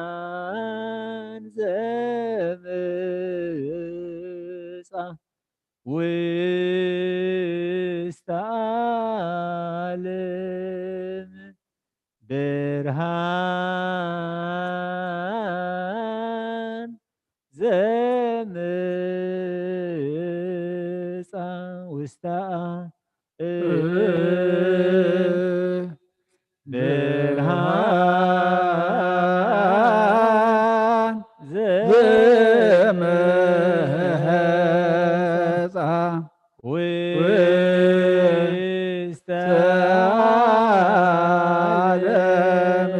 ብርሃን ዘምጻ ውስተ ዓለም ብርሃን ዘምጻ ውስተ ዓለም ብርሃን ዘምጻ ውስተ ዓለም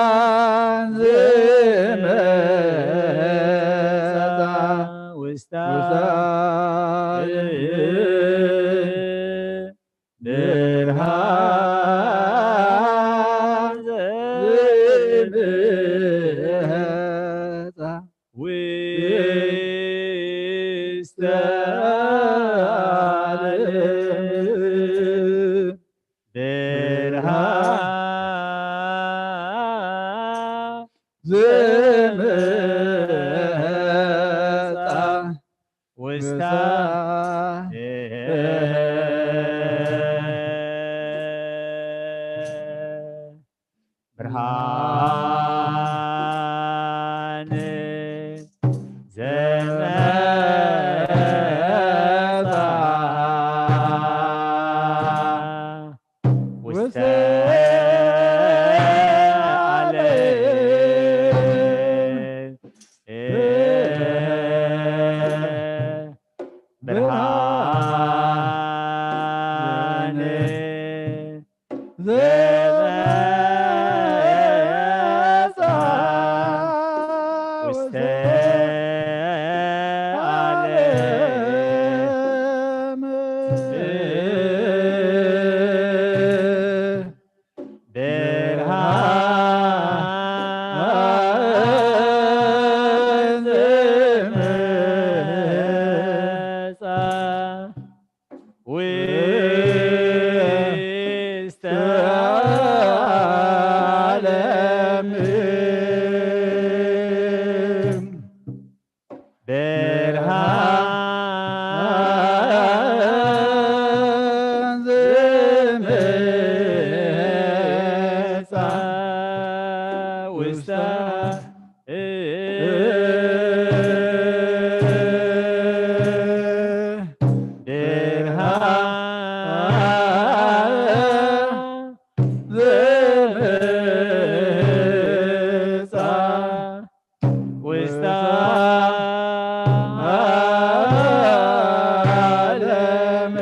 ብርሃን ዝመጻ ውስተ ዓለም ብርሃን ዝመጻ ውስተ ዓለም ብርሃን ዝመጻ ውስተ ብርሃን ዘመጻ ውስተ ዓለም ብርሃን ዘመጻ ውስተ ዓለም ብርሃን ዘመጻ ውስተ ዓለም ብርሃን ዘመጻ ውስተ ብርሃን ዘመጻ ውስተ ዓለም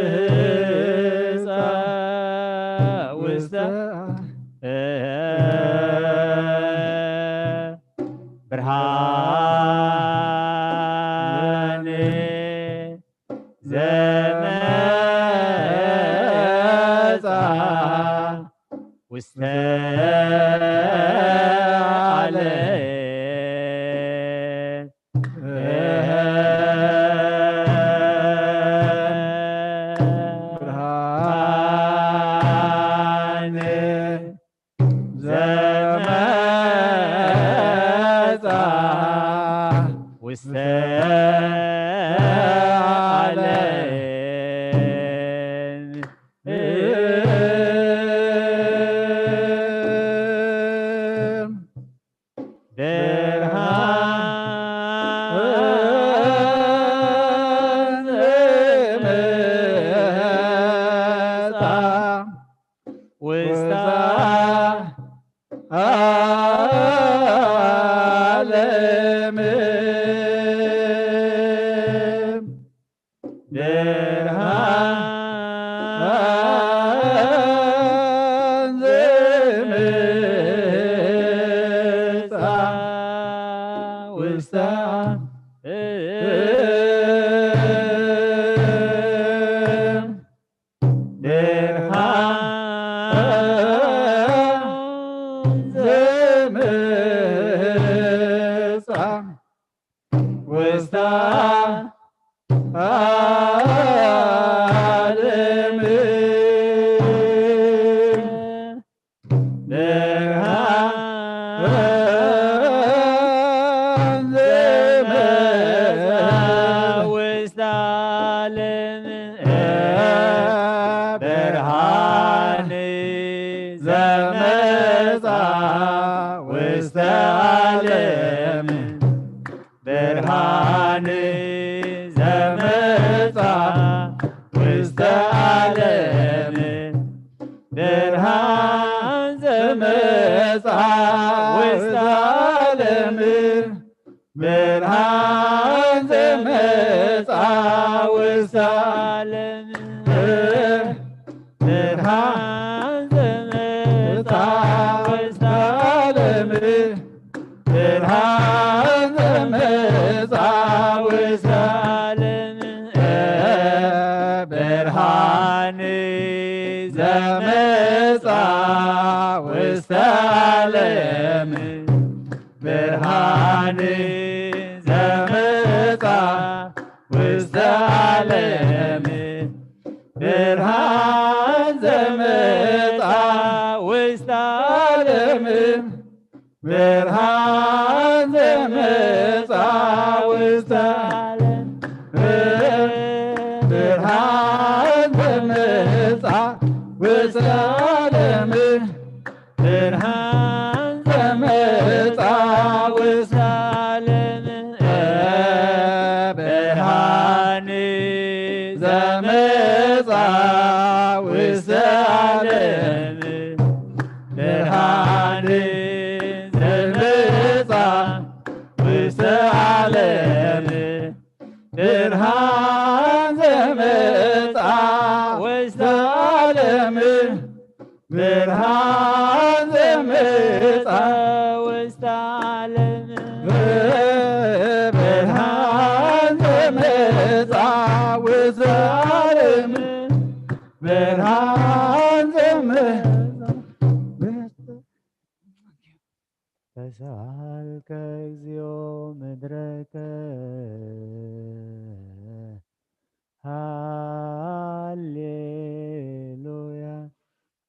ብርሃን ዘመጻ ውስተ ብርሃን ዘመጻ ውስተ ዓለም ብርሃን ዘመጻ ውስተ ዓለም ብርሃን ዘመጻ ውስተ ዓለም። ብርሃን ዘመጻ ውስተ ዓለም። ብርሃን ዘመጻ ውስተ ዓለም። ብርሃን ዘመጻ ውስተ ዓለም። ብርሃን ዘመጻ ውስተ ዓለም። ብርሃን ዘመጻ ውስተ ዓለም። ብርሃን ዘመጻ ውስተ ዓለም። ብርሃን ዘመጻ ውስተ ዓለም። ብርሃን ዘመጻ ውስተ ዓለም። ብርሃን ዘመጻ ውስተ ዓለም። ብርሃን ዘመጻ ውስተ ዓለም። ብርሃን ዘመጻ ውስተ ዓለም። ብርሃን ዘመጻ ውስተ ዓለም። ብርሃን ዘመጻ ውስተ ዓለም። ብርሃን ዘመጻ ውስተ ዓለም። ብርሃን ዘመጻ ውስተ ዓለም። ብርሃን ዘመጻ ውስተ ዓለም። ብርሃን ዘመጻ ውስተ ዓለም። ብርሃን ዘመጻ ውስተ ዓለም። ብርሃን ዘመጻ ውስተ ተሳሃልከ እግዚኦ ምድረከ። ሃሌሉያ።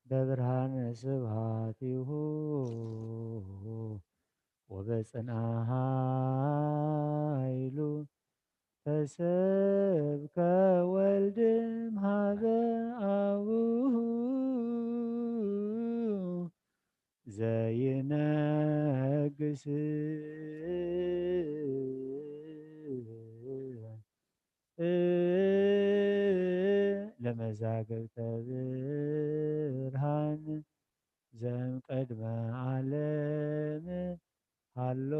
በብርሃነ ስብሐቲሁ ወበጽንዓ ኃይሉ ተሰብከ ወልድ እምሃበ አቡሁ ዘይነግስ። ለመዛግብተ ብርሃን ዘምቅድመ ዓለም ሃሎ።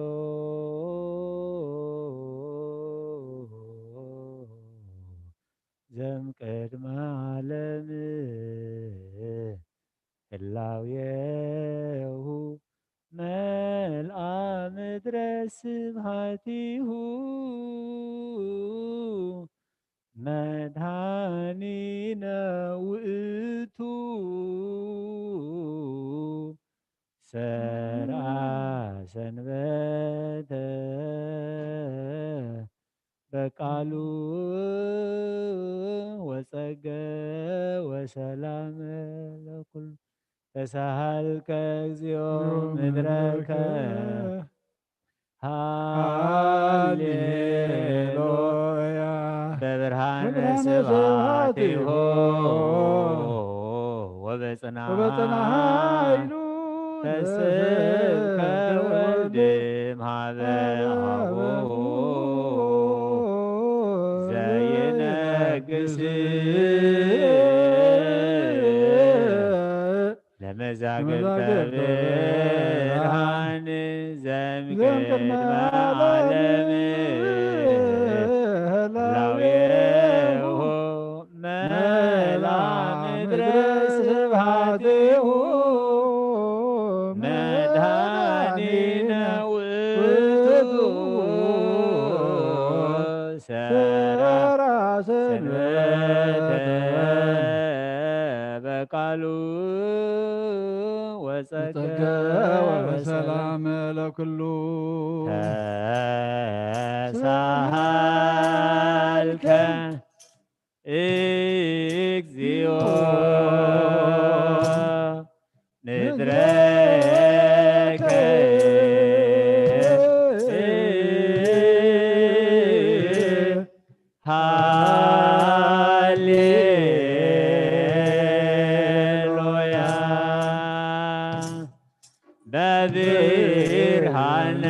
ዘምቅድመ ዓለም ህላዌሁ መልአ ምድረ ስብሐቲሁ። መድኃኒነ ውእቱ ሰርዐ ሰንበተ በቃሉ ወጸገ ወሰላም ለኩሉ። ተሳሃልከ እግዚኦ ምድረከ። ሃሌሉያ። በብርሃነ ስብሐቲሁ ወበጽንዓ ኃይሉ ተሰብከ ወልድ እምሃበ አቡሁ ዘይነግስ። ለመዛግብተ ብርሃን ዘምቅድመ ዓለም ህላዌሁ መልአ ምድረ ስብሐቲሁ። መድኃኒነ ውእቱ ሰርዐ ሰንበተ ቃሉ ወጸገ ጸገ ወሰላም ወሰላም ለኩሉ ተሳሃልከ እግዚኦ ንድረከ ሃሌሉያ። በብርሃነ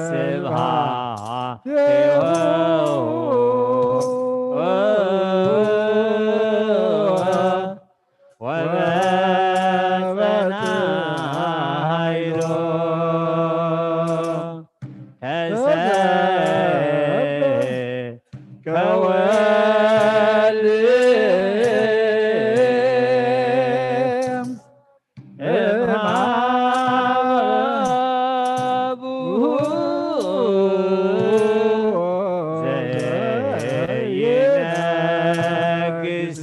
ስብሐቲሁ ወበጸናይሎ ተሰብከ ወልድ እምሃቡ ዘይነግስ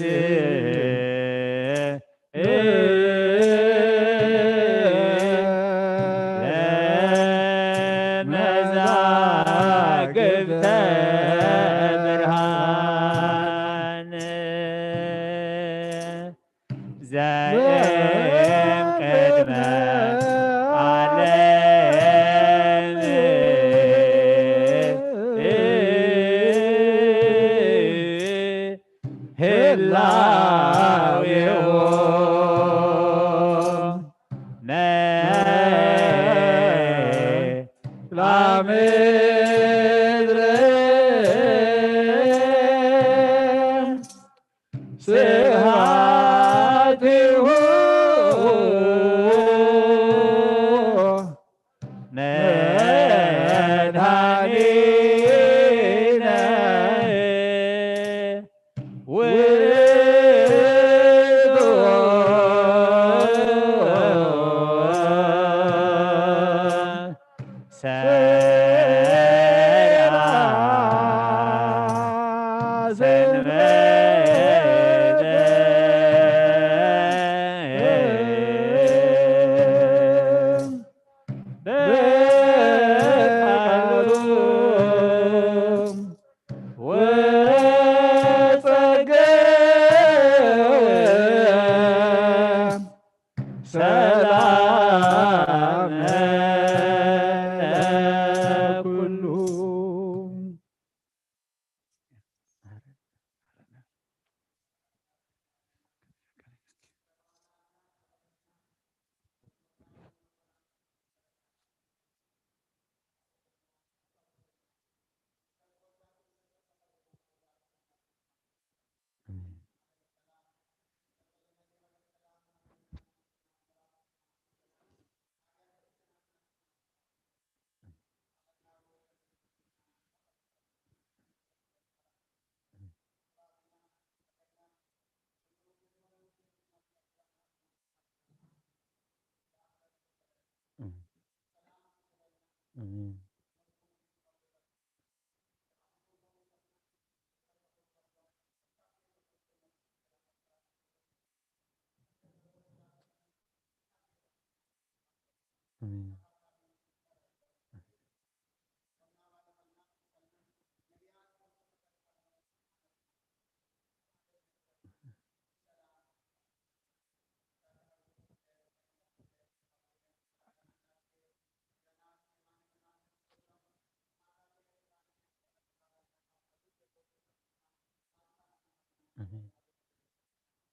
ለመዛግብተ ብርሃን ዘእም ቅድመ ዓለም ህላዌሁ መላ ምድር ስብሐቲሁ መድኃኒነ ውእቱ ሰርዐ ሰንበተ በቃሉ ወጸገ ሰላም ለኩሉ።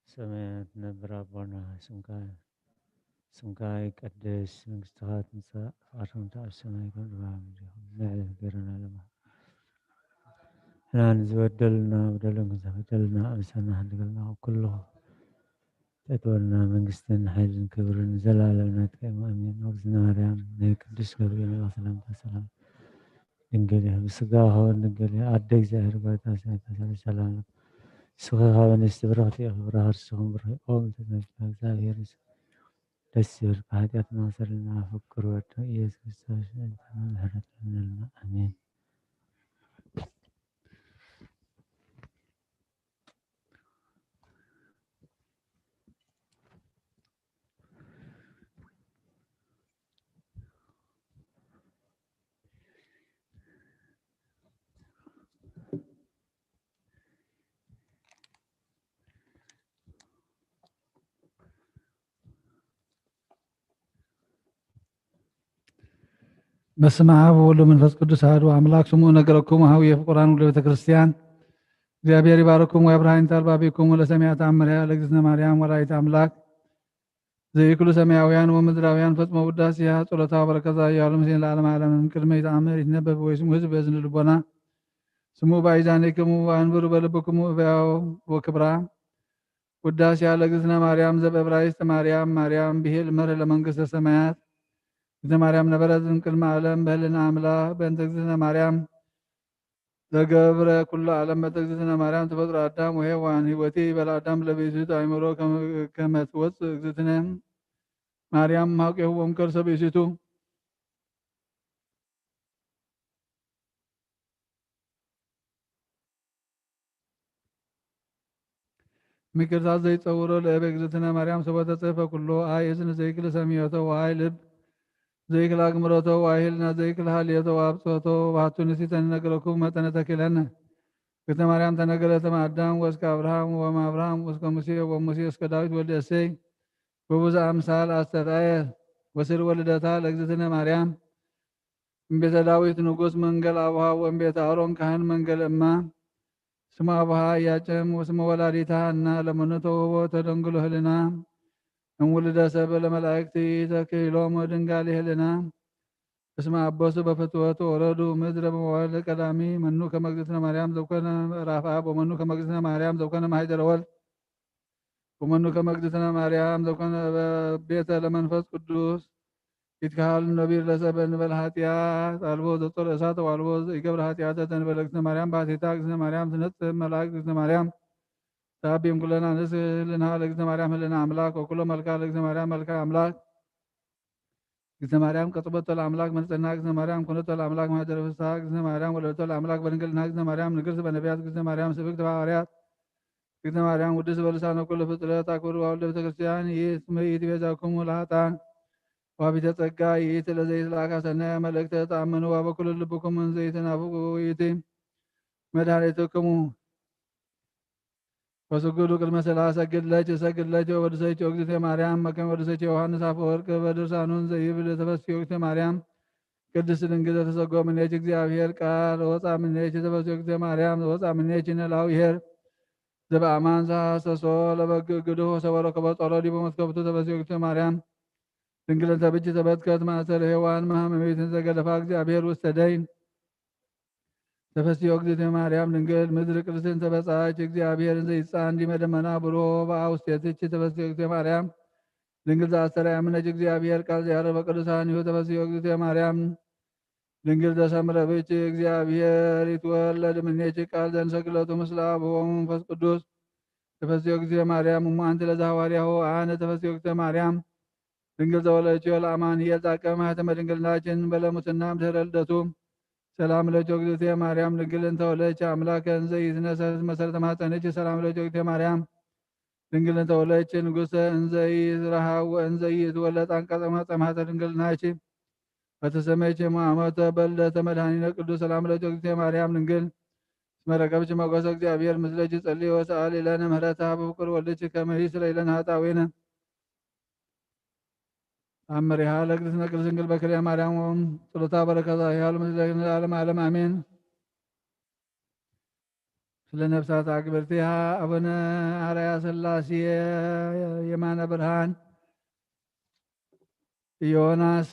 ሰማያት ነብር ኣቦና፣ ስምካ ስምካ ይቀደስ፣ መንግስትኻ ትምጻእ፣ ፍቓድካ ትምጻእ፣ ኣብ ሰማይ ከም ኣብ ምድሪ። ንዕለትና ገረና ለማ ንሕና ንዝበደልና በደልን ዝተበደልና ኣበሳና ሓድገልና፣ ኩሉ ተእትወልና። መንግስትን ሓይልን ክብርን ዘላለም ናትካ እዩ። ኣሜን። እግዝእትነ ማርያም ናይ ቅዱስ ገብርኤል መልኣኽ ሰላምታ ሰላም ድንግል ኢኺ፣ ብስጋ ኸውን ድንግል ኢኺ፣ ኣደ እግዚኣብሔር ጓልታ ሰማይታ ሰላም ለኪ። ንስኺ ካብ ኣንስቲ ብርኽቲ ኢኺ፣ ብሩኽ ርእስኹም ብሩኽ እዩ። ኦም ተሰብካ እግዚኣብሔር ደስ ይበልካ፣ ሓጢኣትና ኣሰረልና። ፍቅር ወዱ ኢየሱስ ክርስቶስ ምሕረት ለምነልና። ኣሜን። በስመ አብ ወወልድ ወመንፈስ ቅዱስ አሐዱ አምላክ። ስምዑ ነገረክሙ ሀዊ የፍቁራን ወልደ ቤተ ክርስቲያን። እግዚአብሔር ይባረክሙ ወያብርሃ ይንተ አልባቢክሙ ለሰሚዐ ተአምሪሃ ለእግዝእትነ ማርያም ወላዲተ አምላክ። ዘይክሉ ሰማያውያን ወምድራውያን ፈጽሞ ውዳሴሃ ጸሎታ ወበረከታ ያሉ ምስሌነ ለዓለመ ዓለም። ቅድመ ይተአምር ይትነበብ ወይስሙ ህዝብ በእዝነ ልቦና። ስሙ ባይዛኔክሙ ወአንብሩ በልብክሙ እበያው ወክብራ። ውዳሴሃ ለእግዝእትነ ማርያም ዘበዕብራይስጥ ማርያም፣ ማርያም ብሂል መርህ ለመንግስተ ሰማያት። እግዝእትነ ማርያም ነበረት እምቅድመ ዓለም በህልና አምላክ። በእንተ እግዝእትነ ማርያም ዘገብረ ኩሉ ዓለም። በእንተ እግዝእትነ ማርያም ተፈጥሮ አዳም ወሔዋን። ህይወቲ በለ አዳም ለብእሲቱ አእምሮ ከመ ትወፅእ እግዝእትነ ማርያም እምሃቄሁ ወእምከርሰ ብእሲቱ። ምክርታት ዘይጸውሮ ለእበ እግዝእትነ ማርያም ሰቦ ተጽሕፈ ኩሉ። አይ እዝን ዘይክል ሰሚዮቶ ወአይ ልብ ዘይክል አግምሮቶ ወአይ ህልና ዘይክል ሀልዮቶ ወአብጽሖቶ። ወባሕቱ ንሲተ ንነግረኩም መጠነ ተኪለነ። እግዝእትነ ማርያም ተነገረት እም አዳም ወእስከ አብርሃም ወእም አብርሃም ወእስከ ሙሴ ወሙሴ እስከ ዳዊት ወልደ እሴይ። በብዙ አምሳል አስተርአየ። ወስር ወልደታ ለእግዝእትነ ማርያም እምቤተ ዳዊት ንጉስ መንገል አቡሃ ወእምቤተ አሮን ካህን መንገል እማ። ስመ አቡሃ ኢያቄም ወስመ ወላዲታ ሐና። ለመኑ ተውህቦ ተደንግሎ ህልና እም ውልደ ሰብ ለመላእክት ተክሂሎም ድንጋሌ ህልና። እስመ አበሱ በፍትወት ወረዱ ምድረ በመዋዕል ቀዳሚ። መኑ ከመ እግዝእትነ ማርያም ዘኮነ ምዕራፍ አብ ወመኑ ከመ እግዝእትነ ማርያም ዘኮነ ማህደረ ወልድ። ወመኑ ከመ እግዝእትነ ማርያም ዘኮነ ቤተ ለመንፈስ ቅዱስ። ይትከሃል ነቢር ለሰብ እንበል ኃጢአት አልቦ ዘጾር እሳት ወአልቦ ዘይገብር ኃጢአት ተንበል እግዝእትነ ማርያም ባሕቲታ። እግዝእትነ ማርያም ትነጽህ መላእክት። እግዝእትነ ማርያም ተአቢም ኩለና ንስህ ህልና ለእግዝእትነ ማርያም ህልና አምላክ ወኩሎ መልካ ለእግዝእትነ ማርያም መልካ አምላክ። እግዝእተ ማርያም ቀጽበቶ ለአምላክ መንጽህና። እግዝእተ ማርያም ኩነቶ ለአምላክ ማህደረ ፍስሐ። እግዝእተ ማርያም ወለደቶ ለአምላክ በድንግልና። እግዝእተ ማርያም ንግርት በነቢያት። እግዝእተ ማርያም ስብክት በሐዋርያት። እግዝእተ ማርያም ውድስ በልሳነ ኩሉ ፍጥረት። አክብር ዋልደ ቤተ ክርስቲያን። ይእቲ ቤዛኩሙ ለኃጥአን። ዋቢተ ጸጋ ይእቲ ለዘይትላካ ሰናያ መልእክተ ተአምኑ። ወበኩሉ ልብኩም እንዘይትናፍቁ ይእቲ መድኃኒትክሙ። ወስግዱ ቅድመ ሥላሴ። ሰግድ ለኪ፣ እሰግድ ለኪ ወወድሰኪ እግዝእትየ ማርያም፣ መከመ ወድሰኪ ዮሐንስ አፈወርቅ በድርሳኑን ዘይብል ተፈስሒ እግዝእትየ ማርያም፣ ቅድስት ድንግል ዘተሰጎ ምኔኪ እግዚአብሔር ቃል ወፃ ምኔኪ ተፈስሒ እግዝእትየ ማርያም፣ ወፃ ምኔኪ ነላዊ ኄር ዘበአማን ዘሐሰሶ ለበግ ግዱፍ ወሰበሮ ከበ ጦሮ ዲቦ መስከብቱ ተፈስሒ እግዝእትየ ማርያም፣ ድንግል እንተ ብኪ ተበትከት ማእሰር ሔዋን መሃመሚትን ዘገደፋ እግዚአብሔር ውስተ ደይን። ተፈስሒ እግዝእትየ ማርያም ድንግል ምድር ቅድስት እንተ በጻች እግዚአብሔር እንዘ ይጻን ዲመ ደመና ብሩህ በአውስቴትች። ተፈስሒ እግዝእትየ ማርያም ድንግል ዘአስተርአያ ምነች እግዚአብሔር ቃል ዘያረበ ቅዱሳን ይሁ። ተፈስሒ እግዝእትየ ማርያም ድንግል ዘሰምረ ብች እግዚአብሔር ይትወለድ ምኔች ቃል ዘንሰግለቱ ምስለ አብ ወመንፈስ ቅዱስ። ተፈስሒ እግዝእትየ ማርያም እሙ አንቲ ለዘሐዋርያሁ አነ። ተፈስሒ እግዝእትየ ማርያም ድንግል ዘወለደችው ለአማኑኤል ጻድቀ ማህተመ ድንግልናችን በለሙስና ድህረ ልደቱ። ሰላም ለኪ እግዝእትየ ማርያም ድንግል እንተ ወለድኪ አምላከ እንዘ ይትነሰስ መሰረተ ማፀንኪ። ሰላም ለኪ እግዝእትየ ማርያም ድንግል እንተ ወለድኪ ንጉሰ እንዘ ይትረሃው ወእንዘ ይትወለድ አንቀጸ ማፀ ማህፀ ድንግልናኪ። በተሰመይኪ እሙ አመተ በልደተ መድኃኒነ ቅዱስ። ሰላም ለኪ እግዝእትየ ማርያም ድንግል እስመ ረከብኪ ሞገሰ እግዚአብሔር ምስለኪ። ጸልዪ ወሰአሊ ለነ ምህረተ ሀበ ፍቁር ወልድኪ ከመ ይስረይ ለነ ኃጣውኢነ። ተአምሪሃ ለእግዝእትነ ቅድስት ድንግል በክልኤ ማርያም ጸሎታ በረከታ ይሃሉ ምስለ ለዓለመ ዓለም አሜን። ስለ ነፍሳት አክብርቲሃ አቡነ አርአያ ሥላሴ የማነ ብርሃን ዮናስ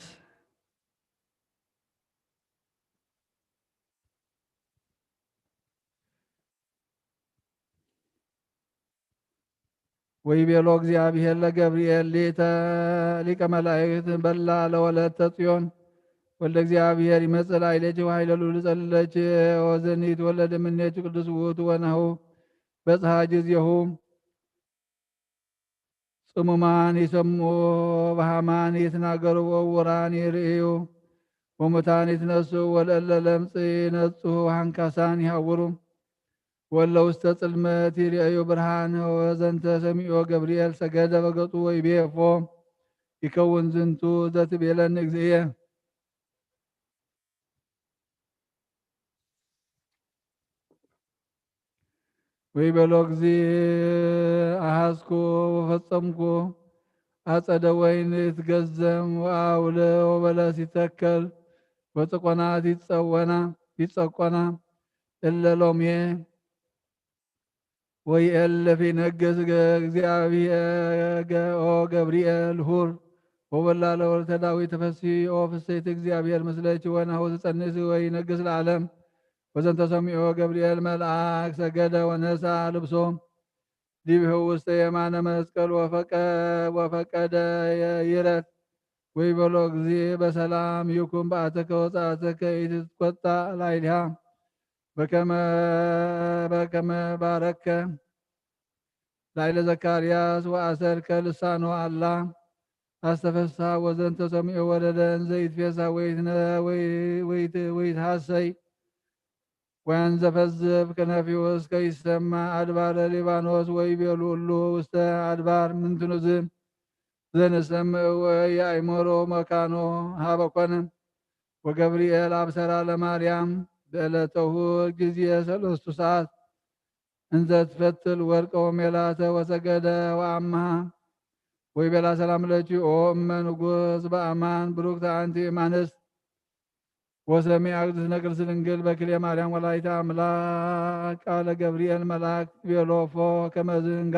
ወይቤሎ እግዚአብሔር ለገብርኤል ሊተ ሊቀ መላእክት በላ ለወለተ ጽዮን ወልደ እግዚአብሔር ይመጽእ ላዕሌኪ ወኃይለ ልዑል ይጸልለኪ ወዘኒ ይትወለድ እምኔኪ ቅዱስ ውእቱ ወናሁ በጽሐ ጊዜሁ ጽሙማን ይሰምዑ፣ በሃማን ይትናገሩ፣ ወዕውራን ይርእዩ፣ ወሙታን ይትነስኡ፣ ወለእለ ለምጽ ይነጽሁ፣ ወሃንካሳን ይሃውሩ፣ ወእለ ውስተ ጽልመት ይርእዩ ብርሃን። ወዘንተ ሰሚዖ ገብርኤል ሰገደ በገጹ ወይቤ እፎ ይከውን ዝንቱ ዘትቤለኒ እግዚእየ። ወይቤሎ እግዚእ አሐዝኩ ወፈጸምኩ፣ አጸደ ወይን ይትገዘም ወአውልዕ ወበለስ ይተከል ወጽቆናት ይጸወና ይጸቆና እለ ሎምየ ወይኤልፍ ይነግስ እግዚአብሔር ገብርኤል ሁር ወበላ ለወልተ ዳዊት ተፈሲ ኦ ፍሰይቲ እግዚአብሔር ምስለች ወናሁ ትጸንስ ወይነግስ ለዓለም። ወዘንተ ሰሚዖ ገብርኤል መልአክ ሰገደ ወነሳ ልብሶ ዲብሁ ውስተ የማነ መስቀል ወፈቀ ወፈቀደ ይረት ወይበሎ እግዚእ በሰላም ይኩን በአተከ ወጻአተከ ኢትትቆጣ ላይሊሃ በከመ በከመ ባረከ ላይለ ዘካርያስ ወአሰርከ ልሳኖ አላ አስተፈሳ ወዘንተ ሰሚዖ ወረደ እንዘ ይትፌሳ ወይትነ- ወይ- ወይት- ወይትሃሰይ ወንዘፈዝፍ ከነፊሁ እስከ ይሰማ አድባረ ሊባኖስ ወይቤሉ እሉ ውስተ አድባር ምንትኑዝ ዘንሰምዕ ወየአእምሮ መካኖ ሀበ ኮነ። ወገብርኤል አብሰራ ለማርያም በዕለተሁ ጊዜ ሰለስቱ ሰዓት እንዘ ትፈትል ወርቀ ወሜላተ ወሰገደ ወአምሃ ወይቤላ ሰላም ለኪ ኦ እመ ንጉስ በአማን ብሩክተ አንቲ እማንስት ወሰሚዐ እግዝእትነ ቅድስት ድንግል በክልኤ ማርያም ወላዲተ አምላክ ቃለ ገብርኤል መልአክ ቤሎፎ ከመዝንጋ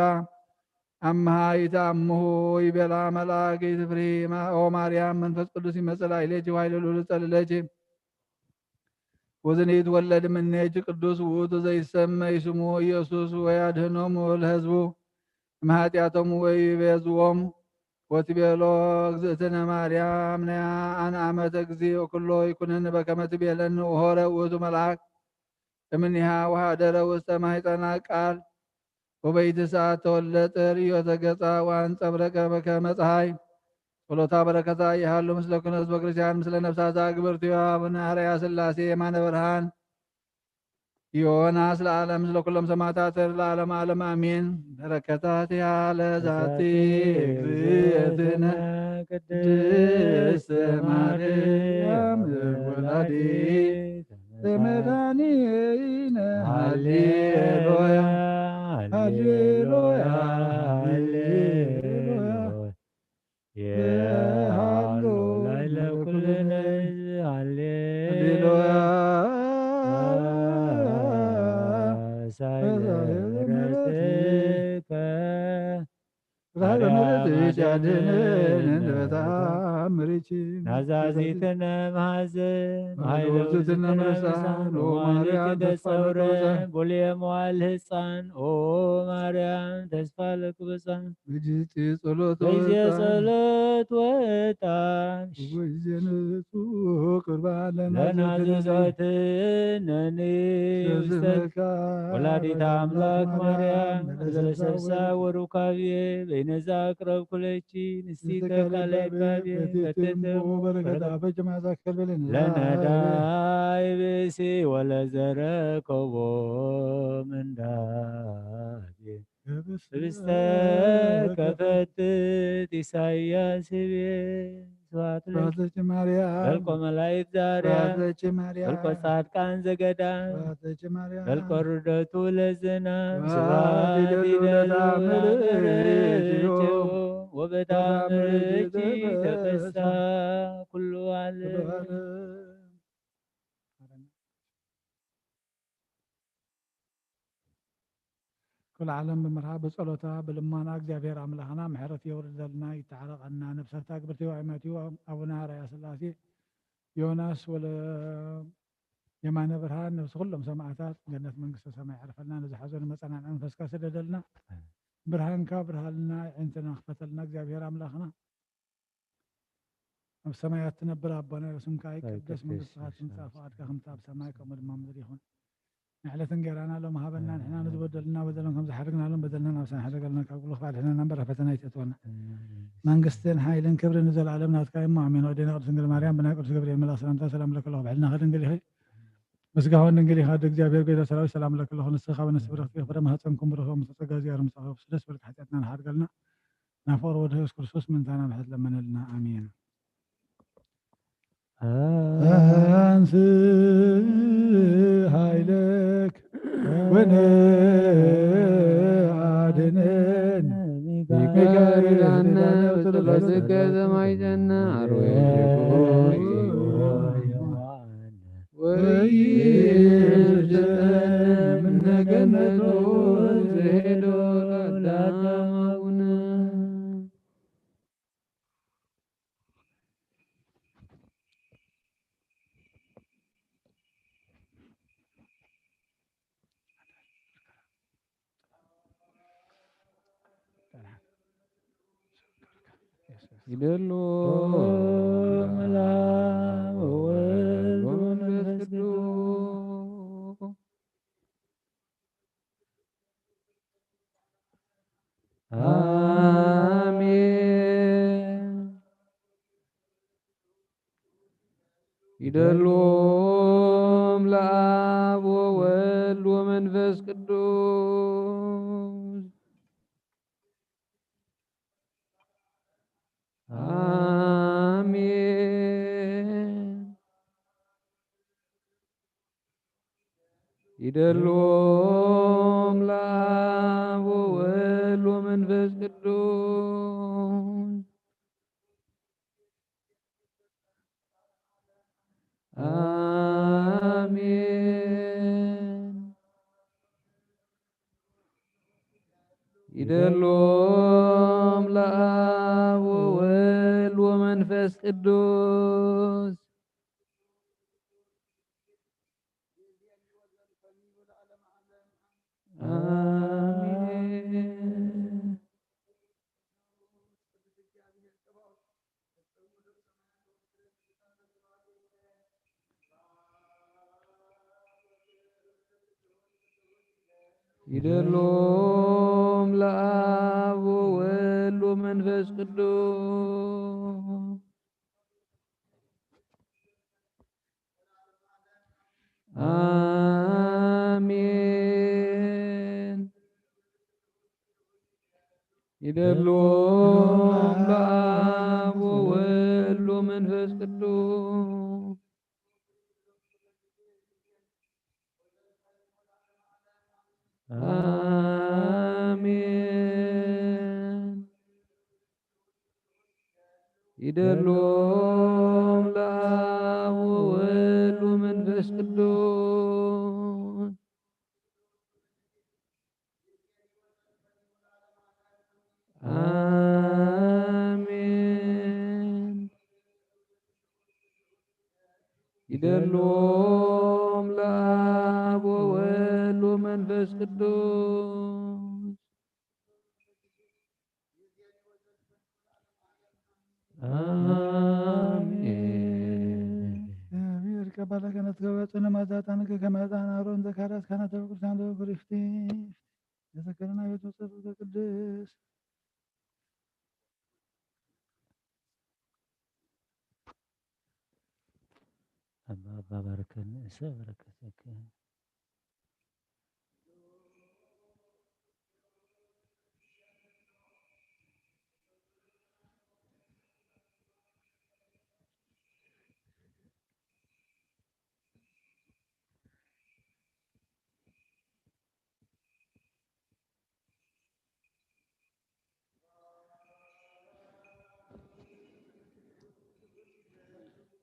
አምሃ ይተአምሁ ይቤላ መልአክ ይትፍርሂ ማ- ኦ ማርያም መንፈስ ቅዱስ ይመጽእ ላዕሌኪ ወኃይለ ልዑል ይጸልለኪ ወዝን ይትወለድ እምኔኪ ቅዱስ ውእቱ ዘይሰመይ ስሙ ኢየሱስ ወያድህኖሙ ለሕዝቡ እምኃጢአቶሙ ወይቤዝዎም። ወትቤሎ እግዝእትነ ማርያም ነያ አነ አመተ እግዚእ ኩሎ ይኩነኒ በከመ ትቤለኒ ወሖረ ውእቱ መልአክ እምኔሃ ወሃደረ ውስተ ማሕፀና ቃል ወበይቲ ሰዓት ተወለጠ ርእዮተ ገጻ ወአንጸብረቀ በከመ ፀሐይ። ጸሎታ በረከታ ይሃሉ ምስለ ኩነ ህዝበ ክርስቲያን ምስለ ነፍሳታ ግብርትዮ አቡነ አርያ ሥላሴ የማነ ብርሃን ዮናስ ለዓለም ምስለ ኩሎም ሰማዕታት ለዓለም ዓለም አሜን። በረከታቲሃ ለዛቲ እግዝእትነ ቅድስት ማርያም ወላዲተ መድኃኒነ ሃሌሉያ ሃሌሉያ ሃሌሉያ። የሃሉ ላዕለ ኩልነ ሃሌሉያ። ሃሌሉያ። ሳይለ ምሕረትከ ራለ ምሕረትኪ አድነን በተአምርኪ። ናዛዚትነ መሐዘን ኃይለ ውእትነ ምርሳን ሎማርያም ተስፋ ተጸውረ በሎዛ። ቦሌ መዋል ህፃን ኦ ማርያም ተስፋ ለቅዱሳን። በጊዜ ጸሎት በጊዜ ወጣን። ጸሎት ወጣን። ወጊዜ ንጹሕ ቁርባን ለናዘዘትነኒ ለናዘዘትነኒ ውስተ ውስተ መልካ ወላዲተ አምላክ ማርያም ለዘሰብሳ ወሩካቤ በይነዛ አቅረብኩለኪ ንስቲተ ቃለ ይጋቤ በትትሞ በረከታ በጀማዛ ከልበልን ለነዳይ ብእሲ ወለዘረከቦ ምንዳቤ ህብስተ ከፈትት ኢሳይያስ ህቤ ስብሐት ለኪ ስብሐት ለኪ ማርያም በልቆ መላእክት ዛርያ ስብሐት ለኪ ማርያም በልቆ ጻድቃን ዘገዳም ስብሐት ለኪ ማርያም በልቆ ርደቱ ለዝናም ስብሐት ስብሐት ይደሉ ይደሉ ለታምርኪ ለታምርኪ ወበታምርኪ ተፈሳ ኩሉ ዓለም። ኩሉ ዓለም ብምርሃ ብጸሎታ ብልማና እግዚኣብሔር ኣምላኽና ምሕረት የውርደልና፣ ይተዓረቐና። ነብሰታ ግብርቲ ዋይማቲው ኣቡነ ኣርያ ስላሴ ዮናስ ወለ የማነ ብርሃን ነብሲ ኩሎም ሰማዕታት ገነት መንግስተ ሰማይ ዕርፈልና። ነዚ ሓዘኑ መጸናንዒ መንፈስካ ስደደልና። ብርሃንካ ብርሃልና፣ ኣዒንትና ክፈተልና እግዚኣብሔር ኣምላኽና። ኣብ ሰማያት ትነብር ኣቦና፣ ስምካ ይቀደስ፣ መንግስትኻ ትምጻእ፣ ፍቓድካ ከምቲ ኣብ ሰማይ ከምኡ ድማ ምድሪ ይኹን። ንዕለት እንጌራና ሎም ሃበና፣ ንሕና ንዝበደሉና በደሎም ከም ዝሓደግናሎም በደልና ናብ ሰማይ ሓደገልና፣ ካብ ኩሉ ክፋእ ኣድሕነና እምበር ኣብ ፈተና ኣይተእትወና። መንግስትን ሓይልን ክብርን ንዘለኣለም ናትካ እሞ ኣሜን። ወዴና ቅዱስ ድንግል ማርያም ብናይ ቅዱስ ገብርኤል መልኣክ ሰላምታ ሰላም ለኪ ኣለኹ፣ ብሕልናኺ ድንግል ኢኺ፣ ብስጋኺ እውን ድንግል ኢኺ። ኣደ እግዚኣብሔር ጎይታ ሰራዊት ሰላም ለኪ ኣለኹ፣ ንስኺ ካብ ኣንስቲ ብርኽቲ ኢኺ፣ ፍረ ማህፀንኩም ብሩኽ እዩ። ምሰ ጸጋ እግዚኣብሔር ምሳኺ ይኹን። ደስ በልኪ፣ ሓጢኣትና ሓድገልና ናፍቆ ወደ ኢየሱስ ክርስቶስ ምንታና ምሕረት ለመነልና። ኣሜን። አንስ ኃይለክ ወነአድነን። ሚካኤል አነ በጸሎትከ ዘማይጸና አርዌ ወይፍጠን እምነ ገነቱ ዘሄዶ ለአዳም አቡነ። ይደሉ ለአብ ወወልድ ወመንፈስ ቅዱስ። አሜን። ይደሎም ለአብ ወወልድ ወመንፈስ ቅዱስ። አሜን። ይደሎም ለአብ ወወልድ ወመንፈስ ቅዱስ። አሜን። ይደሎም ለአብ ወወልድ ወመንፈስ ቅዱስ። አሜን። ይደሎም ለአብ ወወልድ ወመንፈስ ቅዱስ። አሜን። ይደሎም ለአብ ወወልድ ወመንፈስ ቅዱስ። አሜን። ይደሎም ለአብ ወወልድ ወመንፈስ ቅዱስ። አሜን። ይደሎም ለአብ ወወልድ ወመንፈስ ቅዱስ። አሜን። እግዚአብሔር ቀባለ ከነትከወ ጽነ ማዛታን ከመ ዕጣን አሮን ዘካርያስ ካህናተ ቅዱሳን ዘወግር ይፍቲ። የዘከረና ቤት መጸቱ ቅዱስ። አባ አባ ባርከን እሰ በረከተከ።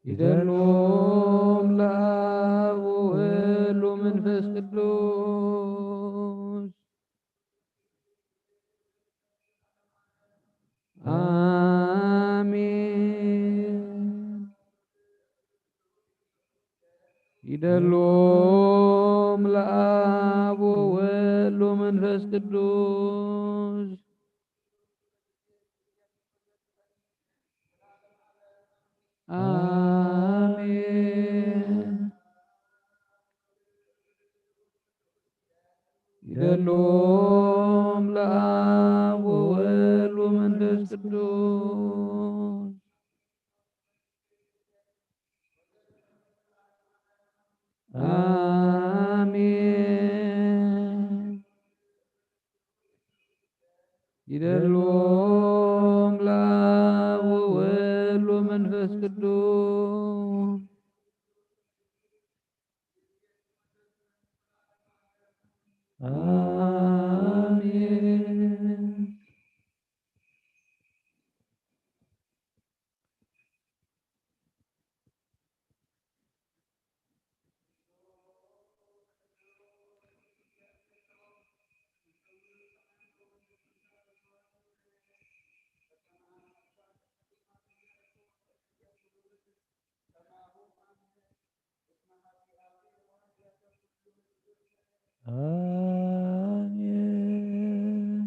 ይደሎም ለአብ ወወልድ ወመንፈስ ቅዱስ። አሜን። ይደሎም ለአብ ወወልድ ወመንፈስ ቅዱስ። አሜን። ይደሎም ለአብ ወወልድ ወመንፈስ ቅዱስ። አሜን። ይደሎም ለአብ ወወልድ ወመንፈስ ቅዱስ። አሜን። አሜን።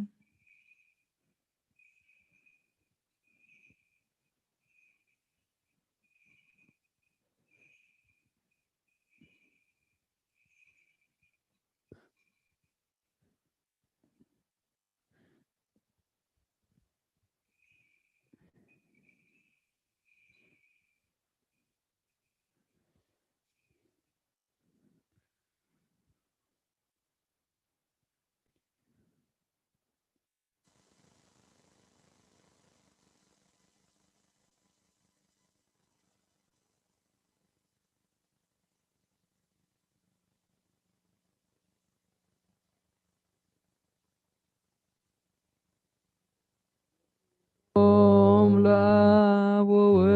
ኦም ለአብ ወወልድ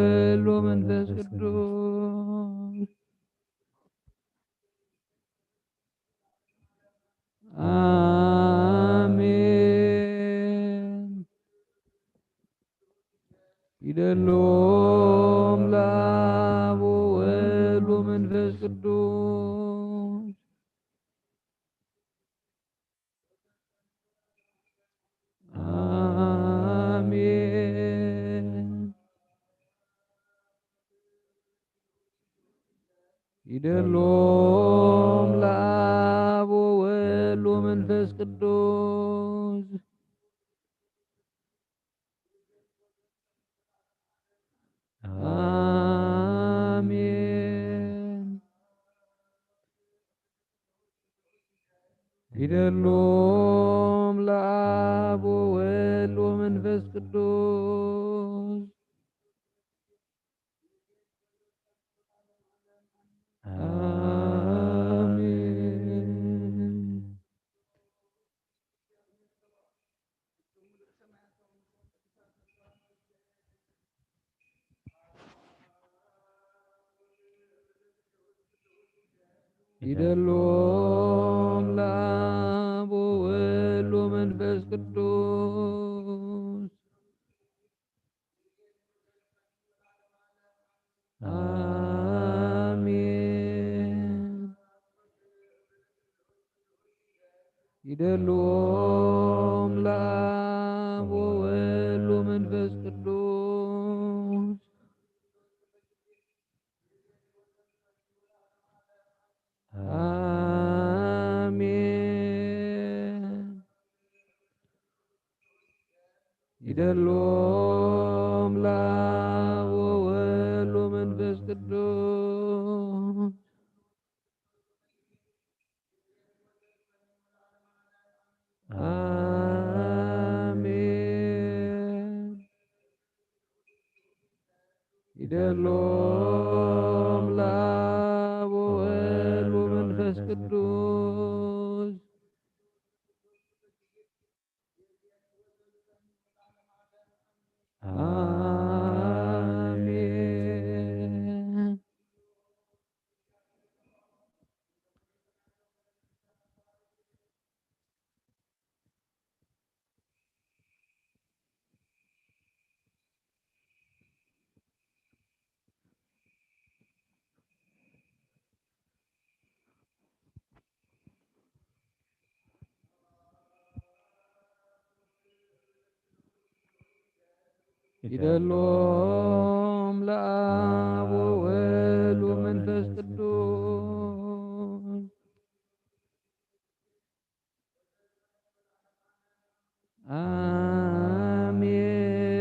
ወመንፈስ ቅዱስ። አሜን። ይደሎም ለአብ ወወልድ ወመንፈስ ቅዱስ። አሜን። ይደሎም ለአብ ወወልድ ወመንፈስ ቅዱስ። አሜን። ይደሎም ለአብ ወወልድ ወመንፈስ ቅዱስ። አሜን። ይደሎም ለአብ ወወልድ ወመንፈስ ቅዱስ። አሜን። ይደልዎም ለአብ ወወልድ ወመንፈስ ቅዱስ። አሜን። ይደልዎም ለአብ ወወልድ ወመንፈስ ቅዱስ። አሜን። ይደልዎም ለአብ ወወልድ ወመንፈስ ቅዱስ። አሜን። ይደሎም ለአብ ወወልድ ወመንፈስ ቅዱስ።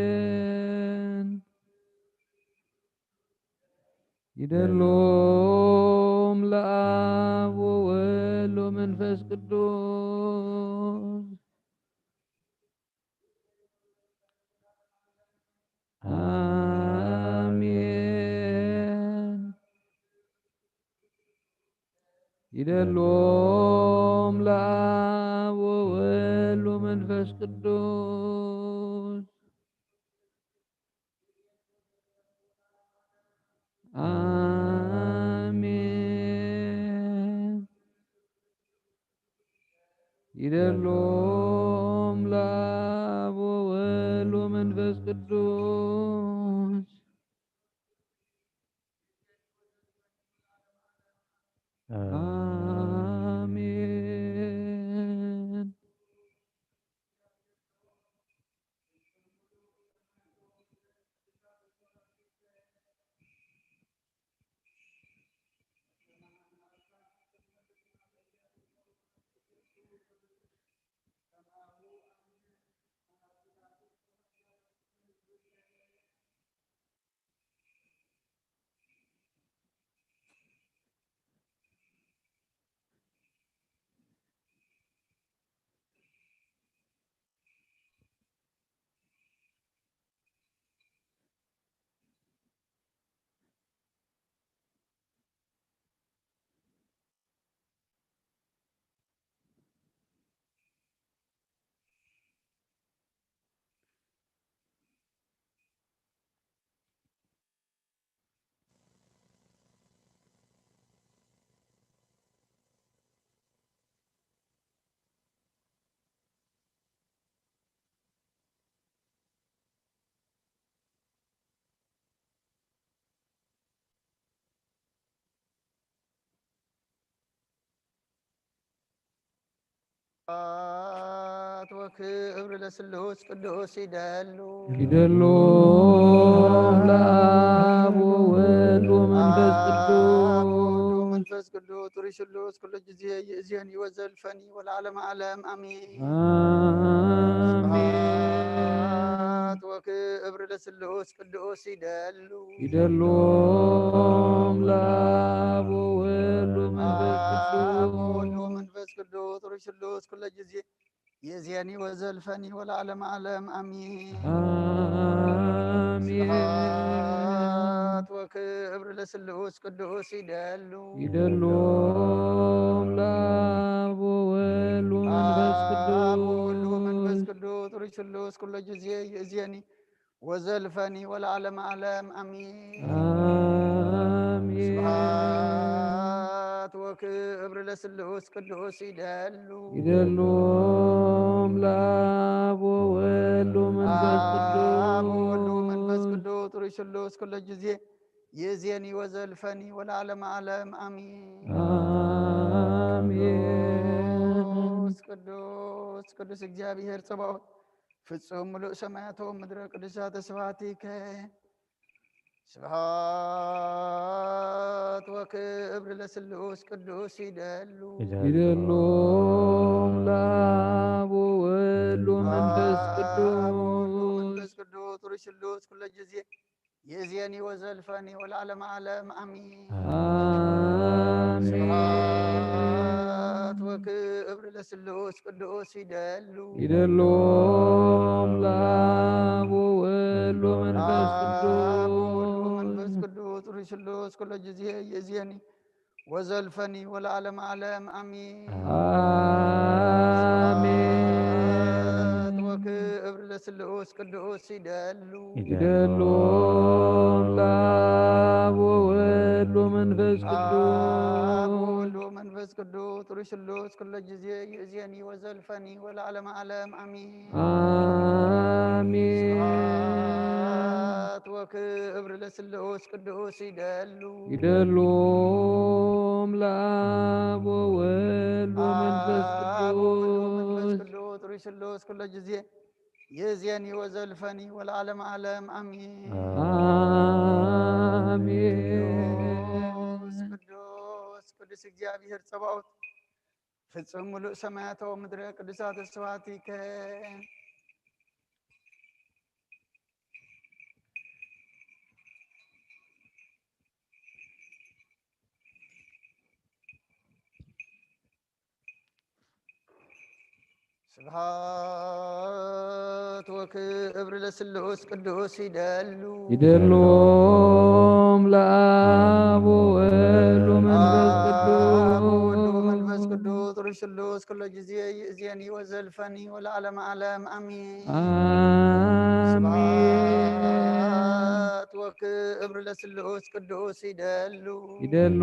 አሜን። ይደሎም ለአብ ወወልድ ወመንፈስ ቅዱስ። አሜን። ይደሎም ለአብ ወወልድ ወመንፈስ ቅዱስ። አሜን። ይደሎም ለአብ ወወልድ ወመንፈስ ቅዱስ። አሜን። ስብሐት ወክብር ለስሉስ ቅዱስ ይደሉ። ይደሉ ለአብ ወወልድ ወመንፈስ ቅዱስ። መንፈስ ቅዱስ ሩይ ስሉስ ኩሉ ጊዜ ይእዜኒ ወዘልፈኒ ወለዓለመ ዓለም አሜን። አሜን። ስብሐት ወክብር ለስሉስ ቅዱስ ይደሉ። ይደሉ ለአብ ወወልድ ወመንፈስ አብ ወወልድ ቅዱስ። ወመንፈስ ቅዱስ ሩይ ስሉስ ኩሉ ጊዜ ይእዜኒ ወዘልፈኒ ወለዓለመ ዓለም አሜን። አሜን። ስብሐት ወክብር ለስሉስ ቅዱስ ይደሉ። ይደሉ ለአብ ወወልድ ወመንፈስ አብ ወወልድ ወመንፈስ ቅዱስ። ቅዱስ ሩይ ስሉስ ኩሉ ጊዜ ይእዜኒ ወዘልፈኒ ወለዓለመ ዓለም አሜን። አሜን። ስብሐት ወክብር ለስሉስ ቅዱስ ይደሉ። ይደሉ ለአብ ወወልድ ወመንፈስ አብ ወወልድ ወመንፈስ ቅዱስ። ቅዱስ ሩይ ስሉስ ኩሉ ጊዜ ይእዜኒ ወዘልፈኒ ወለዓለመ ዓለም አሜን። አሜን። ቅዱስ ቅዱስ ቅዱስ እግዚአብሔር ጸባኦት ፍጹም ምሉእ ሰማያት ወምድረ ቅዱሳተ ስብሐቲከ። ስብሐት ወክብር ለስሉስ ቅዱስ ይደሉ። ይደሉ ለአብ ወወልድ ወመንፈስ አብ ወወልድ ወመንፈስ ቅዱስ። ቅዱስ ሩይ ስሉስ ኩሉ ጊዜ ይእዜኒ ወዘልፈኒ ወለዓለመ ዓለም አሜን። አሜን። ስብሐት ወክብር ለስሉስ ቅዱስ ይደሉ። ይደሉ ለአብ ወወልድ ወመንፈስ አብ ወወልድ ወመንፈስ ቅዱስ። ቅዱስ ሩይ ስሉስ ኩሉ ጊዜ ይእዜኒ ወዘልፈኒ ወለዓለመ ዓለም አሜን። አሜን። ስብሐት ወክብር ለስሉስ ቅዱስ ይደሉ። ይደሉ ለአብ ወወልድ ወመንፈስ አብ ቅዱስ። ወወልድ ወመንፈስ ቅዱስ ሩይ ስሉስ ኩሉ ጊዜ ይእዜኒ ወዘልፈኒ ወለዓለመ ዓለም አሜን። አሜን። ስብሐት ወክብር ለስሉስ ቅዱስ ይደሉ። ይደሉ ለአብ ወወልድ ወመንፈስ አብ ወወልድ ወመንፈስ ቅዱስ። ቅዱስ ሩይ ስሉስ ኩሉ ጊዜ ይእዜኒ ወዘልፈኒ ወለዓለመ ዓለም አሜን። አሜን። ቅዱስ ቅዱስ ቅዱስ እግዚአብሔር ጸባኦት ፍጹም ምሉእ ሰማያት ወምድረ ቅዱሳተ ስብሐቲከ። ስብሐት ወክብር ለስሉስ ቅዱስ ይደሉ። ይደሉ ለአብ ወወልድ ወመንፈስ አብ ወወልድ ወመንፈስ ቅዱስ። ቅዱስ ሩይ ስሉስ ኩሉ ጊዜ ይእዜኒ ወዘልፈኒ ወለዓለመ ዓለም አሜን። አሜን። ስብሐት ወክብር ለስሉስ ቅዱስ ይደሉ። ይደሉ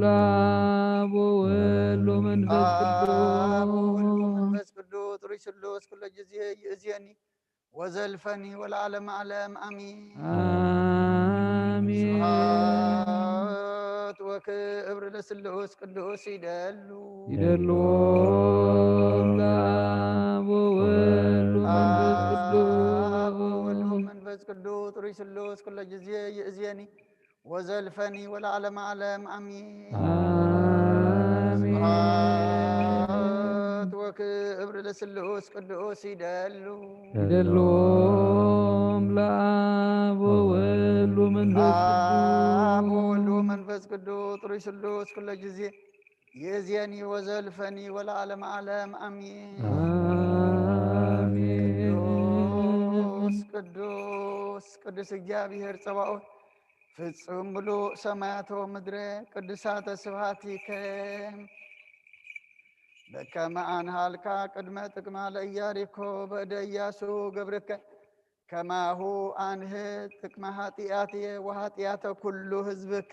ለአብ ወወልድ ወመንፈስ አብ ወወልድ ቅዱስ። ወመንፈስ ቅዱስ ሩይ ስሉስ ኩሉ ጊዜ ይእዜኒ ወዘልፈኒ ወለዓለመ ዓለም አሜን። አሜን። ስብሐት ወክብር ለስሉስ ቅዱስ ይደሉ። ይደሉ ለአብ ወወልድ ወመንፈስ አብ ወወልድ ቅዱስ። ወመንፈስ ቅዱስ ሩይ ስሉስ ኩሉ ጊዜ ይእዜኒ ወዘልፈኒ ወለዓለመ ዓለም አሜን። አሜን። ስብሐት ወክብር ለስሉስ ቅዱስ ይደሉ። ይደሉ ለአብ ወወልድ ወመንፈስ አብ ወወልድ ቅዱስ። ወመንፈስ ቅዱስ ሩይ ስሉስ ኩሉ ጊዜ ይእዜኒ ወዘልፈኒ ወለዓለመ ዓለም አሜን። አሜን። ቅዱስ ቅዱስ ቅዱስ እግዚአብሔር ጸባኦት ፍጹም ምሉእ ሰማያት ወምድረ ቅዱሳተ ስብሐቲከ። በከመ አንሃልካ ቅድመ ጥቅማ ለኢያሪኮ በእደ ኢያሱ ገብርከ ከማሁ አንህ ጥቅመ ኃጢአትየ ወኃጢአተ ኩሉ ህዝብከ።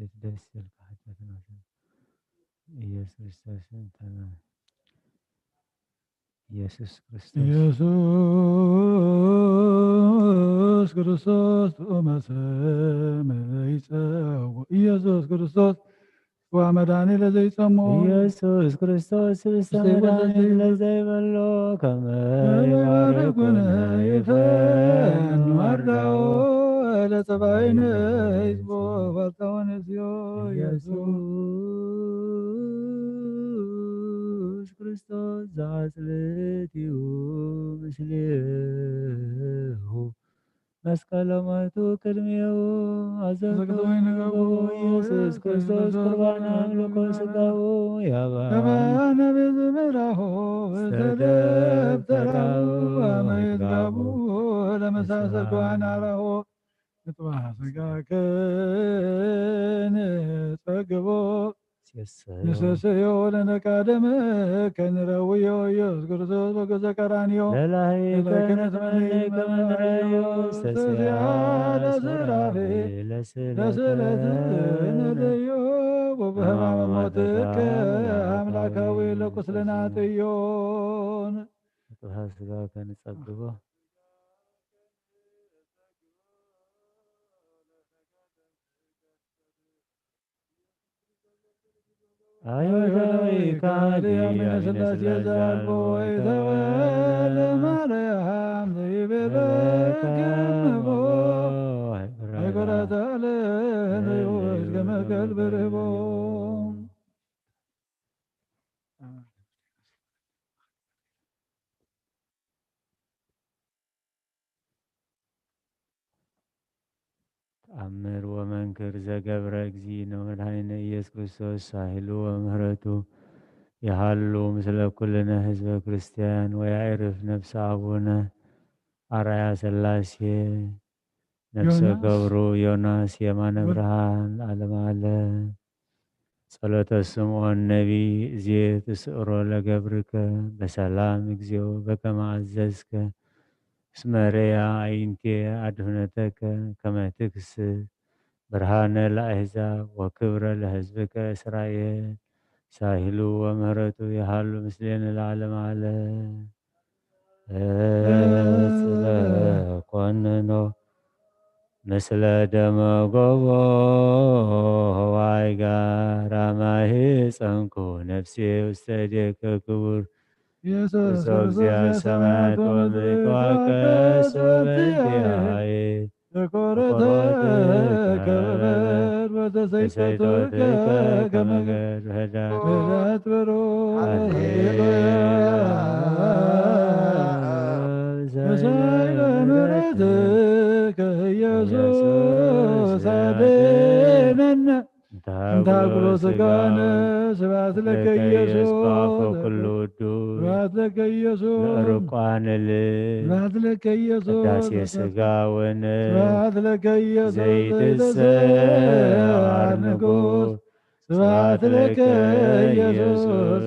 ደሴት ደስ ይበልካ ሓጢኣትና። ኢየሱስ ክርስቶስ እንተና ኢየሱስ ክርስቶስ ኢየሱስ ክርስቶስ ጥዑመ ስም ይጸውዕ። ኢየሱስ ክርስቶስ ወመድኃኒ ለዘይጸሞ ኢየሱስ ክርስቶስ ስልስተ መድኃኒት ለዘይበሎ ከመ ይባርኩነ ይፈኑ አርዳኦ ለጸባይነ ይዝቦ ዋልታውን እስዮ ኢየሱስ ክርስቶስ ዘአጽልእትዩ ምስሌሁ መስቀለ ሞቱ ቅድሜሁ አዘክቶ ይንገቦ ኢየሱስ ክርስቶስ ቁርባን አምልኮ ስጋሁ ያባ ከማነ ቤት ምራሆ በተደብተራሁ አመ ይትጋቡ ለመሳሰል ከዋን አራሆ ንጥባህ ስጋከ ንጸግቦ ንሰሰዮ ለነቃደመ ከንረውዮ ኢየሱስ ክርስቶስ በገዘ ቀራንዮ ለላሂ ለላሂ ከነትመነይ ከመንረዮ ሰሰያ ለስራፌ ለስለት ለስለት ነደዮ ወበህማመ ሞትከ አምላካዊ ለቁስልና ጥዮን ንጥባህ ስጋከ ንጸግቦ አይሁዳዊ ከሃዲ አሚነ ሥላሴ ዘአልቦ ወይተወልደ ማርያም ዘይቤለ ከመቦ አይቆረተ ለህይወት ከመከል ብርቦ ተአምር ወመንክር ዘገብረ እግዚእነ ወመድኃኒነ ኢየሱስ ክርስቶስ ሳህሉ ወምህረቱ የሃሉ ምስለ ኩልነ ህዝበ ክርስቲያን ወያዕርፍ ነፍሰ አቡነ አርአያ ሥላሴ ነፍሰ ገብሩ ዮናስ የማነ ብርሃን ለዓለመ ዓለም። ጸሎተ ስምዖን ነቢይ እዜ ትስዕሮ ለገብርከ በሰላም እግዚኦ በከመ አዘዝከ እስመ ሬያ አዕይንቴ አድህነተከ ከመ ትክስት ብርሃነ ለአሕዛብ ወክብረ ለህዝብከ እስራኤል ሳህሉ ወምህረቱ የሃሉ ምስሌነ ለዓለመ ዓለም። እጽበ ኮንኖ ምስለ ደመ ጎቦ ሆዋይ ጋራ ማሂ ጸንኩ ነፍሴ ውስተ እዴከ ክቡር ኢየሱስ ክርስቶስ እግዚአ ሰማያት ወምድር ተዋቀስ በእንቲአየ ተኮረተ ከበበር ወተሰይቶትከ ከመገድ ምህረት በሮ። ሃሌሉያ። በሳይለ ምሕረትከ ኢየሱስ አድነነ። እንተ አኩሎ ስጋነ ስብሐት ለከ ኢየሱስ በአፈ ኩሉ ውዱስ ስብሐት ለከ ኢየሱስ ለርቋንል ስብሐት ለከ ኢየሱስ ቅዳሴ ስጋውን ስብሐት ለከ ኢየሱስ ዘይትሰዓር ዘይትሰዓር ንጉሥ ንጉሥ ስብሐት ለከ ኢየሱስ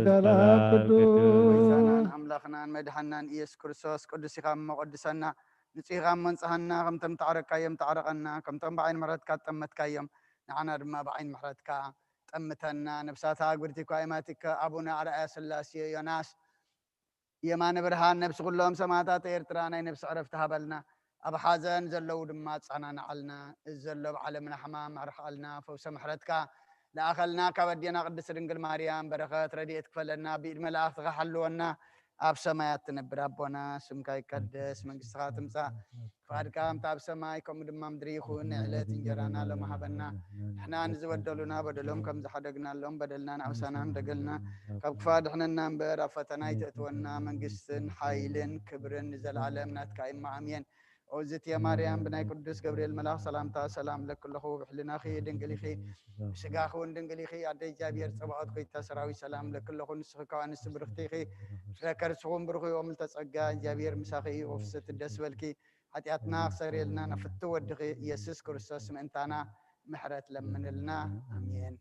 ቃል አብ ቅዱስ። ቅዱስ። አምላኽናን መድኃናን ኢየሱስ ክርስቶስ ቅዱስ ኢኻ እሞ ቅድሰና፣ ንጹህ ኢኻ እሞ ንጽሃና፣ ከምቶም ተዓረቅካዮም ተዓረቐና፣ ከምቶም ብዓይኒ ምሕረትካ ትጠመትካዮም ንዓና ድማ ብዓይኒ ምሕረትካ ጠምተና። ነብሳታ ጉድቲ እኳ የማቲከ ኣቡነ ኣርኣያ ስላሴ ዮናስ የማነ ብርሃን ነብሲ ኩሎም ሰማዕታት ኤርትራ ናይ ነብሲ ዕረፍቲ ሃበልና። ኣብ ሓዘን ዘለዉ ድማ ኣጸናንዓልና። እዚ ዘሎ ኣብ ዓለምና ሕማም ኣርሕቐልና። ፈውሰ ምሕረትካ ለኣኸልና። ካብ ኣዴና ቅድስቲ ድንግል ማርያም በረኸት ረድኤት ክፈለና። ብኢድ መላእኽትኻ ሓልወና። ኣብ ሰማያት ትነብር ኣቦና፣ ስምካ ይቀደስ፣ መንግስትኻ ትምጻእ፣ ፍቓድካ ከምቲ ኣብ ሰማይ ከምኡ ድማ ምድሪ ይኹን። ናይ ዕለት እንጀራና ሎሚ ሃበና። ንሕና ንዝበደሉና በደሎም ከም ዝሓደግናሎም በደልና ንኣብሳና ንደገልና፣ ካብ ክፉእ ኣድሕነና እምበር ኣብ ፈተና ኣይተእትወና። መንግስትን ሓይልን ክብርን ንዘለኣለም ናትካ እዩ እሞ ኣሜን። ኦዝትየ ማርያም ብናይ ቅዱስ ገብርኤል መልኣኽ ሰላምታ ሰላም እብለኪ ኣለኹ። ብሕልናኺ ድንግል ኢኺ፣ ብስጋኺ እውን ድንግል ኢኺ። ኣደ እግዚኣብሔር ጸባኦት ጐይታ ሰራዊት ሰላም እብለኪ ኣለኹ። ንስኺ ካብ ኣንስቲ ብርኽቲ ኢኺ፣ ፍረ ከርስኺ እውን ብሩኽ እዩ። ኦ ምልዕተ ጸጋ እግዚኣብሔር ምሳኺ እዩ። ኦ ፍስሕቲ ደስ በልኪ፣ ሓጢኣትና ክሰርየልና ናብ ፍትው ወድኺ ኢየሱስ ክርስቶስ ምእንታና ምሕረት ለምንልና። ኣሜን።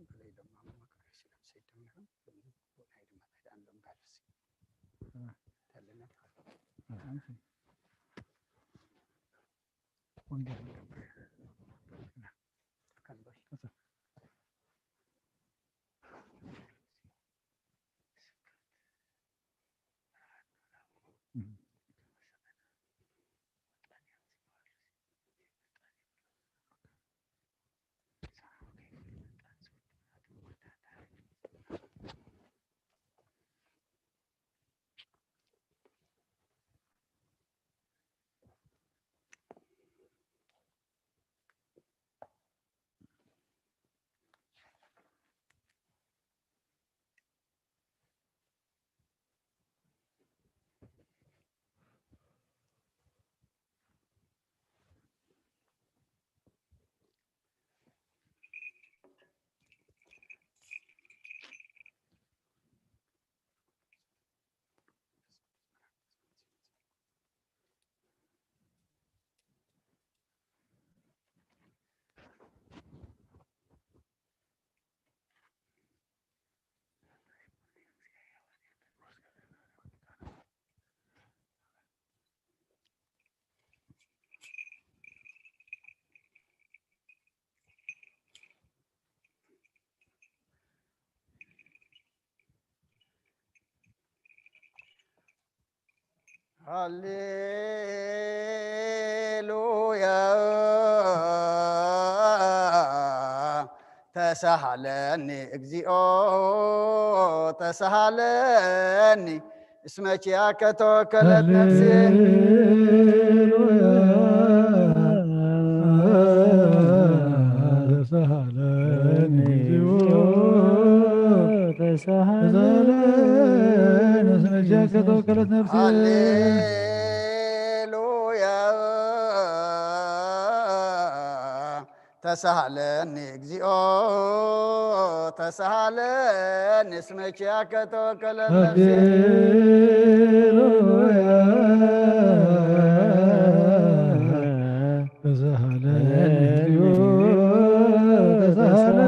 በለይ ዶም ማማ ቀረሽ ኢሎም ሰይዶም ነይሮም። ሎሚ ናይ ድማ ናይ ደኣን ዶም ጋልፍሲ። ተለና ተኸ- ወንጌል ንገብር። ከንበል። ሃሌሉያ። ተሳሃለኒ እግዚኦ ተሳሃለኒ፣ እስመ ኪያከ ተወከለት ነፍሴ። ሃሌሉያ። ተሳሃለኒ እግዚኦ ተሳሃለኒ፣ እስመ ኪያከ ተወከለት ነፍሴ። ሃሌሉያ። ተሳሃለኒ እግዚኦ ተሳሃለኒ፣ እስመ ኪያከ ተወከለት ነፍሴ። ሃሌሉያ። ተሳሃለኒ እግዚኦ ተሳሃለኒ፣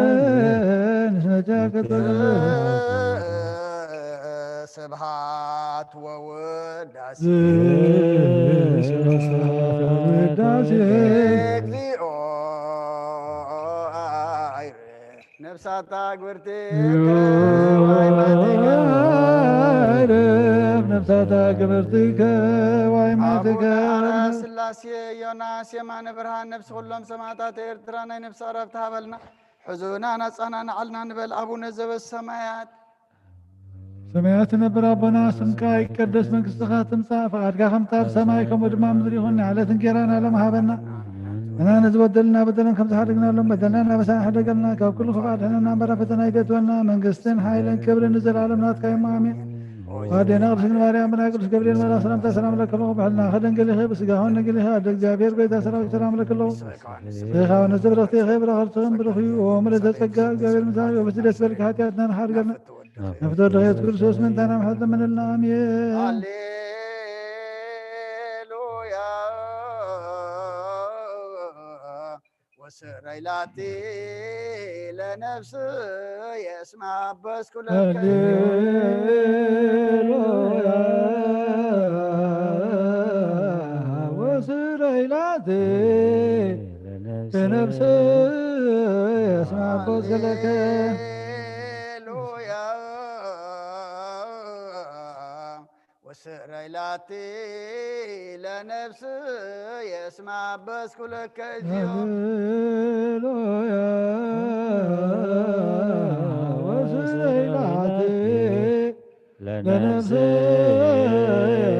እስመ ኪያከ ተወከለት። ስብሐት ወውዳሴ። ስብሐት ወውዳሴ። እግዚኦ አይርፍ ነፍሳታ ግብርትከ ወአይማትከ። አይርፍ ነፍሳታ ግብርትከ ወአይማትከ። አቡነ አርአያ ሥላሴ ዮናስ የማነ ብርሃን ነፍሲ ኩሎም ሰማዕታት ኤርትራ ናይ ነፍሲ ዕረፍቲ ሃበልና። ሕዙናን ኣጸናንዓልና ንበል። ኣቡነ ዘበሰማያት። ሰማያት ትነብር ኣቦና፣ ስምካ ይቀደስ፣ መንግስትኻ ትምጻእ፣ ፈቓድካ ከምታ ኣብ ሰማይ ከምኡ ድማ ኣብ ምድሪ ይኹን። ንዕለት እንጌራና ሎም ሃበና፣ ንሕና ነዚ በደልና በደለን ከም ዝሓደግናሎም በደልና እናበሳና ሕደገልና፣ ካብ ኩሉ ክፉእ ኣድሕነና እምበር ኣብ ፈተና ኣይተእትወና፣ መንግስትን ሓይልን ክብርን ንዘለኣለም ናትካ እዮም። ኣሜን። ኣዴና ቅድስት ድንግል ማርያም፣ ብናይ ቅዱስ ገብርኤል መልኣክ ሰላምታ ሰላም ለኪ ኣለኹ። ብሕልና ክደንግል ኢኺ፣ ብስጋ ሆን ድንግል ኢኺ። ኣደ እግዚኣብሔር ጎይታ ሰራዊት ሰላም ለኪ ኣለኹ። ርኢኻ ወነዘ ብረኽቲ ኢኺ፣ ብረኸርትኽን ብሩኽ እዩ። ወመልእተ ጸጋ፣ እግዚኣብሔር ምሳኺ፣ ወብስደት በልኪ፣ ሓጢኣትና ንሓርገልና። ነፍቶ ድኸት ክርስቶስ ምንታና ምሕረት ለምንልና። ኣሜን። ሃሌሉያ። ወስረይ ላቲ ለነፍስየ እስመ አበስኩ ለከ። ሃሌሉያ። ወስረይ ላቲ ለነፍስየ እስመ አበስኩ ለከ። ሃሌሉያ። ወስረይ ላቲ ለነፍስየ እስመ አበስኩ ለከ እግዚኦ። ሃሌሉያ። ወስረይ ላቲ ለነፍስየ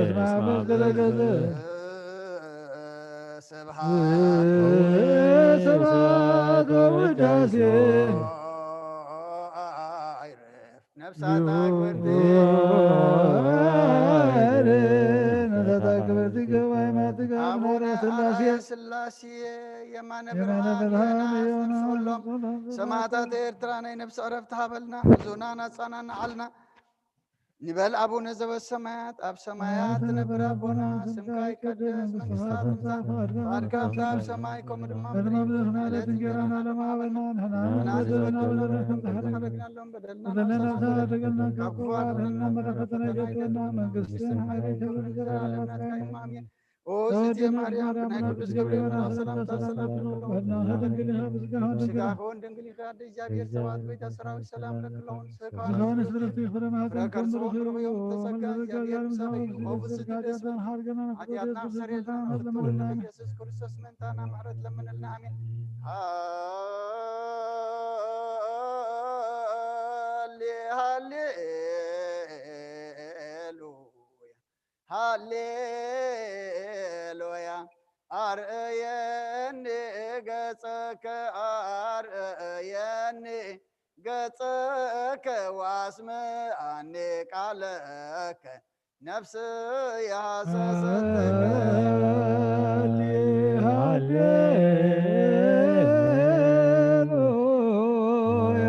እስመ አበስኩ ለከ። ስብሐት ወውዳሴ። ነፍሳታ ክብርቲ። ነፍሳታ ክብርቲ ገባይ ማትጋ አቡነ አርአያ ሥላሴ የማነ የማነ ብርሃን ብርሃን የናስ የሆነ ነፍሲ ኩሎም ኩሎም ሰማዕታት ኤርትራ ናይ ነፍሲ ዕረፍቲ ሃበልና። ሕዙናን ኣጸናንዓልና። ንበል። ኣቡነ ዘበሰማያት፣ ኣብ ሰማያት ትነብር ኣቦና፣ ስምካ ይቀደስ፣ መንግስትካ ትምጻእ፣ ፍቓድካ ከምታ ኣብ ሰማይ ከምኡ ድማ ኣብ ምድሪ። ዕለታዊ እንጀራና ሎሚ ሃበና፣ ንሕና ንበድለና በደልና ከም ንሕና ንበድለና በደልና፣ በደልና ንስሓ፣ በደልና ካብ ክፉ ኣድሕነና፣ በረከትና ኣይትፈለና፣ መንግስትን ሓይልን ክብርን ንዘለኣለም ናትካ እዩ። ኣሜን። ኦ ስቲ ማርያም፣ ብናይ ቅዱስ ገብርኤል መልኣኽ ሰላምታ ሰላም ለኪ ኣለኹ። ብስጋኺ እውን ድንግል ኢኺ፣ ኣደ እግዚኣብሔር፣ ሰብኣት ጎይታ ሰራዊት ሰላም ለኪ ኣለኹ። ንስኺ ከኣ ዝኾነ ስብርት ይኽፍረ ማህፀን ከም ብሩኽ እዩ። ተጸጋ እግዚኣብሔር ምሳኺ እዩ። ኦ ብስቲ ደስ ሓርገና ሓጢኣትና ኣስተሰርየልና፣ ፍትወት ለመና ኢየሱስ ክርስቶስ ምእንታና ምሕረት ለምንልና። ኣሜን። ሃሌ ሃሌ ሃሌሉያ፣ ሃሌሉያ። ኣርእየኒ ገጸከ፣ ኣርእየኒ ገጸከ፣ ወኣስምዓኒ ቃለከ፣ ነፍስየ ሃሰሰትከ። ሃሌ ሃሌሉያ፣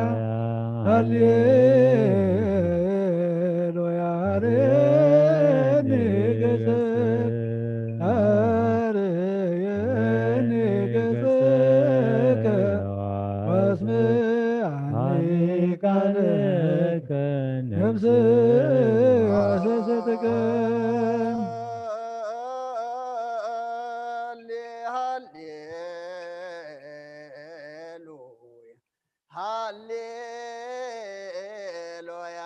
ሃሌሉያ። ኣርየኒ ገጸከ፣ ኣርየኒ ገጸከ፣ ወኣስምዓኒ ቃለከ፣ ነፍስየ ሃሰሰትከ። ሃሌ ሃሌሉያ፣ ሃሌሉያ።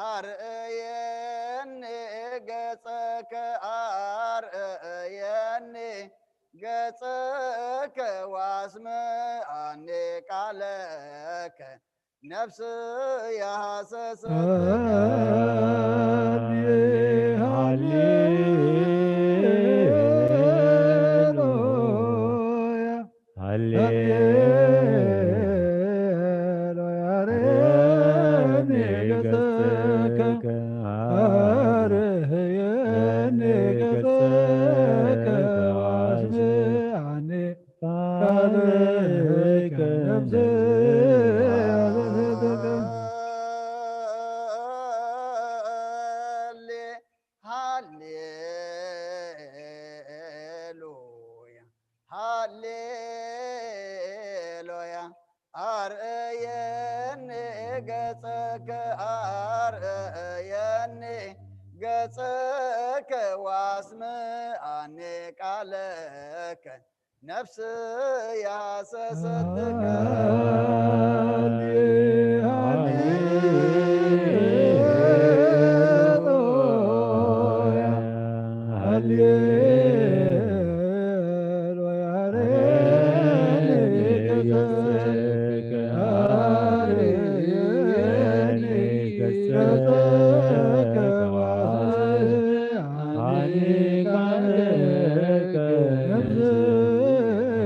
ኣርእየኒ ገጸከ፣ ኣርእየኒ ገጸከ፣ ወኣስምዓኒ ቃለከ፣ ነፍስየ ሃሰሰትከ። ሃሌ ሃሌሉያ፣ ሃሌሉያ። ኣርየኒ ገጸከ፣ ኣርየኒ ገጸከ፣ ወኣስምዓኒ ቃለከ፣ ነፍስየ ሃሰሰትከ። ሃሌ ሃሌሉያ፣ ሃሌሉያ። ኣርእየኒ ገጸከ፣ ኣርእየኒ ገጸከ፣ ወኣስምዓኒ ቃለከ፣ ነፍስየ ሃሰሰትከ። ሃሌሉያ፣ ሃሌሉያ። ኣርየኒ ገጸከ፣ ኣርየኒ ገጸከ፣ ወኣስምዓኒ ቃለከ፣ ነፍስየ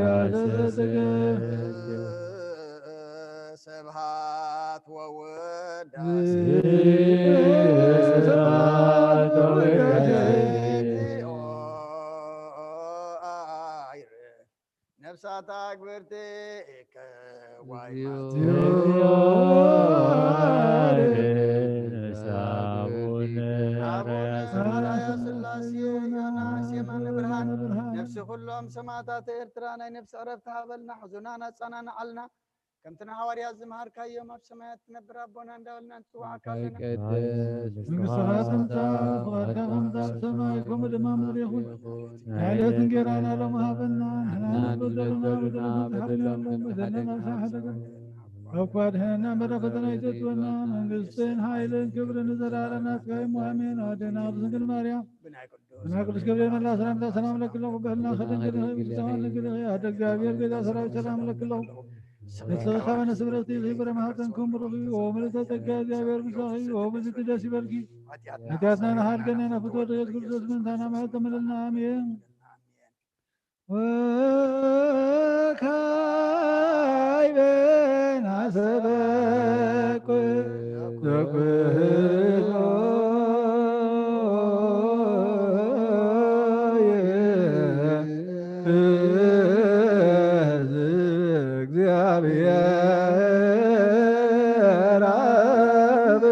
ሃሰሰትከ። ስብሐት ወውዳሴ ስብሐት ወውዳሴ። ነፍሳት ኣግብርቲከ ዋይ ማቴ። አቡነ አቡነ ሰማያ ስላሴ ዮናስ የማነ ብርሃን፣ ነፍሲ ኩሎም ሰማዕታት ኤርትራ ናይ ነፍሲ ዕረፍቲ ሃበልና፣ ሕዙናን ኣጸናንዓልና። ከምቲ ንሃዋርያት ዝመሃርካዮም ኣብ ሰማያት ትነብር ኣቦና እንዳበልና ንጽውዓካ ኣለና። ይትቀደስ መንግስትኻ ትምጻእ፣ ፍቓድካ ከምቲ ኣብ ሰማይ ከምኡ ድማ ኣብ ምድሪ ይኹን። ናይ ዕለት እንጌራና ሎሚ ሃበና፣ ንሕና ንበደሉና በደልና ንሓድገሎም በደልና ንሓድገሎም በደልና ንሓድገሎም ንሓድገሎም። ካብ ክፉ ኣድሕነና፣ እምበር ፈተና ኣይተእትወና። መንግስትን ሓይልን ክብርን ንዘለኣለም ናትካ እዩ። ኣሜን። ኣዴና ቅድስት ድንግል ማርያም፣ ብናይ ቅዱስ ገብርኤል መልኣኽ ሰላምታ ሰላም እብለኪ ኣለኹ። ብሕልና ከደንግል ኢኺ፣ ብዝተኻን ድንግል ኢኺ። ኣደ እግዚኣብሔር፣ ጌታ ሰራዊት፣ ሰላም እብለኪ ኣለኹ። ንስኺ ካብ ኣንስቲ ብርኽቲ ኢኺ፣ ፍረ ማህፀንኪ እውን ብሩኽ እዩ። ኦ ምልዕተ ጸጋ፣ እግዚኣብሔር ምሳኺ እዩ። ኦ ብዝቲ ደስ ይበልኪ። ሓጢኣትና ንሓድገና፣ ናብ ፍትወት ኢየሱስ ክርስቶስ ምእንታና ምሕረት ተመለልና። ኣሜን። ወካዕበ ናሰበኩ ዘኩሎ ይእዝ እግዚአብሔር አብ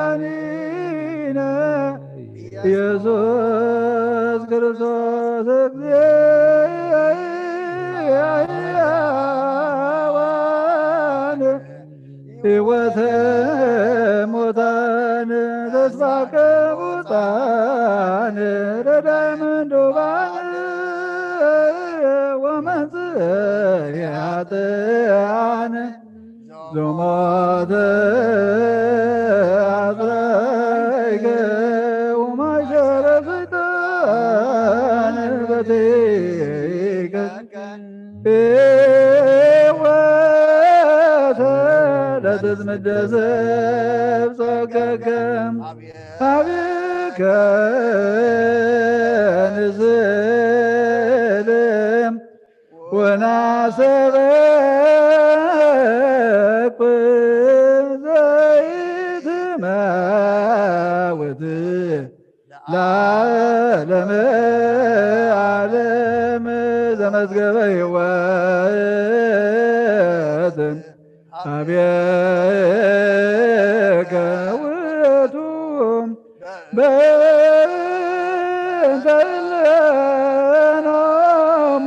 መድኃኒነ ኢየሱስ ክርስቶስ እግዚእነ ሕያዋን ሕይወተ ሙታን ተስፋ ቅቡጻን ረዳይ ምንዱባን ወመንጽሔ ኃጥኣን ዞሞተ አጽራይከ ወማሸረ ሰይጣን በትከ ሕይወተ ለትትምደሰብ ጸጋከ አብከ ንስልም ወናሰበክ ዘይትመውት ለዓለመ ዓለም ዘመዝገበ ሕይወት አብከ ውእቱ በእንተ እለኖሙ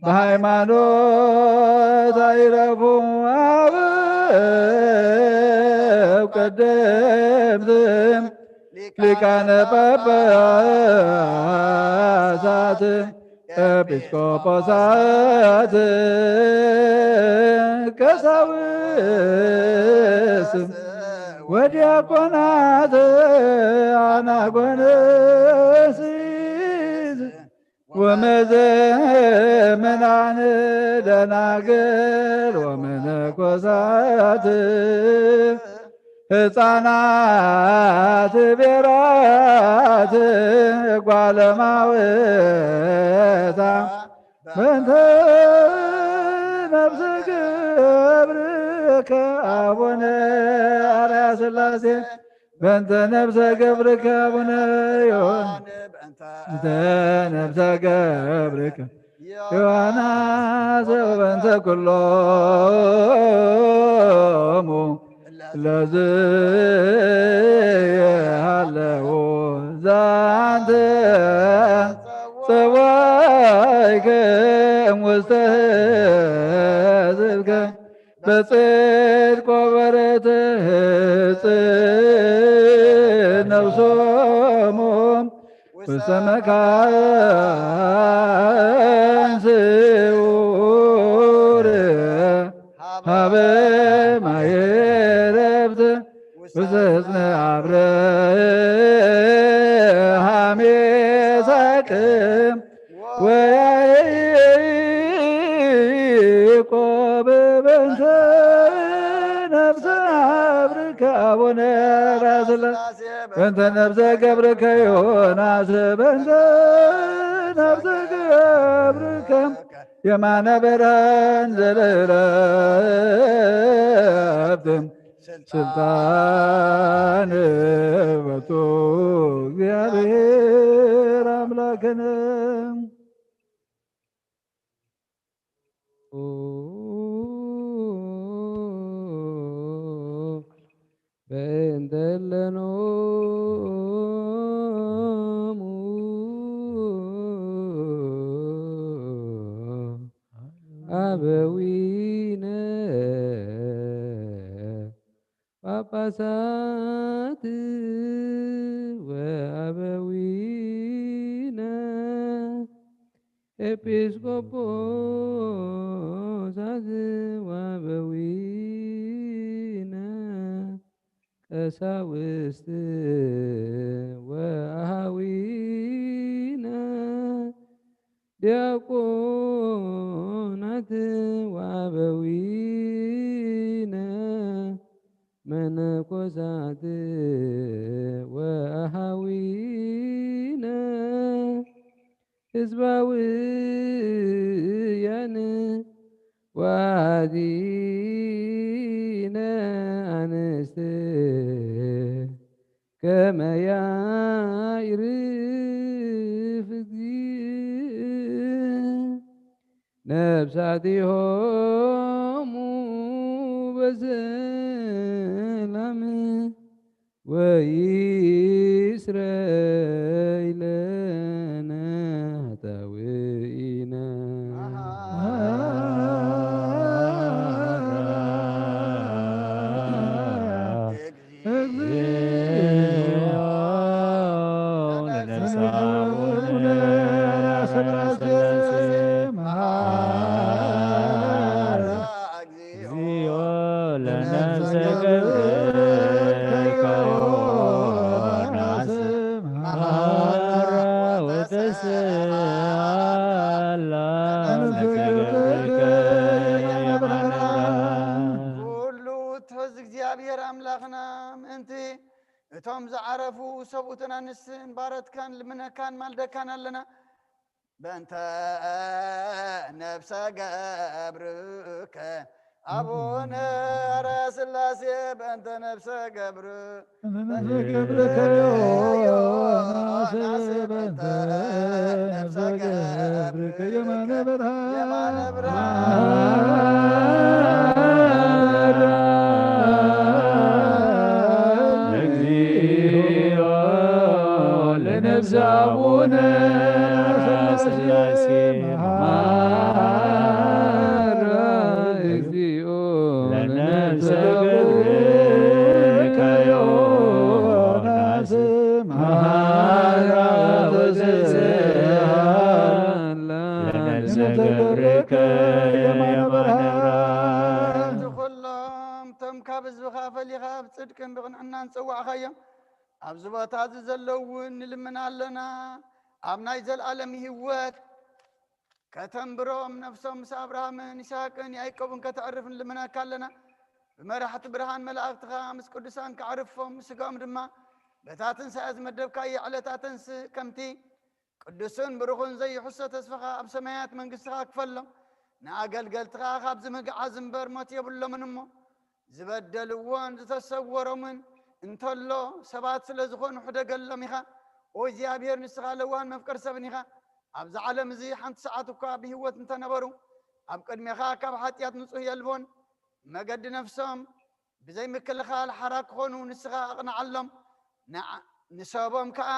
በሃይማኖት አይረፉ አበው ቀደምት ሊቃነ ጳጳሳት ኤጲስቆጶሳት ቀሳውስት ወዲያቆናት አናጎንስት ወመዘምናን ደናግል ወመነኮሳት ሕፃናት ቤራት ጓለማውታ በእንተ ነፍሰ ገብርከ አቡነ አርያ ሥላሴ በእንተ ነፍሰ ገብርከ አቡነ ዮሐንስ በእንተ ነፍሰ ገብርከ ዮሐንስ ወበእንተ ኩሎሙ ለዝሃለዉ ዛንተ ጸዋይከ እሙስተ ህዝብከ በጽድቅ ወበርትዕ ህጽን ነፍሶሙ ውስተ መካን ስውር ሀበ ማየ ዕረፍት ውስተ ሕፅነ አብርሃም ይስሐቅ ወያዕቆብ በእንተ ነፍሰ ገብርከ አቡነ ራስለ በእንተ ነፍሰ ገብርከ ዮናስ በእንተ ነፍሰ ገብርከ የማነ በረን ዘለረብትም ስልጣን በቱ እግዚአብሔር አምላክነ በእንተ እለኖሙ አበዊነ ጳጳሳት ወአበዊነ ኤጲስቆጶሳት ወአበዊነ ቀሳውስት ወአሃዊነ ዲያቆናት ወአበዊነ መነኮሳት ወአሃዊነ ህዝባውያን ወአዚነ አንስት ከመ ያዕርፍ እግዚእ ነፍሳቲሆሙ በሰላም ወይስረይ ለነ ኃጣውኢነ። እግዚኦ ለነፍስነ ሥላሴ መሐረ። እግዚኦ ለነፍሰ ገብርከ ዮናስ መሐረ ወተስአላ ለነፍሰ ገብርከ የማነ ብርሃን። ኩሉ ትሕዝ እግዚኣብሔር ኣምላኽና ምእንቲ እቶም ዝዓረፉ ሰብኡትን ኣንስትን ባረትካን ልምነካን ማልደካን ኣለና። በእንተ ነፍሰ ገብርከ ኣቡነ ኧረ ሥላሴ በእንተ ነፍሰ ገብር ነፍሰ ገብርከ ዮናስ በእንተ ነፍሰ ገብርከ የማነ ብርሃን። የማነ ብርሃን። እግዚኦ ለነፍሰ አቡነ ሥላሴ መሐረ። እግዚኦ ለነፍሰ ገብርከ ዮናስ መሐረ ወተስአላ ለነፍሰ ገብርከ የማነ ብርሃን። ኩሎም እቶም ካብ ህዝብኻ ፈሊኻ ብጽድቅን ብቕንዕናን ዝጸዋዕኻዮም ኣብዚ ቦታ እዚ ዘለዉ እውን ንልምን ኣለና። ኣብ ናይ ዘለኣለም ህይወት ከተንብሮም፣ ነፍሶም ምስ ኣብርሃምን ይስሐቅን ያዕቆብን ከተዕርፍ ንልምነካ ኣለና። ብመራሕቲ ብርሃን መላእክትኻ ምስ ቅዱሳን ከዕርፎም፣ ስጋኦም ድማ በታ ትንሳኤ ዝመደብካዮ ዕለት ኣተንስእ፣ ከምቲ ቅዱስን ብሩኽን ዘይሕሶ ተስፋኻ ኣብ ሰማያት መንግስትኻ ክፈሎም። ንኣገልገልትኻ ካብዚ ምግዓዝ እምበር ሞት የብሎምን እሞ፣ ዝበደልዎን ዝተሰወሮምን እንተሎ ሰባት ስለ ዝኾኑ ሕደገሎም ኢኻ። ኦ እግዚኣብሔር፣ ንስኻ ለዋህን መፍቀር ሰብን ኢኻ። ኣብዚ ዓለም እዚ ሓንቲ ሰዓት እኳ ብህይወት እንተነበሩ፣ ኣብ ቅድሜኻ ካብ ሓጢኣት ንጹህ የልቦን። መገዲ ነፍሶም ብዘይ ምክልኻል ሓራ ክኾኑ ንስኻ ኣቕንዓሎም። ንዓ-፣ ንሰቦም ከኣ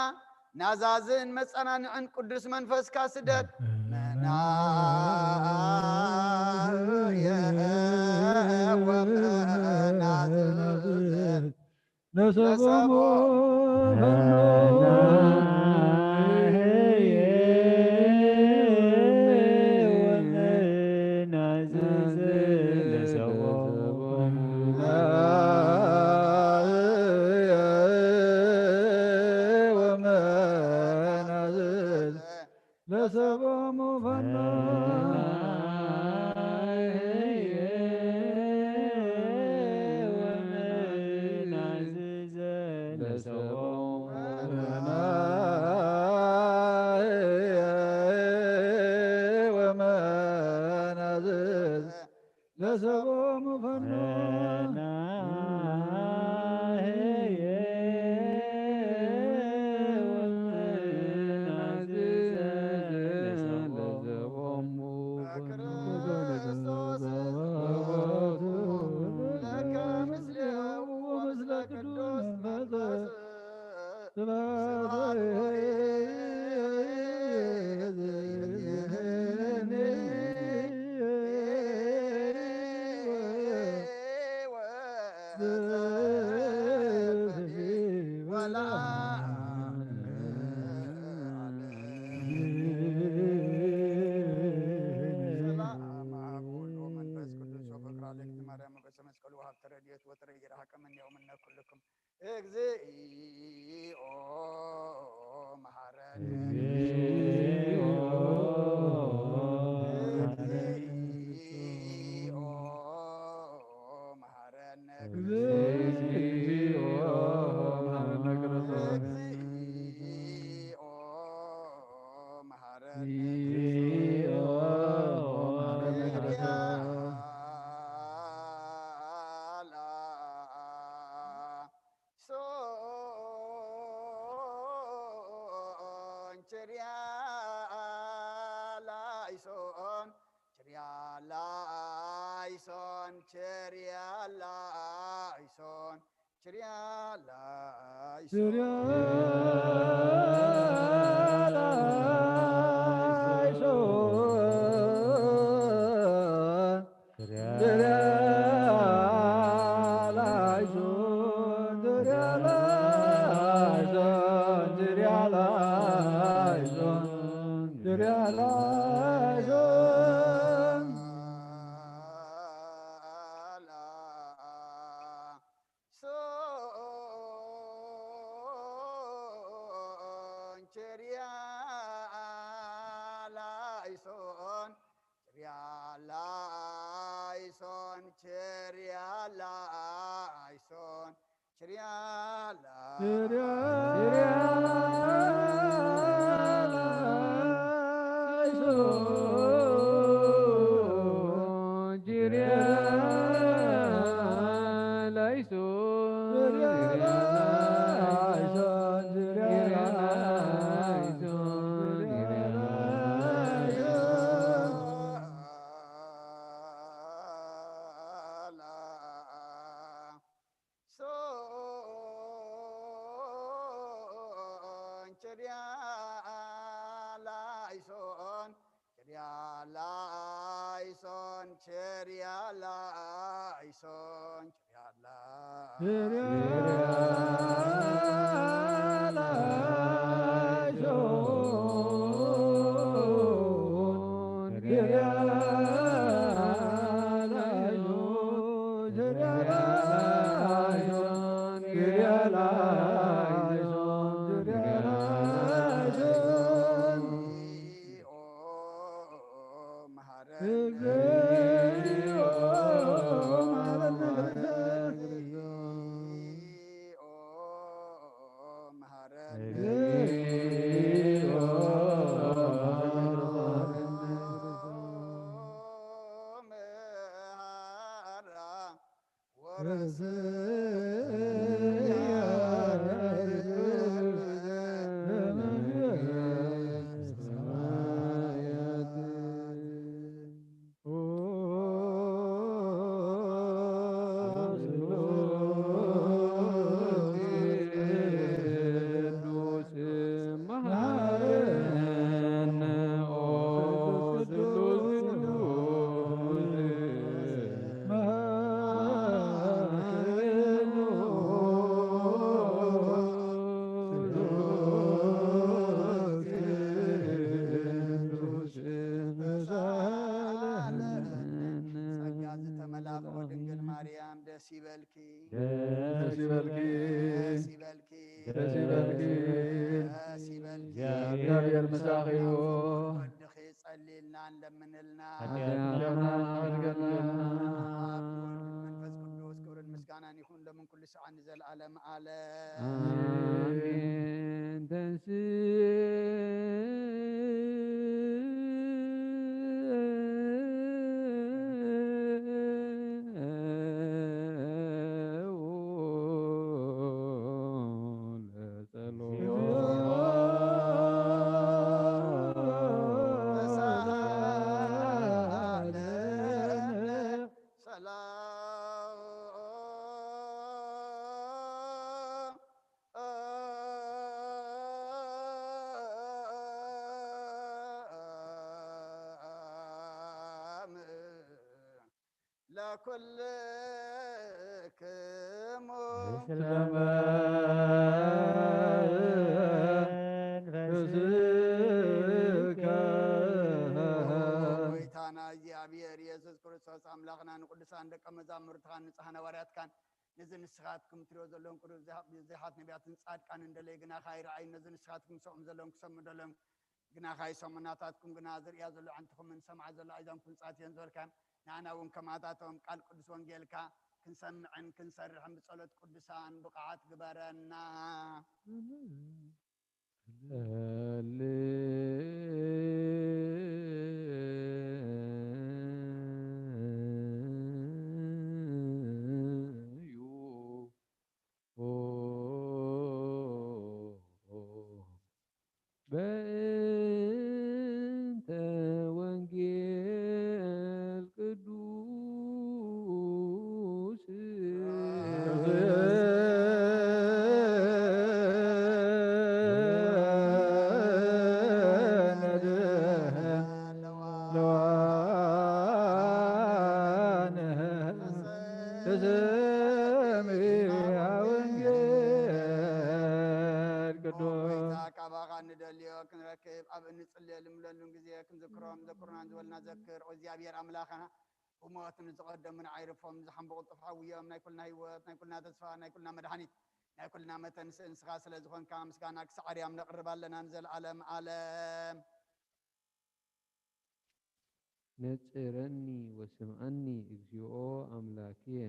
ናዛዝን መጸናንዕን ቅዱስ መንፈስካ ስደድ። መናህየ ወመናዝዝ ለሰቦሙ ፈኖ። ለሰቦሙ ፈኖ። ለሰቦሙ ፈኖ። ችርያ ላይሶ። ሶን ቸርያ ላይሶን፣ ቸርያ ላይሶን፣ ቸርያ ላይሶን፣ ቸርያ ላይሶን። ሶን ቸርያ ላይሶን፣ ቸርያ ላይሶን፣ ቸርያ ላይሶን፣ ቸርያ ጸጋ ዝተመላእክዎ ድንግል ማርያም ደስ ይበልኪ። ደስ ይበልኪ። ደስ ይበልኪ። ደስ ይበልኪ። ደስ ይበልኪ። እግዚኣቢሔር ምሳኺ እዩ። ወድኺ ጸልይልና፣ ንለምንልና። ሓጢኣትና ኣድገልና። ኣብ ወልድ መንፈስ ቅዱስ ክብርን ምስጋናን ይኹን ሎምን ኩሉ ሰዓት ንዘለዓለም ዓለም። ኣሜን። ተንስ ለኩልክሙ ምስለ መንፈስከ። ጎይታና እግዚኣብሔር ኢየሱስ ክርስቶስ ኣምላኽና ንቅዱሳን ደቀ መዛሙርትኻን ንጹሓን ሃዋርያትካን ነዚ ንስኻትኩም ትሪኦ ዘለኹም ቅዱስ ዘይሓት ነቢያትን ጻድቃንን ደለይ ግናኻ ይረኣዩ፣ ነዚ ንስኻትኩም ትሰምዑ ዘለኹም ክሰምዑ ዘለኹም ግናኻ ይሰምዑ፣ ናታትኩም ግና ዝርእያ ዘሎ ኣዕንትኹምን ዝሰምዓ ዘሎ ኣእዛንኩም ጻት እየን ዝበልካ፣ ንኣና እውን ከማታቶም ቃል ቅዱስ ወንጌልካ ክንሰምዕን ክንሰርሕን ብጸሎት ቅዱሳን ብቕዓት ግበረና። በእንተ ወንጌል ቅዱስ ንደልዮ ክንረክብ ኣብ እንጽልየሉን ግዜ ክንዝክሮም ዘክሩናን ዝበልና ዘክር። ኦ እግዚኣብሔር ኣምላኽና፣ ብሞት ንዝቐደሙን ኣይርፎም፣ ዝሓምቡ ቅልጡፍ ሓውዮም፣ ናይ ኩልና ህይወት፣ ናይ ኩልና ተስፋ፣ ናይ ኩልና መድሓኒት፣ ናይ ኩልና መተንስእ ንስኻ ስለ ዝኾንካ ምስጋና ክሳዕ ኣርያም ነቕርብ ኣለና ንዘለዓለም ዓለም። ነጽረኒ ወስምዓኒ እግዚኦ ኣምላክየ፣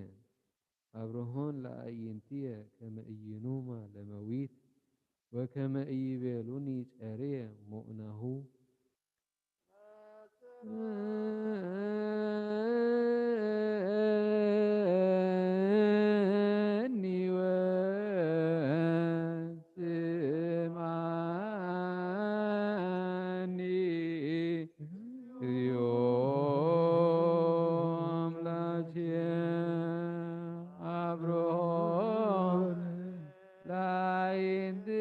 ኣብርሆን ለኣይንትየ ከመ ኢይኑማ ለመዊት ወከመ ኢይቤሉኒ ጸርየ ሞእናሁ። ነጽረኒ ወስምዓኒ። እግዚኦ ኣምላክየ ኣብርሆ ለኣይንትየ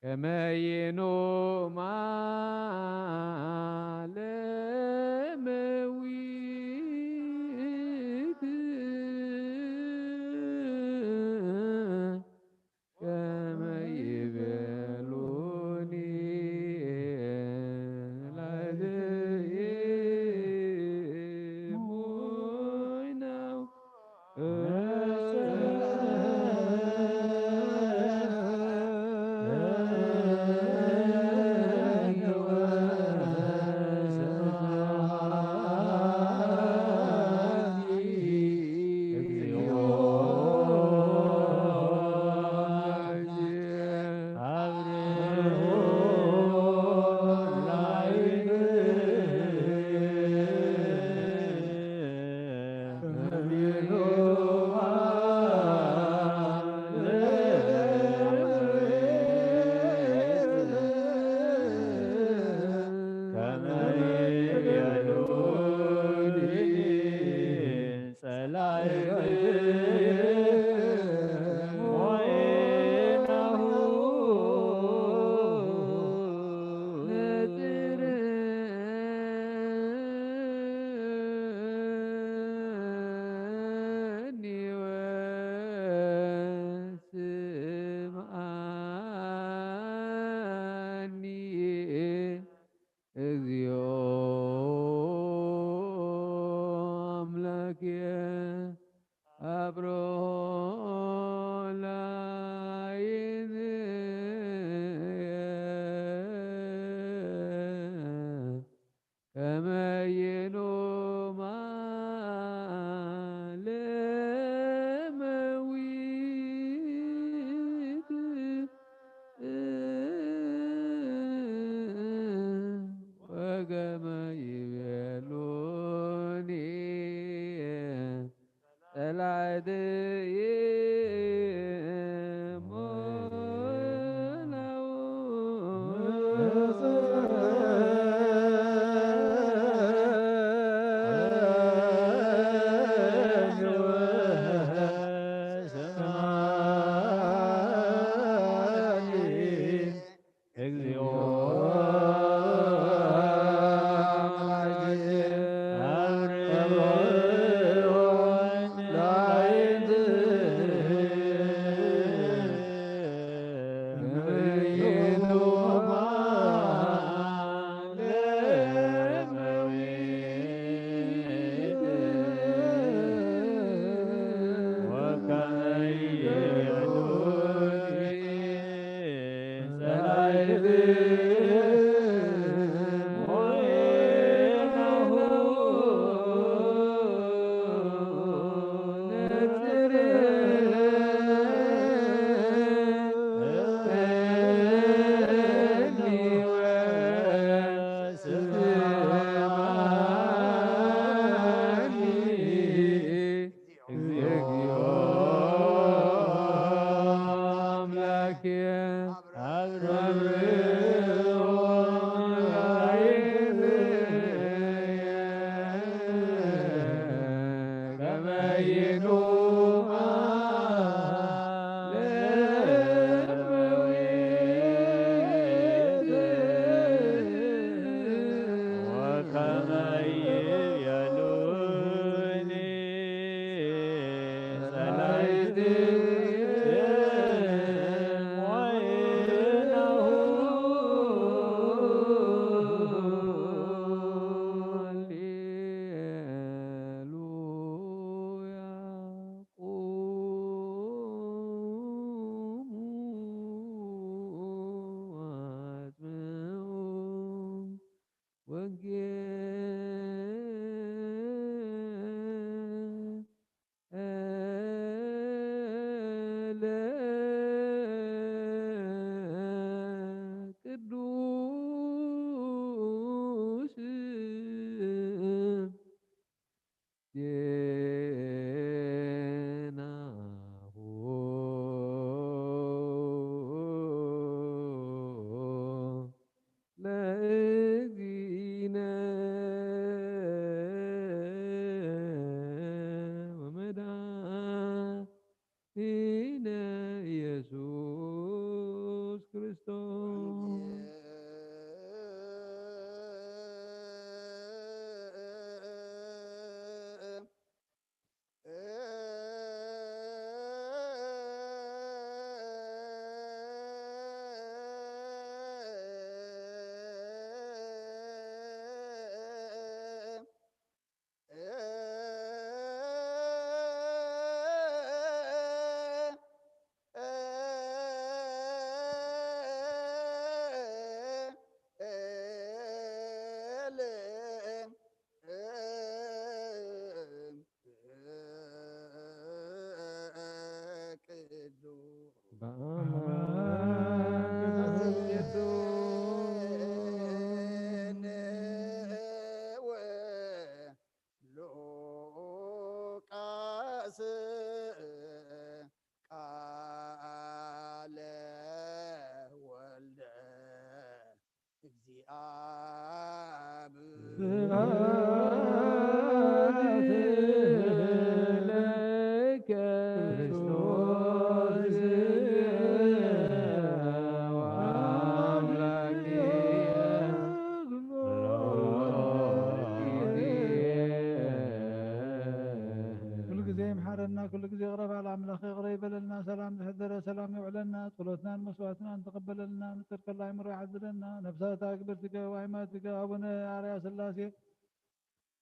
ከመ ኢይኑማ ለመዊት ከመ ኢይቤሉኒ ላዕሌየ ሞይናው። እግዚኦ ኣምላክየ ኣብርሆ ለአዕይንትየ ከመ ኢይኑማ ለመዊት ወከመ ይቤሉኒ ጸላእትየ ሞላው። እግዚኦ ናሁ ለእግዚእነ ወመድኃኒነ ኢየሱስ ክርስቶስ። ሉቃስ ቃለ ወልደ እግዚአብ። ስብሐት ለከ ክርስቶስ ወአምላክ። ኩሉ ግዜ ይምሓረና፣ ኩሉ ግዜ ይቕረ በል ኣምላኽ፣ ይቕረ ይበለልና። ሰላም ዝሕደረ ሰላም ይውዕለና፣ ጸሎትናን መስዋዕትናን ተቐበለልና፣ ንጽድቀላ ኣይምሮ ይዓድለና። ነፍሳታ ግብር ስጋ ዋይማት ስጋ ኣቡነ ኣርያ ስላሴ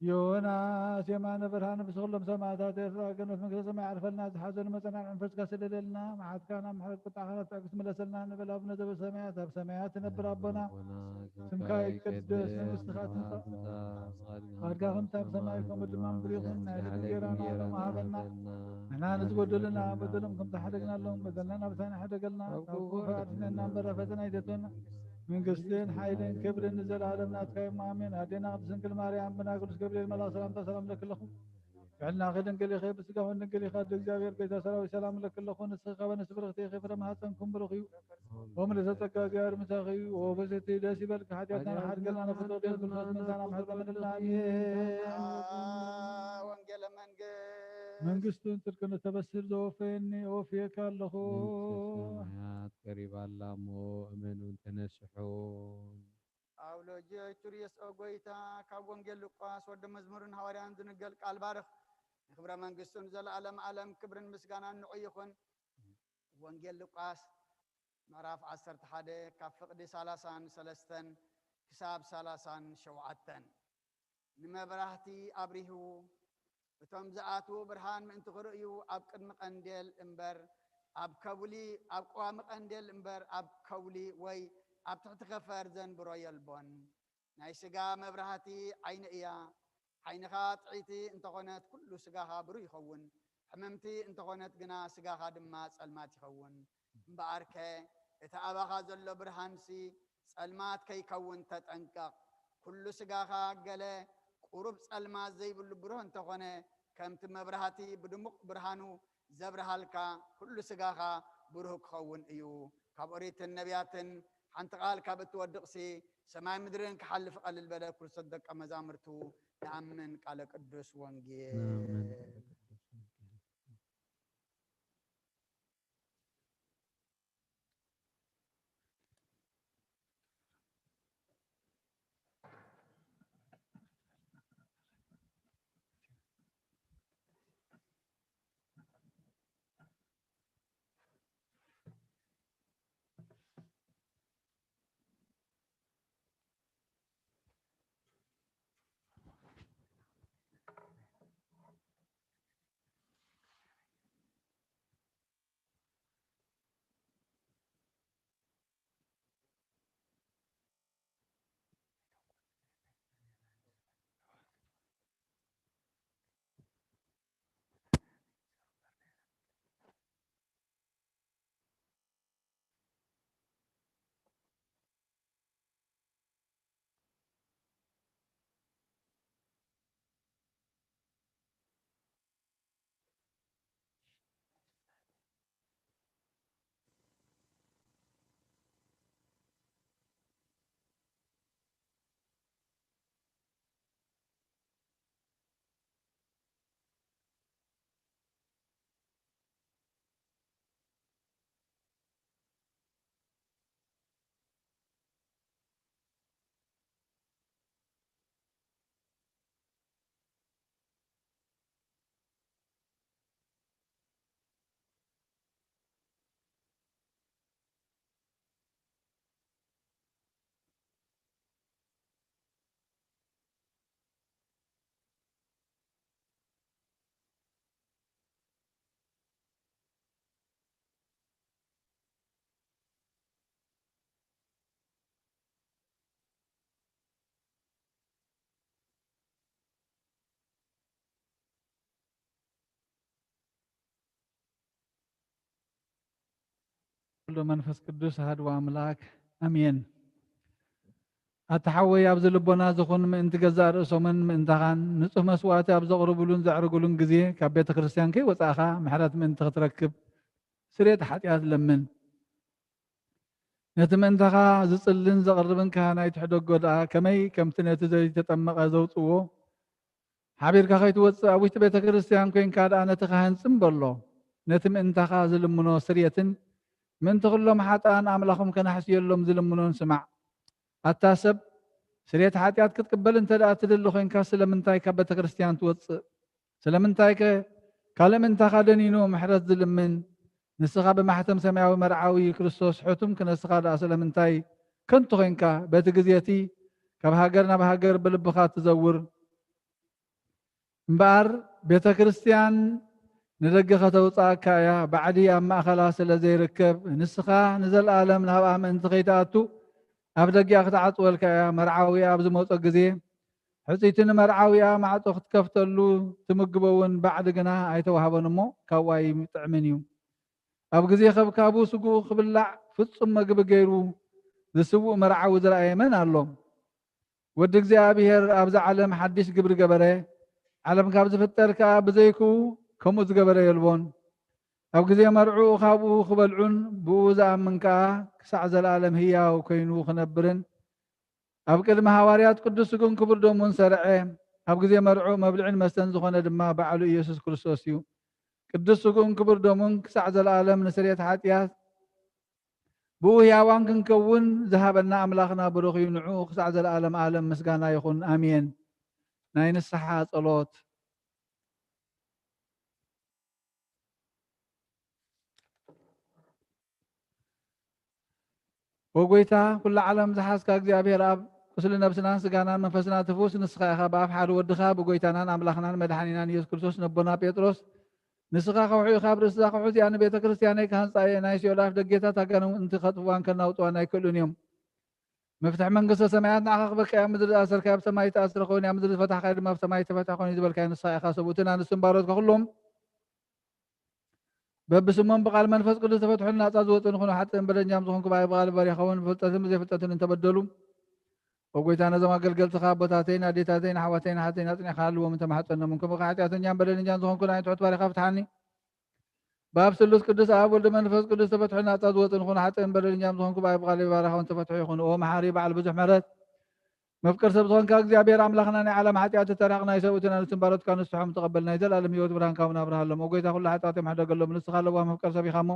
ዮናስ የማነ ብርሃን፣ ምስ ኩሎም ሰማዕታት ኤርትራ ገነት መንግስተ ሰማይ ዓርፈልና። ዝሓዘኑ መጸናንዒ መንፈስካ ስደደልና። መዓትካ ናብ ምሕረት፣ ቁጣዕካ ናብ ትዕግስቲ ምለሰልና ንበል። ኣቡነ ዘበሰማያት፣ ኣብ ሰማያት ትነብር ኣቦና፣ ስምካ ይቀደስ፣ መንግስትኻ ትምጻእ፣ ፍቓድካ ከምቲ ኣብ ሰማይ ከምኡ ድማ ኣብ ምድሪ ይኹን። ናይ ዕለትና እንጀራና ሎሚ ሃበና። ንሕና ንዝበደሉና በደሎም ከም ዝሓደግናሎም፣ በደልና ናብታና ኣይሕደገልና፣ ካብ ክፉእ ኣድሕነና እምበር፣ ናብ ፈተና ኣይተእትወና። መንግስትን ሓይልን ክብርን ንዘለኣለም ናትካ እዩ፣ ኣሜን። ኣዴና ቅድስት ድንግል ማርያም፣ ብናይ ቅዱስ ገብርኤል መልኣኽ ሰላምታ ሰላም እለኪ ኣለኹ። ጥዕናኺ ድንግል ኢኺ፣ ብስጋኺ እውን ድንግል ኢኺ። ኣደ እግዚኣብሔር፣ ጎይታ ሰራዊት፣ ሰላም እለኪ ኣለኹ። ንስኺ ካብ ኣንስቲ ብርኽቲ ኢኺ፣ ፍረ ማህፀንኩም ብሩኽ እዩ። ኦም ልደተ ጸጋ፣ እግዚኣብሔር ምሳኺ እዩ። ኦ ብፅዕቲ፣ ደስ ይበልኪ፣ ሓጢኣትና ንሓድገልና፣ ንፍትወት ክርስቶስ መታና ምሕረት ለምንና። ኣሜን። ወንጌለ መንግስት። መንግስቱን ጽድቅን እተበስር ዘወፈየኒ፣ እወፍየካ ኣለኹ። መንግስተ ሰማያት ቀሪባ ኣላ እሞ፣ እመኑን ተነስሑን። ኣብ ሎጆ ቹሪየስ፣ ኦ ጎይታ፣ ካብ ወንጌል ሉቃስ ወዲ መዝሙርን ሃዋርያን ዝንገል ቃል ባርኽ። ንክብረ መንግስቱ ንዘለኣለም ዓለም ክብርን ምስጋናን ንዑ ይኹን። ወንጌል ሉቃስ ምዕራፍ ዓሰርተ ሓደ፣ ካብ ፍቕዲ ሰላሳን ሰለስተን ክሳብ ሰላሳን ሸውዓተን። ንመብራህቲ ኣብሪሁ፣ እቶም ዝኣትዉ ብርሃን ምእንቲ ክርእዩ፣ ኣብ ቅድሚ ቀንዴል እምበር፣ ኣብ ከውሊ፣ ኣብ ቀዋሚ ቀንዴል እምበር፣ ኣብ ከውሊ ወይ ኣብ ትሕቲ ከፈር ዘንብሮ የልቦን። ናይ ስጋ መብራህቲ ዓይኒ እያ። ዓይንኻ ጥዕይቲ እንተኾነት፣ ኩሉ ስጋኻ ብሩህ ይኸውን። ሕምምቲ እንተኾነት ግና፣ ስጋኻ ድማ ጸልማት ይኸውን። እምበኣርከ፣ እቲ ኣባኻ ዘሎ ብርሃንሲ ጸልማት ከይከውን ተጠንቀቕ። ኩሉ ስጋኻ ገለ ቁሩብ ጸልማት ዘይብሉ ብሩህ እንተኾነ፣ ከምቲ መብራህቲ ብድሙቕ ብርሃኑ ዘብርሃልካ፣ ኩሉ ስጋኻ ብሩህ ክኸውን እዩ። ካብ ኦሪትን ነቢያትን ሓንቲ ቃል ካብ እትወድቕሲ፣ ሰማይ ምድርን ክሓልፍ ቀልል በለ። ክርስቶስ ደቀ መዛሙርቱ ንኣምን ቃለ ቅዱስ ወንጌል። መንፈስ ቅዱስ ኣሐዱ ኣምላክ ኣሜን። ኣታ ሓወይ ኣብዚ ልቦና ዝኹን ምእንቲ ገዛእ ርእሶምን ምእንታኻን ንጹህ መስዋእቲ ኣብ ዘቕርቡሉን ዘዕርጉሉን ግዜ ካብ ቤተ ክርስቲያን ከይወጻእኻ ምሕረት ምእንቲ ክትረክብ ስርየት ሓጢኣት ለምን። ነቲ ምእንታኻ ዝጽልን ዘቕርብን ካህናይ ትሕደጎ ደኣ ከመይ ከምቲ ነቲ ዘይተጠመቐ ዘውጽዎ ሓቢርካ ከይትወጽእ ኣብ ውሽጢ ቤተ ክርስቲያን ኮይንካ ደኣ ነቲ ካህን ጽም በሎ። ነቲ ምእንታኻ ዝልምኖ ስርየትን ምእንቲ ኩሎም ሓጥኣን ኣምላኹም ከናሕስየሎም ዝልምኖን ስማዕ። ኣታ ሰብ ስርየት ሓጢኣት ክትቅበል እንተ ደኣ ትደሊ ኮይንካ ስለምንታይ ካብ ቤተ ክርስቲያን ትወጽእ? ስለምንታይከ ካልእ ምእንታኻ ደኒኑ ምሕረት ዝልምን? ንስኻ ብማሕተም ሰማያዊ መርዓዊ ክርስቶስ ሕቱም ክነስኻ ደኣ ስለምንታይ ከንቱ ኮይንካ በቲ ግዜ እቲ ካብ ሃገር ናብ ሃገር ብልብኻ ትዘውር? እምበኣር ቤተ ክርስቲያን ንደገ ከተውጽኣካ እያ፣ ባዕዲ ኣብ ማእኸላ ስለ ዘይርከብ፣ ንስኻ ንዘለኣለም ናብኣ ምእንቲ ከይትኣቱ ኣብ ደጊኣ ክትዓጽወልካ እያ። መርዓዊኣ ኣብ ዝመጾ ግዜ ሕጽይቲ ንመርዓዊኣ ማዕጾ ክትከፍተሉ ትምግቦ እውን ባዕዲ ግና ኣይተዋህቦን እሞ ካብኡ ኣይጥዕምን እዩ። ኣብ ግዜ ከብካቡ ስግኡ ክብላዕ ፍጹም መግቢ ገይሩ ዝስውእ መርዓዊ ዝረኣየ መን ኣሎ? ወዲ እግዚኣብሔር ኣብዛ ዓለም ሓድሽ ግብሪ ገበረ፣ ዓለም ካብ ዝፍጠር ከኣ ብዘይክኡ ከምኡ ዝገበረ የልቦን። ኣብ ግዜ መርዕኡ ካብኡ ክበልዑን ብኡ ዝኣምን ከኣ ክሳዕ ዘለኣለም ህያው ኮይኑ ክነብርን ኣብ ቅድሚ ሃዋርያት ቅዱስ ስግኡን ክቡር ደሙን ሰርዐ። ኣብ ግዜ መርዕኡ መብልዕን መስተን ዝኾነ ድማ ባዕሉ ኢየሱስ ክርስቶስ እዩ። ቅዱስ ስግኡን ክቡር ደሙን ክሳዕ ዘለኣለም ንስርየት ሓጢኣት ብኡ ህያዋን ክንከውን ዝሃበና ኣምላኽና ብሩኽ እዩ። ንዕኡ ክሳዕ ዘለኣለም ዓለም ምስጋና ይኹን። ኣሜን። ናይ ንስሓ ጸሎት። ወጎይታ ኩሉ ዓለም ዝሓዝካ እግዚኣብሔር ኣብ ቁስሊ ነብስናን ስጋናን መንፈስና ትፍውስ ንስኻ ኢኻ። ብኣፍ ሓደ ወድኻ ብጎይታናን ኣምላኽናን መድሓኒናን ኢየሱስ ክርስቶስ ነቦና ጴጥሮስ ንስኻ ከውሒ ኢኻ፣ ኣብ ርእሲ እዛ ከውሒ እዚኣ ንቤተ ክርስቲያነይ ክሃንጻ እየ፣ ናይ ሲኦል ኣፍ ደጌታት ኣጋንንቲ ከጥፍዋን ከናውጥዋን ኣይክእሉን እዮም። መፍትሒ መንግስተ ሰማያት ንዓኻ ክበካ እያ። ኣብ ምድሪ ዝኣሰርካዮ ኣብ ሰማይ ዝተኣስረ ክኸውን እዩ፣ ኣብ ምድሪ ዝፈታሕካዮ ድማ ኣብ ሰማይ ዝተፈትሐ ክኸውን እዩ ዝበልካዮ ንስኻ ኢኻ። ሰብኡትን ኣንስትን ባሮትካ ኩሎም በብስሞም ብቃል መንፈስ ቅዱስ ተፈትሑን ናጻ ዝወጹን ይኹኑ። ሓጥእን በደለኛን ዝኾንኩ ብኣይ ብቃል ባሪኻውን ብፍልጠትን ብዘይፍልጠትን እንተበደሉ፣ ኦ ጎይታ፣ ነዞም ኣገልገልትኻ ኣቦታተይን ኣዴታተይን ኣሕዋተይን ኣሓተይን ኣጽኒዕካ ሃልዎም እንተማሕጸኖምን፣ ከምኡ ከኣ ሓጢኣተኛን በደለኛን ዝኾንኩ ንዓይ ትሑት ባሪኻ ፍትሓኒ። ብኣብ ስሉስ ቅዱስ ኣብ ወልድ መንፈስ ቅዱስ ተፈትሑ ናጻ ዝወጹን ይኹኑ። ሓጥእን በደለኛን ዝኾንኩ ብኣይ ብቃል ባሪኻውን ተፈትሑ ይኹኑ። ኦ መሓሪ በዓል ብዙሕ ምሕረት፣ መፍቀር ሰብ ዝኾንካ እግዚኣብሔር ኣምላኽና፣ ናይ ዓለም ሓጢኣት ተራቕ ናይ ሰብኡትን ኣንስትን ባሮትካ ንስሖም ተቐበል፣ ናይ ዘላለም ህይወት ብርሃንካ እውን ኣብርሃሎም። ኦ ጎይታ፣ ኩሉ ሓጢኣቶም ሕደገሎም፣ ንስኻ ለዋህ መፍቀር ሰብ ኢኻ እሞ።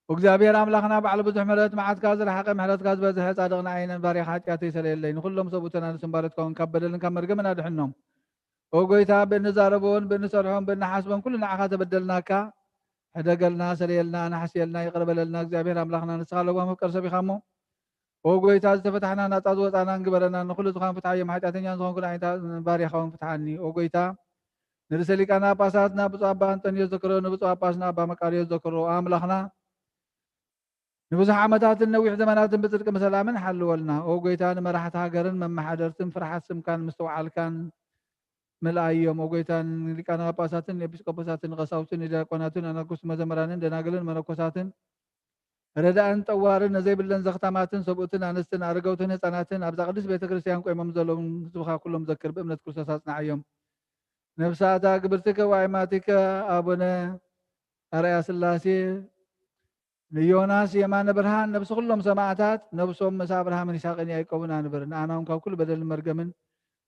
ኦ እግዚኣብሔር ኣምላኽና፣ በዓል ብዙሕ ምሕረት፣ መዓትካ ዝረሓቐ፣ ምሕረትካ ዝበዝሐ፣ ጻድቕ ንዓይን ባሪያኻ ሓጢኣተይ ሰለየለይ፣ ንኹሎም ሰብኡትን ኣንስትን ባሮትካ እውን ካብ በደልን ካብ መርገምን ኣድሕኖም። ኦ ጎይታ፣ ብእንዛረቦን ብእንሰርሖን ብእንሓስቦን ኩሉ ንዓኻ ተበደልናካ። ሕደገልና፣ ሰለየልና፣ ኣናሕስየልና፣ ይቕረ በለልና። እግዚኣብሔር ኣምላኽና፣ ንስኻ ለዋህ መፍቀር ሰብ ኢኻ እሞ። ኦ ጎይታ፣ ዝተፈታሕና ናጻ ዝወጻናን ግበረና። ንኹሉ ዝኻን ፍትሓዮም፣ ሓጢኣተኛን ዝኾንኩ ንዓይታ ባሪያኻ እውን ፍትሓኒ። ኦ ጎይታ፣ ንርእሰ ሊቃነ ጳጳሳትና ብፁዕ ኣባ ኣንጠንዮስ ዘክሮ፣ ንብፁዕ ጳጳስና ኣባ መቃርዮስ ዘክሮ። ኣምላኽና፣ ንብዙሕ ዓመታትን ነዊሕ ዘመናትን ብጽድቂ ብሰላምን ሓልወልና። ኦ ጎይታ፣ ንመራሕቲ ሃገርን መመሓደርትን ፍርሓት ስምካን ምስትውዓልካን ምልኣዮም። ኦ ጎይታ፣ ንሊቃነ ጳጳሳትን ኤጲስቆጶሳትን ቀሳውስትን ዲያቆናትን ኣነኩስት መዘምራንን ደናግልን መነኮሳትን ረዳእን ጠዋርን ነዘይብለን ዘኽታማትን ሰብኡትን ኣንስትን ኣረገውትን ህፃናትን ኣብዛ ቅድስት ቤተ ክርስቲያን ቆይሞም ዘለውን ህዝብኻ ኩሎም ዘክር፣ ብእምነት ክርስቶስ ኣጽንዓዮም። ነፍሳታ ግብርትከ ወኣይማቲከ ኣቡነ ኣርያ ስላሴ ንዮናስ የማነ ብርሃን፣ ነብሲ ኩሎም ሰማዕታት፣ ነብሶም ምስ ኣብርሃምን ይስሐቅን ያዕቆብን ኣንብር። ንኣና እውን ካብ ኩሉ በደልን መርገምን፣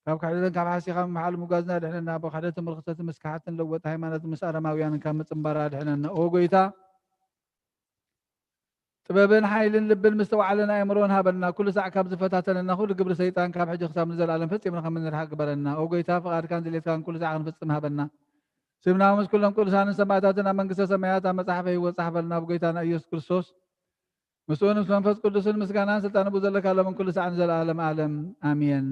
ካብ ክሕደትን ካብ ሓሲኻ ምምሓል ምጓዝና ድሕነና። ብክሕደትን ብርክሰትን ምስ ክሓትን ለወጥ ሃይማኖት ምስ ኣረማውያንን ካብ ምጽንባር ኣድሕነና። ኦ ጎይታ፣ ጥበብን ሓይልን ልብን ምስትውዓልን ኣእምሮን ሃበና። ኩሉ ሳዕ ካብ ዝፈታተነና ኩሉ ግብሪ ሰይጣን ካብ ሕጂ ክሳብ ንዘለኣለም ፈጺምና ከም እንርሓቅ ግበረና። ኦ ጎይታ፣ ፍቓድካን ድሌትካን ኩሉ ሳዕ ክንፍጽም ሃበና። ስምና ምስ ኩሎም ቅዱሳንን ሰማዕታትን ኣብ መንግስተ ሰማያት ኣብ መጽሓፈ ህይወት ጻሕፈልና፣ ብጎይታና ኢየሱስ ክርስቶስ። ምስኡ ምስ መንፈስ ቅዱስን ምስጋናን ስልጣን ብኡ ዘለካ ሎምን ኩሉ ሳዕ ንዘለኣለም ዓለም ኣሜን።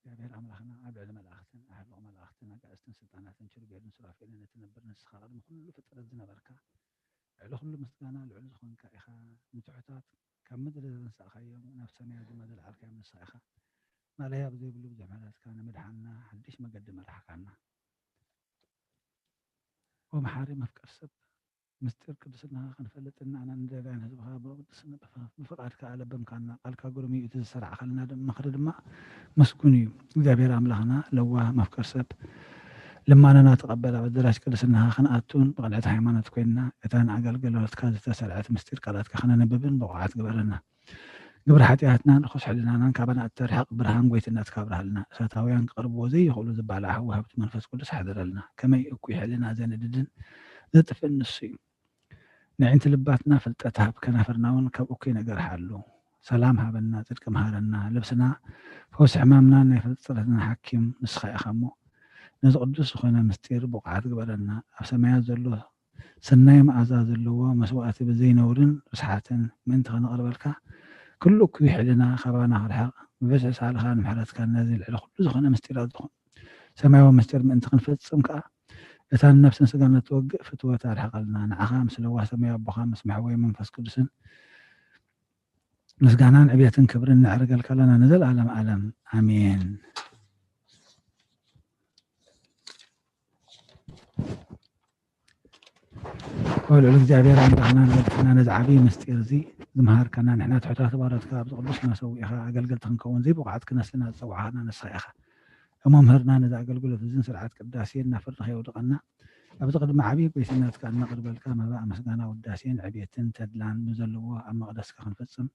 እግዚኣብሔር ኣምላኽና ኣብ ልዕሊ መላእኽትን ኣሕሉቕ መላእኽትን ኣጋእዝትን ስልጣናትን ኪሩቤልን ሱራፌልን እትነብር ንስኻ ቅድሚ ኩሉ ፍጥረት ዝነበርካ ልዕሊ ኩሉ ምስጋና ልዑል ዝኾንካ ኢኻ። ንትሑታት ካብ ምድሪ ዘንሳእካዮም ናብ ሰማያት ድማ ዘልዓልካዮም ንስኻ ኢኻ። ማለያ ብዘይብሉ ብዙሕ ምሕረትካ ንምድሓንና ሓድሽ መገዲ መራሕካና። ኦ መሓሪ መፍቀር ሰብ ምስጢር ቅድስናኻ ክንፈልጥን ንዓና ንደልያን ህዝብኻ ብቅድስና ብፍቓድካ ኣለበምካና። ቃልካ ግሩም እዩ፣ እቲ ዝሰራዕካልና ምኽሪ ድማ ምስጉን እዩ። እግዚኣብሔር ኣምላኽና ለዋህ መፍቀር ሰብ ልማናና ተቐበል። ኣብ ኣደራሽ ቅድስናኻ ክንኣቱን ብቕንዕቲ ሃይማኖት ኮይንና እታ ንኣገልግሎትካ ዝተሰርዐት ምስጢር ቃላትካ ክነንብብን ብቑዓት ግበረና። ግብሪ ሓጢኣትናን ርኹስ ሕልናናን ካባና እተርሕቕ ብርሃን ጎይትነትካ ኣብርሃልና። እሳታውያን ክቐርብዎ ዘይኽእሉ ዝበዓል ኣሕዊ ሃብቲ መንፈስ ቅዱስ ኣሕድረልና። ከመይ እኩይ ሕልና ዘንድድን ዘጥፍእን ንሱ እዩ። ንዕንቲ ልባትና ፍልጠት ሃብ፣ ከናፍርና እውን ካብ እኩይ ነገር ሓሉ። ሰላም ሃበና፣ ጽድቂ መሃረና፣ ልብስና ፈውሲ ሕማምና ናይ ፍጥረትና ሓኪም ንስኻ ኢኻ እሞ፣ ነዚ ቅዱስ ዝኾነ ምስጢር ብቑዓት ግበረና። ኣብ ሰማያት ዘሎ ሰናይ መኣዛ ዘለዎ መስዋእቲ ብዘይ ነውርን ርስሓትን ምእንቲ ከነቕርበልካ፣ ኩሉ እኩይ ሕልና ካባና ክርሕቕ፣ ብብዝሒ ሳልኻን ምሕረትካን ነዚ ልዕሊ ኩሉ ዝኾነ ምስጢራት ዝኾነ ሰማያዊ ምስጢር ምእንቲ ክንፈጽም ከኣ፣ እታ ንነፍስን ስጋን እትወግእ ፍትወት ኣርሕቐልና። ንዓኻ ምስ ለዋህ ሰማያዊ ኣቦኻ ምስ መሕወይ መንፈስ ቅዱስን ምስጋናን ዕብየትን ክብርን ነዕርገልካ ኣለና ንዘለኣለም ዓለም። ኣሜን። ኦ ልዑል እግዚኣብሔር ኣምላኽና ንወድሕና ነዚ ዓብዪ ምስጢር እዚ ዝመሃርካና ንሕና ትሑታት ባሮትካ ኣብዚ ቅዱስ መሰዊእኻ ኣገልገልቲ ክንከውን ዘይብቑዓት ክነስና ዝጸዋዕኻና ንስኻ ኢኻ። እሞ ምህርና ነዚ ኣገልግሎት እዝን ስርዓት ቅዳሴን ናብ ፍርዲ ከየውድቐና ኣብዚ ቅድሚ ዓብዪ ጎይትነትካ እነቕርበልካ መባእ ምስጋና ውዳሴን ዕብየትን ተድላን ብዘለዎ ኣብ መቕደስካ ክንፍጽም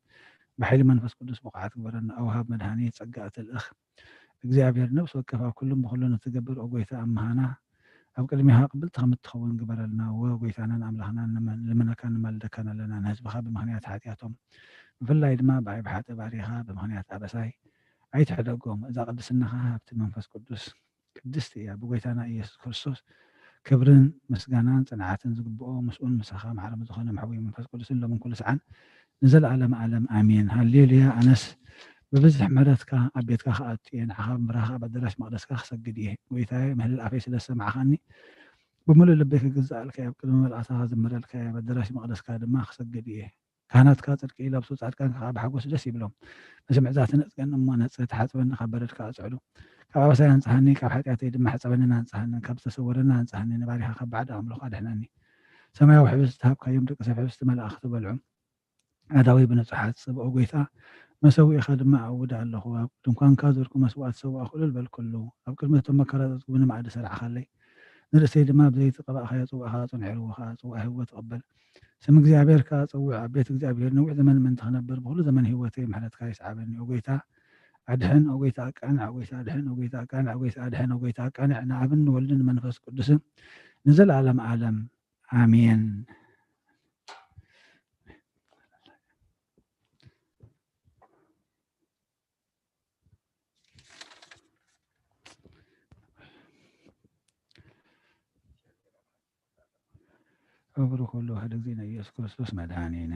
ብሓይሊ መንፈስ ቅዱስ ብቑዓት ግበረና። ኣውሃብ መድኃኒት ጸጋ እትልእኽ እግዚኣብሔር ነፍሲ ወከፍ ኣብ ኩሉን ብኹሉን እትገብር ኦ ጎይታ ኣብ ምሃና ኣብ ቅድሚኻ ቅብልቲ ከም እትኸውን ግበረልና። ወ ጎይታናን ኣምላኽናን ንመ- ልመነካን ንማልደካን ኣለና። ንህዝብኻ ብምኽንያት ሓጢኣቶም ብፍላይ ድማ ብዓይቢ ሓጢ ባሪኻ ብምኽንያት ኣበሳይ ኣይትሕደጎም። እዛ ቅድስናኻ ሃብቲ መንፈስ ቅዱስ ቅድስቲ እያ። ብጎይታና ኢየሱስ ክርስቶስ ክብርን ምስጋናን ጽንዓትን ዝግብኦ ምስኡን ምሳኻ ማዕረ ዝኾነ መሕቡይ መንፈስ ቅዱስን ሎምን ኩሉ ሰዓን ንዘለኣለም ዓለም ኣሜን። ሃሌሉያ። ኣነስ ብብዝሒ ምሕረትካ ኣብ ቤትካ ክኣቱ እየ። ንዓኻ ብምብራኽ ኣብ ኣዳራሽ መቕደስካ ክሰግድ እየ። ጎይታየ፣ ምህልል ኣፈይ ስለ ዝሰማዕኻኒ ብምሉእ ልበይ ክግዛኣልካ እየ። ኣብ ቅድሚ መልኣኻ ክዝምረልካ እየ። ኣብ ኣዳራሽ መቕደስካ ድማ ክሰግድ እየ። ካህናትካ ጽድቂ ይለብሱ፣ ጻድቃንካ ከኣ ብሓጎስ ደስ ይብሎም። ነዚ ምዕዛትን እጽገን እሞ ነጽህ፣ ተሓጽበኒ ካብ በረድካ ኣጽዕሉ። ካብ ኣበሳይ ኣንጽሃኒ፣ ካብ ሓጢኣተይ ድማ ሕጸበንን ኣንጽሃንን፣ ካብ ዝተሰወረኒ ኣንጽሃኒ፣ ንባሪኻ ካብ ባዕዲ ኣምልኾ ኣድሕነኒ። ሰማያዊ ሕብስቲ ተሃብካዮም፣ ደቂ ሰብ ሕብስቲ መላእኽቲ በልዑ። ኣእዳወይ ብንጹሓት ጽብኦ ጎይታ፣ መሰውኢኻ ድማ ኣውደ ኣለኹ። ኣብ ድንኳንካ ዘርኩ መስዋእቲ ሰዋእኩ እልል በልኩሉ። ኣብ ቅድሚ እቶም መከራ ዘጽግቡኒ ማዕዲ ሰራዕኻለይ። ንርእሰይ ድማ ብዘይቲ ቀባእኻዮ ጽዋእኻ ኣጽንዕርዎ ኸኣ ጽዋእ ህይወት እቕበል። ስም እግዚኣብሔር ከኣ ጸውዕ። ኣብ ቤት እግዚኣብሔር ነዊሕ ዘመን ምእንቲ ክነብር ብኹሉ ዘመን ህይወተይ ምሕረትካ ይስዓበኒ። ኦ ጎይታ ኣድሕን፣ ኦ ጎይታ ኣቃንዕ፣ ኦ ጎይታ ኣድሕን፣ ኦ ጎይታ ኣቃንዕ፣ ኦ ጎይታ ኣድሕን፣ ኦ ጎይታ ኣቃንዕ። ንኣብን ንወልድን ንመንፈስ ቅዱስን ንዘለኣለም ዓለም ኣሜን። ክብሪ ኩሉ ሓደ ጊዜ ንኢየሱስ ክርስቶስ መድኃኒነ።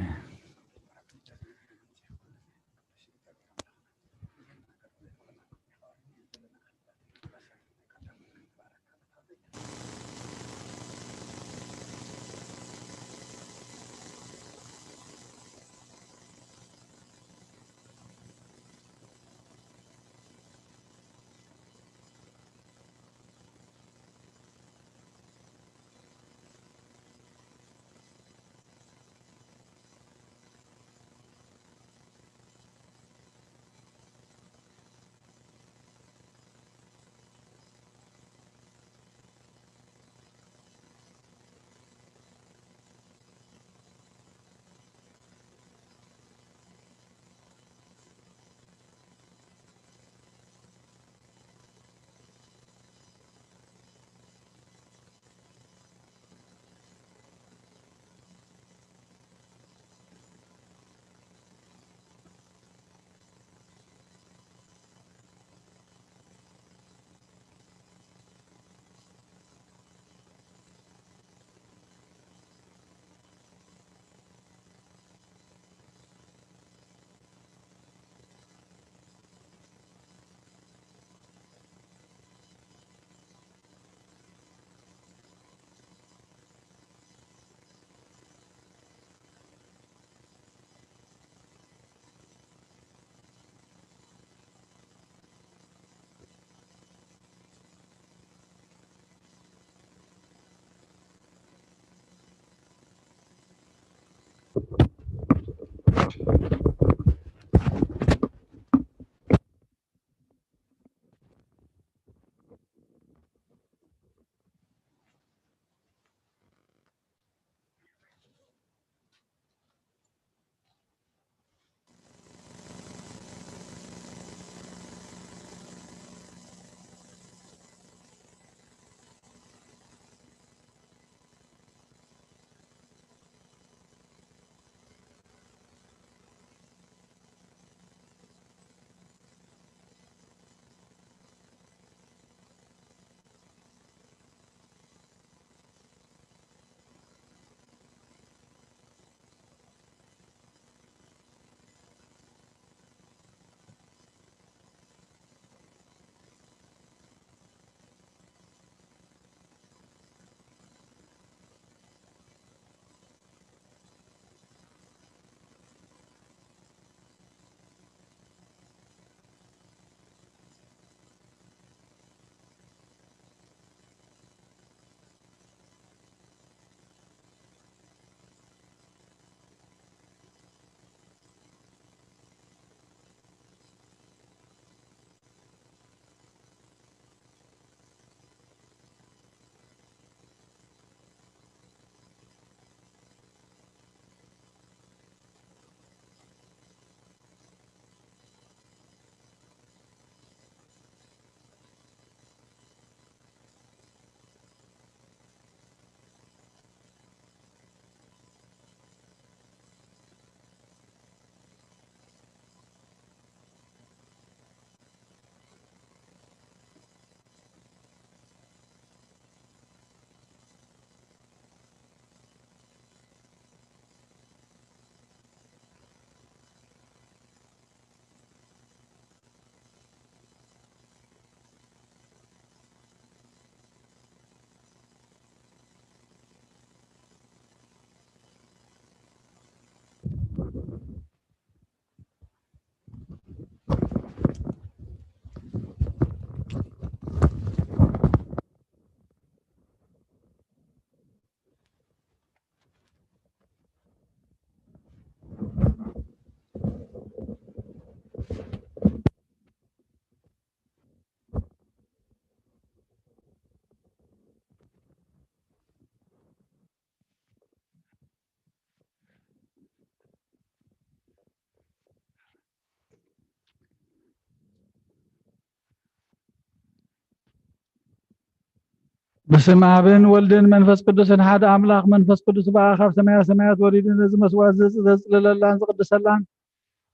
በስመ ኣብን ወልድን መንፈስ ቅዱስን ሓደ ኣምላኽ። መንፈስ ቅዱስ በኣ ካብ ሰማያ ሰማያት ወሪዱ ነዚ መስዋዕት ዘጽ-፣ ዘጽልለላን ዝቕድሰላን።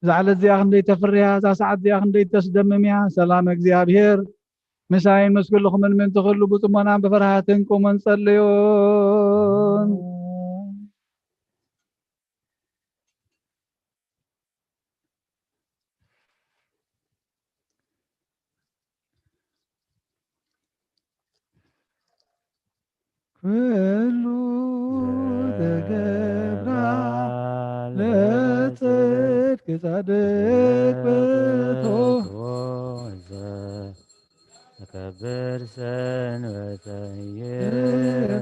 እዛ ዕለት እዚኣ ክንደይ ተፍርያ፣ እዛ ሰዓት እዚኣ ክንደይ ተስደምም እያ። ሰላም እግዚኣብሔር ምሳይን ምስ ኩልኹምን ምእንቲ ኩሉ ብጽሞናን ብፍርሃትን ቁሙን ጸልዩን። ኩሉ ተገብራ ለጽድቅ ጻድቅ ብእቶ ተከብር ሰንበተየ።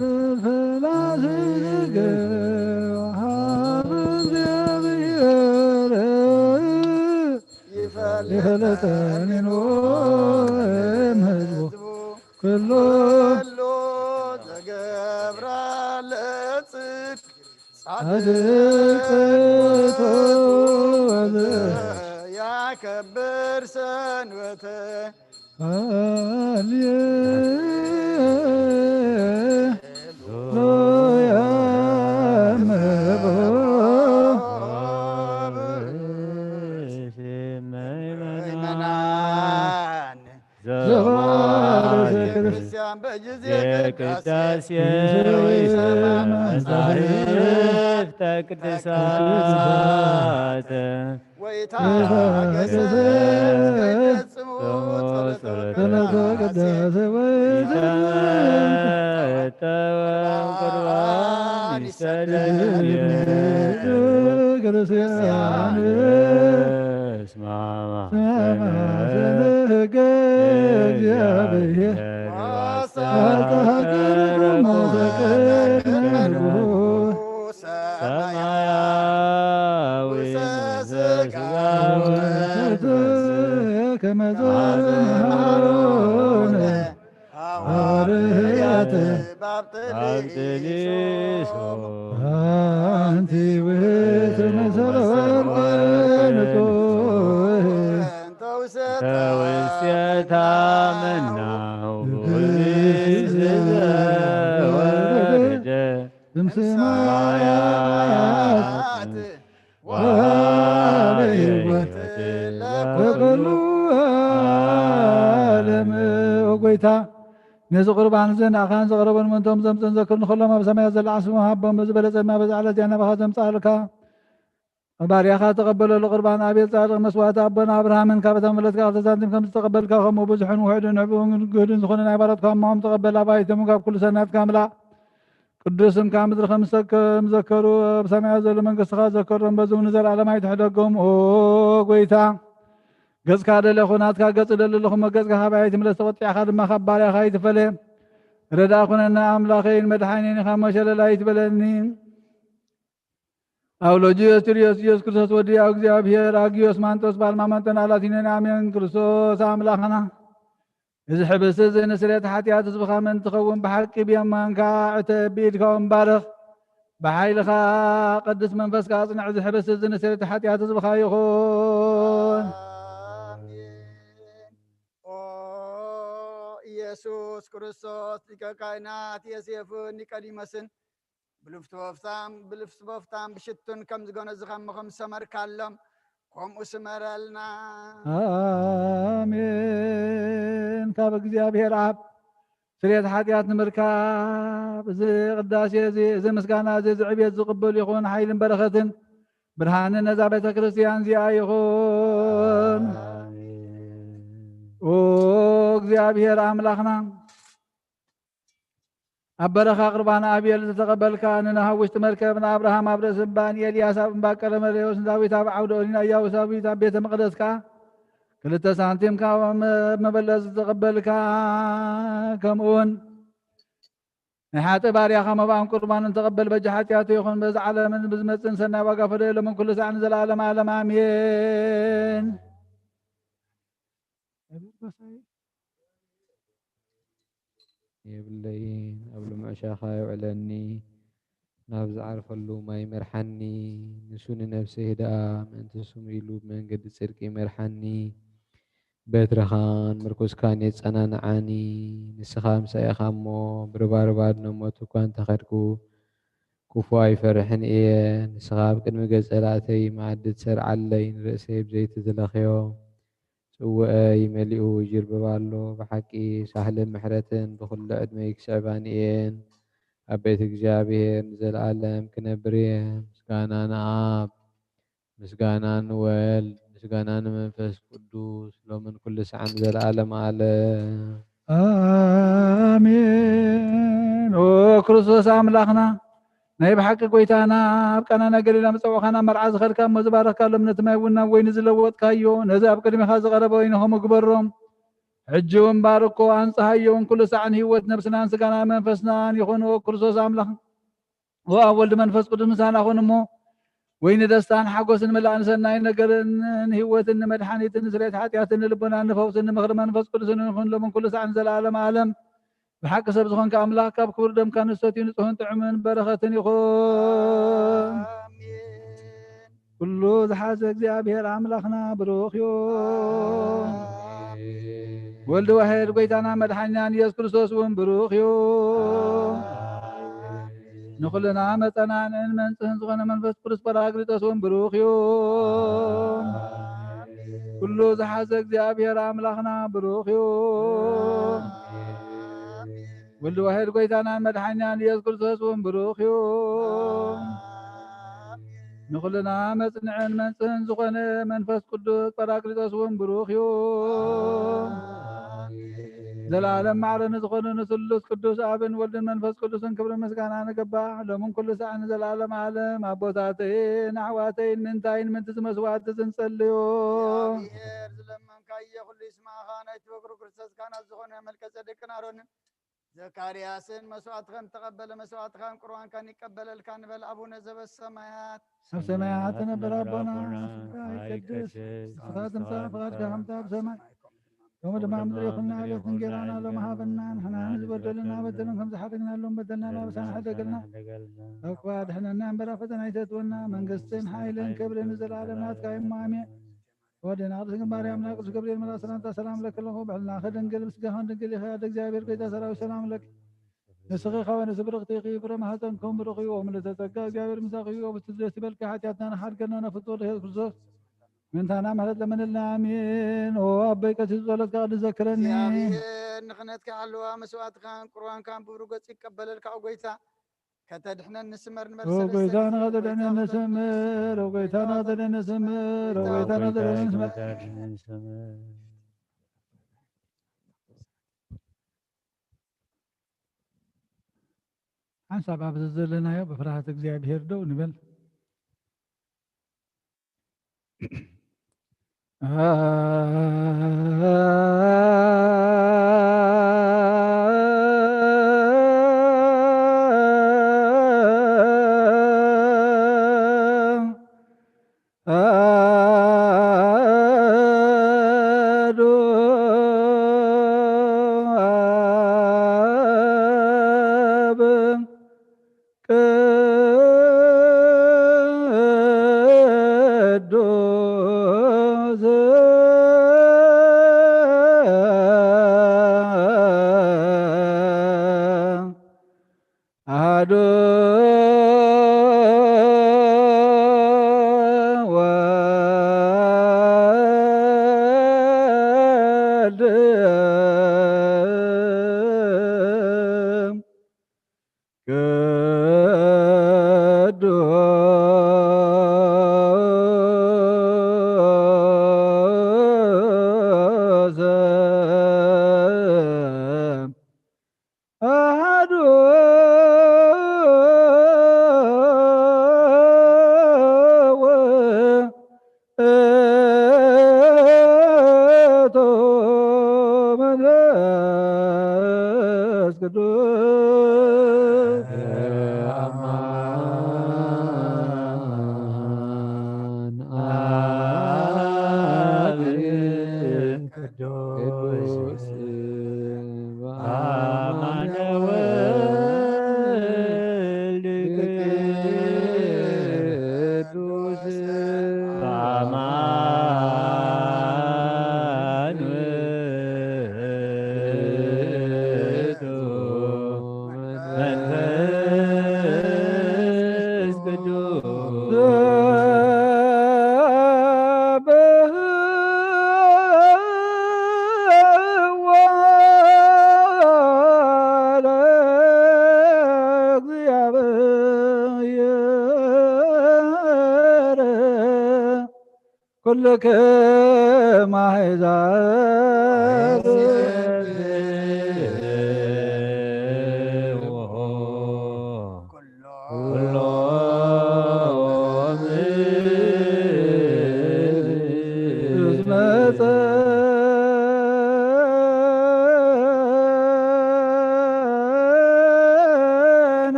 በፈላሲ ዝገባ ሀበ እግዚአብሔር ይፈለጠኒኑ እምሕዝቡ ኩሎ ኩሎ ተገብራ ለጽድቅ ጻድቅ ጻድቅ ተወልደ ያከብር ሰንበተ። ሃሌሉያ እምቦ። ምእመናን ዘዋርድ ዘዋርድ ክርስቲያን በጊዜ ቅዳሴ ቅዳሴ ወይሰማ መጻሕፍተ ቅዱሳት ወይታገሰ ወይታገሰ እስከ ይፈጽሙ ጸሎተ ጸሎተ ቅዳሴ ቅዳሴ ወይሰማ ይሰደድ። ክርስቲያን ስማ ስማ ማሕፀነ ሕገ እግዚአብሔር ዋስተሐቅር ቁመ ዘቀድስ ሰማያዊ ከመ ዘመሃሮነ ሃዋርያት ጳንጠሊሶ። ኣንቲ ውእቱ መሰለ ወርቅ ንጹሕ ተውስታ መናሁ ዘወረደ እምሰማያት ወሀበ ሕይወት ለኩሉ ዓለም። ኦ ጎይታ፣ ነዚ ቁርባን እዚ ንኣኻን ዘቕረቦን መንቶም ዘምጽን ዘክር ንኹሎም ኣብ ሰማያት ዘለዓል ስሙ ሃቦም። በዚ በለጸ ድማ በዚ ዕለት እዚኣ ናባኻ ዘምጻልካ ባርያኻ ተቐበለሉ። ቁርባን ኣቤል ጻድቕ መስዋዕቲ ኣቦና ኣብርሃምን ካብ እታ መለትካ ክልተ ሳንቲም ከም ዝተቐበልካ፣ ከምኡ ብዙሕን ውሑድን ንዕቡን ግህድን ዝኾነ ናይ ባሮትካ እማኦም ተቐበል። ኣባይቶም ካብ ኩሉ ሰናትካ ምላእ። ቅዱስ ስምካ ምድሪ ከም ዝሰከ-፣ ከም ዘከሩ ኣብ ሰማያት ዘሎ መንግስትኻ ዘከሮም፣ በዚ እውን ንዘለኣለም ኣይትሕደጎም። ኦ ጎይታ፣ ገጽካ ደለኹ፣ ናትካ ገጽ እደሊ ኣለኹ እሞ፣ ገጽካ ካባይ ኣይትምለስ፣ ተቖጢዕካ ድማ ካብ ባርያኻ ኣይትፈለ። ረዳእ ኩነና ኣምላኸይን መድሓኒን ኢኻ እሞ፣ ሸለል ኣይትበለኒ። ኣውሎጅዮስ፣ ቲርዮስ፣ ኢየሱስ ክርስቶስ ወዲ እግዚኣብሔር፣ ኣግዮስ፣ ማንጦስ፣ ባልማመንጦን ኣላቲኖን ኣሜን። ክርስቶስ ኣምላኽና፣ እዚ ሕብስቲ እዚ ንስርየት ሓጢኣት ህዝብኻ ምእንቲ ኸውን ብሓቂ ብየማንካ ዕተብ፣ ብኢድካ እውን ባርኽ፣ ብሓይልኻ ቅዱስ መንፈስካ ኣጽንዕ። እዚ ሕብስቲ እዚ ንስርየት ሓጢኣት ህዝብኻ ይኹን። ኣሜን። ኦ ኢየሱስ ክርስቶስ፣ ሊቀ ካህናት ዮሴፍን ኒቆዲሞስን ብልፍቲ ወፍታም፣ ብልፍቲ ወፍታም ብሽቱን ከም ዝገነዝኻ እሞ ከም ዝሰመርካሎም፣ ከምኡ ስመረልና። ኣሜን። ካብ እግዚኣብሔር ኣብ ስርየት ሓጢኣት ንምርካብ፣ እዚ ቅዳሴ እዚ፣ እዚ ምስጋና እዚ፣ እዚ ዕብየት ዝቕበል ይኹን። ሓይልን በረኸትን ብርሃንን ነዛ ቤተ ክርስቲያን እዚኣ ይኹን። ኣሜን። ኦ እግዚኣብሔር ኣምላኽና፣ ኣብ በረኻ ቁርባን ኣቤል ዝተቐበልካ፣ ንኖህ ኣብ ውሽጢ መርከብ፣ ንኣብርሃም ኣብ ርእሲ እምባ፣ ንኤልያስ ኣብ እምባ ቀርሜሌዎስ፣ ንዳዊት ኣብ ዓውደ ኦሊን ኣያቡስ ኣብ ቤተ መቕደስካ፣ ክልተ ሳንቲም ካብ መበለት ዝተቐበልካ፣ ከምኡውን ናይ ሓጥእ ባርያኻ መባእን ቁርባንን ተቐበል። በጃ ሓጢኣቱ ይኹን፣ በዚ ዓለምን ብዝመጽእን ሰናይ ዋጋ ፈደዮ፣ ሎምን ኩሉ ሳዕ ንዘለኣለም ዓለም ኣሜን። የብለይን፣ ኣብ ልሙዕ ሻኻ የውዕለኒ፣ ናብ ዝዓርፈሉ ማይ መርሓኒ። ንሱ ንነፍሰይ ህድኣ፣ ምእንቲ ስሙ ኢሉ ብመንገዲ ጽድቂ መርሓኒ። በትርኻን ምርኩስካን የጸናንዓኒ። ንስኻ ምሳይ ኢኻ እሞ፣ ብርባርብ ኣድኖ ሞት እኳ እንተኸድኩ፣ ክፉእ ኣይፈርሕን እየ። ንስኻ ኣብ ቅድሚ ገጸ ላእተይ መኣዲ ትሰርዓለይ፣ ንርእሰይ ብዘይቲ ትለኽዮ። ጽውአይ መሊኡ ይጅርብብ ኣሎ። ብሓቂ ሳህልን ምሕረትን ብኹሉ ዕድመይ ክስዕባኒ እየን። ኣብ ቤት እግዚኣብሔር ንዘለኣለም ክነብር እየ። ምስጋና ንኣብ፣ ምስጋና ንወልድ፣ ምስጋና ንመንፈስ ቅዱስ፣ ሎምን ኩሉ ሰዓን ዘለኣለም ኣለም። ኣሜን። ኦ ክርስቶስ ኣምላኽና፣ ናይ ብሓቂ ጎይታና፣ ኣብ ቃና ናይ ገሊላ ምጸውዕኻና መርዓ ዝኸድካ እሞ ዝባረኽካሎም፣ ነቲ ማይ እውን ናብ ወይኒ ዝለወጥካዮ፣ ነዚ ኣብ ቅድሜኻ ዝቐረበ ወይኒ ኸምኡ ግበሮም። ሕጂ እውን ባርኮ፣ ኣንጽሃዮ እውን ኩሉ ሳዕ ንህይወት ነብስናን ስጋና መንፈስናን ይኹን። ኦ ክርስቶስ ኣምላኽ፣ ኦ ኣብ ወልድ መንፈስ ቅዱስ ምሳና ኹን እሞ፣ ወይኒ ደስታን ሓጎስን ምላእ፣ ንሰናይ ነገርን ንህይወትን ንመድሓኒትን ንስርየት ሓጢኣትን ንልቦናን ንፈውስን ንምኽሪ መንፈስ ቅዱስን ይኹን፣ ሎምን ኩሉ ሳዕ ንዘለኣለም ኣለም። ብሓቂ ሰብ ዝኾንካ ኣምላኽ፣ ካብ ክቡር ደምካ ንሰትዩ ንጹህን ጥዑምን በረኸትን ይኹን። ኣሜን። ኩሉ ዝሓዘ እግዚኣብሔር ኣምላኽና ብሩኽ እዩ። ኣሜን። ወልድ ዋሕድ ጎይታና መድሓኒናን ኢየሱስ ክርስቶስ እውን ብሩኽ እዩ። ኣሜን። ንኹልና መጸናንዕን መንጽህን ዝኾነ መንፈስ ቅዱስ ጳራቅሊጦስ እውን ብሩኽ እዩ። ኣሜን። ኩሉ ዝሓዘ እግዚኣብሔር ኣምላኽና ብሩኽ እዩ። ኣሜን። ወልድ ዋሕድ ጎይታናን መድሓኒናን ኢየሱስ ክርስቶስ እውን ብሩኽ እዩ። ኣሜን። ንኹልና መጽንዕን መንጽህን ዝኾነ መንፈስ ቅዱስ ጳራቅሊጦስ እውን ብሩኽ እዩ። ኣሜን። ዘለዓለም ማዕረ ንዝኾነ ንስሉስ ቅዱስ ኣብን ወልድን መንፈስ ቅዱስን ክብሪ ምስጋና ንገባዕ፣ ሎምን ኩሉ ሳዕ ንዘለዓለም ዓለም። ኣቦታተይን ኣሕዋተይን፣ ምንታይን ምንቲ ዝመስዋዕቲ ዝንጸልዮ። እግዚኣብሔር ዝለመንካዮ ኩሉ ይስማዕኻ። ናይቲ ፍቅሩ ክርስቶስ ካህናት ዝኾነ መልከ ጸደቅን ኣሮንን ዘካርያስን መስዋዕትኻን ተቐበለ፣ መስዋዕትኻን ቁርባንካን ይቀበለልካ ንበል። ኣቡነ ዘበሰማያት፣ ኣብ ሰማያት ትነብር ኣቦና፣ ስምካ ይቀደስ፣ ስምካ ትምጻእ፣ ፍቓድካ ከምቲ ኣብ ሰማይ ከምኡ ድማ ኣብ ምድሪ ይኹን። ንዕለትና እንጌራና ሎሚ ሃበና፣ ንሕና ንዝበደሉና በደሎም ከም ዝሓደግናሎም በደልና፣ ናብ ኣበሳና ሕደገልና፣ ካብ ክፉእ ኣድሕነና እምበር ኣብ ፈተና ኣይተእትወና። መንግስትን ሓይልን ክብርን ንዘለኣለም ናትካ እዩ፣ እሞ ኣሜን። ወደና ቅዱስ ግንባር ኣምላክ ቅዱስ ገብርኤል መልኣክ ሰላምታ ሰላም ለኪ ኣለኹ። ብሕልና ከደንግል ምስጋኻን ድንግል ኢኻ። ኣደ እግዚኣብሔር ጎይታ ሰራዊት ሰላም ለኪ። ንስኺ ከወ ንስብርኽቲ ኢኺ፣ ፍረ ማህፀንኩም ብሩኽ እዩ። ምልዕተ ጸጋ እግዚኣብሔር ምሳኺ እዩ። ብትዝደስ ይበልኪ ሓጢኣትና ንሓድገና ነፍቶ ለሄት ክርስቶስ ምንታና ምሕረት ለመንልና። ኣሜን። ኦ ኣቦይ ቀሲስ ጸሎትካ ቅዱስ ዘክረኒ። እግዚኣብሔር ንኽነትካ ኣለዋ መስዋዕትካን ቁርባንካን ብብሩ ገጽ ይቀበለልካ። ኦ ጎይታ ከተድሕነን ንስመር ንበል። ኦ ሰለስተ ጎይታና ጊዜ። ከተድሕነን ንስምር፣ ኦ ጎይታና ከተድሕነን ንስምር፣ ኦ ጎይታና ከተድሕነን ንስምር። ሓንሳብ ኣብዚ ዘለናዮ ብፍርሃት እግዚኣብሔር ደው ንበል። ኩልክም ኣሕዛብ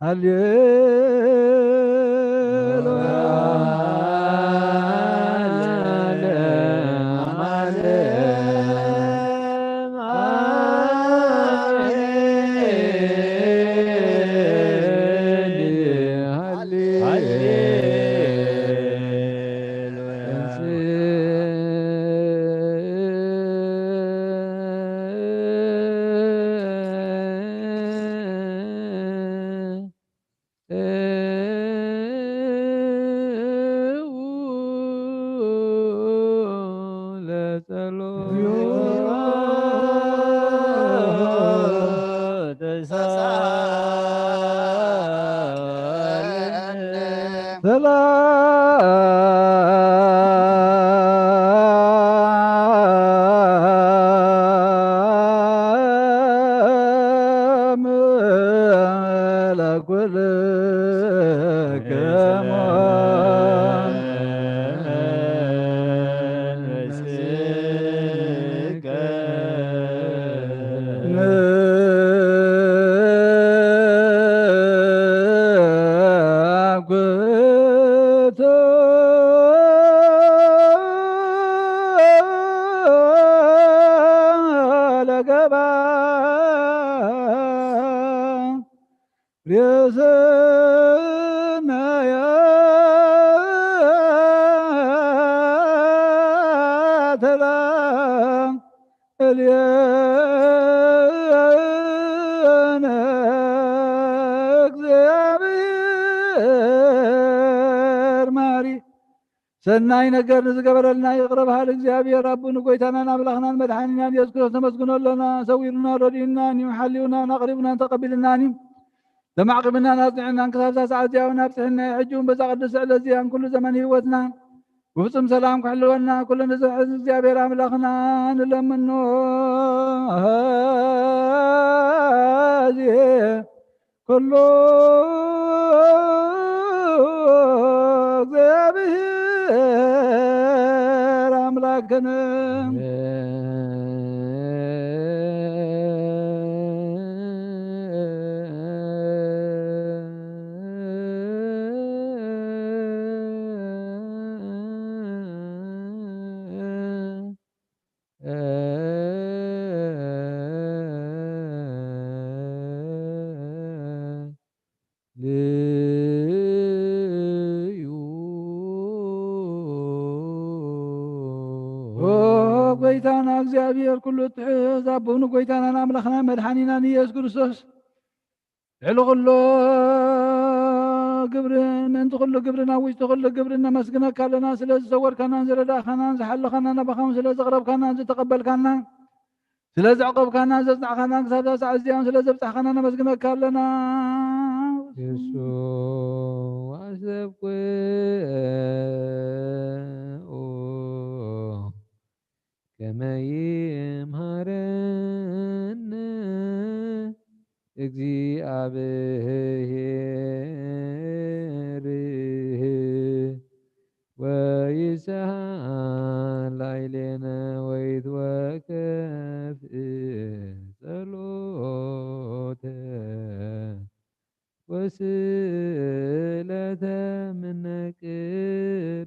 ሃሌሉያ። ሰላም ለኩልክሙ። ለገባ ርእስናያ ተላ እልየነ። እግዚአብሔር ማሪ ሰናይ ነገር ንዝገበረልና ይቕረ በሃል እግዚኣብሔር ኣቦ ንጎይታናን ኣምላኽናን መድሓኒናን የሱስ ክርስቶስ ነመስግኖ ኣለና። ሰዊሩና ረዲኡናን እዩ፣ ሓልዩናን ኣቕሪቡናን ተቐቢልናን እዩ። ተማዕቂብናን ኣጽኒዑናን ክሳብ እዛ ሰዓት እዚኣ እውን ኣብጽሕና እዩ። ሕጂ እውን በዛ ቅድስቲ ዕለት እዚኣን ኩሉ ዘመን ህይወትና ብፍጹም ሰላም ክሕልወና ኩሉ ንዝሕዝ እግዚኣብሔር ኣምላኽና ንለምኖ። ኣዜ ኩሉ እግዚኣብሔር ኣምላክን። ልዩ ኦ ጎይታና እግዚኣብሔር ኩሉ እትሕዝ ኣቦኑ ጎይታናን ኣምላኽናን መድሓኒናን ኢየሱስ ክርስቶስ ልዕሊ ኩሎ ግብርን ምእንቲ ኩሉ ግብርን ኣብ ውሽጢ ኩሉ ግብርን ነመስግነካ ኣለና። ስለ ዝሰወርካናን ዝረዳእካናን ዝሓለኻናን ናባኻውን ስለ ዘቕረብካናን ዝተቐበልካና ስለ ዘዕቆብካና ዘጽናዕካና ክሳብ እዛ ሰዓት እዚኣን ስለ ዘብጻሕካና ነመስግነካ ኣለና። የሱ ኣሰብኩ ከመ ይምሃረነ እግዚኣብሔር ወይስሐል ላዕሌነ ወይትወከፍ ጸሎተ ወስእለተ ምነ ቅዱሳኒሁ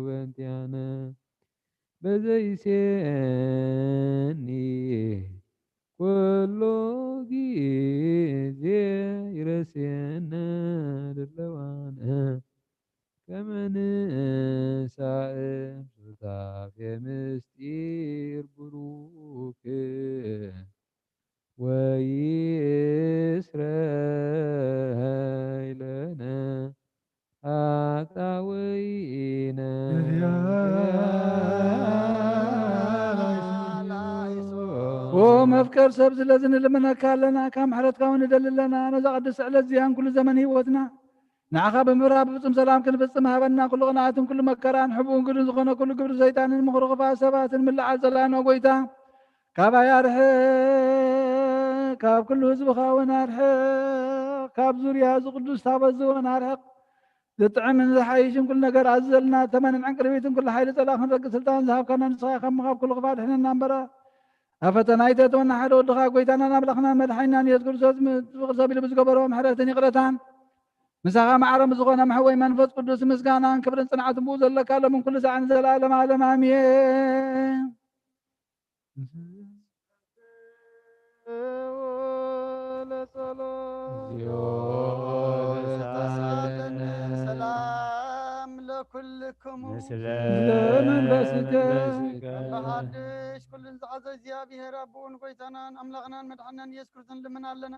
በንቲያነ በዘይሴኒ ኩሉ ጊዜ ይረስየነ ድለዋነ ከመ ንሳእም ሱታፌ ምስጢር ብሩክ ወይስረይ ለነ ኃጣውኢነ። ኦ መፍቀር ሰብ ስለዚ ንልምነካ ኣለና፣ ካብ ምሕረትካ እውን ንደሊ ኣለና። ነዛ ቅድስቲ ዕለት እዚኣን ኩሉ ዘመን ህይወትና ንዓኻ ብምብራህ ብፍጹም ሰላም ክንፍጽም ሃበና። ኩሉ ቅንኣትን ኩሉ መከራን ሕቡእን ግዱን ዝኾነ ኩሉ ግብሪ ሰይጣንን ምኽሪ ክፉኣት ሰባትን ምልዓል ጸላእና ጎይታ ካባይ ኣርሕቕ፣ ካብ ኩሉ ህዝብኻ እውን ኣርሕቕ፣ ካብ ዙርያ እዚ ቅዱስ ታቦት እዚ እውን ኣርሕቕ። ዝጥዕምን ዝሓይሽን ኩሉ ነገር ኣዝዘልና። ተመንን ዕንቅርቢትን ኩሉ ሓይሊ ጸላእ ክንረግጽ ስልጣን ዝሃብካና ንስኻ ኢኻ እሞ ካብ ኩሉ ክፋ ድሕነና እምበረ ኣብ ፈተና ኣይተእትወና፣ ሓደ ወድኻ ጎይታናን ኣምላኽናን መድሓኒናን ኢየሱስ ክርስቶስ ም-፣ ፍቕር ሰብ ኢሉ ብዝገበሮ ምሕረትን ይቕረታን፣ ምሳኻ ማዕረ ምስ ዝኾነ መሕወይ መንፈስ ቅዱስ ምስጋናን ክብርን ጽንዓትን ብኡ ዘለካ ሎምን ኩሉ ሰዓትን ዘለዓለም ዓለም ኣሜን። ሰላም ለኩልክሙ። ምስለ መንፈስከ። በሓድሽ ኩልን ዝሓዘ እግዚኣብሔር ኣቦን ጎይታናን ኣምላኽናን መድሓናን ኢየሱስ ክርስቶስ ንልምን ኣለና።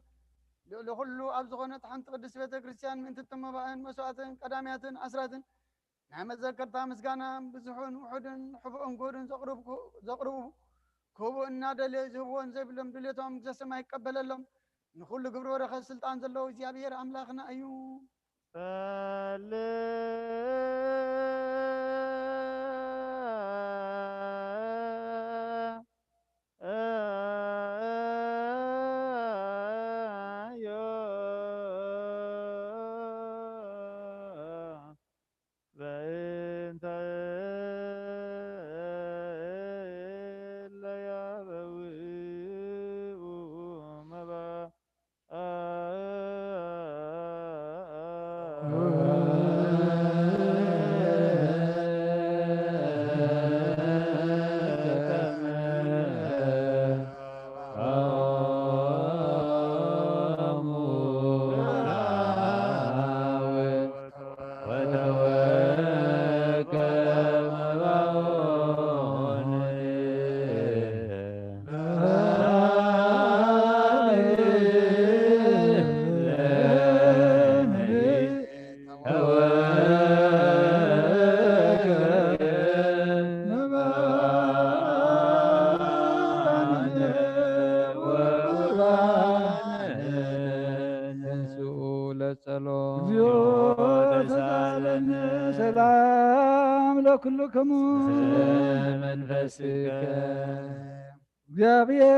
ልዕሊ ኩሉ ኣብ ዝኾነት ሓንቲ ቅድስት ቤተ ክርስቲያን ምእንቲ እቶም መባእን መስዋእትን ቀዳምያትን ኣስራትን ናይ መዘከርታ ምስጋና ብዙሑን ውሑድን ሕቡእን ጉሁድን ዘቕርብኩ-፣ ዘቕርቡ ክህቡ እናደለዩ ዝህብዎን ዘይብሎም ድሌቶም ግዘ ሰማይ ይቀበለሎም። ንኹሉ ግብሪ ወረኸ ስልጣን ዘለዎ እግዚኣብሔር ኣምላኽና እዩ። ጸልዮ በእንተ እለ ያበውኡ መባእ ተንሥኡ ለጸሎት። እግዚኦ ተሳለነ። ሰላም ለኩልክሙ። መንፈስከ። እግዚኣብሔር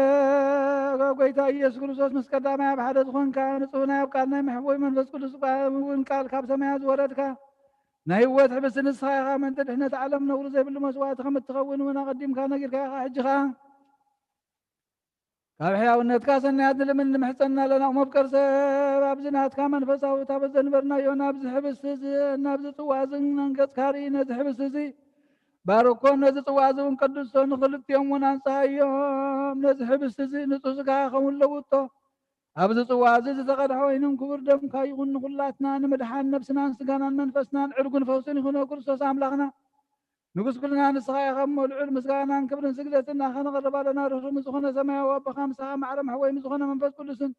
ጎይታ ኢየሱስ ክርስቶስ ምስ ቀዳማይ ኣብ ሓደ ዝኾንካ ንጹህ ናይ ኣብ ቃል ናይ መሕቦይ መንፈስ ቅዱስ እውን ቃል ካብ ሰማያት ዝወረድካ ናይ ህይወት ሕብስቲ ንስኻ ኢኻ። ምእንቲ ድሕነት ዓለም ነውሪ ዘይብሉ መስዋዕቲ ከም እትኸውን እውን ኣቐዲምካ ነጊርካ ኢኻ። ሕጂ ኸኣ ካብ ሕያውነትካ ሰናያት ንልምን ንምሕጸን ኣለና። እሞ ፍቀር ሰብ ኣብዚ ናትካ መንፈሳዊ ታቦት ዘንበርናዮ ናብዚ ሕብስቲ እዚ፣ ናብዚ ጽዋ እዚ ነንገጽካ ርኢ። ነዚ ሕብስቲ እዚ ባርኮ፣ ነዚ ጽዋ እዚ እውን ቀድሶ፣ ንኽልቲኦም እውን ኣንጽሃዮም። ነዚ ሕብስቲ እዚ ንጹህ ስጋኻ ኸውን ለውጦ። ኣብዚ ጽዋ እዚ ዝተቐድሐ ወይንን ክቡር ደምካ ይኹን። ንኹላትና ንምድሓን ነብስናን ስጋናን መንፈስናን ዕርጉን ፈውስን ይኹኖ። ክርስቶስ ኣምላኽና ንጉስ ኩልና ንስኻ ኢኻ እሞ፣ ልዑል ምስጋናን ክብርን ስግደትን ናኻ ነቕርብ ኣለና። ርህሩህ ምስ ዝኾነ ሰማያዊ ኣቦኻ፣ ምሳኻ ማዕረ መሕወይ ምስ ዝኾነ መንፈስ ቅዱስን፣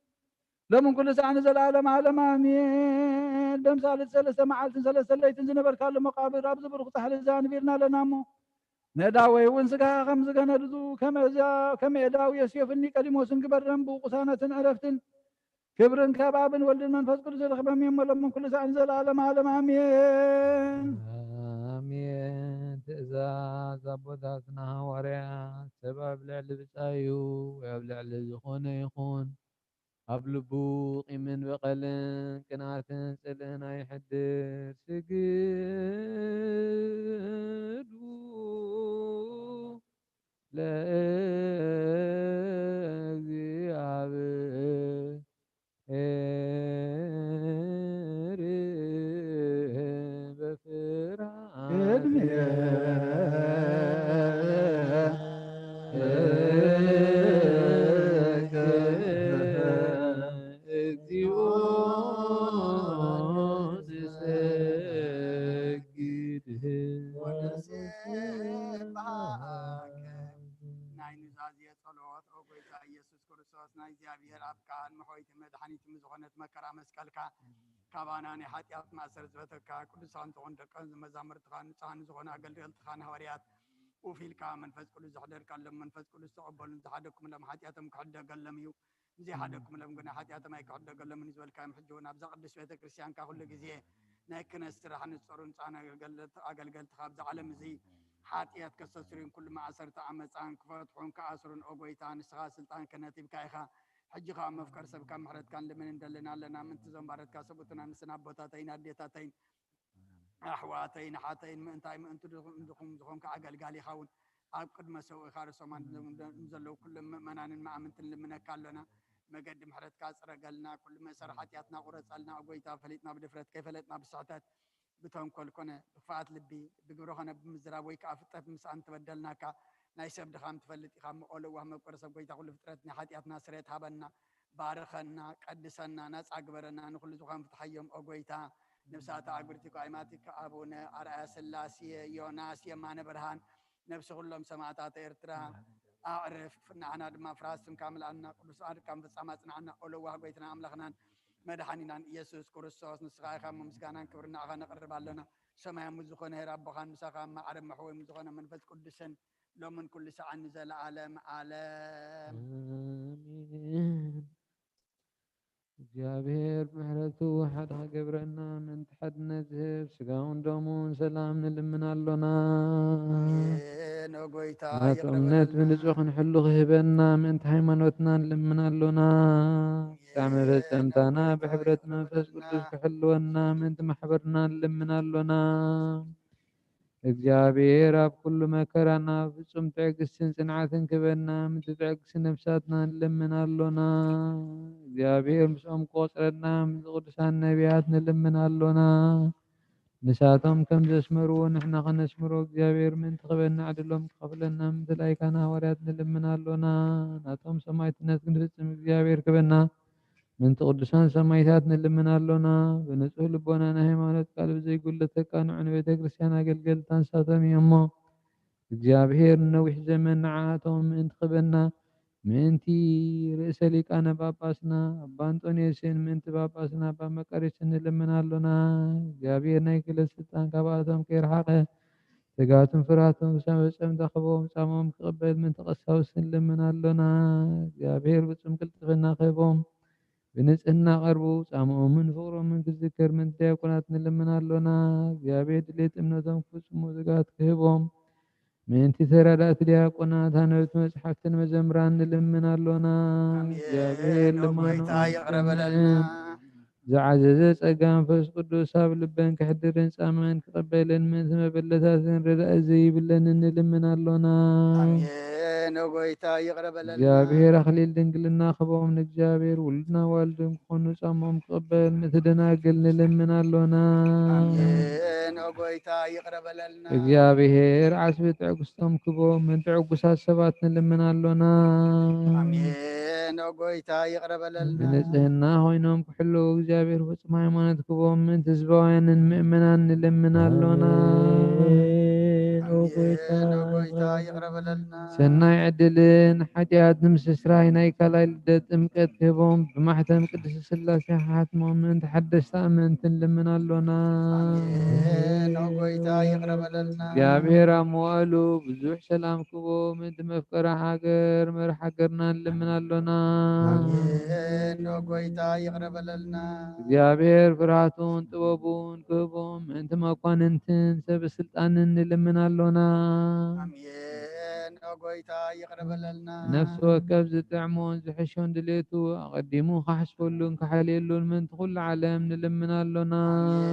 ሎምን ኩሉ ሰዓት ንዘለኣለም ዓለም ኣሜን። ደምሳልት ሰለስተ መዓልትን ሰለስተ ለይትን ዝነበርካሉ መቓብር፣ ኣብዚ ብሩኽ ጻሕሊ እዚ ኣንቢርና ኣለና እሞ፣ ነዳወይ እውን ስጋኻ ከም ዝገነድዙ፣ ከመ እዛ-፣ ከመ ኤዳው የስዮፍኒ ቀዲሞስን ግበረን ብቕሳነትን ዕረፍትን ክብርን ካብ ኣብን ወልድን መንፈስ ቅዱስ ዝረኽበም እዮም። ሎምን ኩሉ ሰዓት ንዘለኣለም ዓለም ኣሜን። ኣሜን። ትእዛዝ ኣቦታትና ሃዋርያት፣ ሰብ ኣብ ልዕሊ ብጻዩ ወይ ኣብ ልዕሊ ዝኾነ ይኹን፣ ኣብ ልቡ ቂምን በቐልን ቅንኣትን ጽልእን ኣይሕድር። ስግዱ ለእግዚአብሔር በፍርሃት ቅድሜ እግዚኦ ትሰግድ። ወንሴብሐከ። ናይ ኑዛዜ ጸሎት። ኦ ጎይታ ኢየሱስ ክርስቶስ፣ ናይ እግዚኣብሔር ኣብ ቃል መሖይትን መድሓኒትን ዝኾነት መከራ መስቀልካ፣ ካባና ናይ ሓጢኣት ማእሰር ዝፈተካ፣ ቅዱሳን ዝኾኑ ደቀ መዛሙርትኻን ንጹሃን ዝኾኑ ኣገልገልትኻን ሃዋርያት፣ ኡፍ ኢልካ መንፈስ ቅዱስ ዘሕደርካሎም፣ መንፈስ ቅዱስ ተቐበሉን ዝሓደግኩምሎም ሓጢኣቶም ክሕደገሎም እዩ። ዘይሓደግኩምሎም ግና ሓጢኣቶም ኣይክሕደገሎምን እዩ ዝበልካዮም። ሕጂ እውን ኣብዛ ቅድስት ቤተ ክርስቲያንካ ኩሉ ግዜ ናይ ክህነት ስራሕ ንጸሩን ንጹሃን ኣገልገል-፣ ኣገልገልትኻ ኣብዛ ዓለም እዚ ሓጢኣት ከስተስርዩን ኩሉ ማእሰርቲ ዓመጻን ክፈትሑን ክኣስሩን፣ ኦ ጎይታ፣ ንስኻ ስልጣን ክህነት ሂብካ ኢኻ። ሕጂ ኸኣ መፍቀር ሰብካ ምሕረትካ ንልምን እንደልን ኣለና። ምእንቲ እዞም ባረትካ ሰብኡትን ኣንስትን ኣቦታተይን ኣዴታተይን ኣሕዋተይን ኣሓተይን ምእንታይ ምእንቲ ድኹም ዝኾንካ ኣገልጋሊኻ እውን ኣብ ቅድመ ሰውእኻ ርእሶም ኣንዲዶም ንዘለዉ ኩሎም ምእመናንን መኣምንትን ንልምነካ ኣሎና። መገዲ ምሕረትካ ጽረገልና፣ ኩሉ መእሰሪ ሓጢኣትና ቁረጸልና። ኦ ጎይታ፣ ፈሊጥና ብድፍረት፣ ከይፈለጥና ብስሕተት፣ ብተንኮል ኮነ ብክፍኣት ልቢ፣ ብግብሪ ኮነ ብምዝራብ ወይ ከኣ ፍጥረት ምስኣን ተበደልናካ። ናይ ሰብ ድኻም ትፈልጥ ኢኻ እሞ፣ ኦ ለዋህ መፍቀሪ ሰብ፣ ጎይታ ኩሉ ፍጥረት፣ ናይ ሓጢኣትና ስርየት ሃበና። ባርኸና፣ ቀድሰና፣ ናጻ ግበረና፣ ንኹሉ ዝኾን ፍትሓዮም ኦ ጎይታ። ነብሳት ኣጉርቲ ኳይማቲካ ኣቡነ ኣርኣያ ስላሴ፣ ዮናስ፣ የማነ ብርሃን፣ ነብሲ ኩሎም ሰማእታት ኤርትራ ኣዕርፍ። ንዓና ድማ ፍርሃት ስምካ ምልኣና፣ ቅዱስ ጻድቃን ፍጻመ ኣጽንዓና። ኦ ለዋህ ጎይትናን ኣምላኽናን መድሓኒናን ኢየሱስ ክርስቶስ፣ ንስኻ ኢኻ እሞ ምስጋናን ክብርን ንዓኻ ነቕርብ ኣለና። ሰማያዊ ምስ ዝኾነ ኄር ኣቦኻን ምሳኻ እማ ዓለም መሕወይ ምስ ዝኾነ መንፈስ ቅዱስን ሎምን ኩሉ ሰዓን ንዘለዓለም ዓለም። ኣሜን። እግዚኣብሔር ብምሕረቱ ሓደ ክገብረና ምእንቲ ሓድነት ዝህብ ስጋውን ደሙን ሰላም ንልምን ኣሎና። ኣሜን። ኦ ጎይታ፣ ናቱ ይቕረ እምነት በለልና። ብንጹሕ ክንሕሉ ክህበና ምእንቲ ሃይማኖትና ንልምን ኣሎና። ብጣዕሚ ኣሜን። ፈጸምታና ኦ ጎይታ፣ ብሕብረት ይቕረ መንፈስ በለልና። ቅዱስ ክሕልወና ምእንቲ ማሕበርና ንልምን ኣሎና። እግዚኣብሔር ኣብ ኩሉ መከራና ፍጹም ትዕግስትን ጽንዓትን ክበና ምእንቲ ትዕግስቲ ነፍሳትና ንለምን ኣሎና። እግዚኣብሔር ምስኦም ክቆጽረና ምእንቲ ቅዱሳን ነቢያት ንልምን ኣሎና። ንሳቶም ከም ዘስመርዎ ንሕና ከነስምሮ እግዚኣብሔር ምእንቲ ክበና ዕድሎም ክኸፍለና ምእንቲ ላይካና ሃዋርያት ንልምን ኣሎና። ናቶም ሰማዕትነት ክንፍጽም እግዚኣብሔር ክበና ምእንቲ ቅዱሳን ሰማዕታት ንልምን ኣሎና። ብንጹህ ልቦና ናይ ሃይማኖት ቃል ብዘይጉድለት ተቃንዑ ንቤተ ክርስቲያን ኣገልገልታ ንሳቶም እዮም እሞ፣ እግዚኣብሔር ንነዊሕ ዘመን ንዓኣቶም ምእንቲ ክበና፣ ምእንቲ ርእሰ ሊቃነ ጳጳስና ኣባ እንጦንዮስን ምእንቲ ጳጳስና ኣባ መቃርዮስን ንልምን ኣሎና። እግዚኣብሔር ናይ ክህለት ስልጣን ካብኣቶም ከይረሓቐ፣ ስግኣቶም ፍርሃቶም ክሳብ መጻምድታ ክህቦም፣ ጻምኦም ክቕበል ምእንቲ ቀሳውስት ንልምን ኣሎና። እግዚኣብሔር ፍጹም ቅልጥፍና ክህቦም፣ ብንጽህና ቀርቡ፣ ጻምኦምን ፍቕሮምን ክዝከር ምእንቲ ዲያቆናት ንልምን ኣሎና። እግዚኣብሔር ድሌት እምነቶም ክፍጽሙ ትግሃት ክህቦም፣ ምእንቲ ተራዳእቲ ዲያቆናት፣ ኣነበብቲ መጽሓፍትን መዘምራን ንልምን ኣሎና። ኣሜን። እግዚኣብሔር ኦ ጎይታ ልመንኦም ይቕረ በለልና። ዝዓዘዘ ጸጋ መንፈስ ቅዱስ ኣብ ልበን ክሕድርን ጻምኣን ክቐበልን ምእንቲ መበለታትን ረዳኢ ዘይብለንን ንልምን ኣሎና። ኣሜን። ኦ ጎይታ ይቕረ በለልና። እግዚኣብሔር ኣኽሊል ድንግልና ክቦም ንእግዚኣብሔር ውሉድና ዋልድን ክኾኑ ጻምኦም ክቕበል ምእንቲ ደናግል ንልምን ኣሎና። ኣሜን። ኦ ጎይታ ይቕረ በለልና። እግዚኣብሔር ዓስቢ ትዕግስቶም ክቦም ምእንቲ ዕጉሳት ሰባት ንልምን ኣሎና። ኣሜን። ኦ ጎይታ ይቕረ በለልና። ብንጽህና ኮይኖም ክሕልዉ እግዚኣብሔር ፍጹም ሃይማኖት ክቦም ምእንቲ ህዝባውያንን ምእመናን ንልምን ኣሎና። ኣሜን። ኦ ጎይታ፣ ኣሜን። ኦ ጎይታ ይቕረ በለልና። ሰናይ ዕድልን ሓጢኣት ንምስስራይ ናይ ካልኣይ ልደት ጥምቀት ክህቦም ብማሕተም ቅድስቲ ስላሴ ክሓትሞም ምእንቲ ሓደስቲ ኣመንቲ ንልምን ኣሎና። ኣሜን። ኦ ጎይታ ይቕረ በለልና። እግዚኣብሔር ኣብ መዋእሉ ብዙሕ ሰላም ክቦ ምእንቲ መፍቀሪ ሃገር መራሕ ሃገርና ንልምን ኣሎና። ኣሜን። ኦ ጎይታ ይቕረ በለልና። እግዚኣብሔር ፍርሃቱን ጥበቡን ክህቦም ምእንቲ መኳንንትን ሰብ ስልጣንን ንልምን ኣሎና። ኣሜን። ኦ ጎይታ ይቕረ በለልና። ነፍሲ ወከፍ ዝጥዕሞን ዝሕሾን ድሌቱ ኣቐዲሙ ክሓስበሉን ክሓልየሉን ምእንቲ ኩሉ ዓለም ንልምን ኣሎና።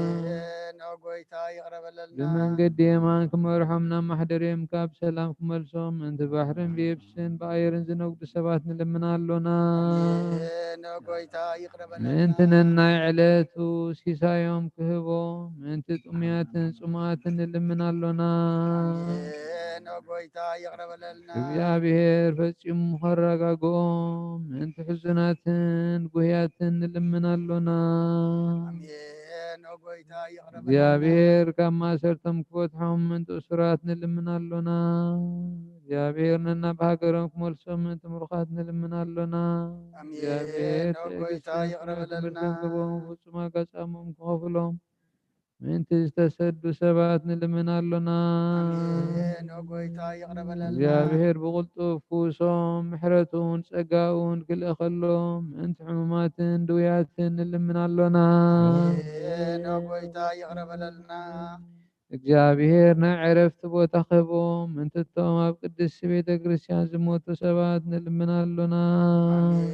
ኣሜን። ኦ ጎይታ ይቕረ በለልና። ብመንገዲ የማን ክመርሖም ናብ ማሕደርዮም ካብ ሰላም ክመልሶም ምእንቲ ባሕርን ብየብስን ብኣየርን ዝነግዱ ሰባት ንልምን ኣሎና። ኣሜን። ኦ ጎይታ ይቕረ በለልና። ምእንቲ ነናይ ዕለቱ ሲሳዮም ክህቦም ምእንቲ ጥሙያትን ጽሙኣትን ንልምን ኣሎና። ኣሜን። ኦ ጎይታ ይቕረ በለልና። እግዚኣብሔር ፈጺሙ ከረጋግኦም ምእንቲ ሕዙናትን ጉህያትን ንልምን ኣሎና። ኣሜን። ኦ ጎይታ ይቕረ በለልና። እግዚኣብሔር ካብ ማእሰርቶም ክፈትሖም ምእንቲ እሱራት ንልምን ኣሎና። እግዚኣብሔር ነናብ ሃገሮም ክመልሶም ምእንቲ ምሩኻት ንልምን ኣሎና። ኣሜን። እግዚኣብሔር ኦ ጎይታ ትዕግስትን ይቕረ በለልና። ትምህርትን ክህቦም ፍጹም ኣጋጻሞም ክኸፍሎም ምእንቲ ዝተሰዱ ሰባት ንልምን ኣሎና። ኣሜን። ኦ ጎይታ ይቕረ በለልና። እግዚኣብሔር ብቕልጡፍ ፍውሶም ምሕረቱን ጸጋኡን ክልእኸሎም ምእንቲ ሕሙማትን ድውያትን ንልምን ኣሎና። ኣሜን። ኦ ጎይታ ይቕረ በለልና። እግዚኣብሔር ናይ ዕረፍቲ ቦታ ክህቦም ምእንቲ እቶም ኣብ ቅድስቲ ቤተ ክርስቲያን ዝሞቱ ሰባት ንልምን ኣሎና። ኣሜን።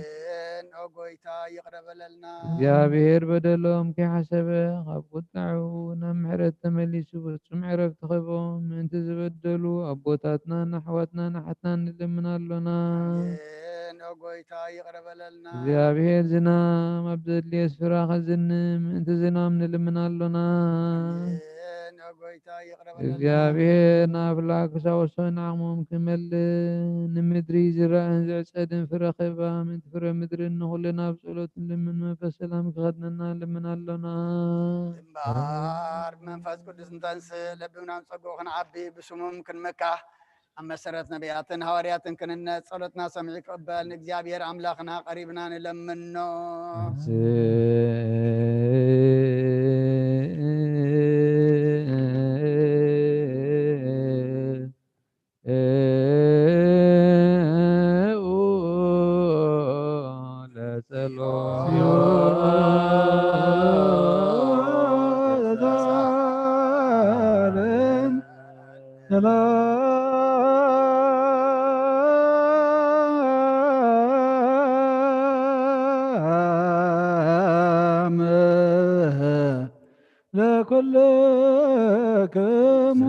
ኦ ጎይታ ይቕረ በለልና። እግዚኣብሔር በደሎም ከይሓሰበ ካብ ቁጣዑ ናብ ምሕረት ተመሊሱ ፍጹም ዕረፍቲ ክህቦም ምእንቲ ዝበደሉ ኣቦታትናን ኣሕዋትናን ኣሓትናን ንልምን ኣሎና። ኣሜን። ኦ ጎይታ ይቕረ በለልና። እግዚኣብሔር ዝናም ኣብ ዘድልዮ ስፍራ ከዝንም ምእንቲ ዝናም ንልምን ኣሎና። ኣሜን። ኦ ጎይታ ይቕረ በለልና። እግዚኣብሔር ንኣፍላክ ክሳወሶን ዓቕሞም ክመልእ ንምድሪ ዝረአን ዝዕጸድን ፍረ ክህባ ምእንቲ ፍረ ምድርን ንኹልና ብጸሎት ንልምን መንፈስ ሰላም ክኸድነና ንልምን ኣሎና። እምበኣር ብመንፈስ ቅዱስ እንተንስእ ለብብናም ጸግኡ ክንዓቢ ብስሙም ክንምካሕ ኣብ መሰረት ነቢያትን ሃዋርያትን ክንነጽ ጸሎትና ሰሚዑ ክቕበል ንእግዚኣብሔር ኣምላኽና ቀሪብና ንለምኖ። ለኩልክሙ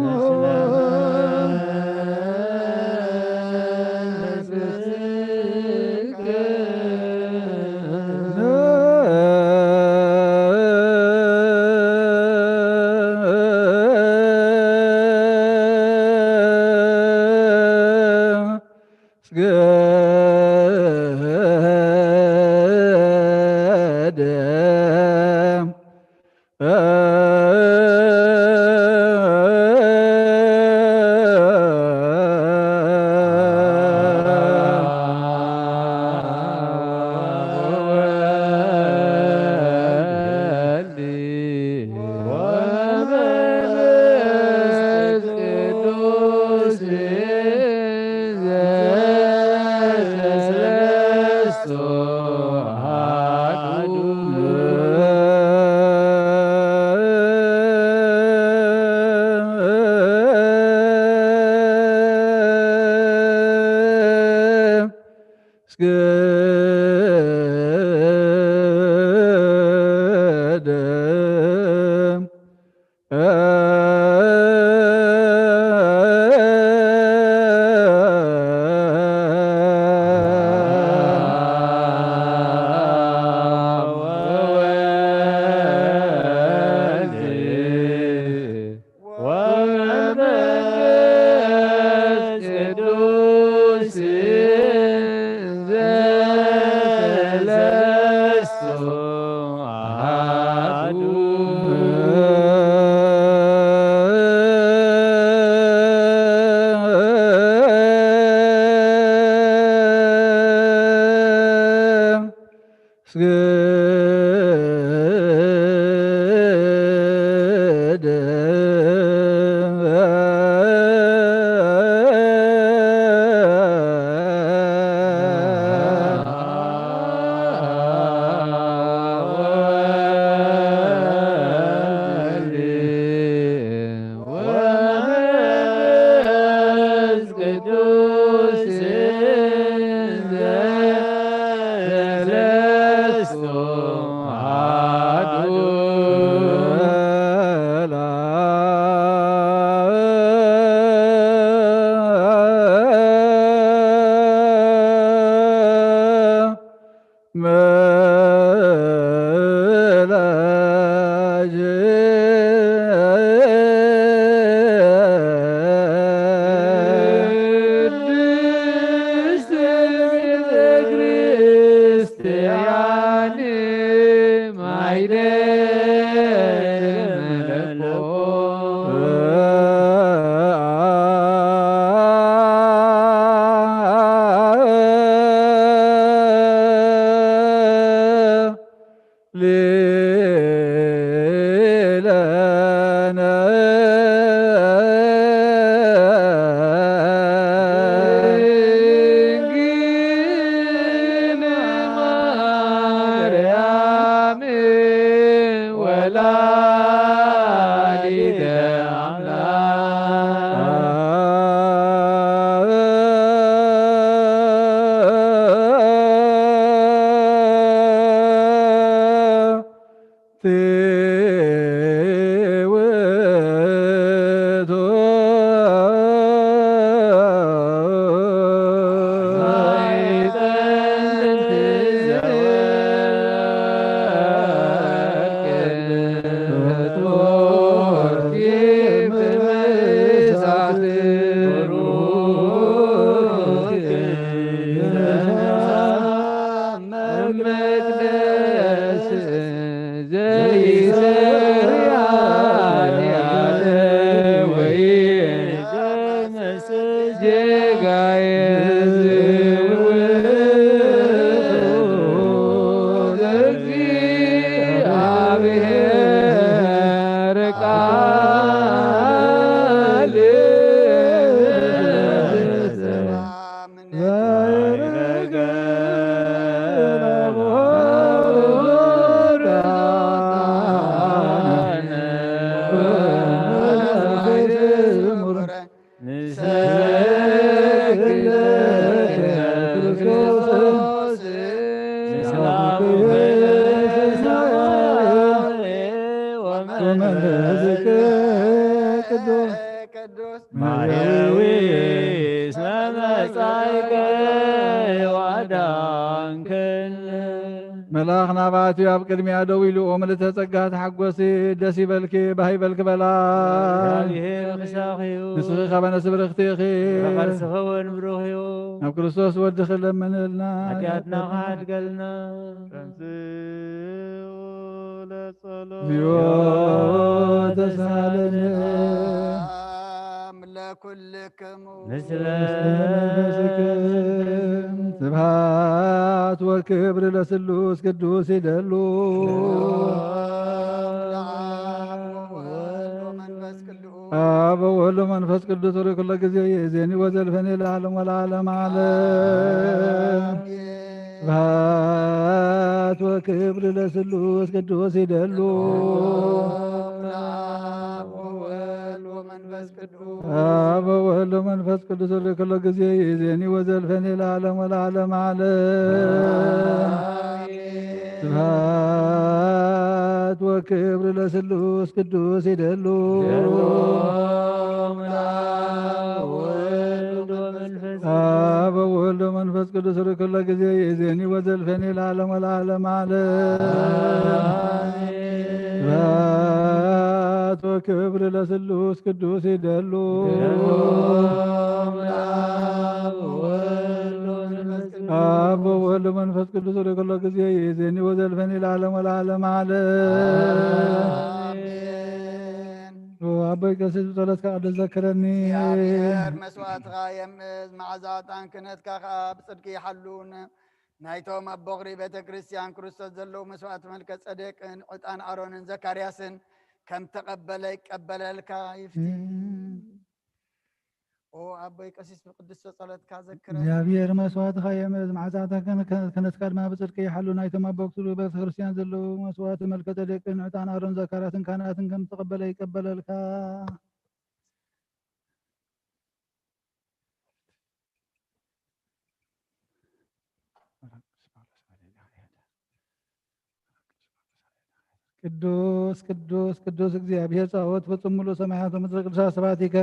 ትውቱ መቅደስ ዘይሰሪ ኃጢአት ወይ ጌጋዬ ውእቱ ለእግዚአብሔር ቃል። ቅዱስ ማርያዊ እስመ መጻእከ ወአዳንከነ። መልኣኽ ናባቱ ኣብ ቅድሚያ ደው ኢሉ፣ "ኦ ምልዕተ ጸጋ ተሓጎሲ፣ ደስ ይበልኪ፣ ባህ ይበልኪ" በላ። እግዚኣብሔር ምሳኺ እዩ። ንስኺ ኸበ ነስብርኽቲ ኢኺ። ከርሥኺ እውን ብሩኽ እዩ። ናብ ክርስቶስ ወድኺ ለምንልና። ሓጢኣትና ከሓድገልና። ተንሥኡ ለጸሎት። እግዚኦ ተሳለነ። ሰላም ለኩልክሙ። ምስለ መንፈስክም። ስብሐት ወክብር ለስሉስ ቅዱስ ይደሉ። ለአብ ወወልድ ወመንፈስ ቅዱስ። አብ ወወልድ ወመንፈስ ቅዱስ ርኩለ ጊዜ ይእዜኒ ወዘልፈኒ ለዓለም ወለዓለም ዓለም። አሜን። ስብሐት ወክብር ለስሉስ ቅዱስ ይደሉ። ለአብ ወወልድ ወመንፈስ ቅዱስ። አብ ወወልድ ወመንፈስ ቅዱስ ርኩለ ጊዜ ይእዜኒ ወዘልፈኒ ለዓለም ወለዓለም ዓለም። አሜን። ስብሐት ወክብር ለስሉስ ቅዱስ ይደሉ። ይደሉ ለአብ ወወልድ ወመንፈስ አብ ወወልድ ወመንፈስ ቅዱስ ርኩለ ጊዜ ይእዜኒ ወዘልፈኒ ለዓለም ወለዓለም ዓለም። አሜን። ስብሐት ወክብር ለስሉስ ቅዱስ ይደሉ። ይደሉ ለአብ ወወልድ ወመንፈስ ቅዱስ። አብ ወወልድ ወመንፈስ ቅዱስ ርኩለ ጊዜ ይእዜኒ ወዘልፈኒ ለዓለም ወለዓለም ዓለም። አሜን። ኦ አቦይ ቀሲስ ብጸሎትካ ቅዱስ ዘክረኒ። እግዚኣብሔር መስዋዕትኻ የምእዝ፣ መዓዛ ዕጣን ክህነትካ ኸኣ ብጽድቂ ይሓሉን። ናይቶም ኣብ ቦኽሪ ቤተ ክርስቲያን ክርስቶስ ዘለዉ መስዋዕቲ መልከ ጸዴቅን ዕጣን ኣሮንን ዘካርያስን ከም ተቐበለ ይቀበለልካ ይፍቲ። ኦ ኣቦይ ቀሲስ ብቅድስቶ ጸሎትካ ዘክረን። እግዚኣብሔር መስዋዕትኻ የምእዝ፣ መዓዛታ ክህነትካ ድማ ብጽድቂ ይሓሉ። ናይቶም ኣብ ቦኽሪ ቤተ ክርስቲያን ዘለዉ መስዋዕቲ መልከ ጸዴቅን ዕጣን ኣሮን ዘካርያስን ካህናትን ከም ተቐበለ ይቀበለልካ። ቅዱስ ቅዱስ ቅዱስ እግዚኣብሔር ጸባኦት ፍጹም ምሉእ ሰማያት ወምድር ቅዱሳት ስብሐቲከ።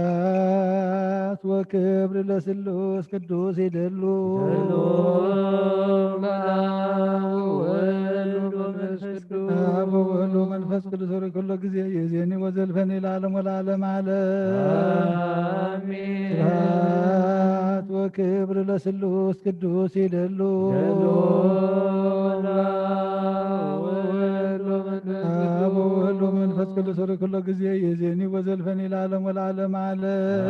ስብሐት ወክብር ለስሉስ ቅዱስ ይደሉ። ይደሉ ለአብ ወወልድ ወመንፈስ ቅዱስ። አብ ወወልድ ወመንፈስ ቅዱስ ሆይ ኩሎ ጊዜ ይእዜኒ ወዘልፈኒ ለዓለም ወለዓለም ዓለም። አሜን። ስብሐት ወክብር ለስሉስ ቅዱስ ይደሉ። ይደሉ ለአብ ወወልድ ወመንፈስ አብ ወወልድ ወመንፈስ ቅዱስ ሆይ ኩሎ ጊዜ ይእዜኒ ወዘልፈኒ ለዓለም ወለዓለም ዓለም።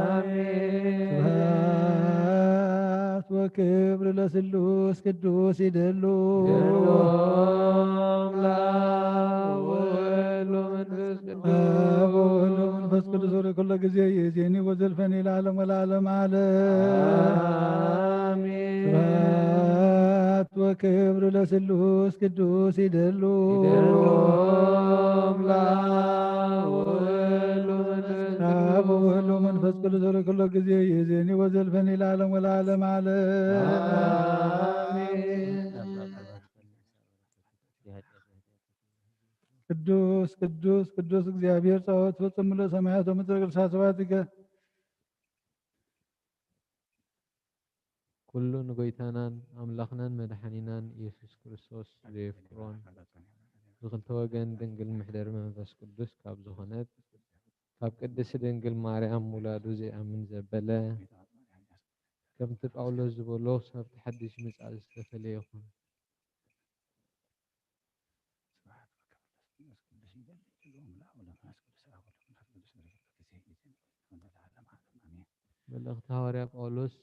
አሜን። ስብሐት ወክብር ለስሉስ ቅዱስ ይደሉ። ይደሉ ለአብ ወወልድ ወመንፈስ ቅዱስ። አብ ወወልድ ወመንፈስ ቅዱስ ሆይ ኩሎ ጊዜ ይእዜኒ ወዘልፈኒ ለዓለም ወለዓለም ዓለም። አሜን። ስብሐት ወክብር ለስሉስ ቅዱስ ይደሉ። ይደሉ ለአብ ወወልድ ወመንፈስ አብ ወወልድ ወመንፈስ ቅዱስ ወለኩሎ ጊዜ ይእዜኒ ወዘልፈኒ ለዓለም ወለዓለም ዓለም። አሜን። ቅዱስ ቅዱስ ቅዱስ እግዚአብሔር ጸባኦት ፈጽም ምሉእ ሰማያት ወምድር ቅድሳ ስብሐትከ። ኩሉ ንጎይታናን ኣምላኽናን መድሓኒናን ኢየሱስ ክርስቶስ ዘየፍቅሮን ብኽልተ ወገን ድንግል ምሕደር መንፈስ ቅዱስ ካብ ዝኾነት ካብ ቅድስቲ ድንግል ማርያም ምውላዱ ዘይኣምን ዘበለ፣ ከምቲ ጳውሎስ ዝበሎ፣ ክሳብ እቲ ሓድሽ ምጽኣት ዝተፈለየ ይኹን። መልእኽቲ ሃዋርያ ጳውሎስ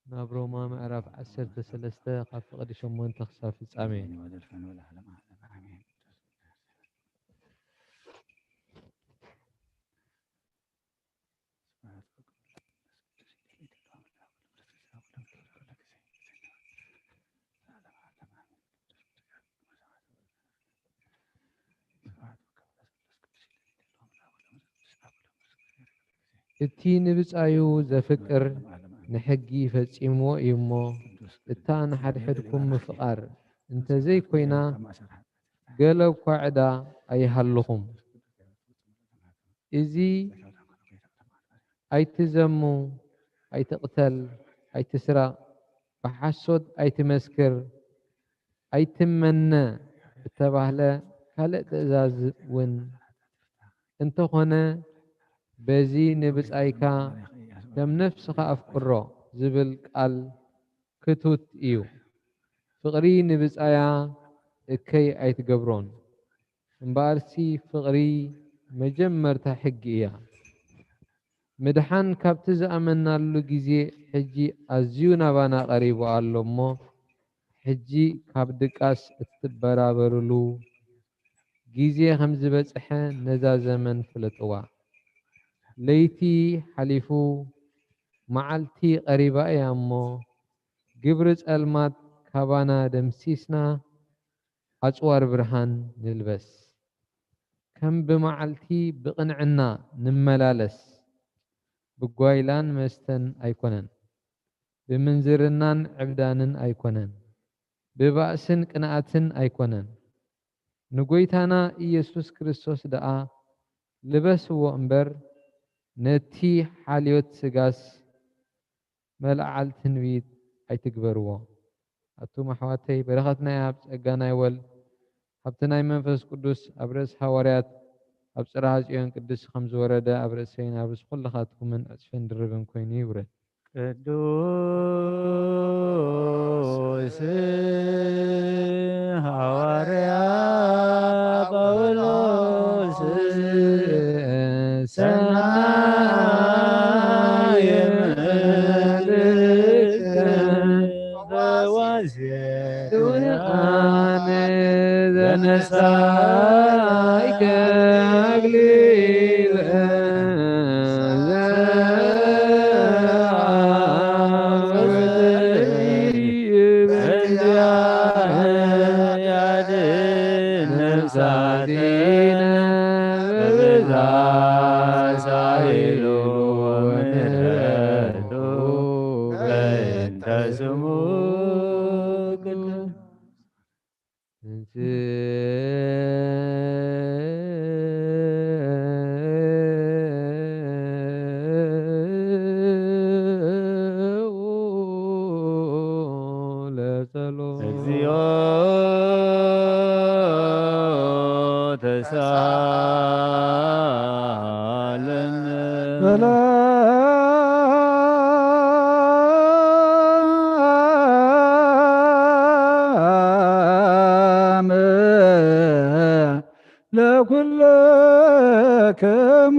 ናብ ሮማ ምዕራፍ ዓሰርተ ሰለስተ ካብ ፍቕዲ ሸሞንተ ክሳብ ፍጻሜ። እቲ ንብጻዩ ዘፍቅር ንሕጊ ፈጺምዎ እዩ እሞ፣ እታ ንሓድሕድኩም ምፍቓር እንተ ዘይኮይና፣ ገለ እኳ ዕዳ ኣይሃልኹም። እዚ ኣይትዘሙ፣ ኣይትቕተል፣ ኣይትስረቕ፣ ብሓሶት ኣይትመስክር፣ ኣይትመነ እተባህለ ካልእ ትእዛዝ እውን እንተኾነ፣ በዚ ንብጻይካ ከም ነፍስኻ ኣፍቅሮ ዝብል ቃል ክቱት እዩ። ፍቕሪ ንብጻያ እከይ ኣይትገብሮን። እምበኣርሲ ፍቕሪ መጀመርታ ሕጊ እያ። ምድሓን ካብቲ ዝኣመናሉ ግዜ ሕጂ ኣዝዩ ናባና ቀሪቡ ኣሎ እሞ፣ ሕጂ ካብ ድቃስ እትበራበሩሉ ግዜ ከም ዝበጽሐ ነዛ ዘመን ፍለጥዋ። ለይቲ ሓሊፉ መዓልቲ ቀሪባ እያ እሞ፣ ግብሪ ጸልማት ካባና ደምሲስና ኣጽዋር ብርሃን ንልበስ። ከም ብመዓልቲ ብቕንዕና ንመላለስ። ብጓይላን መስተን ኣይኮነን፣ ብምንዝርናን ዕብዳንን ኣይኮነን፣ ብባእስን ቅንኣትን ኣይኮነን። ንጎይታና ኢየሱስ ክርስቶስ ደኣ ልበስዎ እምበር፣ ነቲ ሓልዮት ስጋስ መልዓል ትንቢት ኣይትግበርዎ። ኣቱም ኣሕዋተይ፣ በረኸት ናይ ኣብ፣ ጸጋ ናይ ወልድ፣ ሃብቲ ናይ መንፈስ ቅዱስ ኣብ ርእሲ ሃዋርያት ኣብ ጽርሐ ጽዮን ቅድስቲ ከም ዝወረደ፣ ኣብ ርእሰይን ኣብ ርእሲ ኩልኻትኩምን ዕጽፍን ድርብን ኮይኑ ይውረድ። ቅዱስ ሃዋርያ ጳውሎስ ሰናይ ምልክት ፈዋሴ ሕያዋን ዘነሳእከ አክሊለ ዘአብ ወዘይበ ያድን ነፍሳቲነ በብዛ ሳይሉ ምሕረቱ በእንተ ስሙ ቅዱስ። ለጸሎት። እግዚኦ ተሳለነ። ሰላም ለኩልክሙ።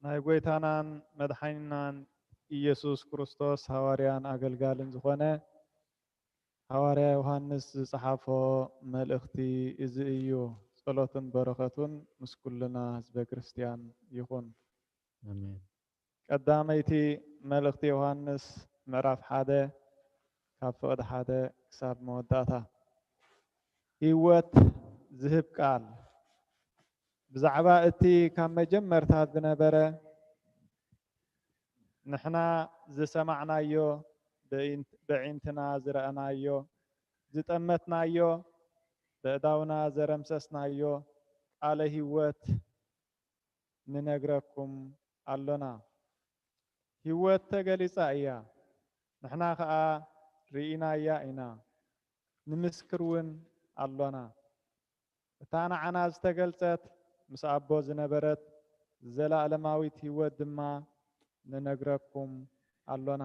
ናይ ጐይታናን መድሓኒናን ኢየሱስ ክርስቶስ ሃዋርያን ኣገልጋልን ዝኾነ ሃዋርያ ዮሃንስ ዝጸሓፎ መልእኽቲ እዚ እዩ። ጸሎትን በረኸቱን ምስ ኩልና ህዝበ ክርስትያን ይኹን። ኣሜን። ቀዳመይቲ መልእኽቲ ዮሃንስ ምዕራፍ ሓደ ካብ ፍቕዲ ሓደ ክሳብ መወዳእታ። ህይወት ዝህብ ቃል። ብዛዕባ እቲ ካብ መጀመርታ ዝነበረ፣ ንሕና ዝሰማዕናዮ፣ ብኢንት-፣ ብዒንትና ዝረኣናዮ፣ ዝጠመትናዮ፣ በእዳውና ዘረምሰስናዮ ቃለ ህይወት ንነግረኩም ኣሎና። ህይወት ተገሊጻ እያ፣ ንሕና ኸኣ ርኢናያ ኢና፣ ንምስክር እውን ኣሎና። እታ ንዓና ዝተገልጸት፣ ምስ ኣቦ ዝነበረት ዘለኣለማዊት ህይወት ድማ ንነግረኩም ኣሎና።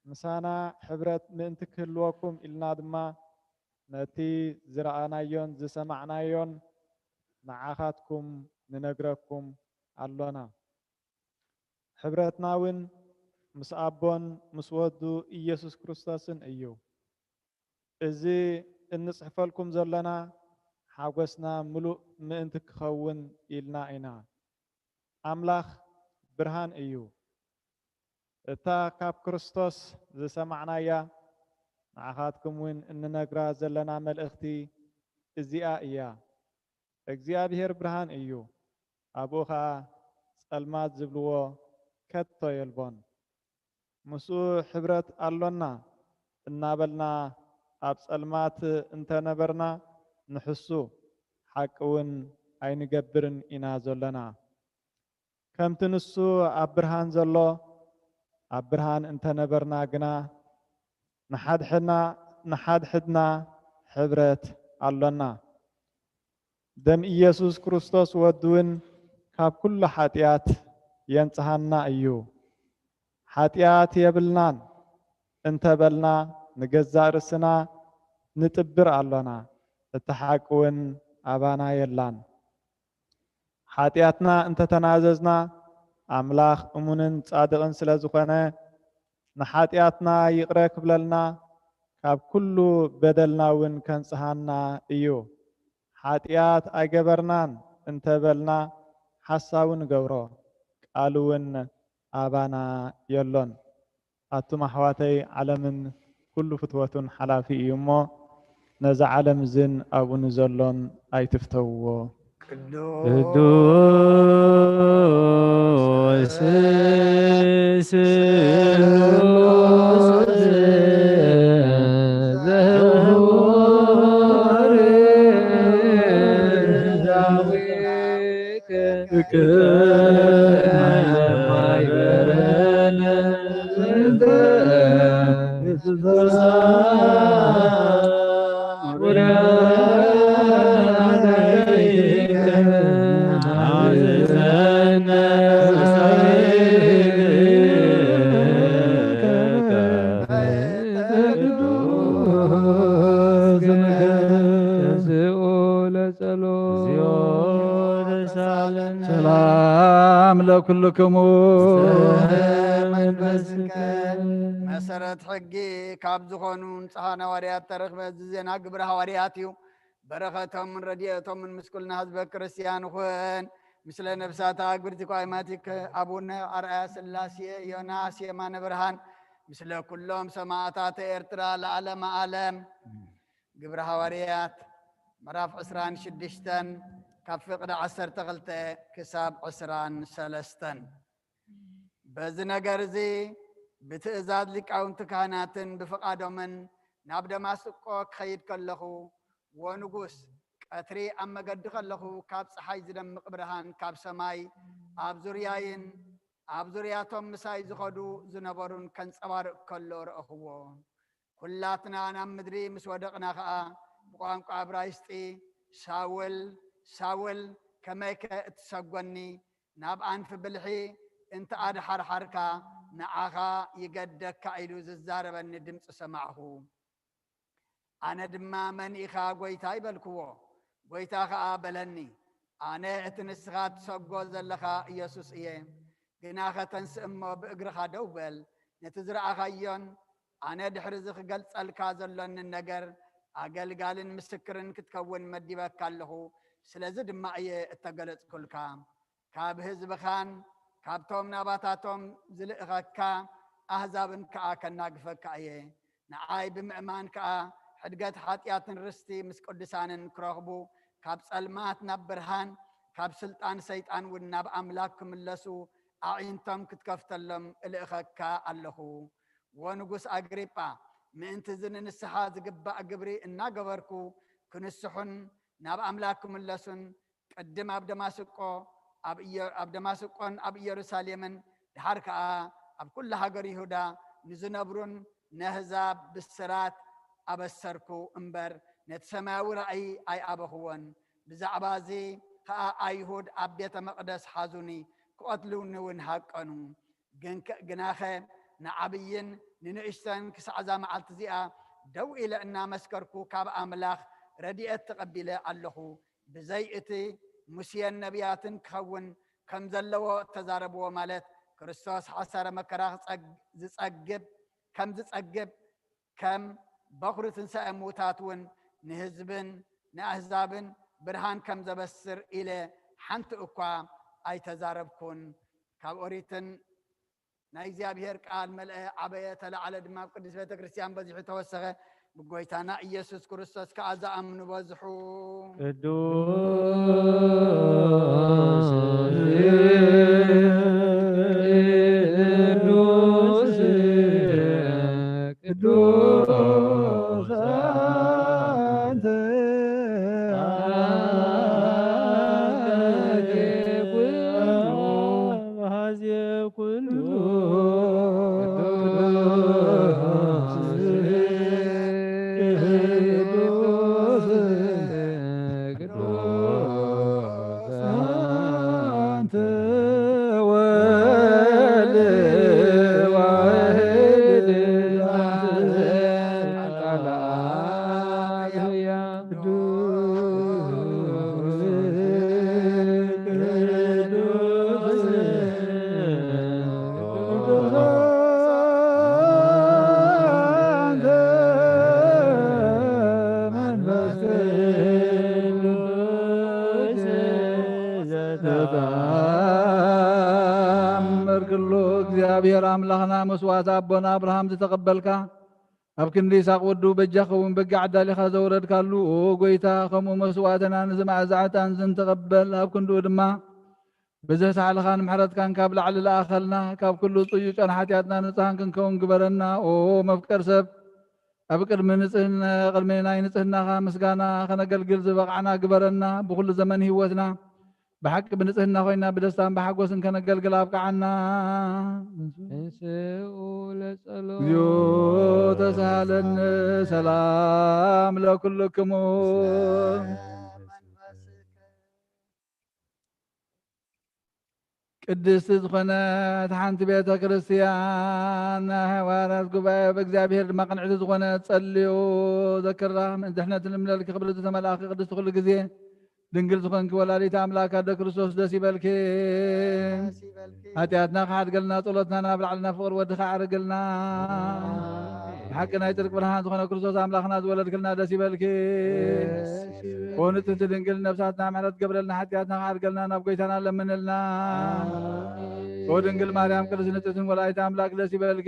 ምሳና ሕብረት ምእንቲ ክህልወኩም ኢልና ድማ፣ ነቲ ዝረኣናዮን ዝሰማዕናዮን ንዓኻትኩም ንነግረኩም ኣሎና። ሕብረትና እውን ምስ ኣቦን ምስ ወዱ ኢየሱስ ክርስቶስን እዩ። እዚ እንጽሕፈልኩም ዘሎና፣ ሓጎስና ምሉእ ምእንቲ ክኸውን ኢልና ኢና። ኣምላኽ ብርሃን እዩ። እታ ካብ ክርስቶስ ዝሰማዕናያ፣ ንዓኻትኩም እውን እንነግራ ዘለና መልእኽቲ እዚኣ እያ። እግዚኣብሄር ብርሃን እዩ፣ ኣብኡ ኸኣ ጸልማት ዝብልዎ ከቶ የልቦን። ምስኡ ሕብረት ኣሎና እናበልና ኣብ ጸልማት እንተነበርና፣ ንሕሱ ሓቂ እውን ኣይንገብርን ኢና ዘሎና። ከምቲ ንሱ ኣብ ብርሃን ዘሎ፣ ኣብ ብርሃን እንተነበርና ግና፣ ንሓድሕድና፣ ንሓድሕድና ሕብረት ኣሎና። ደም ኢየሱስ ክርስቶስ ወዱ እውን ካብ ኩሉ ሓጢኣት የንጽሃና እዩ። ሓጢኣት የብልናን እንተበልና፣ ንገዛእ ርእስና ንጥብር ኣሎና፣ እቲ ሓቂ እውን ኣባና የላን። ሓጢኣትና እንተተናዘዝና፣ ኣምላኽ እሙንን ጻድቕን ስለ ዝኾነ፣ ንሓጢኣትና ይቕረ ክብለልና፣ ካብ ኩሉ በደልና እውን ከንጽሃና እዩ። ሓጢኣት ኣይገበርናን እንተበልና፣ ሓሳዊ ንገብሮ፣ ቃሉ እውን ኣባና የሎን። ኣቱም ኣሕዋተይ፣ ዓለምን ኩሉ ፍትወቱን ሓላፊ እዩ እሞ፣ ነዛ ዓለም እዝን ኣብኡ ንዘሎን ኣይትፍተውዎ። ቅዱስ ስሉስ ዘውር ዳዊት ተንሥኡ ለጸሎት። እግዚኦ ተሳለነ። ሰላም ለኩልክሙ። መንፈስከ። መሰረት ሕጊ ካብ ዝኾኑ ንጹሓን ሃዋርያት ተረኽበ። እዚ ዜና ግብረ ሃዋርያት እዩ። በረኸቶምን ረድኤቶምን ምስ ኩልና ህዝበ ክርስቲያን ይኹን። ምስለ ነፍሳት ኣግብርቲ ኳይማቲክ ኣቡነ ኣርኣያ ስላሴ፣ ዮናስ የማነ ብርሃን፣ ምስለ ኩሎም ሰማዕታት ኤርትራ ለዓለመ ዓለም። ግብረ ሃዋርያት ምዕራፍ ዕስራን ሽዱሽተን ካብ ፍቕዲ ዓሰርተ ክልተ ክሳብ ዕስራን ሰለስተን። በዚ ነገር እዚ ብትእዛዝ ሊቃውንቲ ካህናትን ብፍቓዶምን ናብ ደማስቆ ክኸይድ ከለኹ፣ ወንጉስ፣ ቀትሪ ኣብ መገዲ ከለኹ ካብ ጸሓይ ዝደምቕ ብርሃን ካብ ሰማይ ኣብ ዙርያይን ኣብ ዙርያቶም ምሳይ ዝኸዱ ዝነበሩን ከንጸባርቕ ከሎ ረእኽዎ። ኩላትና ናብ ምድሪ ምስ ወደቕና ኸኣ ብቋንቋ እብራይስጢ፣ "ሳውል፣ ሳውል፣ ከመይከ እትሰጎኒ? ናብ ኣንፊ ብልሒ እንተ ኣድሓርሓርካ ንዓኻ ይገደካ" ኢሉ ዝዛረበኒ ድምጺ ሰማዕኹ። ኣነ ድማ፣ "መን ኢኻ ጐይታይ?" በልክዎ። ጐይታ ኸኣ በለኒ፣ "ኣነ እቲ ንስኻ ትሰጎ ዘለኻ ኢየሱስ እየ። ግናኸ ተንስእ እሞ ብእግርኻ ደው በል። ነቲ ዝረኣኻዮን ኣነ ድሕሪ እዚ ክገልጸልካ ዘሎንን ነገር ኣገልጋልን ምስክርን ክትከውን መዲበካ ኣለኹ። ስለዚ ድማ እየ እተገለጽኩልካ። ካብ ህዝብኻን ካብቶም ናባታቶም ዝልእኸካ ኣህዛብን ከኣ ከናግፈካ እየ። ንዓይ ብምእማን ከኣ ሕድገት ሓጢኣትን ርስቲ ምስ ቅዱሳንን ክረኽቡ፣ ካብ ጸልማት ናብ ብርሃን፣ ካብ ስልጣን ሰይጣን እውን ናብ ኣምላኽ ክምለሱ ኣዒንቶም ክትከፍተሎም እልእኸካ ኣለኹ። ወንጉስ ኣግሪጳ፣ ምእንቲ እዚ ንንስሓ ዝግባእ ግብሪ እናገበርኩ ክንስሑን ናብ ኣምላኽ ክምለሱን ቅድም ኣብ ደማስቆ፣ ኣብ ኢየ-፣ ኣብ ደማስቆን ኣብ ኢየሩሳሌምን ድሓር ከኣ ኣብ ኩሉ ሃገር ይሁዳ ንዝነብሩን ነህዛብ ብስራት ኣበሰርኩ እምበር፣ ነቲ ሰማያዊ ራእይ ኣይኣበኽዎን። ብዛዕባ እዚ ከኣ ኣይሁድ ኣብ ቤተ መቕደስ ሓዙኒ፣ ክቐትሉኒ እውን ሃቀኑ። ግን ከ-፣ ግናኸ ንዓብይን ንንእሽተን ክሳዕ እዛ መዓልቲ እዚኣ ደው ኢለ እናመስከርኩ ካብ ኣምላኽ ረድኤት ተቐቢለ ኣለኹ። ብዘይ እቲ ሙሴን ነቢያትን ክኸውን ከም ዘለዎ እተዛረብዎ፣ ማለት ክርስቶስ ሓሳረ መከራ ክጸግ-፣ ዝጸግብ፣ ከም ዝጸግብ፣ ከም በኹሪ ትንሳኤ ምዉታት እውን ንህዝብን ንኣህዛብን ብርሃን ከም ዘበስር ኢለ ሓንቲ እኳ ኣይተዛረብኩን። ካብ ኦሪትን ናይ እግዚኣብሔር ቃል መልአ፣ ዓበየ፣ ተላዕለ ድማ ኣብ ቅድስት ቤተ ክርስቲያን በዚሑ ተወሰኸ። ብጎይታና ኢየሱስ ክርስቶስ ከኣ ዝኣምኑ በዝሑ። ቅዱስ፣ ቅዱስ፣ ቅዱስ አንተ አምላኬ ኩሉ አባዜ ኩሉ ቅዱስ፣ ቅዱስ አንተ ወልድ ዋሕድ አንተ። ሃሌሉያ። ቅዱስ፣ ቅዱስ አንተ መንፈስ ቅዱስ ዘተአምር ኩሉ። እግዚኣብሔር ኣምላኽና መስዋዕቲ ኣቦና ኣብርሃም ዝተቐበልካ፣ ኣብ ክንዲ ይስሐቅ ወዱ በጃ ክኸውን በጊዕ ኣዳሊኻ ዘውረድካሉ፣ ኦ ጐይታ፣ ከምኡ መስዋዕትና ንዚ መኣዛ ዕጣን እዚ ንተቐበል። ኣብ ክንድኡ ድማ ብዝሕ ሳሕልኻን ምሕረትካን ካብ ላዕሊ ለኣኸልና፣ ካብ ኩሉ ጽዩጫን ሓጢኣትና ንጹሃን ክንከውን ግበረና። ኦ መፍቀር ሰብ፣ ኣብ ቅድሚ ንጽህና፣ ቅድሚ ናይ ንጽህናኻ ምስጋና ከነገልግል ዝበቕዓና ግበረና። ብኹሉ ዘመን ህይወትና ብሓቂ ብንጽህና ኮይና ብደስታን ብሓጎስን ከነገልግል ኣብቅዓና። እንስኡ ለጸሎት። እግዚኦ ተሳሃለኒ። ሰላም ለኩልክሙ። ቅድስቲ ዝኾነት ሓንቲ ቤተ ክርስቲያን ናይ ሃዋርያት ጉባኤ ብእግዚኣብሔር ድማ ቅንዕቲ ዝኾነት ጸልዩ ዘክራ። ምእንቲ ድሕነት ንምለልኪ ክብሪ ዝተመልኣኺ ቅድስቲ ኩሉ ግዜ ድንግል ዝኾንኪ ወላዲተ ኣምላክ ኣደ ክርስቶስ ደስ ይበልኪ። ደስ ይበልኪ። ሓጢኣትና ክሓድገልና ጸሎትና ናብ ላዕልና ፍቕሪ ወድኻ ኣዕርግልና። ኣሜን። ብሓቂ ናይ ጽድቂ ብርሃን ዝኾነ ክርስቶስ ኣምላኽና ዝወለድክልና ደስ ይበልኪ። ደስ ይበልኪ። ኦ ንጽህቲ ድንግል ነብሳትና ምሕረት ገብረልና ሓጢኣትና ክሓድገልና ናብ ጎይታና ለምንልና። ኣሜን። ኦ ድንግል ማርያም ቅድስት ንጽህትን ወላዲተ ኣምላክ ደስ ይበልኪ።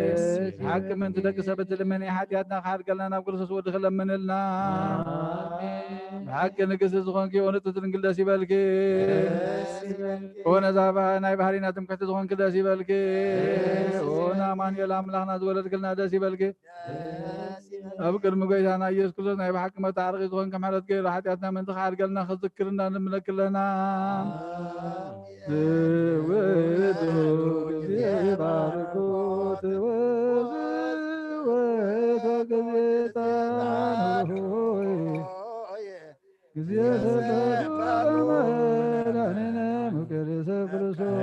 ደስ ይበልኪ። ብሓቂ ምእንቲ ደቂ ሰብ እትልምኒ ሓጢኣትና ክሓድገልና ናብ ክርስቶስ ወድኺ ለምንልና። ኣሜን። ብሓቂ ንግስቲ ዝኾንኪ ኦ ንጽህቲ ድንግል ደስ ይበልኪ። ደስ ይበልኪ። ኦ ነዛ ባ-፣ ናይ ባህሪና ትምክሕቲ ዝኾንኪ ደስ ይበልኪ። ደስ ኦ ይበልኪ። ንኣማኑኤል ኣምላኽና ዝወለድክልና ደስ ይበልኪ። ደስ ይበልኪ። ኣብ ቅድሚ ጎይታና ኢየሱስ ክርስቶስ ናይ ብሓቂ መታረቂ ዝኾንኪ ምሕረት ገይሩ ሓጢኣትና ምእንቲ ክሓድገልና ክዝክርና ንምለኪ ኣለና። ኣሜን። ዝውቱ ግዜ ባርኮት ወዝወቱ ግዜ ጣን ሆይ ግዜ ተፈጸመ መድኃኒነ ምክር ሰብ ክርስቶስ።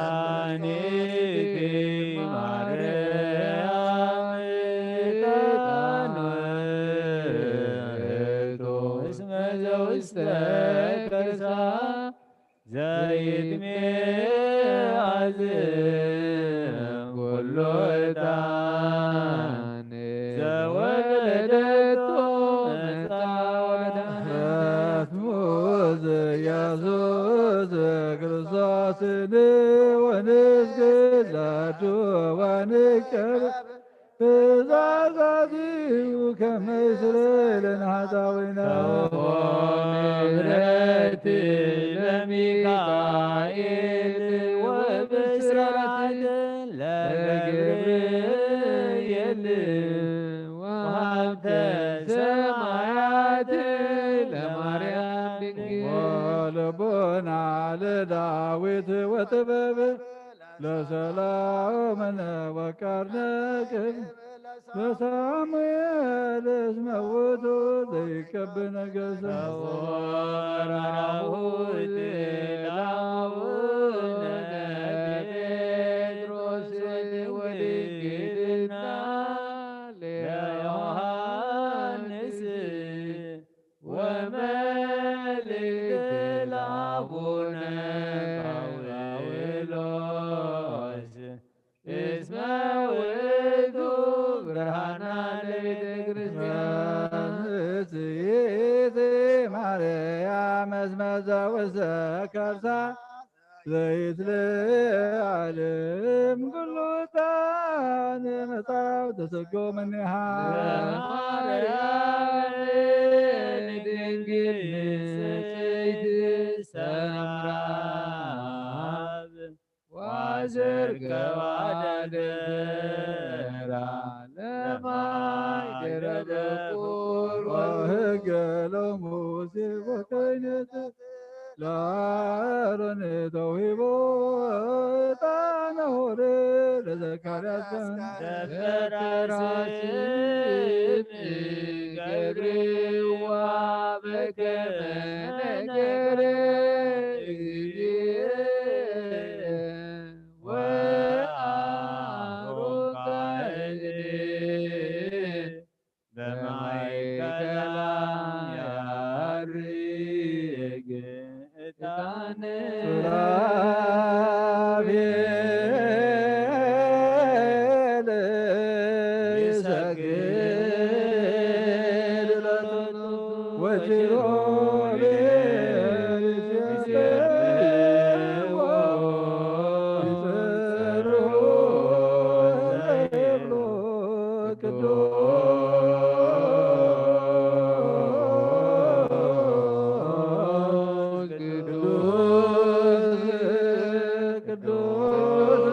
ርቃኒኪ ማርያም ዕጣን ውእቱ እስመ ዘውስተ ከርሳ ዘይትሜ አዝን ኩሉ ዕጣን ዘወለደቶ መጻወዳን። ፈትሙ ዘኢየሱስ ክርስቶስ ስን ወንስግድ ላዱ ወንቀብ ትእዛዛቲሁ ከመ ይስረይ ለነ ኃጣውኢነ። ምሕረት ለሚካኤል ወብስራት ለገብርኤል ወሀብተ ሰማያት ለማርያም ድንግል። ወልቦና ለዳዊት ወጥበብ ለሰሎሞን ወቀርነ ቅብ ለሳሙኤል እስመ ውእቱ ዘይቀብ ነገሰ። ወራሁት ለአቡነ ጴጥሮስ ወድንግልና ለዮሐንስ ወመልእክት ለአቡነ ጳውሎስ እስመ ውእቱ ብርሃና ለቤተ ክርስቲያን። ንጽሕት ማርያም እስመ ዘውስተ ከርሳ ዘይትለዓለም ኩሉ ዕጣን መጻው ተሰጎ እምኔሃ። ማርያም ድንግል ንጽሕት ሰምራ ዋዘር ገባደራ ለማይ ደረበ ቁር ወህገ ለሙሴ ወከይነተ ለአሮን ተውሂቦ ዕጣነ ሆረ ለዘካርያስ ዘፈራስም ገብርዋ በከመ ነገረ እግዚእ ወአሮን ካህን በማእከላ ያርግ ዕጣነ። ሱራፌል ይሰግድ ለቱ ወኪሩቤል ይጼልዎ ይጸርዎ ዘይብሉ ቅዱስ ቅዱስ ቅዱስ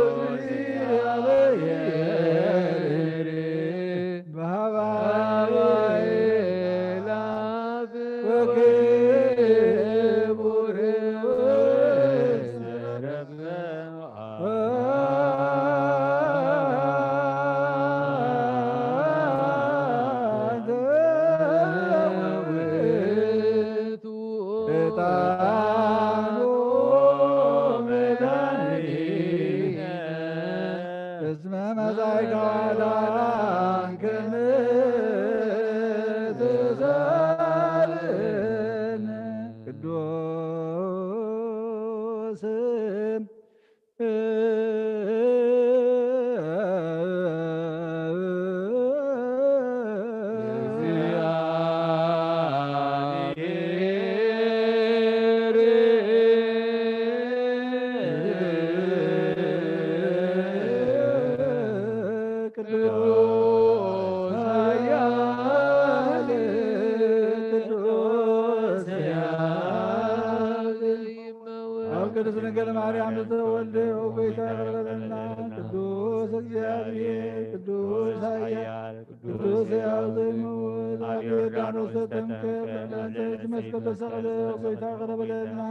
እግዚአብሔር በሀባይ ላፍ ወክቡር ወሰረፈ ዕጣኑ መድኃኒነ እስመ መጻእከ ወአዳንከነ ትዛልን ቅዱስ ቅዱስ ኃያል ቅዱስ ሕያው ዘይመወት። አብ ቅድስት ድንግል ማርያም ዝተወልደ ጌታ ይቅረበልና። ቅዱስ እግዚአብሔር ቅዱስ ኃያል ቅዱስ ሕያው ዘይመወት። አብ ዮርዳኖስ ተጠምቀ በዕለተ መስቀል ተሰቅለ ጌታ ይቅረበልና።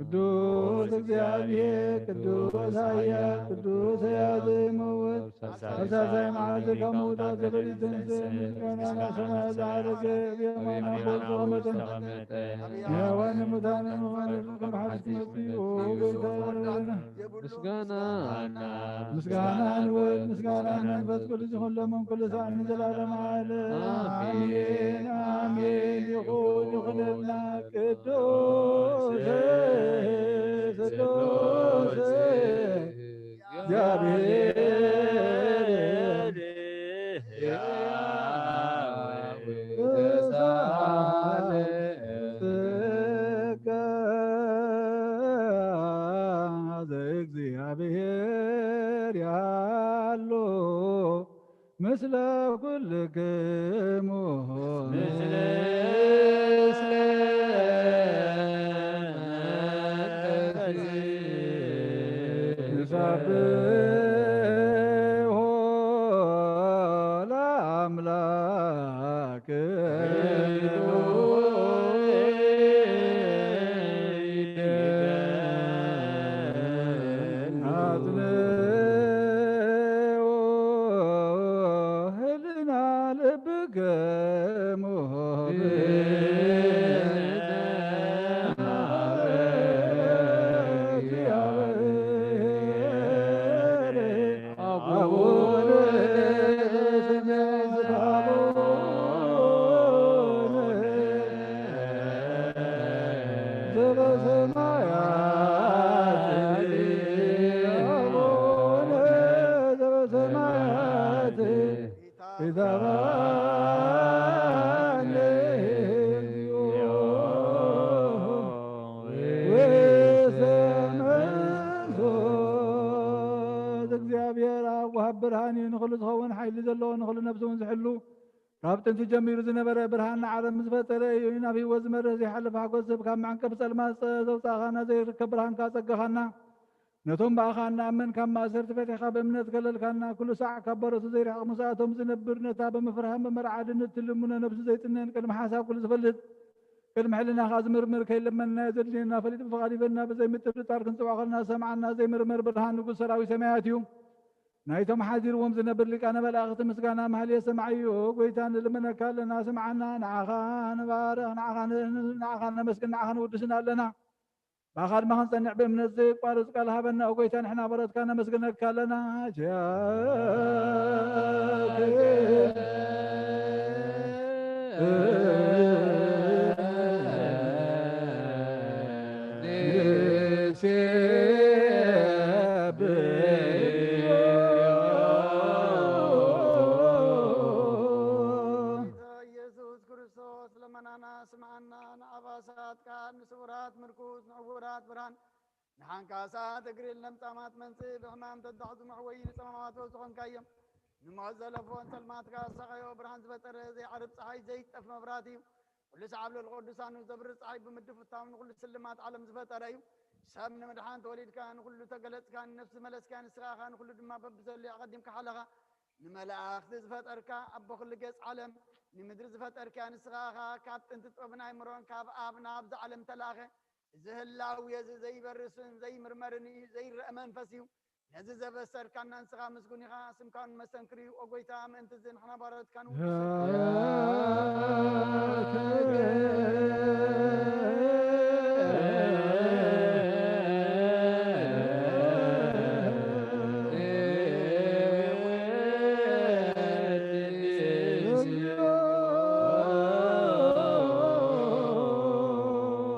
ቅዱስ እግዚአብሔር ቅዱስ ኃያል ቅዱስ ሕያው ዘይመውት ሳልሳይ መዓልቲ ካብ ምውታት ዘበሊት ተንሥእ ምስጋና ናብ ሰማያት ዝዓረገ ብየማን ኣቦ ዝተቐመጠ ሕያዋን ሙታንን መዋንንትን ከም ሓድሽ መጺኡ ጌታ ይቕረበልና። ምስጋና ምስጋና ንወልድ ምስጋና ንመንፈስ ቅዱስ ይኹን ሎምን ኩሉ ሰዓት ንዘለዓለመ ዓለም ኣሜን። ኣሜን። ይኹን ይኹነልና። ቅዱስ ስሉስ እግዚአብሔር ሕያው ተሳለ ጸጋ ለኩልክሙ ምስለ ንሰብሖ ለአምላክ አጽንዑ ህልና ልብክሙ አቡነ ዘበሰማያት አቡነ ዘበሰማያት ይትባረክ ስምከ ወይትቀደስ። እግዚኣብሔር ኣብ ወሃብ ብርሃን እዩ፣ ንኹሉ ዝኸውን ሓይሊ ዘለዎ፣ ንኹሉ ነብሲ እውን ዝሕሉ፣ ካብ ጥንቲ ጀሚሩ ዝነበረ፣ ብርሃን ንዓለም ዝፈጠረ እዩ፣ ናብ ህይወት ዝመርህ ዘይሓልፍ ሓጎስ ዝህብ፣ ካብ መዕንቀፊ ጸልማት ዘውጻእኻና፣ ዘይርከብ ብርሃንካ ጸጋኻና፣ ነቶም ብኣኻ እንኣምን ካብ ማእሰርቲ ፈቲሕካ ብእምነት ከለልካና፣ ኩሉ ሳዕ ካብ በረቱ ዘይርሕቕ ምስኣቶም ዝነብር፣ ነታ ብምፍርሃን ብምርዓድን እትልምኖ ነብሱ ዘይጥነን ቅድሚ ሓሳብ ኩሉ ዝፈልጥ፣ ቅድሚ ሕልናኻ ዝምርምር፣ ከይለመንናዮ ዘድልየና ፈሊጡ ብፍቓድ ይበና፣ ብዘይምጥርጣር ክንጽውዖ ከለና ዝሰምዓና ዘይምርመር ብርሃን ንጉስ ሰራዊት ሰማያት እዩ። ናይቶም ሓዲርዎም ዝነብር ሊቃነ መላእኽቲ ምስጋና ማህሌ ሰማዒ እዩ። ጎይታ ንልምነካ ኣለና፣ ስምዓና። ንዓኻ ንባርኽ፣ ንዓኻ ን-፣ ንዓኻ ነመስግን፣ ንዓኻ ንውድስን ኣለና። ብኣኻ ድማ ክንጸንዕ ብእምነት ዘየቋርጽ ቃል ሃበና። ኦ ጎይታ፣ ንሕና በረትካ ነመስግነካ ኣለና። ኢየሱስ ክርስቶስ ለመናና ስምዓና። ንኣባሳት ቃል፣ ንስውራት ምርኩስ፣ ንዕውራት ብርሃን፣ ንሓንካሳት እግሪ፣ ንለምጻማት መንጽህ፣ ብሕማም ተዳሕዙ መሕወዪ፣ ንጸማማት ፈውሲ ኾንካዮም። ንሞት ዘለፎን ጸልማትካ ዝሰቐዮ ብርሃን ዝፈጠረ፣ ዘይዓርብ ጸሓይ፣ ዘይጠፍ መብራህቲ እዩ። ኩሉ ሰዓብ ልዕሊ ቅዱሳኑ ዘብርህ ጸሓይ ብምድፍታው ንኹሉ ስልማት ዓለም ዝፈጠረ እዩ። ሰብ ንምድሓን ተወሊድካ ንኹሉ ተገለጽካ፣ ንነፍሲ መለስካ፣ ንስኻ ኸኣ ንኹሉ ድማ በብዘድልዮ ኣቐዲምካ ሓለኻ። ንመላእኽቲ ዝፈጠርካ ኣቦ ኩሉ ገጽ ዓለም፣ ንምድሪ ዝፈጠርካ ንስኻ ኸኣ ካብ ጥንቲ ጥበብን ኣእምሮን ካብ ኣብ ናብዛ ዓለም ተላእኸ። እዚ ህላዌ እዚ ዘይበርስን ዘይምርመርን እዩ፣ ዘይረአ መንፈስ እዩ። ነዚ ዘበሰርካና ንስኻ ምስጉን ኢኻ፣ ስምካ እውን መስተንክር እዩ። ኦ ጐይታ፣ ምእንቲ እዚ ንሕና ባሮትካ ንውድሰካ።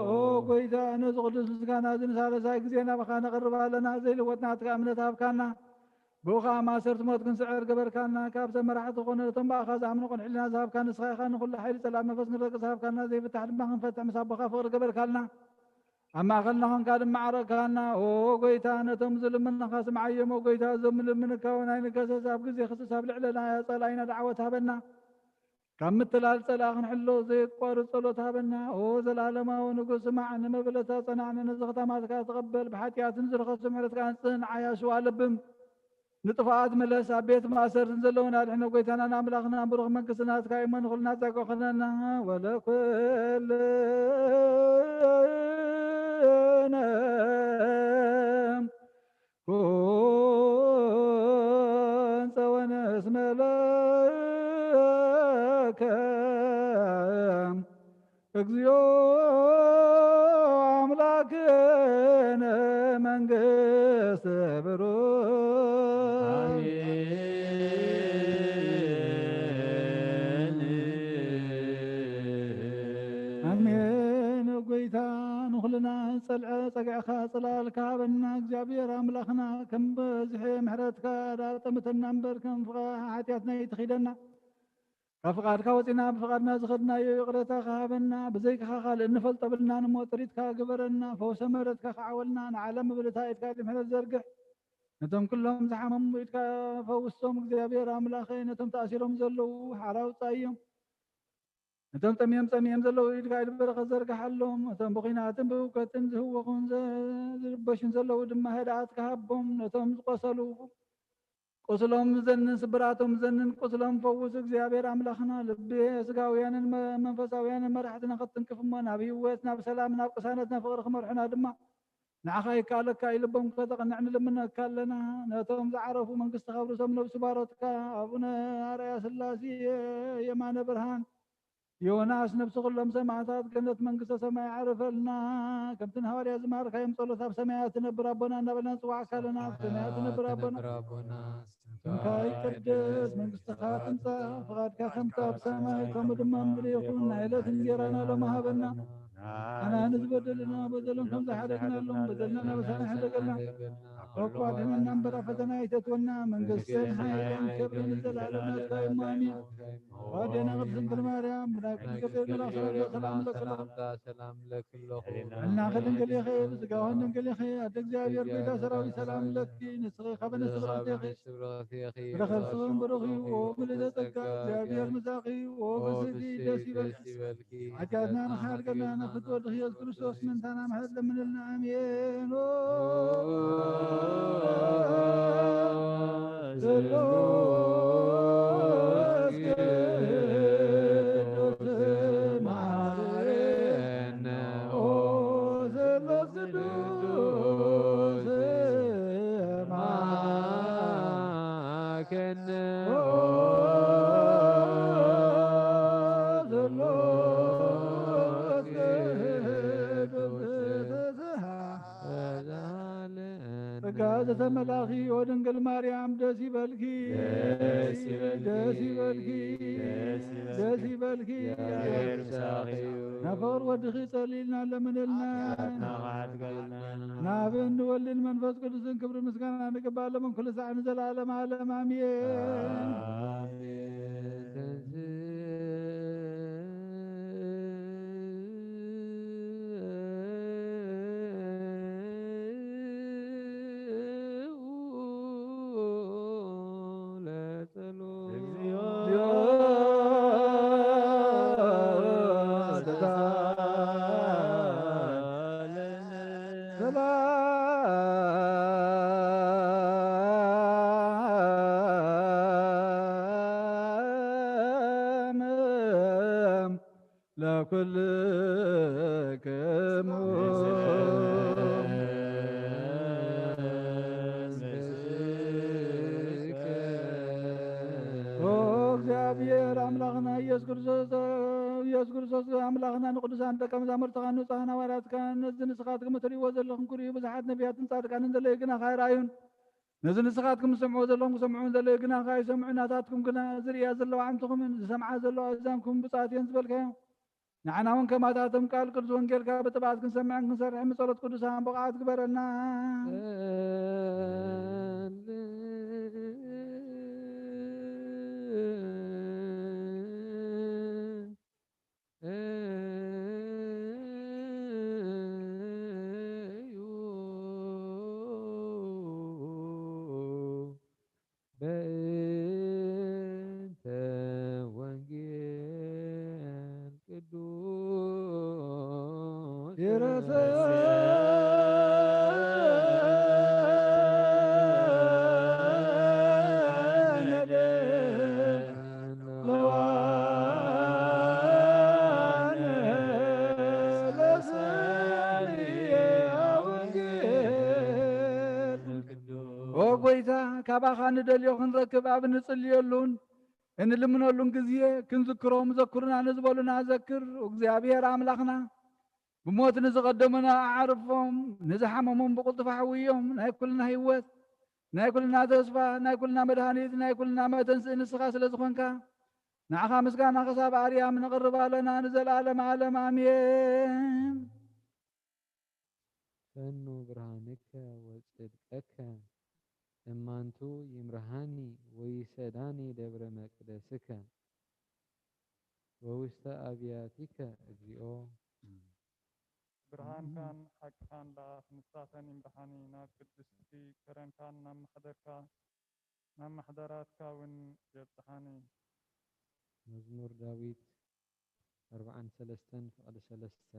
ኦ ጐይታ፣ ነዚ ቅዱስ ምስጋና እዚ ንሳልሳይ ግዜ ናባኻ ነቕርብ ኣለና። ዘይልወጥ ናትካ እምነት ሃብካና። ብኡ ኸኣ ማእሰርቲ ሞት ክንስዕር ገበርካና። ካብቶም መራሕቲ ኾነ ነቶም ብኣኻ ዝኣምኑ ቅን ሕልና ዝሃብካ ንስኻ ኢኻ። ንኹሉ ሓይሊ ጸላእ መንፈስ ክንረግጽ ሃብካና። ዘይፍታሕ ድማ ክንፈትሕ ምስ ኣቦኻ ፍቕሪ ገበርካልና። ኣብ ማእከልና ኾንካ ድማ ዓረቕካና። ኦ ጐይታ፣ ነቶም ዝልምኑኻ ስምዓዮም። ኦ ጐይታ፣ እዞም ዝልምኑካ እውን ኣይንገሰስ። ኣብ ግዜ ክስስ ኣብ ልዕለና ጸላኢና ደዓወት ሃበና። ካብ ምትላል ጸላእ ክንሕሎ ዘየቋርጽ ጸሎት ሃበና። ኦ ዘላለማዊ ንጉስ፣ ስማዕ፣ ንመበለታ ጸናዕ፣ ነዚ ከተማትካ ተቐበል፣ ብሓጢኣትን ዝረኸሱ ምሕረትካ ኣንጽህ፣ ንዓይ ኣሽዋ ለብም፣ ንጥፋኣት ምለስ፣ ኣብ ቤት ማእሰርትን ዘለዉን ኣድሕኖ። ጐይታናን ኣምላኽናን ብሩኽ መንግስቲ ናትካ እሞ ንኹልና ጸጋ ኩነና። ወለኩልነ ኩን ጸወነ እስመ ለከ እግዚኦ አምላክነ መንግስት ብሩክ። ኣሜን። ኣሜን። ጐይታ ንኹልና ጸልዐ ጸግዕኻ ጽላልካ ሃበና። እግዚኣብሔር ኣምላኽና ከም በዝሒ ምሕረትካ ዳጠምተና እምበር ከም ፍቓ-፣ ሓጢኣትና ኣይትኺደና። ካብ ፍቓድካ ወጺና ብፍቓድና ዝኸድናዮ ይቕረታኻ ሃበና። ብዘይካኻ ካልእ እንፈልጦ ብልናን እሞ ጥሪትካ ግበረና። ፈውሰ ምሕረትካ ክዓወልና ንዓለም ብልታ ኢድካ ምሕረት ዘርግሕ። ነቶም ኩሎም ዝሓመሙ ኢድካ ፈውሶም እግዚኣብሔር ኣምላኸይ። ነቶም ተኣሲሮም ዘለዉ ሓራ ኣውጻዮም። ነቶም ጠምዮም ጸሚኦም ዘለዉ ኢድካ ኢድ በረኸት ዘርግሓሎም። ነቶም ብኹናትን ብህውከትን ዝህወኹን ዘ-፣ ዝርበሹን ዘለዉ ድማ ህድኣት ክሃቦም። ነቶም ዝቆሰሉ ቁስሎም ዘንን ስብራቶም ዘንን ቁስሎም ፈውስ እግዚኣብሔር ኣምላኽና። ልቢ ስጋውያንን መ-፣ መንፈሳውያንን መራሕትና ክትትንክፍ እሞ ናብ ህይወት፣ ናብ ሰላም፣ ናብ ቅሳነት፣ ናብ ፍቕሪ ክመርሑና ድማ ንዓኻ ይከኣለካ እዩ። ልቦም ከተቕንዕ ንልምነካ ኣለና። ነቶም ዝዓረፉ መንግስቲ ክብሪ ሰም ነብሱ ባሮትካ ኣቡነ ኣርኣያ ስላሴ የማነ ብርሃን ዮናስ ነፍሲ ኩሎም ሰማዕታት ገነት መንግስተ ሰማይ ዓርፈልና። ከምቲ ንሃዋርያ ዝማርካዮም ጸሎት ኣብ ሰማያት ትነብር ኣቦና እናበልና ንጽዋዕካ ኣለና። ኣብ ሰማያት ትነብር ኣቦና ስምካ ይቀደስ፣ መንግስትኻ ትምጻእ፣ ፍቓድካ ከምቲ ኣብ ሰማይ ከምኡ ድማ ኣብ ምድሪ ይኹን። ናይ ዕለት እንጀራና ሎሚ ሃበና። ንዓና ንዝበደሉና በደሎም ከም ዝሓደግናሎም በደልና ናበሳና ሕደገልና። ካብ ክፉእ ኣድሕነና እምበር ኣብ ፈተና ኣይተእትወና። መንግስትን ሓይልን ክብርን ንዘለኣለም ናትካ እዩ። ኣሜን። ወደነ ቅድስት ድንግል ማርያም፣ ብናይ ቅዱስ ገብርኤል መልኣክ ሰላምታ ሰላም እለኪ። ሰላምታ ሰላም እለኪ ኣለኹ። ጥዕናኺ ድንግል ኢኺ፣ ብስጋኺ ድንግል ኢኺ። ኣደ እግዚኣብሔር፣ ጎይታ ሰራዊት፣ ሰላም እለኪ። ንስኺ ካብ ኣንስቲ ብርኽቲ ኢኺ። ብርኽቲ ኢኺ። ፍረ ከርስኺ እውን ብሩኽ እዩ። ኦ ምልዕተ ጸጋ፣ እግዚኣብሔር ምሳኺ። ኦ ብስቲ ደስ ይበልኪ። ሓጢኣትና ንኽሓድገና ንፍትወ ወድኺ ኢየሱስ ክርስቶስ ምእንታና ምሕረት ለምንልና። ኣሜን። ስሉስ ቅዱስ መሓረነ። ኦ ስሉስ ቅዱስ መሓረነ። ጸጋ ዘተመላኺ ወድንግል ማርያም ደስ ይበልኪ፣ ደስ ይበልኪ፣ ደስ ይበልኪ፣ ደስ ይበልኪ። ደስ ይበልኪ። እግዚኣብሔር ምሳኺ እዩ። ናብ ፍቕሪ ወድኺ ጸሊልና ለምንልና። ሓጢኣትና ክሓድገልና። ናብን ንወልድን መንፈስ ቅዱስን ክብሪ ምስጋና ንግባእ ሎምን ኩሉ ሳዕ ንዘለዓለም ዓለም ኣሜን። ኣሜን። ለጸሎት። እግዚኦ ሰላም ለኩልክሙ። ኦ እግዚኣብሔር ኣምላኽና ኢየሱስ ክርስቶስ፣ ኢየሱስ ክርስቶስ ኣምላኽና ንቅዱሳን ደቀ መዛሙርትኻ ንጹሃን ሃዋርያትካ ነዚ ንስኻትኩም እትርእይዎ ዘለኹም ክርእዩ ብዙሓት ነቢያትን ጻድቃንን ዘለዩ ግናኻ ኣይረኣዩን። ነዚ ንስኻትኩም ዝሰምዕዎ ዘለኹም ክሰምዑ ዘለዩ ግናኻ ኣይሰምዑን። ናታትኩም ግና ዝርእያ ዘለዋ ኣዕንትኹምን ዝሰምዓ ዘለዋ ኣእዛንኩም ብፁዓት እየን ዝበልካዮም። ንዓና እውን ከማታቶም ቃል ቅዱስ ወንጌልካ ብጥብዓት ክንሰምዕን ክንሰርሕን ብጸሎት ቅዱሳን ብቕዓት ግበረና። በእንተ ወንጌል ቅዱስ ይረሰ ኦ ጎይታ፣ ካባኻ ንደልዮ ክንረክብ ኣብ እንጽልየሉን እንልምነሉን ግዜ ክንዝክሮም ዘኩርና ንዝበሉና ዘክር። እግዚኣብሔር ኣምላኽና፣ ብሞት ንዝቐደሙና ኣዕርፎም፣ ንዝሓመሞም ብቕልጡፍ ኣሕውዮም። ናይ ኩልና ህይወት፣ ናይ ኩልና ተስፋ፣ ናይ ኩልና መድሃኒት፣ ናይ ኩልና መተንስኢ ንስኻ ስለ ዝኾንካ፣ ንዓኻ ምስጋና ክሳብ ኣርያም ነቕርብ ኣለና ንዘለኣለም ዓለም። ኣሜን። ፈኑ ብርሃንከ ወጽድቀከ እማንቱ ይምርሃኒ ወይሰዳኒ ደብረ መቅደስከ ወውስተ ኣብያቲከ እግዚኦ። ብርሃንካን ሓቅኻን ለኣኽ፣ ንሳተን ይምርሓኒ፣ ናብ ቅድስቲ ከረንካን ናብ ማሕደርካ፣ ናብ ማሕደራትካ እውን የብጽሓኒ። መዝሙር ዳዊት ኣርብዓን ሰለስተን ፍቕዲ ሰለስተ።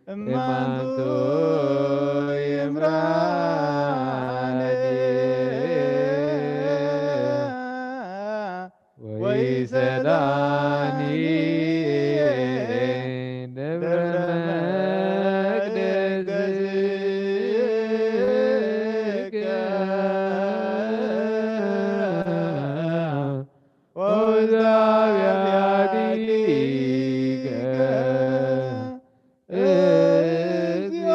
እማንቱ ይምራኒ ወይሰዳኒ ደብረ መቅደስከ ወውስተ አብያቲከ እግዚኦ።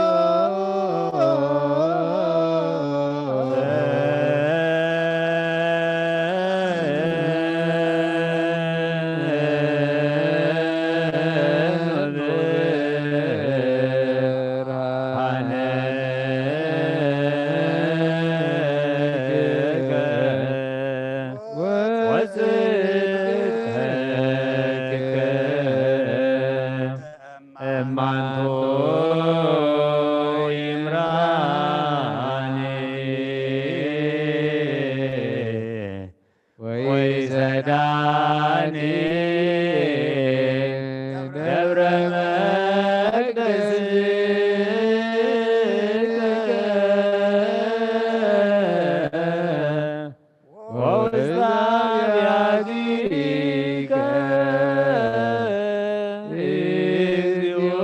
እማንቱ ይምራኒ ወይሰዳኒ ደብረ መቅደስከ ወውስተ አብያቲከ እግዚኦ።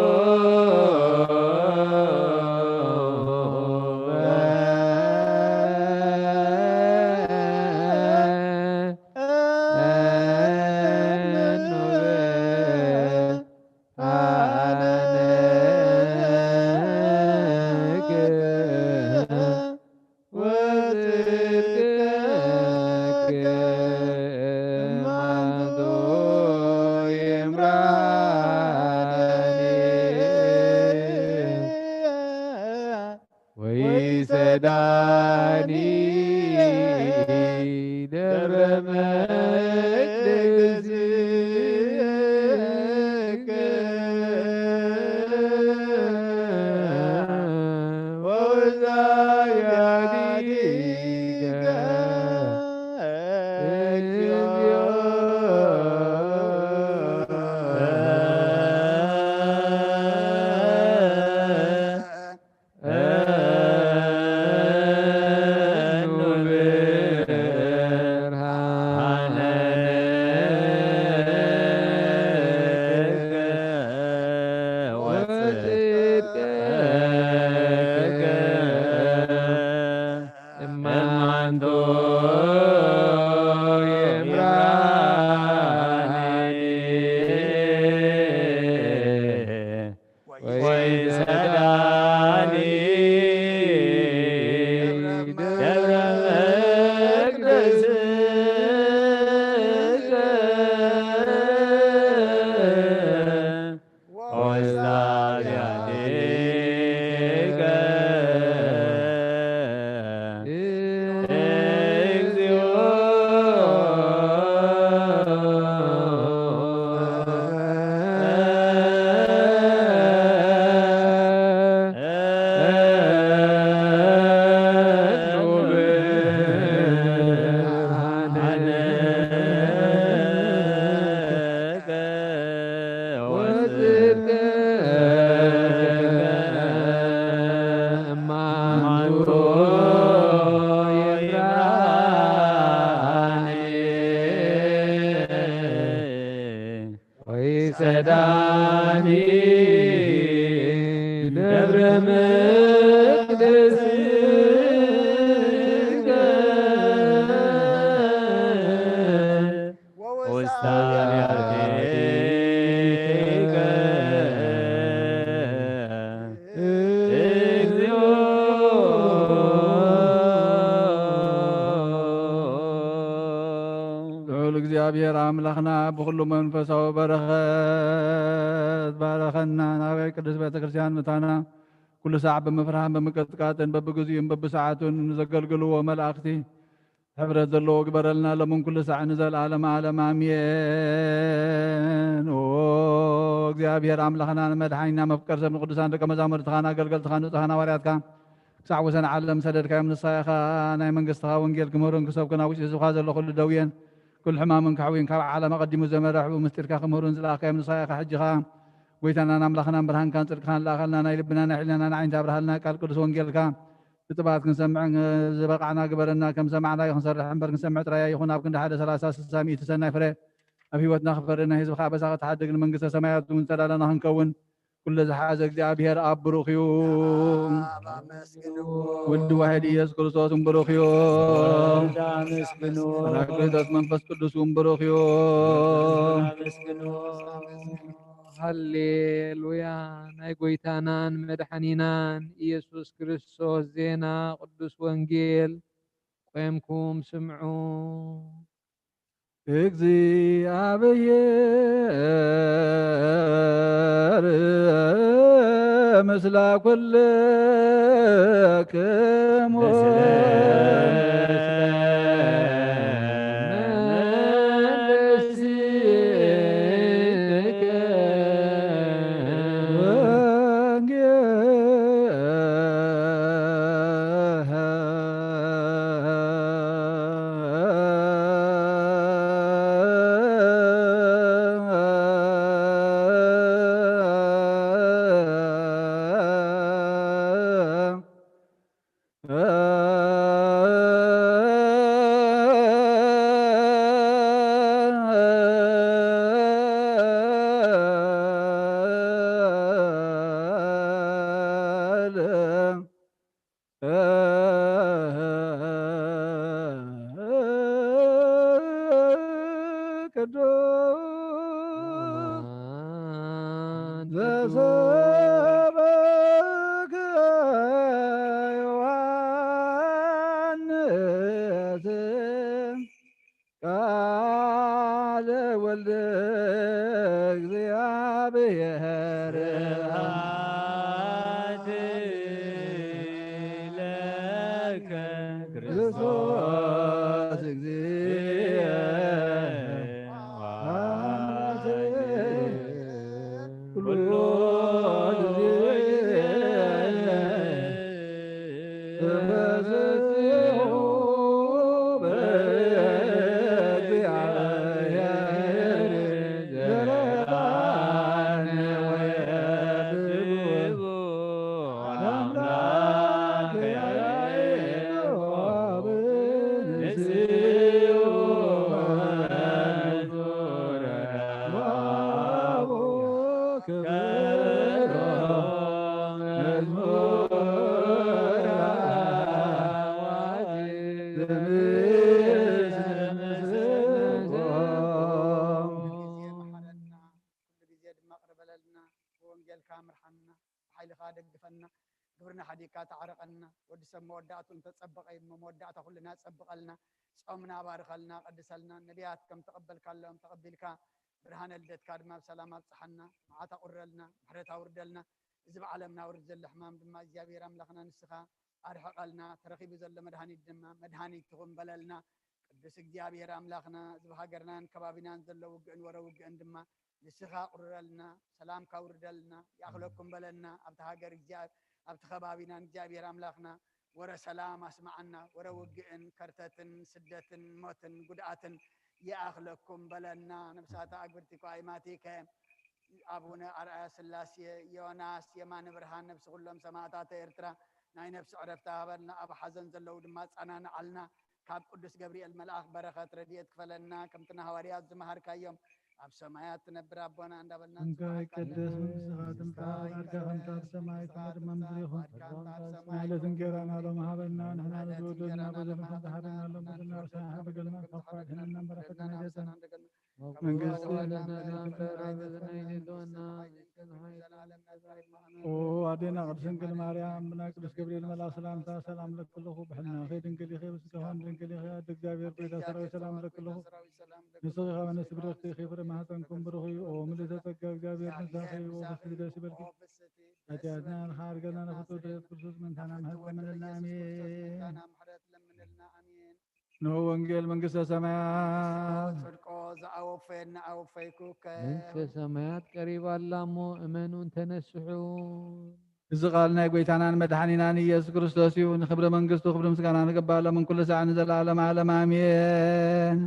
ወይሰዳኒ ደብረ መቅደስከ ወውስተ አብያቲከ እግዚኦ። እማንቱ ይምራኒ ወይሰዳኒ ደብረ መቅደስከ ወውስተ አብያቲከ እግዚኦ። ወይሰዳኒ ደብረ መቅደስከ ወውስተ አብያቲከ እግዚኦ። ልዑል እግዚኣብሔር ኣምላኽና ብኹሉ መንፈሳዊ በረኸት ባረኸና። ናበይ ቅድስት ቤተ ክርስቲያን ምታና ኩሉ ሳዕ ብምፍርሃን ብምቅጥቃጥን በብግዚኡን በብሰዓቱን ንዘገልግልዎ መላእኽቲ ሕብረት ዘለዎ ግበረልና፣ ሎምን ኩሉ ሳዕ ንዘለዓለመ ዓለም ኣሜን። ኦ እግዚኣብሔር ኣምላኽና ንመድሓኒና መፍቀር ሰብ ንቅዱሳን ደቀ መዛሙርትኻን ኣገልገልትኻን ንጹሃን ሃዋርያትካ ክሳዕ ወሰን ዓለም ሰደድካዮም። ንስኻ ኢኻ ናይ መንግስትኻ ወንጌል ክምህሩን ክሰብኩን ኣብ ውሽጢ ህዝብኻ ዘሎ ኩሉ ደውየን ኩሉ ሕማምን ከሕውይን ካብ ዓለም ኣቐዲሙ ዘመረ ሕቡእ ምስጢርካ ክምህሩን ዝለኣኽካዮም ንስኻ ኢኻ። ሕጂ ኸኣ ጎይታናን ኣምላኽናን ብርሃንካን ጽድቅኻን ለኣኸልና፣ ናይ ልብና ናይ ሕሊናና ዓይንቲ ኣብርሃልና፣ ቃል ቅዱስ ወንጌልካ ብጥባት ክንሰምዕ ዝበቓዕና ግበረና። ከም ሰማዕናዮ ክንሰርሕ እምበር ክንሰምዕ ጥራይ ኣይኹን። ኣብ ክንዲ ሓደ ሰላሳ ስሳ ሚእቲ ሰናይ ፍረ ኣብ ህይወትና ክፈሪ ናይ ህዝብኻ ኣበሳ ክትሓድግ ንመንግስተ ሰማያት እውን ዝተዳለና ክንከውን ኩሉ ዝሓዘ እግዚኣብሔር ኣብ ብሩኽ እዩ። ኣብ ኣመስግንዎ። ወልድ ዋሕድ ኢየሱስ ክርስቶስ እውን ብሩኽ እዩ። ወልድ ኣመስግንዎ። ፓራክሊጦስ መንፈስ ቅዱስ እውን ብሩኽ እዩ። ወልድ ኣመስግንዎ። ሃሌሉያ። ናይ ጎይታናን መድሓኒናን ኢየሱስ ክርስቶስ ዜና ቅዱስ ወንጌል ቆምኩም ስምዑ። እግዚኣብሔር ምስላ ኩልክሙ። ቅዱስ ዘሰበከ ዮሐንስ ቃለ ወልደ እግዚኣብሔር። ስብሐት ለከ ክርስቶስ እግዚእ። ኩሉ ጊዜ ተፈስሑ በእግዚአብሔር ዘረባነ ወየድቡ ለአምላክ ያዕቆብ ንስኡ። ኩሉ ግዜ ድማ ቅርበለልና፣ ብወንጌልካ ምርሓና፣ ብሓይልኻ ደግፈና፣ ግብርና ሓዲግካ ተዓረቐና። ወዲ ሰብ መወዳእቱ እንተጸበቐ እዩ እሞ፣ መወዳእታ ኩልና ጸብቐልና። ጾምና ባርኸልና፣ ቀድሰልና። ነቢያት ከም ተቐበልካሎም ተቐቢልካ፣ ብርሃነ ልደትካ ድማ ብሰላም ኣብጽሓና። መዓት ኣቑርረልና፣ ምሕረት ኣውርደልና። እዚ ብዓለምና ውርድ ዘሎ ሕማም ድማ እግዚኣብሔር ኣምላኽና ንስኻ ኣርሕቐልና። ተረኺቡ ዘሎ መድሃኒት ድማ መድሃኒት ትኹን በለልና። ቅዱስ እግዚኣብሔር ኣምላኽና፣ እዚ ብሃገርናን ከባቢናን ዘሎ ውግእን ወረ ውግእን ድማ ንስኻ ቁርረልና፣ ሰላምካ ውርደልና፣ ይኣኽለኩም በለና። ኣብቲ ሃገር እግዚኣብ-፣ ኣብቲ ከባቢናን እግዚኣብሔር ኣምላኽና ወረ ሰላም ኣስምዓና። ወረ ውግእን ከርተትን ስደትን ሞትን ጉድኣትን ይኣኽለኩም በለና። ነብሳተ ኣግብርቲ እኳ ኣይማቲከ፣ ኣቡነ ኣርኣያ ስላሴ፣ ዮናስ፣ የማነ ብርሃን፣ ነብሲ ኩሎም ሰማእታተ ኤርትራ ናይ ነብሲ ዕረፍቲ ሃበልና። ኣብ ሓዘን ዘለዉ ድማ ኣጸናንዓልና። ካብ ቅዱስ ገብርኤል መልኣኽ በረኸት ረድኤት ክፈለና። ከምቲ ንሃዋርያት ዝመሃርካዮም፣ ኣብ ሰማያት ትነብር ኣቦና እንዳበልና እንካ ንጽውዓካ። ይቀደስ መንግስትኻ ትምጻእ፣ ፍቃድካ ከምቲ ኣብ ሰማይ ከምኡ ድማ ምድሪ ይኹን። ፍቃድካ ከምቲ ኣብ ሰማይ ናዕለት እንጌራና ሎሚ ሃበና፣ ንሕና ናዕለት ንብድሆ እንጌራና በደልና ሎሚ ከም ሃበና፣ ዝሓበና ሎም በደልና በደልና ርሳና በደልና ከም ሓበና፣ ዝሓበና በደልና ርሳና በደልና መንግስቲ በደልና በደልና በደልና በደልና በደልና በደልና ኦ ኣዴና ቅድስት ድንግል ማርያም፣ ብናይ ቅዱስ ገብርኤል መልኣክ ሰላምታ ሰላም እለኪ ኣለኹ። ብሕልናኺ ድንግል ኢኺ፣ ብስጋኺ ድንግል ኢኺ። ኣደ እግዚኣብሔር፣ ጎይታ ሰራዊት፣ ሰላም እለኪ ኣለኹ። ንስኺ ኸኣ ንእስቲ ብርኽቲ፣ ፍረ ማህፀንኩም ብሩኽ እዩ። ኦ ምልእተ ጸጋ፣ እግዚኣብሔር ምሳኺ እዩ። ኦ ፍስሕቲ ደስ ይበልኪ። ሓጢኣትና ንኽሓርገና ንኽትወደድ ክርስቶስ ምእንታና ምሕረት ለምንልና። ኣሜን። ንሆ ወንጌል መንግስተ ሰማያት። ጽድቆ ዝኣወፈየና ኣወፈይኩከ። መንግስተ ሰማያት ቀሪባ ኣላ እሞ እመኑን ተነስሑን። እዚ ቃል ናይ ጎይታናን መድሓኒናን ኢየሱስ ክርስቶስ እዩ። ንኽብሪ መንግስቱ ክብሪ ምስጋና ንገባእ ሎምን ኩሉ ሳዕ ንዘለዓለም ዓለም ኣሜን።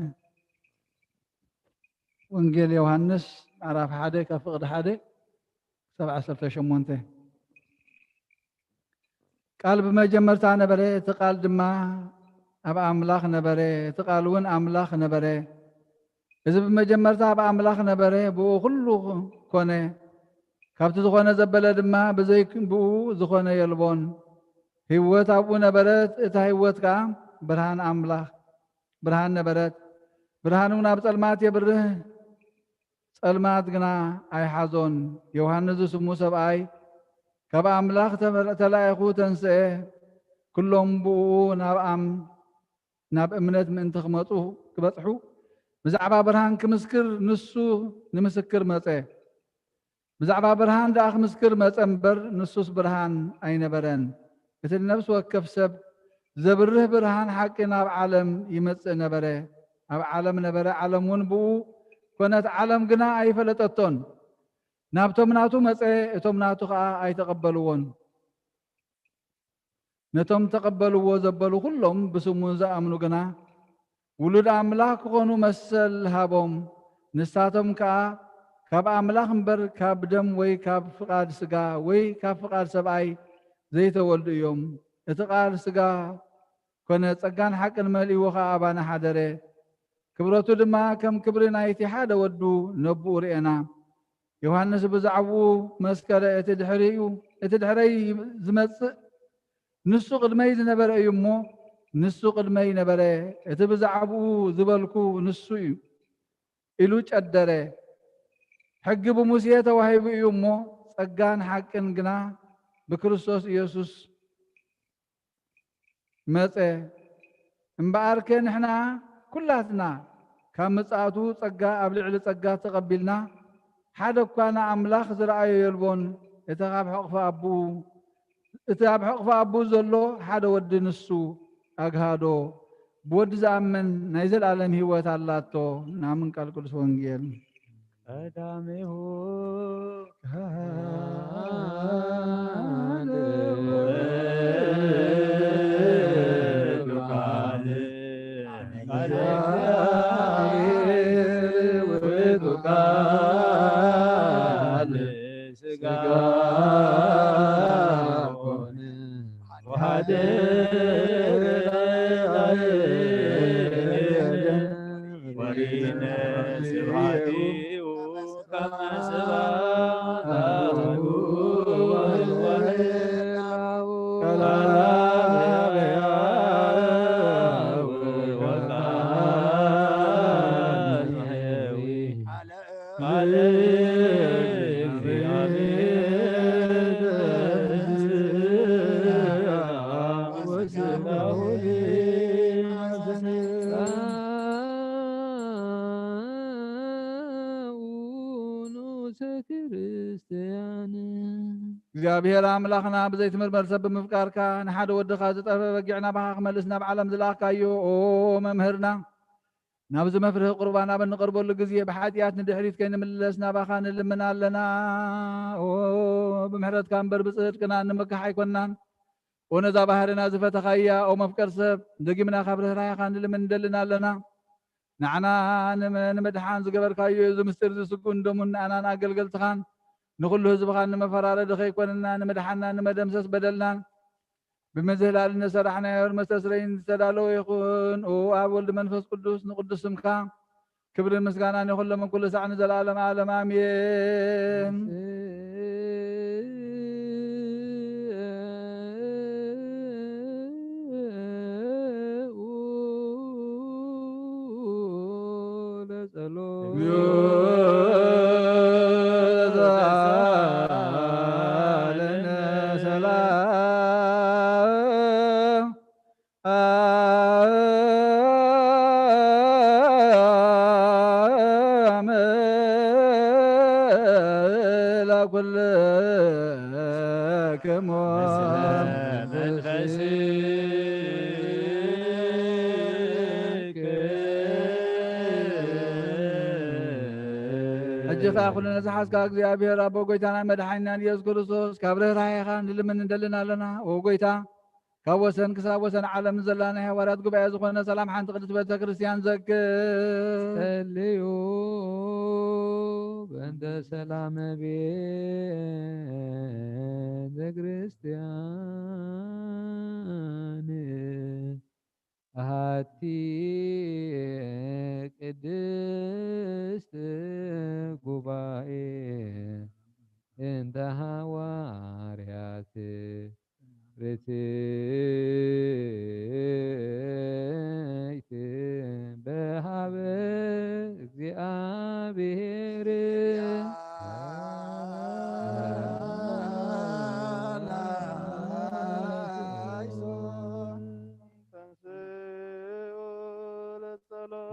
ወንጌል ዮሃንስ ምዕራፍ ሓደ ካብ ፍቕዲ ሓደ ክሳብ ዓሰርተ ሸሞንተ። ቃል ብመጀመርታ ነበረ፣ እቲ ቃል ድማ ኣብ ኣምላኽ ነበረ፣ እቲ ቃል እውን ኣምላኽ ነበረ። እዚ ብመጀመርታ ኣብ ኣምላኽ ነበረ፣ ብኡ ኩሉ ኮነ። ካብቲ ዝኾነ ዘበለ ድማ ብዘይ ብኡ ዝኾነ የልቦን። ህይወት ኣብኡ ነበረት፣ እታ ህይወት ከኣ ብርሃን ኣምላኽ ብርሃን ነበረት። ብርሃን እውን ኣብ ጸልማት የብርህ፣ ጸልማት ግና ኣይሓዞን። ዮሃንስ ዝስሙ ሰብኣይ ካብ ኣምላኽ ተመ-፣ ተላኢኹ ተንስኤ። ኩሎም ብኡ ናብ ኣም-፣ ናብ እምነት ምእንቲ ክመጹ፣ ክበጽሑ፣ ብዛዕባ ብርሃን ክምስክር ንሱ ንምስክር መጸ። ብዛዕባ ብርሃን ደኣ ክምስክር መጸ እምበር፣ ንሱስ ብርሃን ኣይነበረን። እቲ ንነፍሲ ወከፍ ሰብ ዘብርህ ብርሃን ሓቂ ናብ ዓለም ይመጽእ ነበረ። ኣብ ዓለም ነበረ፣ ዓለም እውን ብኡ ኮነት፣ ዓለም ግና ኣይፈለጠቶን። ናብቶም ናቱ መጸ፣ እቶም ናቱ ኸኣ ኣይተቐበልዎን። ነቶም ተቐበልዎ ዘበሉ ኩሎም ብስሙ ዝኣምኑ ግና፣ ውሉድ ኣምላኽ ክኾኑ መሰል ሃቦም። ንሳቶም ከኣ ካብ ኣምላኽ እምበር፣ ካብ ደም ወይ ካብ ፍቓድ ስጋ ወይ ካብ ፍቓድ ሰብኣይ ዘይተወልዱ እዮም። እቲ ቃል ስጋ ኮነ፣ ጸጋን ሓቅን መሊእዎ ኸኣ ኣባና ሓደረ። ክብረቱ ድማ ከም ክብሪ ናይቲ ሓደ ወዱ ነብኡ ርኤና። ዮሃንስ ብዛዕባኡ መስከረ፣ እቲ ድሕሪኡ፣ እቲ ድሕረይ ዝመጽእ ንሱ ቅድመይ ዝነበረ እዩ እሞ፣ ንሱ ቅድመይ ነበረ፣ እቲ ብዛዕባኡ ዝበልኩ ንሱ እዩ ኢሉ ጨደረ። ሕጊ ብሙሴ ተዋሂቡ እዩ እሞ፣ ጸጋን ሓቅን ግና ብክርስቶስ ኢየሱስ መጸ። እምበኣርከ ንሕና ኩላትና ካብ ምጽኣቱ ጸጋ ኣብ ልዕሊ ጸጋ ተቐቢልና፣ ሓደ እኳ ንኣምላኽ ዝረኣዮ የልቦን። እቲ ካብ ሕቕፊ ኣቦኡ፣ እቲ ኣብ ሕቕፊ ኣቦኡ ዘሎ ሓደ ወዲ ንሱ ኣግሃዶ። ብወዲ ዝኣምን ናይ ዘለኣለም ህይወት ኣላቶ። ናምን ቃል ቅዱስ ወንጌል። ቀዳሚሁ ካህን ውእቱ ቃል፣ ቃል እግዚአብሔር ውእቱ ቃል ሥጋ ኮነ። እግዚኣብሔር ኣምላኽና፣ ብዘይትምርመር ሰብ ብምፍቃርካ፣ ንሓደ ወድኻ ዝጠፍአ በጊዕ ናባኻ ክመልስ ናብ ዓለም ዝለኣኽካዮ፣ ኦ መምህርና፣ ናብዚ መፍርሂ ቁርባን ኣብ እንቐርበሉ ግዜ፣ ብሓጢኣት ንድሕሪት ከይንምለስ ናባኻ ንልምን ኣለና። ኦ ብምሕረትካ እምበር ብጽድቅና እንምካሕ ኣይኮንናን። ኦ ነዛ ባህርና ዝፈተኻያ፣ ኦ መፍቀር ሰብ፣ ደጊምና ካብ ርህራሄኻ ንልምን እንደልን ኣለና። ንዓና ንመ-፣ ንምድሓን ዝገበርካዮ እዚ ምስጢር እዚ ስጉን ደሙን ንኣናን ኣገልገልትኻን ንኹሉ ህዝብኻን ንመፈራረዲ ከይኮነና፣ ንምድሓንና፣ ንመደምሰስ በደልናን ብምዝህላል ንሰራሕናዮ መስተስረይን ዝተዳለወ ይኹን። ኦ ኣብ ወልድ መንፈስ ቅዱስ ንቅዱስ ስምካ ክብርን ምስጋናን ይኹን ሎምን ኩሉ ሳዕ ንዘለዓለም ዓለም ኣሜን። ሕጂ ኸኣ ኩሉ ነዝሓዝካ እግዚኣብሔር ኣቦ ጐይታናን መድሓኒናን ኢየሱስ ክርስቶስ ካብ ርህራሄኻ ንልምን ንደልን ኣለና። ኦ ጐይታ፣ ካብ ወሰን ክሳብ ወሰን ዓለም ንዘላ ናይ ሃዋርያት ጉባኤ ዝኾነ ሰላም ሓንቲ ቅድስት ቤተ ክርስቲያን ዘክር። ጸልዩ በእንተ ሰላመ ቤተ ክርስቲያን። ኣሐቲ ቅድስት ጉባኤ እንተ ሃዋርያት ርትዕት በሃበ እግዚኣብሔር። ተንሥኡ ለጸሎት።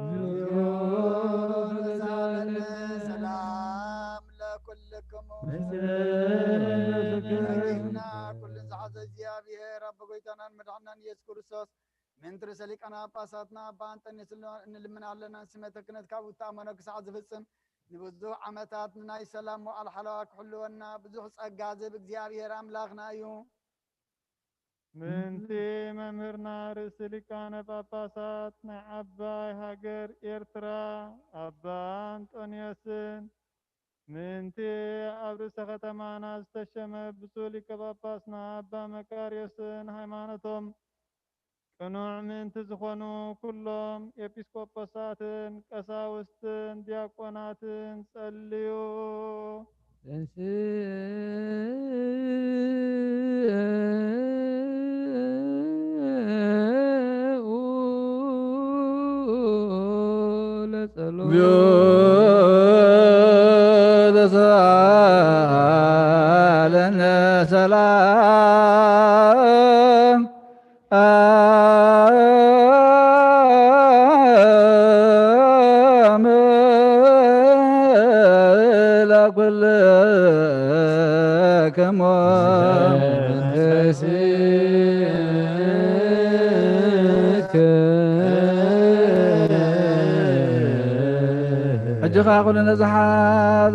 ሰላም ለኩልክሙ። ምስለ መንፈስከ። ጌታና ኩሉ ዝሓዘ እግዚኣብሔር ኣቦ ጐይታናን መድሓናን ኢየሱስ ክርስቶስ ምእንቲ ርእሰ ሊቃነ ጳጳሳትና ኣባ ኣንጠንዮስ እንልምን ኣለና። ስመተ ክህነት ካብ እተኣመኖ ክሳዕ ዝፍጽም ንብዙሕ ዓመታት ንናይ ሰላም መዋዕል ሓለዋ ክሕልወና ብዙሕ ጸጋ ዝህብ እግዚኣብሔር ኣምላኽና እዩ። ምእንቲ መምህርና ርእሲ ሊቃነ ጳጳሳት ናይ ዓባይ ሃገር ኤርትራ ኣባ ኣንጦንዮስን፣ ምእንቲ ኣብ ርእሰ ከተማና ዝተሸመ ብፁዕ ሊቀ ጳጳስና ኣባ መቃርዮስን፣ ሃይማኖቶም ቅኑዕ ምእንቲ ዝኾኑ ኩሎም ኤጲስቆጶሳትን ቀሳውስትን ዲያቆናትን ጸልዩ። ተንሥኡ ለጸሎት። እግዚኦ ተሳለነ ሰላም ሕጂ ኸኣ ኩሉ ነዝሓ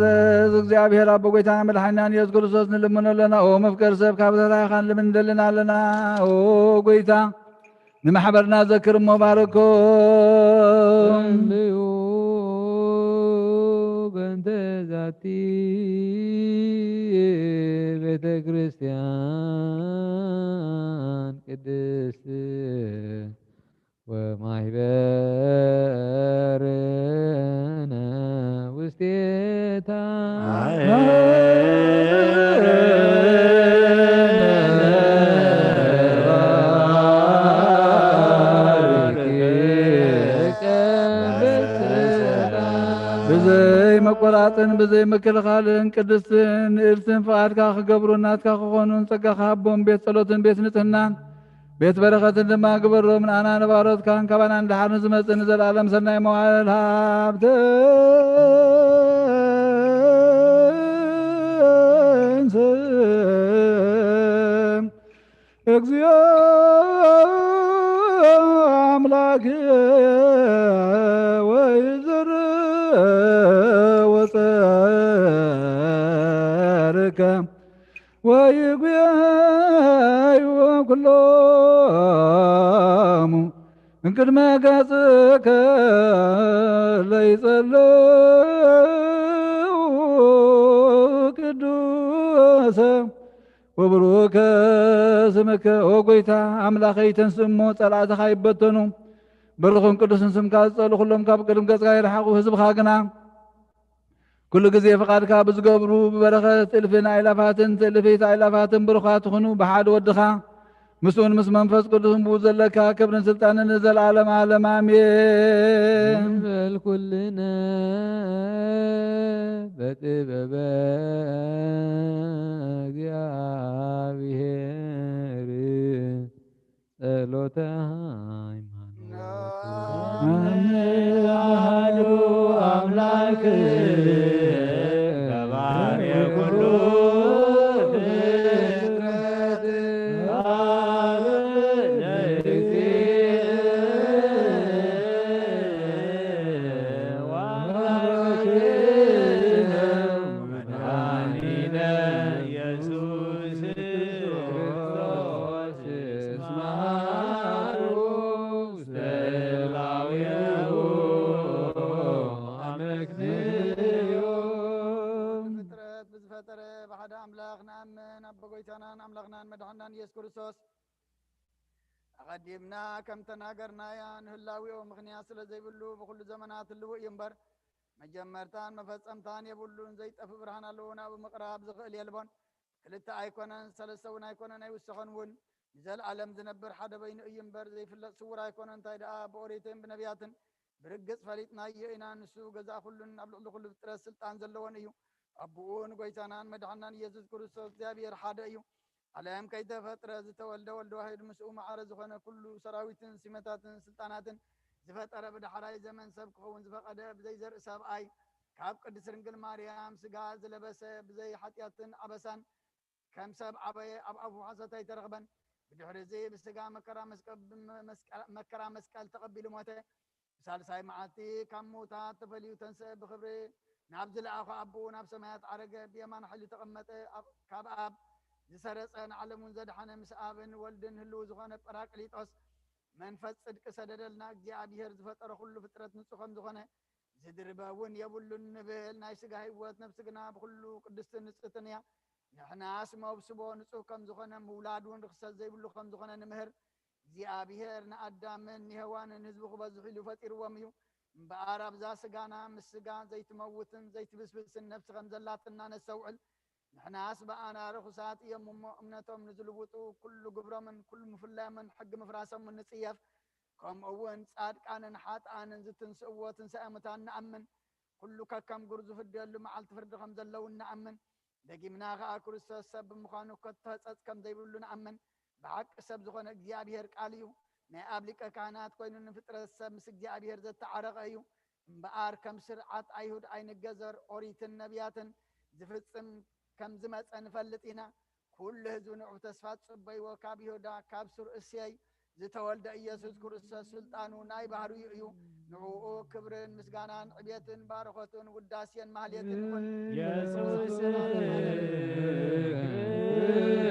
ዘእዝ እግዚኣብሔር ኣቦ ጐይታና መድሓኒናን ኢየሱስ ክርስቶስ ንልምኖ ኣለና። ኦ መፍቀር ሰብ ካብ ርህራሄኻ ንልምን ንደልን ኣለና። ኦ ጐይታ ንማሕበርና ዘክር እሞ ባርኮ። ጸልዩ በእንተ ዛቲ ቤተ ክርስቲያን ቅድስት ወማሕበርነ ውስቴታ። ብዘይ መቆራጽን ብዘይ ምክልኻልን ቅድስትን ንእልትን ፍቓድካ ክገብሩን ናትካ ክኾኑን ጸጋኻ ሃቦም። ቤት ጸሎትን ቤት ንጽህናን ቤት በረኸትን ድማ ግበሮም። ንኣና ንባሮትካን ካባና ንደሓር ንዝመጽእ ንዘለኣለም ሰናይ መዋዕል ሃብትን ስም። እግዚኦ አምላክ ወይዝር ወጸርከ ወይጉያዩ ኩሎሙ እንቅድመ ገጽከ ለይጸልው ቅዱሰ ወብሩከ ስምከ። ኦ ጐይታ ኣምላኸይ፣ ተንስእ እሞ ጸላእትኻ ይበተኑ። ብሩኽን ቅዱስን ስምካ ዝጸልኡ ኩሎም ካብ ቅድሚ ገጽካ ይርሓቑ። ህዝብኻ ግና ኩሉ ግዜ ፍቓድካ ብዝገብሩ ብበረኸት እልፍን ኣእላፋትን ትእልፊት ኣእላፋትን ብሩኻት ይኹኑ። ብሓደ ወድኻ ምስኡን ምስ መንፈስ ቅዱስን ብኡ ዘለካ ክብርን ስልጣንን ንዘለኣለም ዓለም ኣሜን። ንበል ኩልነ በጥበበ እግዚኣብሔር ጸሎተ ሃይማኖት። አሐዱ አምላክ ገባሬ ኩሉ ፍጥረት አብ ለእግዚእ ወአምላክነ መድሓናን ኢየሱስ ክርስቶስ ኣቐዲምና ከም ተናገርናያ ንህላዊኡ ምኽንያት ስለ ዘይብሉ ብኹሉ ዘመናት ህልው እዩ እምበር፣ መጀመርታን መፈጸምታን የብሉን። ዘይጠፍእ ብርሃን ኣለዎ፣ ናብኡ ምቕራብ ዝኽእል የልቦን። ክልተ ኣይኮነን፣ ሰለስተ እውን ኣይኮነን፣ ኣይውሰኸን እውን። ንዘለኣለም ዝነብር ሓደ በይኑ እዩ እምበር፣ ዘይፍለጥ ስውር ኣይኮነን። እንታይ ደኣ ብኦሪትን ብነቢያትን ብርግጽ ፈሊጥናዮ ኢና። ንሱ ገዛእ ኩሉን ኣብ ልዕሊ ኩሉ ፍጥረት ስልጣን ዘለዎን እዩ። ኣቦኡ ንጎይታናን መድሓናን ኢየሱስ ክርስቶስ እግዚኣብሔር ሓደ እዩ። ዓለም ከይተፈጥረ ዝተወልደ ወልድ ዋሕድ ምስኡ ማዕረ ዝኾነ ኩሉ ሰራዊትን ሲመታትን ስልጣናትን ዝፈጠረ ብዳሕራይ ዘመን ሰብ ክኸውን ዝፈቐደ ብዘይ ዘርኢ ሰብኣይ ካብ ቅድስት ድንግል ማርያም ስጋ ዝለበሰ ብዘይ ሓጢኣትን ኣበሳን ከም ሰብ ዓበየ ኣብ ኣፉ ሓሶት ኣይተረኽበን። ብድሕሪ እዚ ብስጋ መከራ መስቀ-፣ መስቀ-፣ መከራ መስቀል ተቐቢሉ ሞተ። ብሳልሳይ መዓልቲ ካብ ምዉታት ተፈልዩ ተንስአ፣ ብኽብሪ ናብ ዝለኣኾ ኣቦኡ ናብ ሰማያት ዓረገ፣ ብየማን ሓይሊ ተቐመጠ። ኣብ-፣ ካብ ኣብ ዝሰረጸ ንዓለም እውን ዘድሓነ ምስ ኣብን ወልድን ህልው ዝኾነ ጳራቅሊጦስ መንፈስ ጽድቂ ሰደደልና። እግዚኣብሔር ዝፈጠረ ኩሉ ፍጥረት ንጹህ ከም ዝኾነ ዝድርበ እውን የብሉን ንብል። ናይ ስጋ ህይወት ነፍሲ ግና ብኹሉ ቅድስትን ንጽህትን እያ። ንሕናስ መብስቦ ንጹህ ከም ዝኾነ ምውላድ እውን ርኽሰት ዘይብሉ ከም ዝኾነ ንምህር። እግዚኣብሔር ንኣዳምን ንሄዋንን ህዝቢ ክበዝሑ ኢሉ ፈጢርዎም እዩ። እምበኣር ኣብዛ ስጋና ምስ ስጋ ዘይትመውትን ዘይትብስብስን ነፍሲ ከም ዘላትና ነስተውዕል። ንሕናስ ብኣና ርኹሳት እዮም እሞ እምነቶም ንዝልውጡ ኩሉ ግብሮምን ኩሉ ምፍላዮምን ሕጊ ምፍራሶምን ንጽየፍ። ከምኡ እውን ጻድቃንን ሓጥኣንን ዝትንስእዎ ትንሳኤ ሙታን ንኣምን። ኩሉ ከከም ግርዙ ፍደሉ መዓልቲ ፍርዲ ከም ዘለውን ንኣምን። ደጊምና ኸኣ ክርስቶስ ሰብ ብምዃኑ ከቶ ሕጸጽ ከም ዘይብሉ ንኣምን። ብሓቂ ሰብ ዝኾነ እግዚኣብሔር ቃል እዩ። ናይ ኣብ ሊቀ ካህናት ኮይኑ ንፍጥረት ሰብ ምስ እግዚኣብሔር ዘተዓረቐ እዩ። እምበኣር ከም ስርዓት ኣይሁድ ኣይንገዘር፣ ኦሪትን ነቢያትን ዝፍጽም ከም ዝመጸ ንፈልጥ ኢና። ኩሉ ህዝቢ ንዑ ተስፋ ጽበይዎ፣ ካብ ይሁዳ፣ ካብ ሱር እሴይ ዝተወልደ ኢየሱስ ክርስቶስ ስልጣኑ ናይ ባህርዩ እዩ። ንዕኡ ክብርን ምስጋናን ዕብየትን ባርኾትን ውዳሴን ማህሌትን ይኹን። ኢየሱስ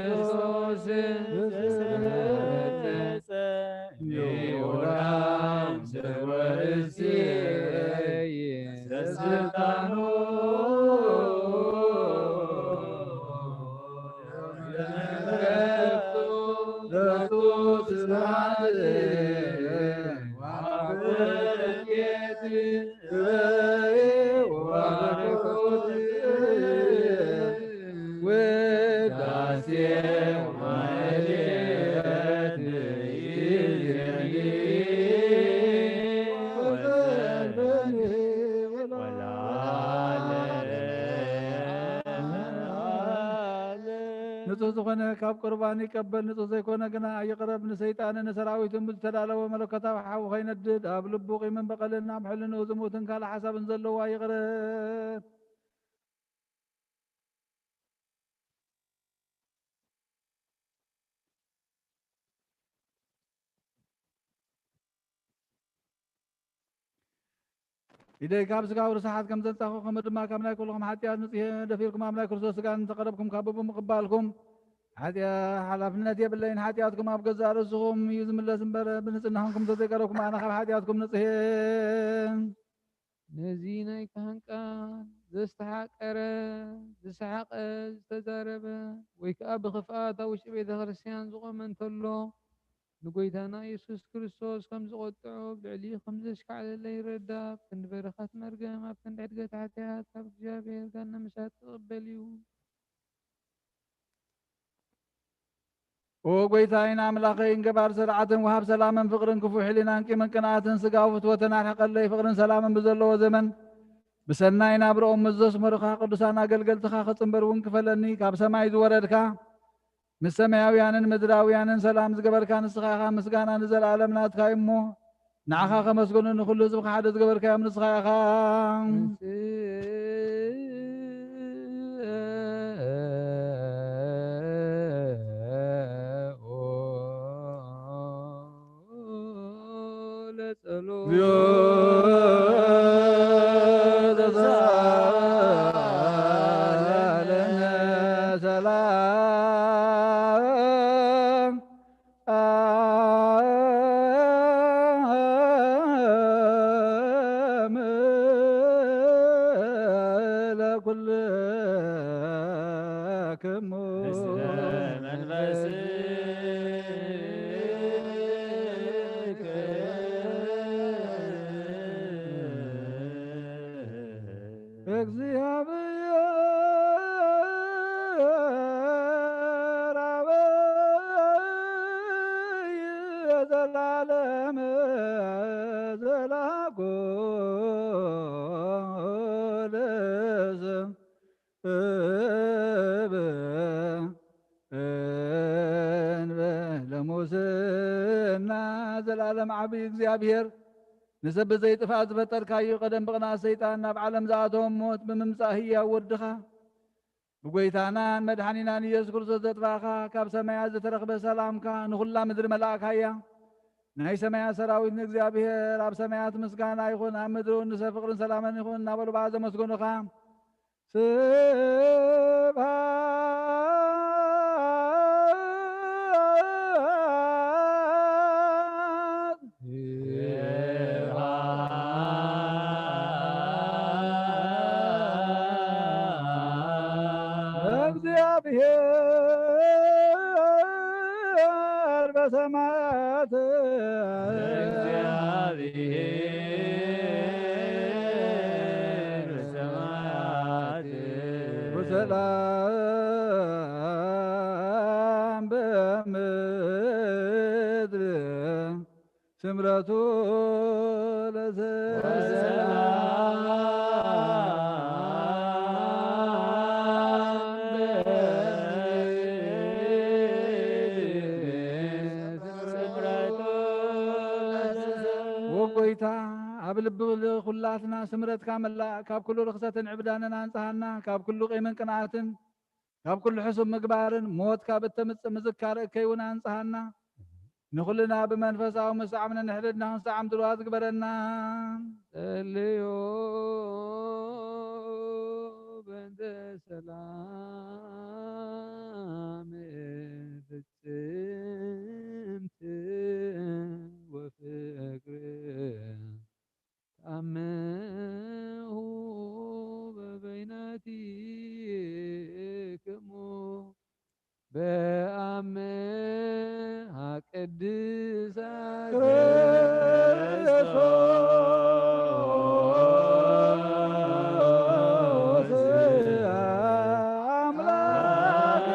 ክርስቶስ ዝተጸጸ ንውራም ስርወ እሴይ ስልጣኑ ንጹህ ዝኾነ ካብ ቁርባን ይቀበል፣ ንጹህ ዘይኮነ ግና ኣይቕረብ። ንሰይጣንን ንሰራዊቱን ብዝተዳለወ መለኮታዊ ሓዊ ከይነድድ፣ ኣብ ልቡ ቂምን በቐልን ኣብ ሕልንኡ ዝሙትን ካልእ ሓሳብን ዘለዎ ኣይቕረብ። ኢደይ ካብ ስጋዊ ርስሓት ከም ዘንጻኹ፣ ከምኡ ድማ ካብ ናይ ኩልኹም ሓጢኣት ንጽሄ ደፊርኩም ኣብ ናይ ክርስቶስ ስጋ እንተቐረብኩም፣ ካብ ብምቕባልኩም ሓጢኣ-፣ ሓላፍነት የብለይን። ሓጢኣትኩም ኣብ ገዛእ ርእስኹም እዩ ዝምለስ እምበር፣ ብንጽህና ኾንኩም እንተዘይቀረብኩም፣ ኣነ ካብ ሓጢኣትኩም ንጽሄ። ነዚ ናይ ካህን ቃል ዘስተሓቀረ፣ ዝሰሓቐ፣ ዝተዛረበ፣ ወይ ከኣ ብኽፍኣት ኣብ ውሽጢ ቤተ ክርስቲያን ዝቖመ እንተሎ፣ ንጎይታና ኢየሱስ ክርስቶስ ከም ዝቖጥዖ፣ ኣብ ልዕሊኡ ከም ዘሽካዕለለ ይረዳ። ኣብ ክንዲ በረኸት መርገም፣ ኣብ ክንዲ ሕድገት ሓጢኣት፣ ካብ እግዚኣብሔር ጋና ምሳት ክቕበል እዩ። ኦ ጎይታይን ኣምላኸይን፣ ገባር ስርዓትን ወሃብ ሰላምን ፍቕርን፣ ክፉእ ሕሊናን ቂምን ቅንኣትን ስጋዊ ፍትወትን ኣርሕቐለይ። ፍቕርን ሰላምን ብዘለዎ ዘመን፣ ብሰናይ ናብርኦም ምስ ዘስመሩኻ ቅዱሳን ኣገልገልትኻ ክጽንበር እውን ክፈለኒ። ካብ ሰማይ ዝወረድካ፣ ምስ ሰማያውያንን ምድራውያንን ሰላም ዝገበርካ ንስኻ ኢኻ። ምስጋና ንዘለኣለም ናትካ እዩ እሞ፣ ንዓኻ ከመስግኑ፣ ንኹሉ ህዝብኻ ሓደ ዝገበርካዮም ንስኻ ኢኻ። ለጸሎት። እግዚኦ ተሳለነ ሰላም ለኩልክሙ። እግዚአብሔር አበይ ዘላለም ዘላጎ ለዘብ እንበ ለሙስና ዘላለም ዓቢ እግዚኣብሔር ንሰብ ብዘይጥፋእ ዝፈጠርካዮ ቀደም ብቕንኣት ሰይጣን ናብ ዓለም ዝኣተወ ሞት ብምምጻእ ህያው ወድኻ ብጎይታናን መድሓኒናን ኢየሱስ ክርስቶስ ዘጥፋእኻ ካብ ሰማያት ዝተረኽበ ሰላምካ ንኹላ ምድሪ መላእካያ። ናይ ሰማያት ሰራዊት ንእግዚኣብሔር ኣብ ሰማያት ምስጋና ይኹን፣ ኣብ ምድሪ እውን ንሰብ ፍቕርን ሰላምን ይኹን እናበሉ ብኣ ዘመስገኑኻ። ስብሐት ለእግዚአብሔር በሰማያት እግዚአብሔር በሰማያት ወሰላም በምድር ስምረቱ ለሰላም ወጎይታ ኣብ ልቢ ኩላትና ስምረትካ መላእ፣ ካብ ኩሉ ርኽሰትን ዕብዳንን ኣንጽሃና፣ ካብ ኩሉ ቂምን ቅንኣትን፣ ካብ ኩሉ ሕሱም ምግባርን ሞት ካብ እተምጽእ ምዝካር እከይ እውን ኣንጽሃና። ንኹልና ብመንፈሳዊ ምስዓም ነንሕድድና ክንሰዓም ድልዋት ግበረና። ጸልዮ በእንተ ሰላም ፍጽምት ወፍቅር ተአምሁ በበይናቲክሙ በአምሃ ቅድሳት ክርስቶስ አምላክ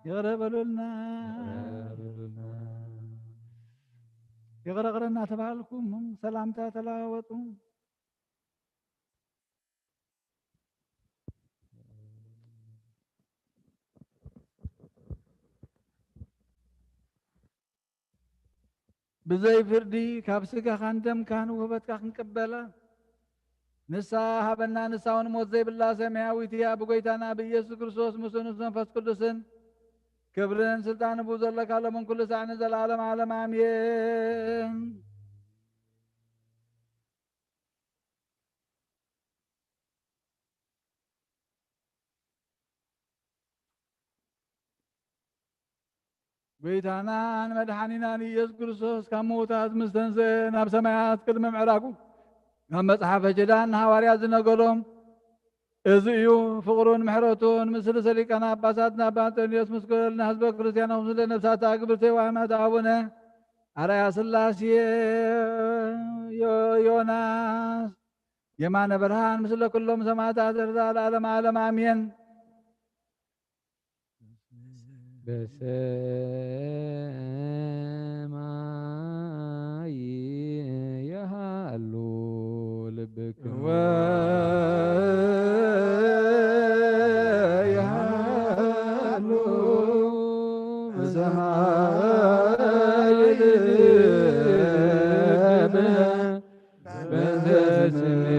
ይቕረ በሉልና። ይቕረ ይቕረ እናተባሃልኩም ሰላምታ ተለዋወጡ። ብዘይ ፍርዲ ካብ ስጋኻን ደምካን ውህበትካ ክንቅበላ ንስሓ ሃበና። ንሳ እውን ሞት ዘይብላ ሰማያዊት እያ። ብጎይታና ብኢየሱስ ክርስቶስ ምስኡን ምስ መንፈስ ቅዱስን ክብርን ስልጣን ብኡ ዘለካ ሎምን ኩሉ ሳዕ ንዘለዓለም ዓለም ኣሜን። ጎይታናን መድሓኒናን ኢየሱስ ክርስቶስ ካብ ምዉታት ምስ ተንስአ ናብ ሰማያት ቅድሚ ምዕራጉ፣ ካብ መጽሓፈ ኪዳን ንሃዋርያት ዝነገሮም እዚ እዩ። ፍቕሩን ምሕረቱን ምስ ርእሰ ሊቃነ ጳጳሳት ኣባ እንጦንዮስ ምስ ገለልና ህዝበ ክርስቲያን፣ ምስለ ነፍሳት ኣግብርተ ዋህማት ኣቡነ ኣርኣያ ሥላሴ ዮ-፣ ዮናስ የማነ ብርሃን ምስለ ኩሎም ሰማዕታት ኤርትራ ለዓለመ ዓለም ኣሜን። በሰማይ የሃሉ ልብክሙ ወየሃሉ በሰማይ ልብነ በእንተ ስምከ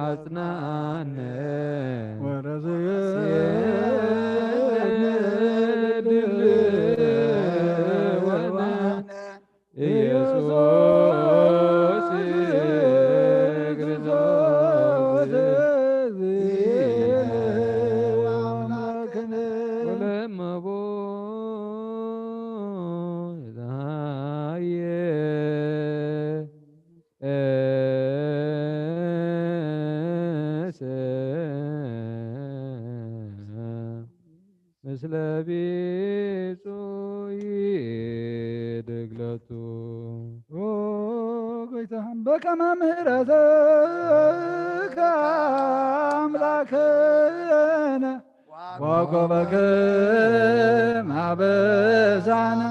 አጽንዓነ ወረስየነ ድልወነ ኢየሱስ ክርስቶስ እግዚእነ ወአምላክነ። ምስለ ቢጹ ይድግለቱ። ኦ ጎይታ በከመ ምሕረትከ ኣምላክነ ወኮበክም አበሳነ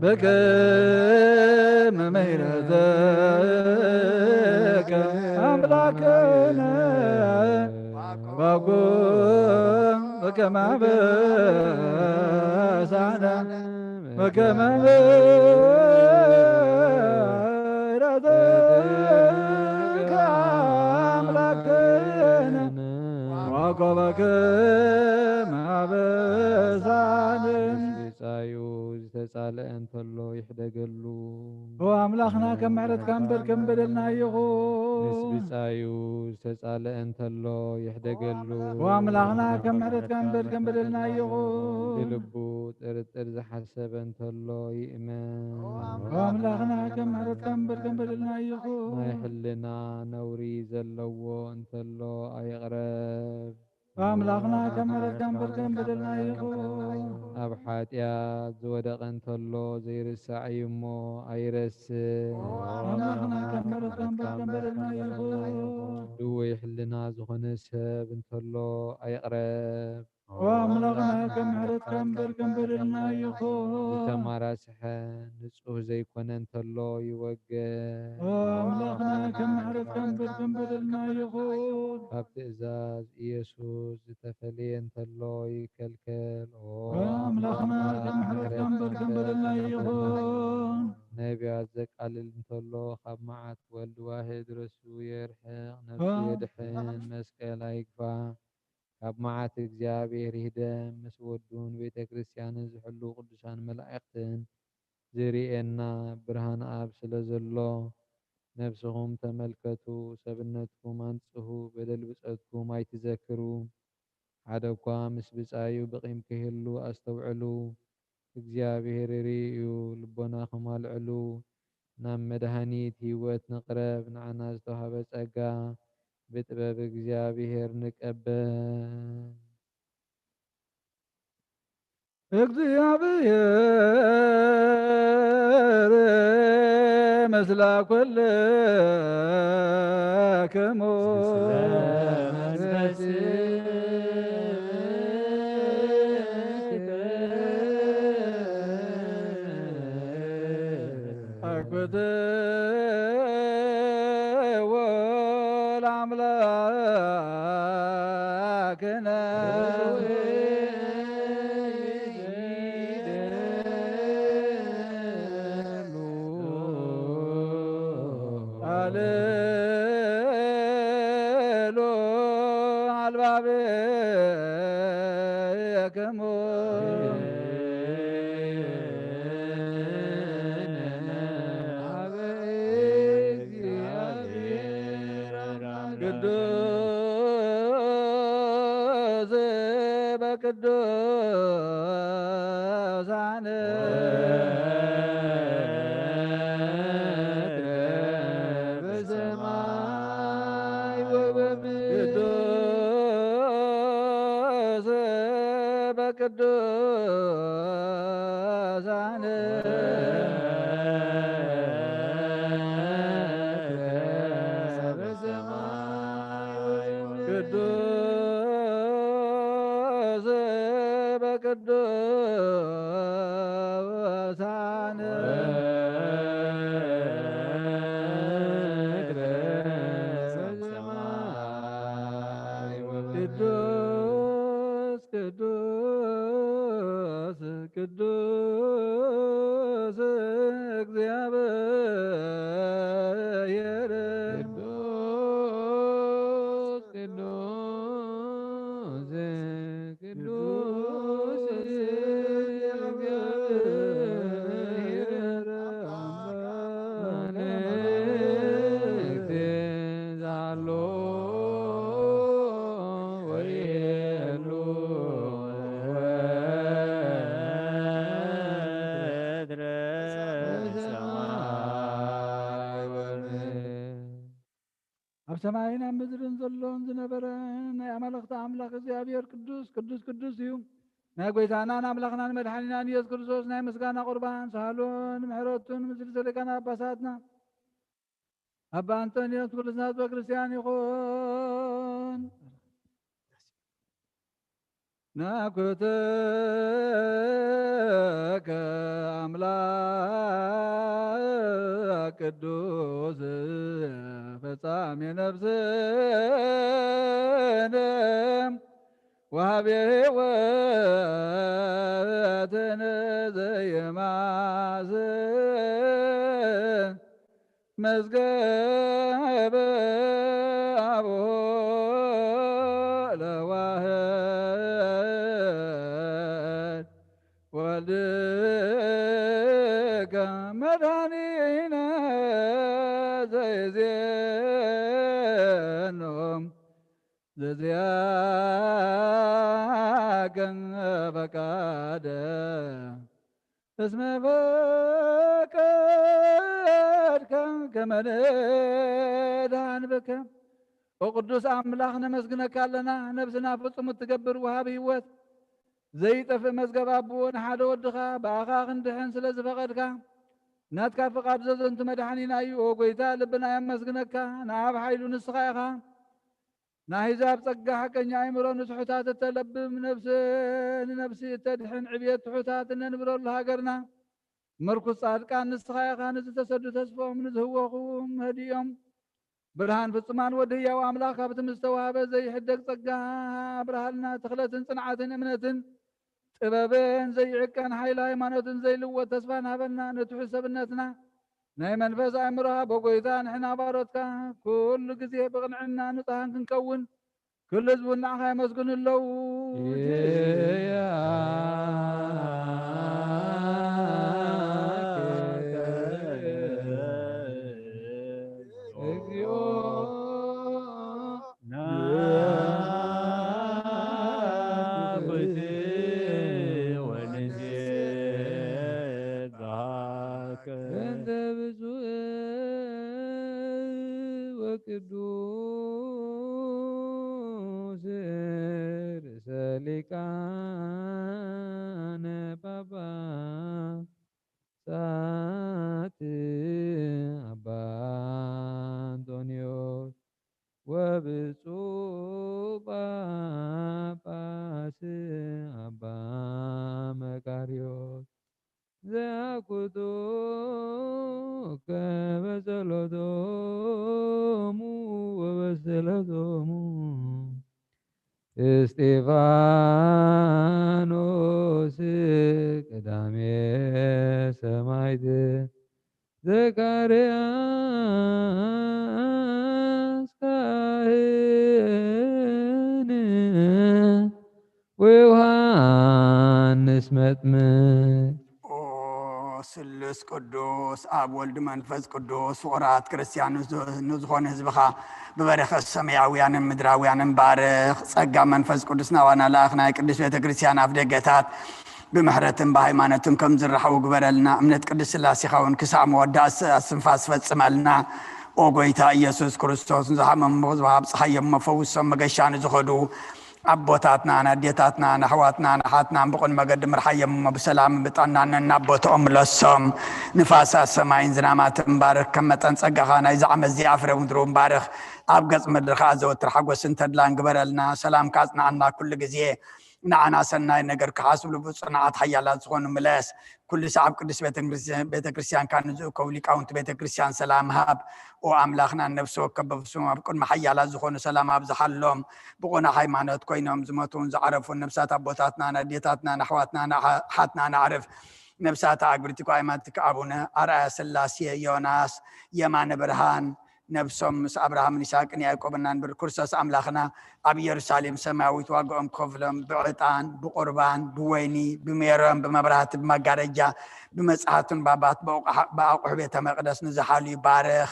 በከመ ምሕረትከ አምላክነ ወኮበክም አበሳነ በከመ ምሕረትከ አምላክነ ወኮበክም አበሳነ። ብጻዩ ዝተጻልአ እንተሎ ይሕደገሉ። ኦ ኣምላኽና፣ ከም ምሕረትካ እምበር ከም በደልና ይኹን። ምስ ብጻዩ ዝተጻልአ እንተሎ ይሕደገሉ። ኦ ኣምላኽና፣ ከም ምሕረትካ እምበር ከም በደልና ይኹን። ብልቡ ጥርጥር ዝሓሰበ እንተሎ ይእመን። ኦ ኣምላኽና፣ ከም ምሕረትካ እምበር ከም በደልና ይኹን። ናይ ሕልና ነውሪ ዘለዎ እንተሎ ኣይቕረብ። ኣምላኽና፣ ከም ምሕረትካ እምበር ከም በደልና ይኹን። ኣብ ሓጢኣት ዝወደቐ እንተሎ ዘይርሳዕ እዩ እሞ ኣይረስዕ። ኣምላኽና፣ ከም ምሕረትካ እምበር ከም በደልና ይኹን። ድውይ ሕልና ዝኾነ ሰብ እንተሎ ኣይቕረብ። ኣምላኽና፣ ከም ምሕረትካ እምበር ከም በደልና ይኹን። ዝተማራስሐ ንጹህ ዘይኮነ እንተሎ ይወገድ። ኣምላኽና፣ ከም ምሕረትካ እምበር ከም በደልና ይኹን። ካብ ትእዛዝ ኢየሱስ ዝተፈልየ እንተሎ ይከልከል። ኦ ኣምላኽና፣ ከም ምሕረትካ እምበር ከም በደልና ይኹን። ነቢያት ዘቃልል እንተሎ ካብ መዓት ወልድ ዋሕድ ርእሱ የርሕቕ፣ ነፍሱ ኣምላኽና የድሕን፣ መስቀል ኣይግፋ። ካብ መዓት እግዚኣብሔር ይህደም፣ ምስ ወዱን ቤተ ክርስቲያንን ዝሕሉ ቅዱሳን መላእኽትን ዝርእየና ብርሃን ኣብ ስለ ዘሎ፣ ነፍስኹም ተመልከቱ፣ ሰብነትኩም ኣንጽሁ፣ በደል ብጸትኩም ኣይትዘክሩ። ሓደ እኳ ምስ ብጻዩ ብቂም ክህሉ ኣስተውዕሉ። እግዚኣብሔር ይርኢ እዩ፣ ልቦናኹም ኣልዕሉ፣ ናብ መድሃኒት ህይወት ንቕረብ፣ ንዓና ዝተዋህበ ጸጋ ብጥበብ እግዚኣብሔር ንቀበል። እግዚኣብሔር ምስለ ኩልክሙ። አክብትዎ ለአምላክነ። አልሉ አልባብክሙ። ቅዱስ በቅዱሳን በሰማይ ወበምድር። ቅዱስ በቅዱሳን ቅዱስ በቅዱሳን ቅዱስ ቅዱስ ቅዱስ እግዚአብሔር ቅዱስ ቅዱስ ቅዱስ እግዚአብሔር አምላክ ዛሎ ወየሉ ወትረ ሰማይ ወምድር። ኣብ ሰማይን ኣብ ምድርን ዘሎን ዝነበረ ናይ ኣማልኽቲ ኣምላኽ እግዚኣብሔር ቅዱስ ቅዱስ ቅዱስ እዩ። ናይ ጐይታናን ኣምላኽናን መድሓኒናን ኢየሱስ ክርስቶስ ናይ ምስጋና ቁርባን ሳህሉን ምሕረቱን ምስል ሰደቃና ኣባሳትና ኣባ ኣንቶንዮስ ኩሉ ናጽበ ክርስቲያን ይኹን። ናኩተከ ኣምላክ ቅዱስ ፈጻሜ ነፍስነ ወሃቤ ሕይወትን ዘይማስን መዝገበ አቦ ለዋህድ ወልድከ መድኃኒነ ዘይዜኖም ዘዚያከ ፈቃደ እስመ ፈቀድከ ከመ ንድኃን ብከ። ኦ ቅዱስ ኣምላኽ ነመስግነካ ኣለና። ነብስና ፍጹም እትገብር ወሃቢ ህይወት ዘይጠፍእ መዝገብ ኣቦ ንሓደ ወድኻ ብኣኻ ክንድሕን ስለ ዝፈቐድካ ናትካ ፍቓድ ዘዘንቱ መድሓኒና እዩ። ኦ ጎይታ ልብና የመስግነካ። ንኣብ ሓይሉ ንስኻ ኢኻ። ናሂዛብ ጸጋ ሓቀኛ ኣእምሮ ንስሑታት እተለብም ነፍሲ ንነፍሲ እተድሕን ዕብየት ትሑታት እነንብረሉ ሃገርና ምርኩስ ጻድቃን ንስኻ ኢኻ። ንዝተሰዱ ተስፎም ንዝህወኹ መህዲኦም ብርሃን ፍጹማን ወዲ ህያው ኣምላኽ ካብቲ ምስተዋህበ ዘይሕደግ ጸጋ ኣብርሃልና። ትኽለትን ጽንዓትን እምነትን ጥበብን ዘይዕቀን ሓይሊ ሃይማኖትን ዘይልወጥ ተስፋን ሃበና። ንትሑት ሰብነትና ናይ መንፈስ ኣእምሮ ሃቦ ጎይታ። ንሕና ባሮትካ ኩሉ ግዜ ብቕንዕና ንጹሃን ክንከውን ኩሉ ህዝቡ ንዓኻ የመስግኑ ኣለዉ። እግዚኦ ናኩት ወንሴብሐከ እንተ ብፁዕ ወቅዱስ ርእሰ ሊቃነ ጳጳሳት አባ አንጦንዮስ ወብፁዕ ጳጳስ አባ መቃርዮስ ዘያኩቶ ከበ ጸሎቶሙ ወበሰለቶሙ እስጢፋኖስ ቀዳሜ ሰማዕት ዘካርያስ ካህን ወዮሃንስ መጥምቅ። ኦ ስሉስ ቅዱስ ኣብ ወልድ መንፈስ ቅዱስ ፍቑራት ክርስቲያን ንዝ-፣ ንዝኾነ ህዝብኻ ብበረኸት ሰማያውያንን ምድራውያንን ባርኽ። ጸጋ መንፈስ ቅዱስ ናባና ለኣኽ። ናይ ቅድስት ቤተ ክርስቲያን ኣፍ ደገታት ብምሕረትን ብሃይማኖትን ከም ዝረሓቡ ግበረልና። እምነት ቅድስት ስላሴኻ እውን ክሳዕ መወዳእ ስ-፣ ስንፋስ ፈጽመልና። ኦ ጎይታ ኢየሱስ ክርስቶስ፣ ንዝሓመሙ ምኽዝባ ኣብጽሓዮም፣ መፈውሶም መገሻ ንዝኸዱ ኣቦታትና፣ ንኣዴታትና፣ ንኣሕዋትና፣ ንሓትናን ብቕን መገዲ ምርሓዮም እሞ ብሰላም ብጥዕናን ናብ ቦትኦም ምለሶም። ንፋሳት ሰማይን ዝናማትን ባርኽ። ከም መጠን ጸጋኻ ናይዚ ዓመት እዚኣ ፍረ ምድሩ ባርኽ። ኣብ ገጽ ምድሪ ከኣ ዘወትር ሓጎስን ተድላን ግበረልና። ሰላምካ ኣጽንዓና ኩሉ ግዜ። ንዓና ሰናይ ነገር ክሓስብሉ ብጽኑዓት ሓያላት ዝኾኑ ምለስ። ኩሉ ሰዓብ ቅዱስ ቤተ ክርስቲያን፣ ቤተ ክርስቲያንካ ንዝእከቡ ሊቃውንቲ ቤተ ክርስቲያን ሰላም ሃብ። ኦ ኣምላኽና፣ ነፍሲ ወከፍ በብስሙ ኣብ ቅድሚ ሓያላት ዝኾኑ ሰላም ኣብዝሓሎም። ብቑኑዕ ሃይማኖት ኮይኖም ዝሞቱን ዝዓረፉን ነፍሳት ኣቦታትና፣ ንኣዴታትና፣ ንኣሕዋትና፣ ንኣሓትና ንዓርፍ። ነፍሳት ኣግብርቲኮ ኣይማትክ ኣቡነ ኣርኣያ ስላሴ፣ ዮናስ፣ የማነ ብርሃን፣ ነብሶም ምስ ኣብርሃምን ይስሐቅን ያዕቆብን እናንበሩ፣ ክርስቶስ ኣምላኽና ኣብ ኢየሩሳሌም ሰማያዊት ዋጋኦም ክኸፍሎም ብዕጣን፣ ብቁርባን፣ ብወይኒ፣ ብሜሮን፣ ብመብራህቲ፣ ብመጋረጃ፣ ብመጽሓፍትን ባባት፣ ብኣቑሓ-፣ ብኣቑሑ ቤተ መቕደስ ንዝሓሉ ይባርኽ።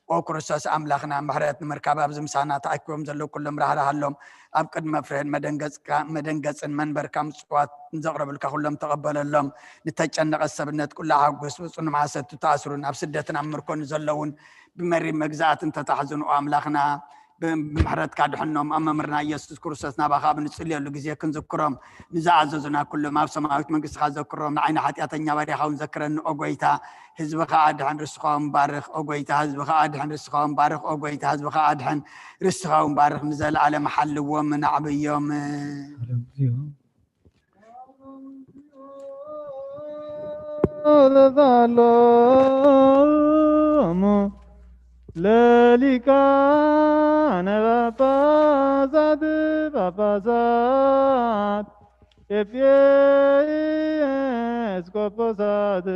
ኦ ክርስቶስ ኣምላኽና፣ ምሕረት ንምርካብ ኣብዚ ምሳና ተኣኪቦም ዘለዉ ኩሎም ራህራሃሎም። ኣብ ቅድሚ መፍርህን መደንገጽካ-፣ መደንገጽን መንበርካ ምጽዋት ንዘቕረብልካ ኩሎም ተቐበለሎም። ንተጨነቐት ሰብነት ኩላ ሓጉስ፣ ብጽኑ መዓሰቱ ተኣስሩን ኣብ ስደትን ኣብ ምርኮን ዘለዉን ብመሪር መግዛእትን ተታሕዙን፣ ኦ ኣምላኽና፣ ብ-፣ ብምሕረትካ ድሕኖም። ኣብ መምህርና ኢየሱስ ክርስቶስ ናባኻ ኣብ ንጽልየሉ ግዜ ክንዝክሮም፣ ንዝኣዘዙና ኩሎም ኣብ ሰማያዊት መንግስትኻ ዘክሮም። ንዓይኒ ሓጢኣተኛ ባሪያኻ እውን ዘክረኒ ኦ ጎይታ። ህዝብኻ ኣድሕን፣ ርስኻ እውን ባርኽ ኦ ጎይታ። ህዝብኻ ኣድሕን፣ ርስኻ እውን ባርኽ ኦ ጎይታ። ህዝብኻ ኣድሕን፣ ርስኻ እውን ባርኽ። ንዘለኣለም ሓልዎም፣ ነዕብዮም። ሎሙ ለሊቃነ ጳጳሳት፣ ጳጳሳት፣ ኤጲስቆጶሳት፣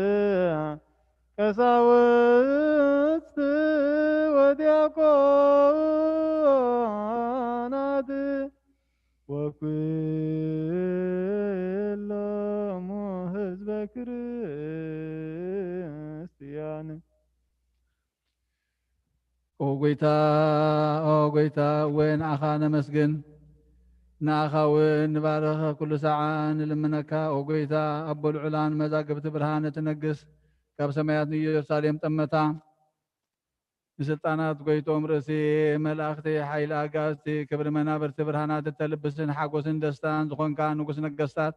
ቀሳውስት ወዲያቆናት ወኩሎሙ ህዝበ ክርስቲያን። ኦ ጎይታ፣ ኦ ጎይታ፣ እወ ንዓኻ ነመስግን፣ ንዓኻ እውን ንባርኽ፣ ኩሉ ሰዓ ንልምነካ። ኦ ጎይታ፣ ኣቦ ልዑላን መዛግብቲ ብርሃን እትነግስ፣ ካብ ሰማያት ንኢየሩሳሌም ጠመታ። ንስልጣናት ጎይቶም ርእሲ መላእኽቲ፣ ሓይሊ ኣጋእዝቲ፣ ክብሪ መናብርቲ ብርሃናት እተልብስን ሓጎስን ደስታን ዝኾንካ ንጉስ ነገስታት፣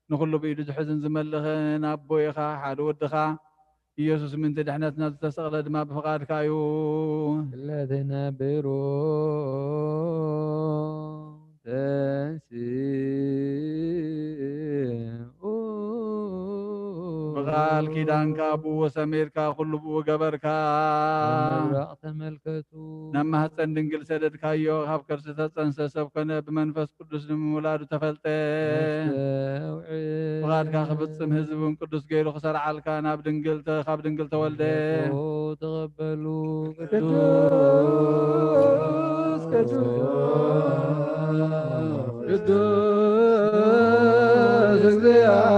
ንኹሉ ብኢዱ ዝሕዝን ዝመልኽን ኣቦ ኢኻ። ሓደ ወድኻ ኢየሱስ ምእንቲ ድሕነትና ዝተሰቕለ ድማ ብፍቓድካ እዩ። ክለ ትነብሩ ተንስኡ። ብቓል ኪዳንካ ብኡ ሰሚርካ፣ ኩሉ ብኡ ገበርካ። ንምብራቕ ተመልከቱ። ናብ ማህፀን ድንግል ሰደድካዮ፣ ካብ ከርሲ ተፀንሰ፣ ሰብ ኮነ፣ ብመንፈስ ቅዱስ ንምውላዱ ተፈልጠ። ነስተውዕል። ፍቓድካ ክፍጽም ህዝቢ እውን ቅዱስ ገይሩ ክሰርዓልካ ናብ ድንግል ተ-፣ ካብ ድንግል ተወልደ። ተቐበሉ። ቅዱስ፣ ቅዱስ፣ ቅዱስ እግዚአብሔር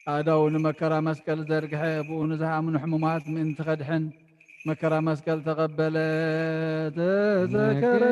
ኣእዳዉ ንመከራ መስቀል ዘርግሐ፣ ብኡ ንዝሃምኑ ሕሙማት ምእንቲ ኸድሕን መከራ መስቀል ተቐበለ፣ ተዘከረ።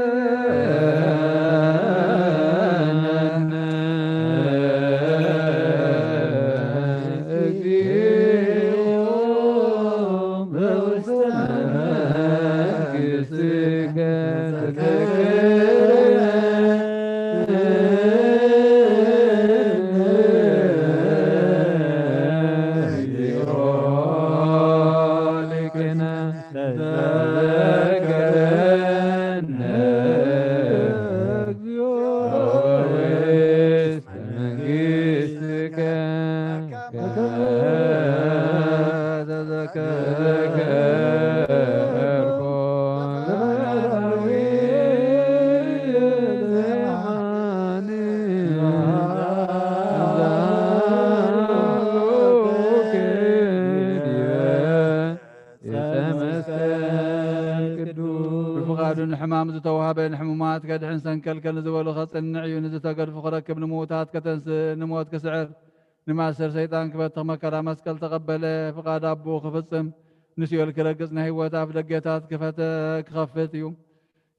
ብፍቓዱ ንሕማም ዝተዋህበ፣ ንሕሙማት ከድሕን፣ ሰንከልከል ንዝበሉ ከጽንዕ እዩ። ንዝተገድፉ ክረክብ፣ ንምዉታት ከተንስእ፣ ንሞት ክስዕር፣ ንማእሰር ሰይጣን ክበትኽ መከራ መስቀል ተቐበለ። ፍቓድ ኣቦኡ ክፍጽም፣ ንሲኦል ክረግጽ፣ ናይ ህይወት ኣፍ ደገታት ክፈተ-፣ ክኸፍት እዩ።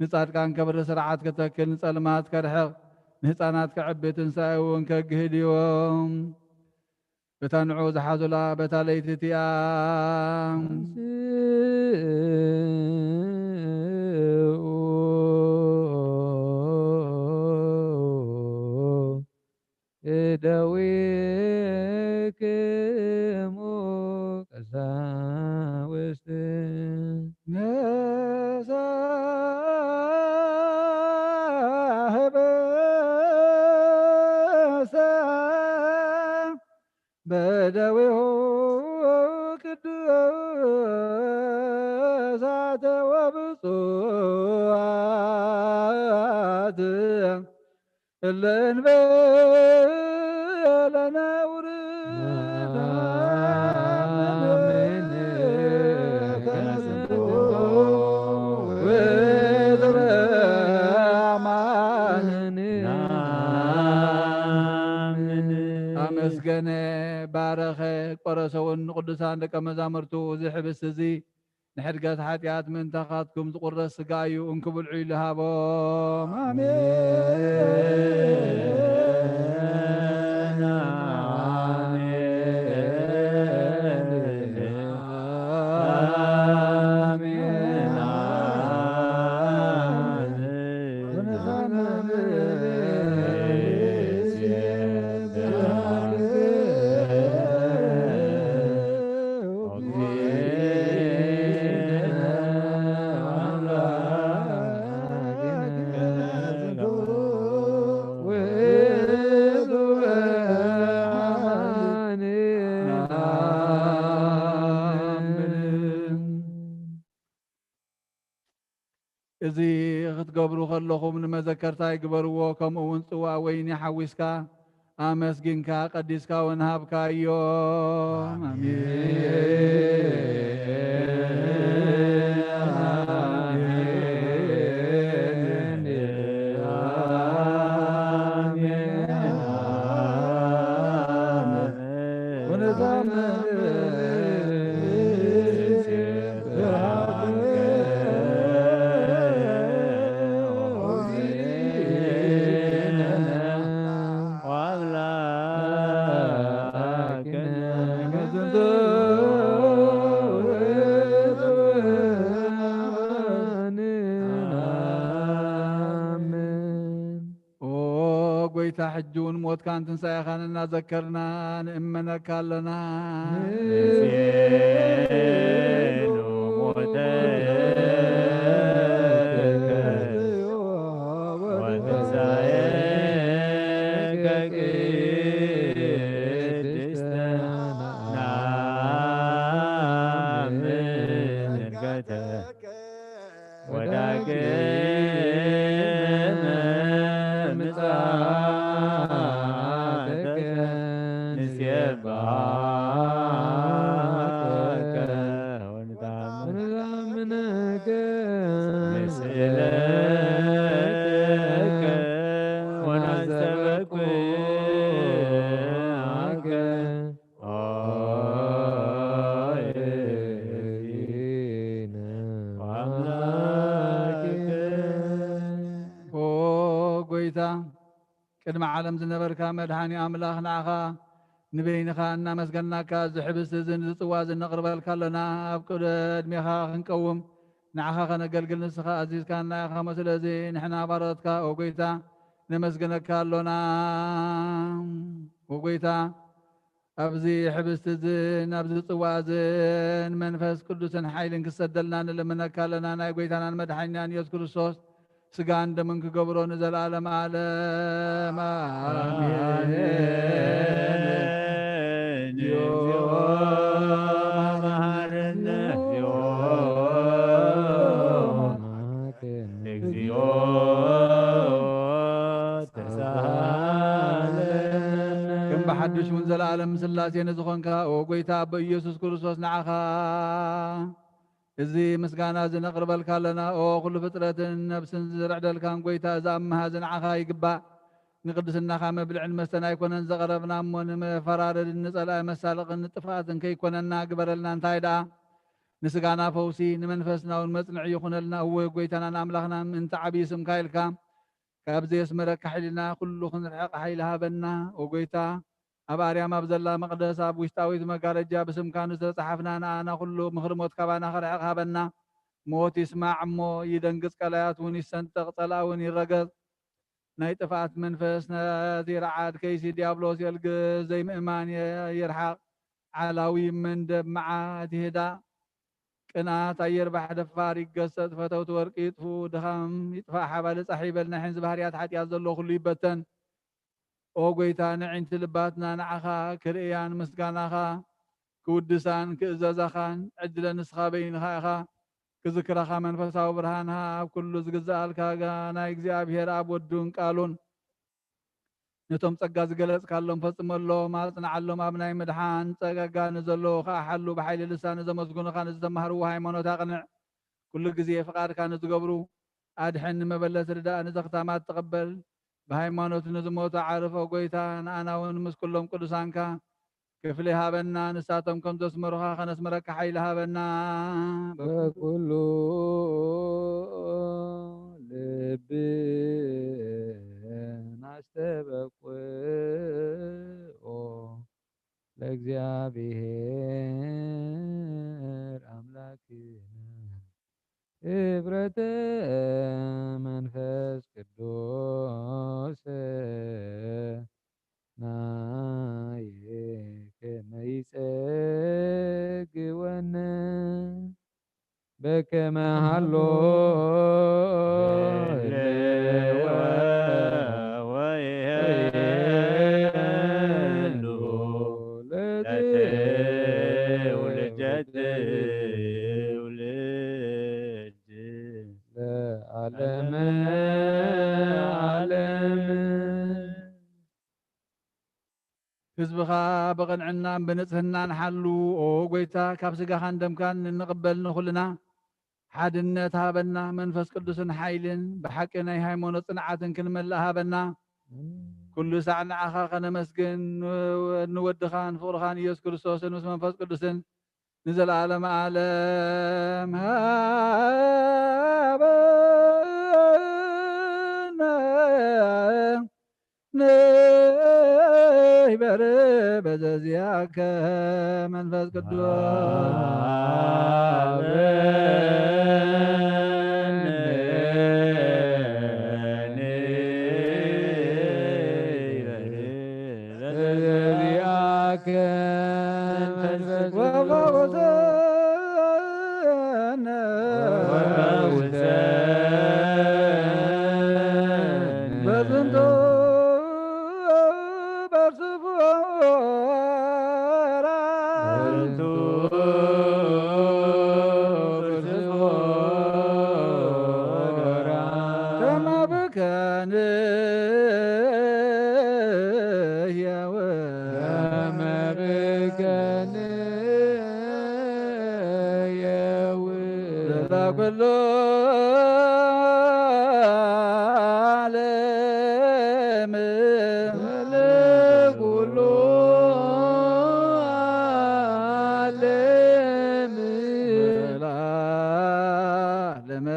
ንጻድቃን ከብሪ፣ ስርዓት ከተክል፣ ንጸልማት ከርሕቕ፣ ንህጻናት ከዕቢ፣ ትንሳኤ እውን ከግህድ እዩ። በታ ንዑ ዝሓዙላ በታ ለይቲ እቲኣ። እደዊክሙ ቀሳውስት። ነሳህበሰ በደዊሁ ቅዱሳተ ወብፁዓት እለ እንበለ ነውር። ኣመስገነ፣ ባረኸ፣ ቆረሰ እውን ንቅዱሳን ደቀ መዛሙርቱ እዚ ሕብስቲ እዚ ንሕድገት ሓጢኣት ምእንታኻትኩም ዝቁረስ ስጋ እዩ፣ እንኩ ብልዑ ኢሉ ሃቦም። ኣሜን። እዚ ክትገብሩ ከለኹም ንመዘከርታይ ግበርዎ። ከምኡ እውን ጽዋእ ወይኒ ሓዊስካ ኣመስጊንካ ቀዲስካ እውን ሃብካዮም። ኣሜን። ኦ ጎይታ፣ ሕጂ እውን ሞትካን ትንሳኤኻን እናዘከርና ንእመነካ ኣለና። ንሴኑ ሞተከ ወትንሳኤከ ቅድስተ ነአምን ዕርገተ ወዳግመ ምጽኣትከ ንሴብሐከ ወንታምነከ ንስእለከ ወናስተበኩዓከ። ኦ እግዚእነ ወአምላክነ። ኦ ጎይታ፣ ቅድሚ ዓለም ዝነበርካ መድሓኒ ኣምላኽ፣ ንዓኻ ንበይንኻ እናመስገናካ፣ እዚ ሕብስቲ እዚ፣ እዚ ጽዋ እዚ ነቕርበልካ ኣለና። ኣብ ቅድሜኻ ክንቀውም፣ ንዓኻ ከነገልግል ንስኻ ኣዚዝካና ኢኻ እሞ፣ ስለዚ ንሕና ባሮትካ፣ ኦ ጎይታ፣ ነመስግነካ ኣሎና። ኦ ጎይታ፣ ኣብዚ ሕብስቲ እዝን ኣብዚ ጽዋ እዝን መንፈስ ቅዱስን ሓይልን ክሰደልና ንልምነካ ኣለና። ናይ ጎይታናን መድሓኒናን ኢየሱስ ክርስቶስ ስጋን ደምን ክገብሮ ንዘለኣለም ዓለም። ኣሜን። ኣሜን። እግዚኦ መሐረነ። እግዚኦ። እግዚኦ ተሳሃለነ። ከም ብሓድሽ እውን ዘለኣለም ስላሴ ንዝኾንካ፣ ኦ ጎይታ ኣቦ ኢየሱስ ክርስቶስ፣ ንዓኻ እዚ ምስጋና እዚ ነቕርበልካ ኣለና። ኦ ኩሉ ፍጥረትን ነብስን ዝርዕደልካን ጎይታ፣ እዚ ኣምሃ እዚ ንዓኻ ይግባእ። ንቅድስናኻ መብልዕን መስተን ኣይኮነን ዘቕረብና እሞ፣ ንመፈራረድን ንጸላኢ መሳለቕን ንጥፍኣትን ከይኮነና ግበረልና። እንታይ ደኣ ንስጋና ፈውሲ፣ ንመንፈስና እውን መጽንዒ ይኹነልና። እወ ጎይታናን ኣምላኽናን፣ ምእንቲ ዓብዪ ስምካ ኢልካ ካብ ዘየስመረካ ሓይልና ኩሉ ክንርሕቕ ሓይሊ ሃበና። ኦ ጎይታ፣ ኣብ ኣርያም ኣብ ዘላ መቕደስ ኣብ ውሽጣዊት መጋረጃ ብስምካ ንዝተጻሓፍና ንኣና ኩሉ ምኽሪ ሞት ካባና ክርሕቕ ሃበና። ሞት ይስማዕ እሞ ይደንግጽ፣ ቀላያት እውን ይሰንጠቕ፣ ጸላእ እውን ይረገጽ። ናይ ጥፍኣት መንፈስ ነቲ ረዓድ ከይሲ ዲያብሎስ የልግስ፣ ዘይምእማን የ-፣ ይርሓቕ፣ ዓላዊ መንደብ መዓት ይህዳእ። ቅንኣት ኣየርባሕ፣ ደፋር ይገሰጽ፣ ፈተውቲ ወርቂ ይጥፍኡ፣ ድኻም ይጥፋእ፣ ሓባሊ ጻሕ ይበል። ናይ ሕንዚ ባህርያት ሓጢኣት ዘሎ ኩሉ ይበተን። ኦ ጎይታ፣ ነዒንቲ ልባትና ንዓኻ ክርእያን ምስጋናኻ ክውድሳን ክእዘዛኻን ዕድለ ንስኻ በይንኻ ኢኻ። ክዝክረኻ መንፈሳዊ ብርሃን ሃብ። ኩሉ ዝግዝኣልካ ጋ-፣ ናይ እግዚኣብሔር ኣብ ወዱን ቃሉን ነቶም ጸጋ ዝገለጽካሎም ፈጽመሎም፣ ኣጽንዓሎም። ኣብ ናይ ምድሓን ጸጋ ንዘለዉ ከኣ ሓሉ። ብሓይሊ ልሳን ንዘመስግኑኻ፣ ንዝተማህርዎ ሃይማኖት ኣቕንዕ። ኩሉ ግዜ ፍቓድካ ንዝገብሩ ኣድሕን፣ ንመበለት ርዳእ፣ ንዘኽታማት ተቐበል። ብሃይማኖት ንዝሞቱ ዓርፎ ጎይታ፣ ንኣና እውን ምስ ኩሎም ቅዱሳንካ ክፍሊ ሃበና። ንሳቶም ከም ዘስመሩኻ ከነስምረካ ሓይሊ ሃበና። በኩሉ ልብና ኣስተበቁ ለእግዚኣብሔር ኣምላክነ ክብረተ መንፈስ ቅዱስ ናይ ከመ ይጸግወነ በከመ ሃሎ ህልወ ወይህሉ ለትውልደ ትውልድ ለዓለመ ዓለም። ህዝብኻ ብቕንዕናን ብንጽህናን ሓሉ። ኦ ጎይታ፣ ካብ ስጋኻን ደምካን እንቕበል ንኹልና ሓድነት ሃበና። መንፈስ ቅዱስን ሓይልን ብሓቂ ናይ ሃይማኖት ጽንዓትን ክንመልእ ሃበና። ኩሉ ሳዕ ንዓኻ ከነመስግን፣ ንወድኻን ፍቕርኻን ኢየሱስ ክርስቶስን ምስ መንፈስ ቅዱስን ንዘለዓለመ ዓለም ሃበነ። ንሕበር በዘዚኣከ መንፈስ ቅዱስ። በዘዚኣከ መንፈስ ቅዱስ። ወፈውሰነ። በዝንቱ በስፉራ። በዝንቱ በስፉራ። ከመ ብከነ ህያው። ከመ ብከነ ህያው። ለኩሉ ዓለም። ለኩሉ ዓለም። ለዓለመ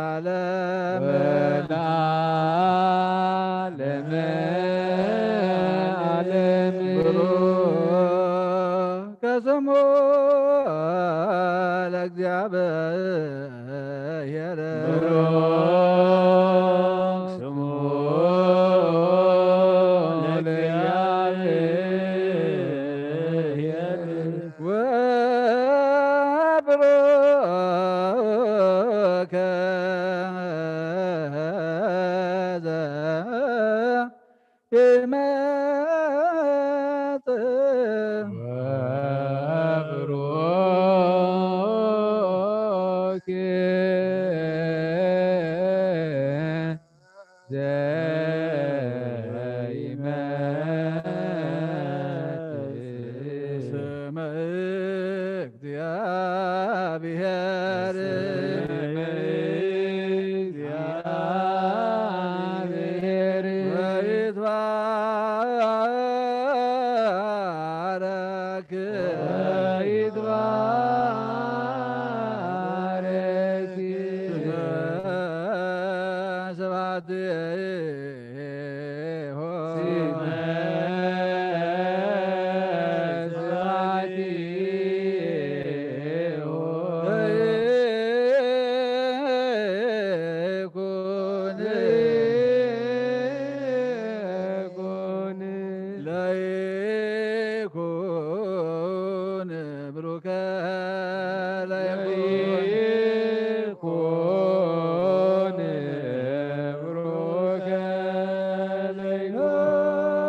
ዓለም። ለዓለመ ዓለም። ብሩክ ስሙ ለእግዚኣብሔር። ብሩክ ስሙ ለእግዚኣብሔር። ወብሩክ ዘኢይመጽእ። ወብሩክ ዘኢይመጽእ። ስመ እግዚአብሔር። ስመ እግዚአብሔር። ወይትባረክ። ወይትባረክ። ስመ ስብሐት። ስመ ስብሐቲሁ ለይኩን። ለይኩን። ለይኩን ብሩከ ለይኩን። ለይኩን ብሩከ ለይኩን።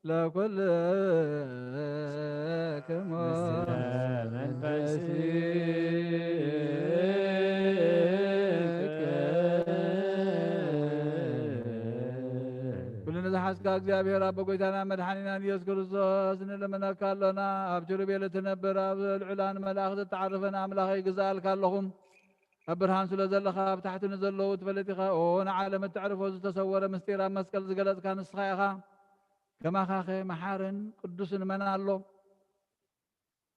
ለኩልክሙ ምስለ መንፈስከ። ኩሉ ንዝሓዝካ እግዚኣብሔር ኣቦ ጎይታና መድሓኒና ኢየሱስ ክርስቶስ ንልምነካ ኣሎና። ኣብ ኪሩቤል እትነብር ኣብ ልዑላን መላእኽቲ እትዓርፍን ኣምላኸይ ግዛኣልካ ኣለኹም። ኣብ ብርሃን ስለ ዘለኻ ኣብ ታሕቲ ንዘለዉ ትፈልጥ ኢኻ። ኦ ንዓለም እተዕርፎ ዝተሰወረ ምስጢር ኣብ መስቀል ዝገለጽካ ንስኻ ኢኻ። ከማኻኸ መሓርን ቅዱስን መን ኣሎ?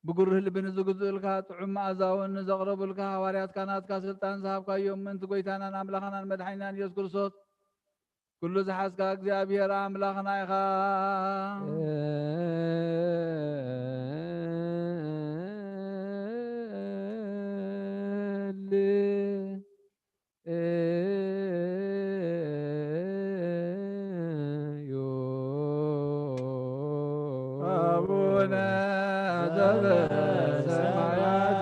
ብጉሩህ ልቢ ንዝግዝኡልካ፣ ጥዑም መኣዛ እውን ንዘቕረቡልካ ሃዋርያትካ ናትካ ስልጣን ዝሃብካዮም ምእንቲ ጎይታናን ኣምላኽናን መድሓኒናን ኢየሱስ ክርስቶስ፣ ኩሉ ዝሓዝካ እግዚኣብሔር ኣምላኽና ኢኻ። አቡነ ዘበሰማያት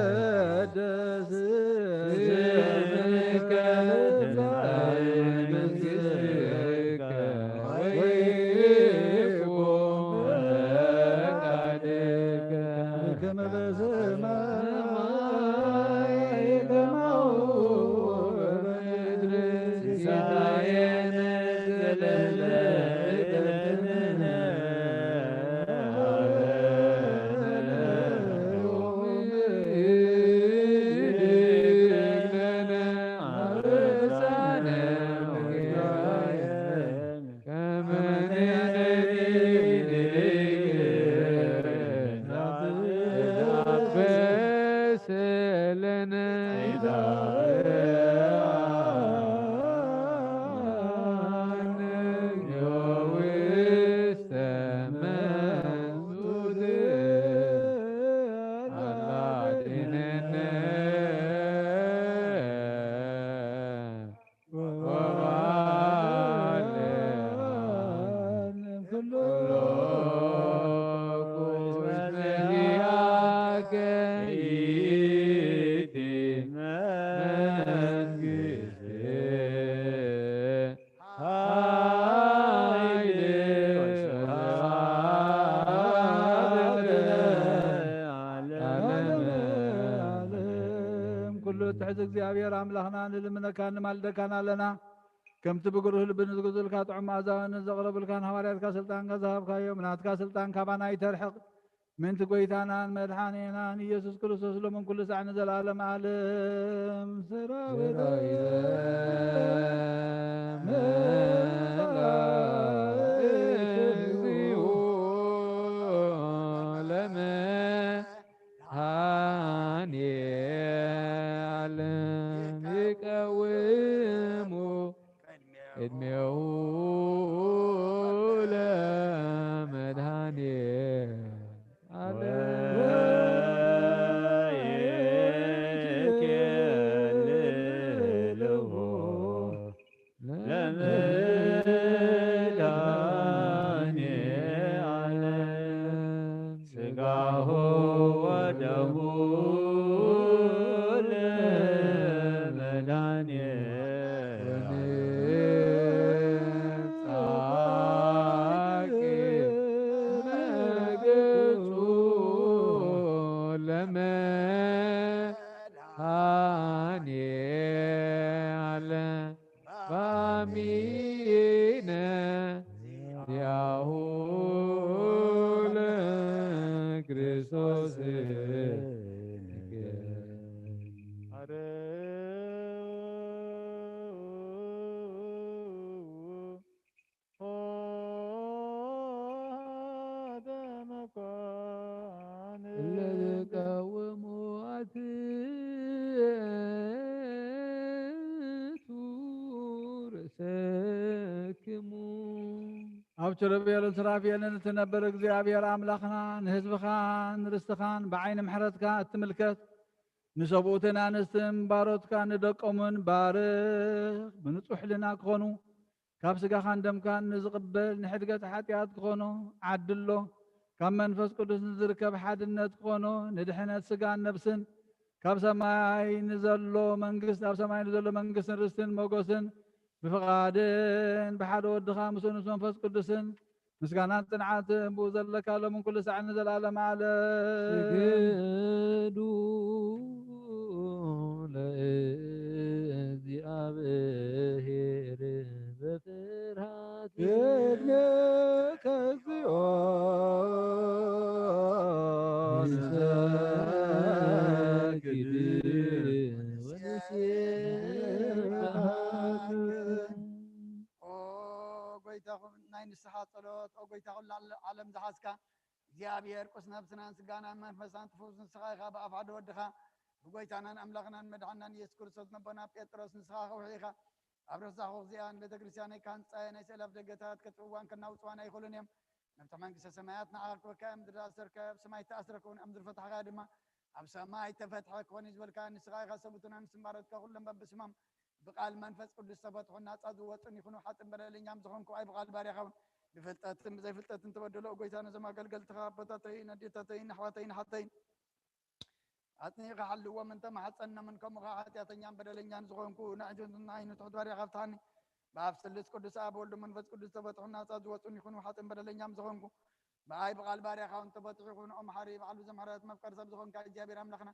ይትቀደስ ስምከ ትምጻእ መንግሥትከ ወይኩን ፈቃድከ በከመ በሰማይ ከማሁ በምድር። ሲሳየነ ዘለለ ዕለትነ ሀበነ ዮም ወህብ ለነ አበሳነ ወጌጋየነ ከመ ንሕነኒ ንሕነኒ ንትአበስ ለነ። ውስተ መንሱት አላድነነ። ወባልዓን ኩሉ ኩስመ ዚአከ ይእቲ መንግሥት ኃይል ወስብሐት ለዓለመ ዓለም። ኩሉ እትሕዝ እግዚኣብሔር ኣምላኽና ንልምነካን ንማልደካን ኣለና። ከምቲ ብግሩህ ልቢ ንዝግዙልካ ጥዑም መኣዛውን ንዘቕረቡልካን ሃዋርያትካ ስልጣንካ ዝሃብካዮም፣ ናትካ ስልጣን ካባና ይተርሕቕ። ምእንቲ ጐይታናን መድሓኒናን ኢየሱስ ክርስቶስ ሎምን ኩሉ ሳዕ ንዘለዓለም ዓለም ሰራዊት። እግዚኦ ለመድኃኔ ዓለም ይቀውሙ ቅድሜሁ ለመድኃኔ ዓለም። ወይኬልልዎ ለመድኃኔ ዓለም ሥጋሁ ወደሙ ለመድኃኔ ዓለም። መገጹ ለመድኃኔ ዓለም። ባሚነ ዚአሁ ለክርስቶስ ንገር። እለ ዝቃወሙ አትቱ ርእሰክሙ። ኣብ ኪሩቤልን ሱራፌልን እትነብር እግዚኣብሔር ኣምላኽና፣ ንህዝብኻን ንርስትኻን ብዓይኒ ምሕረትካ እትምልከት፣ ንሰብኡትን ኣንስትን ባሮትካ ንደቆምን ባርኽ። ብንጹሕ ሕልና ክኾኑ፣ ካብ ስጋኻን ደምካን ንዝቕበል ንሕድገት ሓጢኣት ክኾኖ ዓድሎ፣ ካብ መንፈስ ቅዱስ ንዝርከብ ሓድነት ክኾኖ ንድሕነት ስጋን ነፍስን፣ ካብ ሰማይ ንዘሎ መንግስት፣ ኣብ ሰማይ ንዘሎ መንግስትን ርስትን ሞገስን ብፍቓድን ብሓደ ወድኻ ምስኡ ምስ መንፈስ ቅዱስን ምስጋናን ጽንዓትን ብኡ ዘለካ ሎምን ኩሉ ሳዕን ንዘለዓለም ዓለም። ስግዱ ለእግዚኣብሔር በፍርሃት ቅድሜከ እግዚኦ ንሰግድ ወንሴብሐከ። ኦ ጎይታ፣ ናይ ንስሓ ጸሎት፣ ኦ ጎይታ፣ ኩሉ ዓለ-፣ ዓለም ዝሓዝካ እግዚኣብሔር፣ ቁስ ነብስናን ስጋናን መንፈስናን ትፍውስ ንስኻ ኢኻ። ብኣፍ ሓደ ወድኻ፣ ብጎይታናን ኣምላኽናን መድሓናን ኢየሱስ ክርስቶስ፣ ነቦና ጴጥሮስ፣ ንስኻ ከውሒ ኢኻ። ኣብ ርእሳ ኹኽዚኣን ቤተ ክርስቲያነይ ክሃንጻየ ናይ ስእለ ኣፍደገታት ከጥፍእዋን ከናውጽዋን ኣይኽእሉን እዮም። ነብቲ መንግስተ ሰማያት ንዓኻ ክበካ እየ፣ ኣብ ምድሪ ዝኣሰርካዮ ኣብ ሰማይ ተኣስረ ክውን፣ ኣብ ምድሪ ፈታሕካዮ ድማ ኣብ ሰማይ ተፈትሐ ክኾን እዩ ዝበልካ ንስኻ ኢኻ። ሰቡትና ንስምባረትካ ኩሎም በብስሞም ብቃል መንፈስ ቅዱስ ተፈትሑ፣ ናጻ ዝወጹን ይኹኑ። ሓጥን በደለኛም ዝኾንኩ ኣይ ብቃል ባርያኻ እውን ብፍልጠትን ብዘይፍልጠትን ተበደሎ። ጎይታ፣ ነዞም ኣገልገልትኻ ኣቦታተይን ኣዴታተይን ኣሕዋተይን ሓተይን ኣጽኒዕካ ሓልዎም፣ እንተ መሓጸኖምን ከምኡ ኸዓ ሓጢኣተኛን በደለኛን ዝኾንኩ ንዕጅንቱን ዓይኑ ትሑት ባርያኻ ፍትሓኒ። ብኣብ ስሉስ ቅዱስ ኣብ ወልዱ መንፈስ ቅዱስ ተፈትሑ፣ ናጻ ዝወጹን ይኹኑ። ሓጥን በደለኛም ዝኾንኩ ብኣይ ብቃል ባርያኻ እውን ተፈትሑ ይኹኑ። ኦ መሓሪ ባዕሉ ዘምሕረት መፍቀር ሰብ ዝኾንካ እግዚኣብሔር ኣምላኽና፣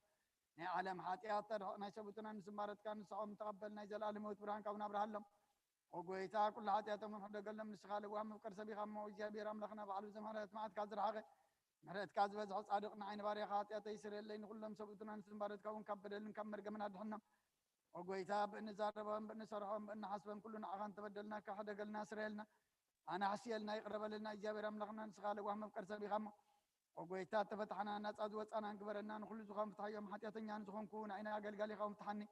ናይ ዓለም ሓጢኣት ተርሕቕ፣ ናይ ሰቡትና ንስምባረትካ ንስዖም ተቐበል። ናይ ዘለኣለም ህይወት ብርሃን ካብና ኣብርሃሎም። ኦ ጎይታ፣ ኩሉ ሓጢኣቶም ሕደገሎም፣ ንስኻ ለዋህ መፍቀር ሰብ ኢኻ እሞ፣ እግዚኣብሔር ኣምላኽና ባዕሉ ዘምሕረት መዓትካ ዝረሓቐ ምሕረትካ ዝበዝሐ ጻድቕ ንዓይ ንባርያኻ ሓጢኣተይ ስረየለይ፣ ንኹሎም ሰብኡትና ንስምባረትካ እውን ካብ በደልን ካብ መርገምን ኣድሕኖም። ኦ ጎይታ፣ ብእንዛረቦም ብእንሰርሖም ብእንሓስቦም ኩሉ ንዓኻ እንተበደልናካ ሕደገልና ስረየልና። ኣናሕስየልና ይቕረ በለልና። እግዚኣብሔር ኣምላኽና ንስኻ ለዋህ መፍቀር ሰብ ኢኻ እሞ፣ ኦ ጎይታ፣ እተፈታሕና ናጻ ዝወጻናን ግበረና። ንኹሉ ዝኾን ፍትሓዮም ሓጢኣተኛ ንዝኾንኩ ንዓይና ኣገልጋሊኻ እውን ፍትሓኒ።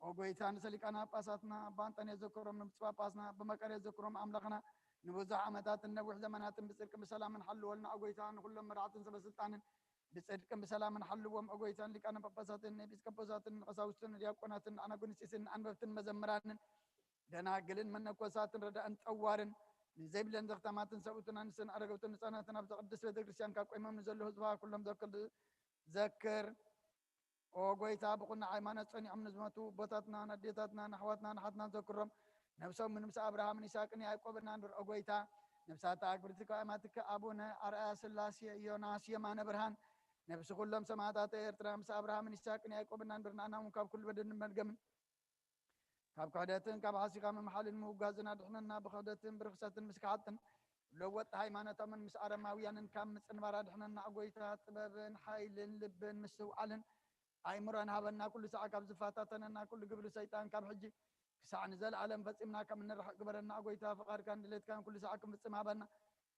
ኦ ጎይታ፣ ንሰሊቃና ጳጳሳትና ኣባ ኣንጠንዮስ ዘክሮም፣ ንብፁዕ ጳጳስና ኣባ መቃርዮስ ዘክሮም፣ ኣምላኽና ንብዙሕ ዓመታትን ነዊሕ ዘመናትን ብጽድቅን ብሰላምን ሓልወልና። ኦ ጎይታ፣ ንኹሎም መራሕትን ሰበ ስልጣንን ብጽድቅን ብሰላምን ሓልዎም። ኦ ጎይታ፣ ንሊቃነ ጳጳሳትን ንኤጲስቆጶሳትን ንቀሳውስትን ንዲያቆናትን ንኣናጉንስጢስን ንኣንበብትን መዘምራንን ደናግልን መነኮሳትን ረዳእን ጠዋርን ንዘይብለን ዘኽታማትን ሰብኡትን ኣንስትን ኣረገውትን ህጻናትን ኣብዛ ቅድስት ቤተ ክርስቲያን ካብ ቆይሞም ንዘለዉ ህዝባ ኩሎም ዘክል-፣ ዘክር። ኦ ጎይታ፣ ብኹና ሃይማኖት ጸኒዖም ንዝሞቱ ኣቦታትናን ኣዴታትናን ኣሕዋትናን ኣሓትናን ዘክሮም። ነብሶም ምስ ኣብርሃምን ይስሐቅን ያዕቆብን ኣንብር። ኦ ጎይታ፣ ነብሳት ኣግብርቲ ኣማትከ ኣቡነ ኣርኣያ ስላሴ፣ ዮናስ የማነ ብርሃን፣ ነብሲ ኩሎም ሰማዕታት ኤርትራ ምስ ኣብርሃምን ይስሐቅን ያዕቆብን ኣንብር። ንኣና እውን ካብ ኩሉ በደልን መርገምን ካብ ክሕደትን ካብ ሓሲኻ ምምሓልን ምውጋዝን ኣድሕነና። ብኽሕደትን ብርኽሰትን ምስ ከሓድትን ለወጥቲ ሃይማኖቶምን ምስ ኣረማውያንን ካብ ምጽንባር ኣድሕነና። ጎይታ፣ ጥበብን ሓይልን ልብን ምስትውዓልን ኣእምሮን ሃበና። ኩሉ ሰዓት ካብ ዝፈታተነና ኩሉ ግብሪ ሰይጣን ካብ ሕጂ ክሳዕ ንዘለኣለም ፈጺምና ከም እንርሕቕ ግበረና። ጎይታ፣ ፍቓድካን ድሌትካን ኩሉ ሰዓት ክንፍጽም ሃበና።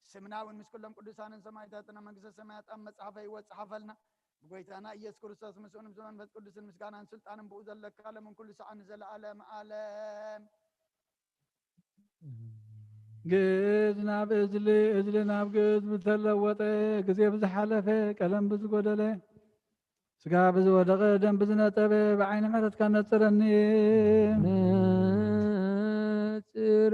ስምና እውን ምስ ኩሎም ቅዱሳንን ሰማዕታትን ኣብ መንግስተ ሰማያት ኣብ መጽሓፈ ህይወት ጸሓፈልና። ብጎይታና ኢየሱስ ክርስቶስ ምስኡን ምስ መንፈስ ቅዱስን ምስጋናን ስልጣንን ብኡ ዘለካ ለምን ኩሉ ሰዓት ንዘለኣለም ዓለም። ግእዝ ናብ እዝሊ፣ እዝሊ ናብ ግእዝ ብዝተለወጠ፣ ግዜ ብዝሓለፈ፣ ቀለም ብዝጎደለ፣ ስጋ ብዝወደቐ፣ ደም ብዝነጠበ፣ ብዓይኒ ምሕረትካ ነጽረኒ። ነጽር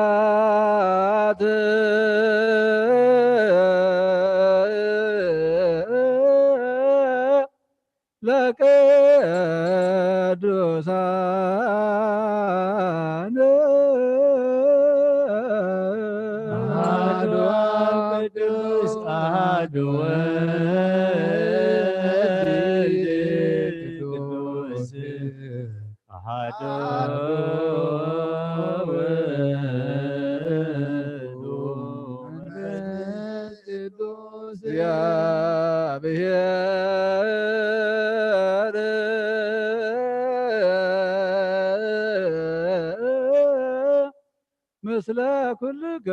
ቅዱሳት ለቅዱሳን አሐዱ አብ ቅዱስ አሐዱ ወልድ ቅዱስ አሐዱ ውእቱ መንፈስ ቅዱስ እግዚአብሔር ምስለ ኩልክሙ።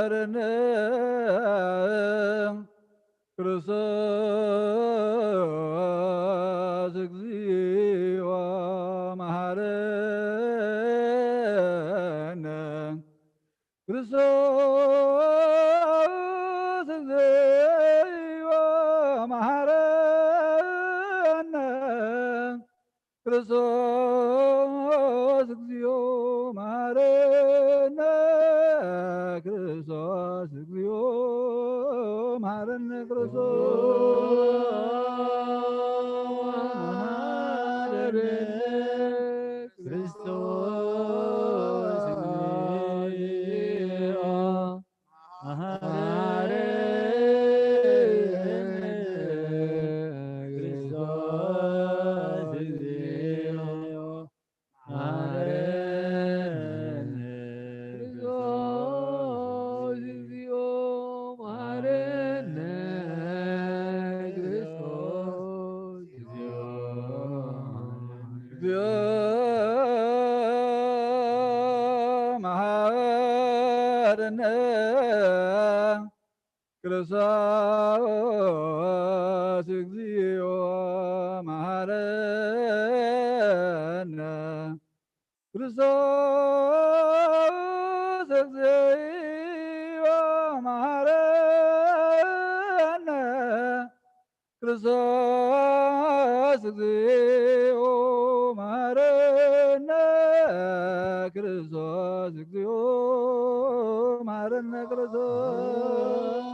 መሐረነ ክርስቶስ እግዚኦ መሐረነ። ክርስቶስ እግዚኦ መሐረነ። ክርስቶስ እግዚኦ መሐረነ። ክርስቶስ እግዚኦ መሐረነ። ክርስቶስ መሐረነ። ክርስቶስ እግዚኦ መሐረነ። ክርስቶስ እግዚኦ መሐረነ። ክርስቶስ እግዚኦ መሐረነ። ክርስቶስ እግዚኦ መሐረነ። ክርስቶስ እግዚኦ መሐረነ። ክርስቶስ እግዚኦ መሐረነ። ክርስቶስ እግዚኦ መሐረነ። ክርስቶስ እግዚኦ መሐረነ። ክርስቶስ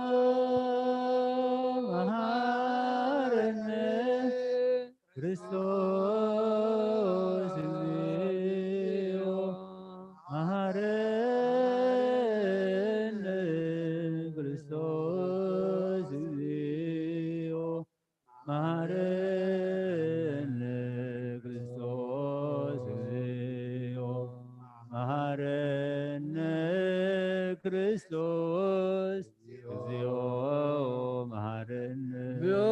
መሐረነ። ክርስቶስ እግዚኦ መሐረነ። ክርስቶስ እግዚኦ መሐረነ። ክርስቶስ እግዚኦ መሐረነ። ክርስቶስ እግዚኦ መሐረነ። እግዚኦ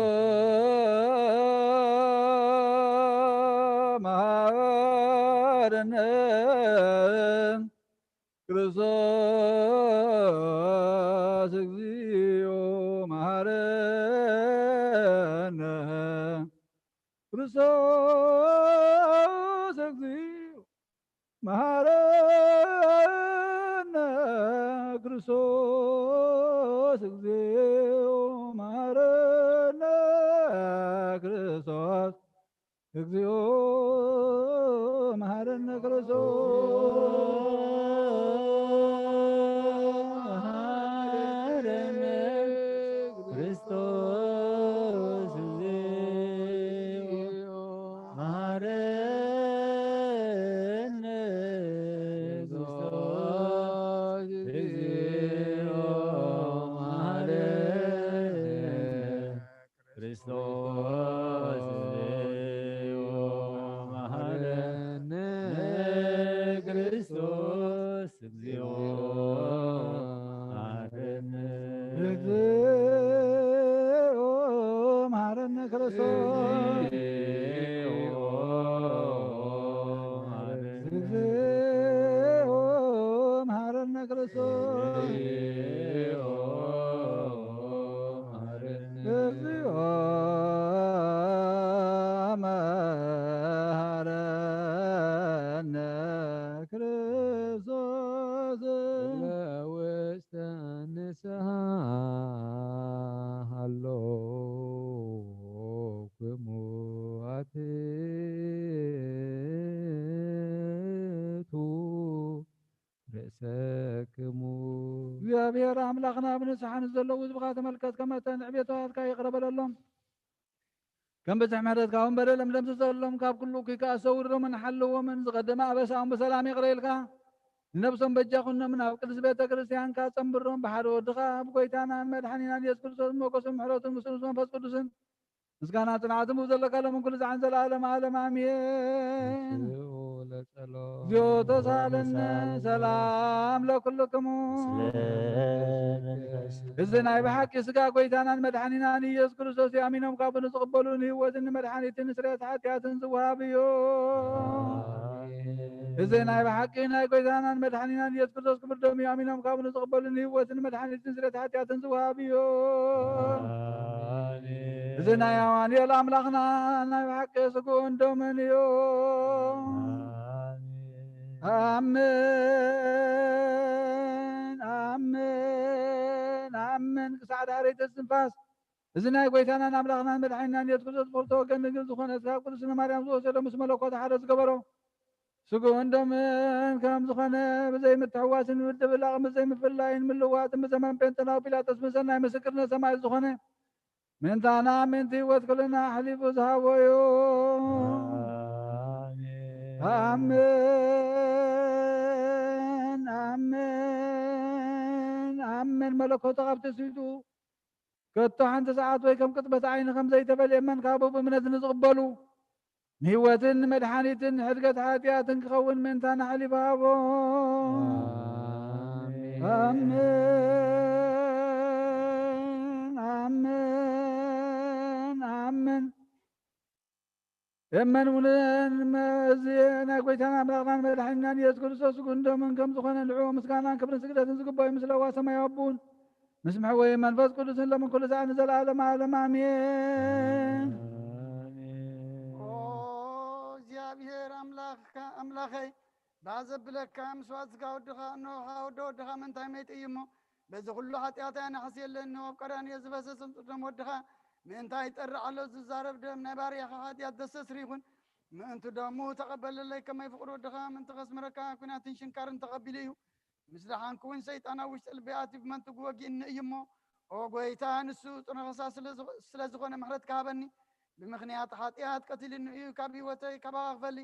መሐረነ። ክርስቶስ እግዚኦ መሐረነ። ክርስቶስ እግዚኦ መሐረነ። ክርስቶስ እግዚኦ መሐረነ። ክርስቶስ እግዚኦ መሐረነ። ክርስቶስ መሐረነ። ክርስቶስ እግዚኦ መሐረነ። ክርስቶስ እግዚኦ መሐረነ። ክርስቶስ እግዚኦ መሐረነ። ክርስቶስ እግዚኦ መሐረነ። እግዚኦ መሐረነ። ክርስቶስ እግዚኦ መሐረነ። እግዚኦ መሐረነ። ክርስቶስ እግዚኦ መሐረነ። እግዚኦ መሐረነ። ክርስቶስ ለውስተ ንስሐ ሃሎክሙ ኣትቱ ርእሰክሙ። እግዚኣብሔር ኣምላኽና፣ ብንስሓ ንዘለዉ ህዝብኻ ተመልከት፣ ከመ እተን ዕቤታትካ ይቕረ በለሎም። ከም ብዝሒ ምሕረትካ እውን በደሎም ደምስሰሎም፣ ካብ ኩሉ እኩይ ከኣ ሰውሮምን ሓልዎምን። ዝቐደመ ኣበሳኦም ብሰላም ይቕረ ኢልካ ንነብሶም በጃ ኩኖምን ኣብ ቅድስት ቤተ ክርስቲያንካ ጸንብሮም። ብሓደ ወድኻ ብጎይታናን መድሓኒናን ኢየሱስ ክርስቶስ ሞገስን ምሕረቱን ምስሉስ መንፈስ ቅዱስን ምስጋና ጽንዓትን ብዘለካ ሎምን ኩሉ ሰዓትን ዘለዓለመ ዓለም ኣሜን። ጸሎት። እግዚኦ ተሳለነ። ሰላም ለኩልክሙ። ስለ መንፈስ። እዚ ናይ ብሓቂ ስጋ ጎይታናን መድሓኒናን ኢየሱስ ክርስቶስ እዩ። ኣሚኖም ካብኡ ንዝቕበሉ ንህይወትን ንመድሓኒትን ንስርየት ሓጢኣትን ዝወሃብ እዩ። ኣሜን። እዚ ናይ ብሓቂ ናይ ጎይታናን መድሓኒናን ኢየሱስ ክርስቶስ ክቡር ደም እዩ። ኣሚኖም ካብኡ ንዝቕበሉ ንህይወትን ንመድሓኒትን ስርየት ሓጢኣትን ዝወሃብ እዩ። ኣሜን። እዚ ናይ ኣማኑኤል ኣምላኽና ናይ ብሓቂ ስግኡን ደሙን እዩ። ኣሜን። ኣሜን፣ ኣሜን፣ ኣሜን። ክሳዕ ዳሕረይቲ እስትንፋስ እዚ ናይ ጎይታናን ኣምላኽናን መድሓኒናን ኢየሱስ ክርስቶስ ዝፈልጦ ወገን ድንግል ዝኾነ ካብ ቅድስቲ ማርያም ዝወሰዶ ምስ መለኮት ሓደ ዝገበሮ ስግኡን ደሙን ከም ዝኾነ ብዘይ ምትሕዋስን ምድብላቕ፣ ብዘይ ምፍላይን ምልዋጥን ብዘመን ጴንጠናዊ ጲላጦስ ብሰናይ ምስክርነት ሰማዕት ዝኾነ ምእንታና ምእንቲ ህይወት ኩልና ኣሕሊፉ ዝሃቦ እዩ። ኣሜን። ኣሜን፣ ኣሜን፣ ኣሜን። መለኮቱ ካብ ትስብእቱ ከቶ ሓንቲ ሰዓት ወይ ከም ቅጽበት ዓይኒ ከም ዘይተፈልየ እመን ካብ ብእምነት ንዝቕበሉ ንህይወትን ንመድሓኒትን ንሕድገት ሓጢኣትን ክኸውን ምእንታና ኣሕሊፉ ሃቦ። ኣሜን። ኣሜን፣ ኣሜን፣ ኣሜን። እመን እውን እዚ ናይ ጎይታን ኣምላኽናን መድሓኒናን ኢየሱስ ክርስቶስ ስግኡን ደሙን ከም ዝኾነ ንዕኡ ምስጋናን ክብርን ስግደትን ዝግባእ እዩ። ምስ ለዋ ሰማያዊ ኣቦን ምስ ምሕወይ መንፈስ ቅዱስን ሎምን ኩሉ ሰዓት ንዘለዓለም ዓለም ኣሜን። ኣሜን። ኦ እግዚኣብሔር ኣምላኽካ-፣ ኣምላኸይ፣ ባዘብለካ ምስዋት ስጋ ወድኻ፣ እንሆ፣ ወዲ ወድኻ ምእንታይ መይጠ እዩ እሞ፣ በዚ ኩሉ ሓጢኣተይ ኣናሕስየለኒ። ኣብ ቀራንዮ ዝፈሰሰ ደም ወድኻ ምእንታይ ይጠርዕ ኣሎ? ዝዛረብ ደም ናይ ባርያኻ ሓጢኣት ዘስተስሪ ይኹን። ምእንቱ ደሙ ተቐበለለይ፣ ከመይ ፍቕሪ ወድኻ ምእንቲ ከስምረካ ኲናትን ሽንካርን ተቐቢሉ እዩ። ምስ ደሓንኩ እውን ሰይጣን ኣብ ውሽጢ ልበይ ኣትዩ ብመንትጉ ወጊእኒ እዩ እሞ፣ ኦ ጐይታ፣ ንሱ ጽኑዕ ከሳሲ ስለ ዝኸ-፣ ስለ ዝኾነ ምሕረትካ ሃበኒ። ብምኽንያት ሓጢኣት ቀቲሉኒ እዩ፣ ካብ ህይወተይ ካባኻ ክፈሊ።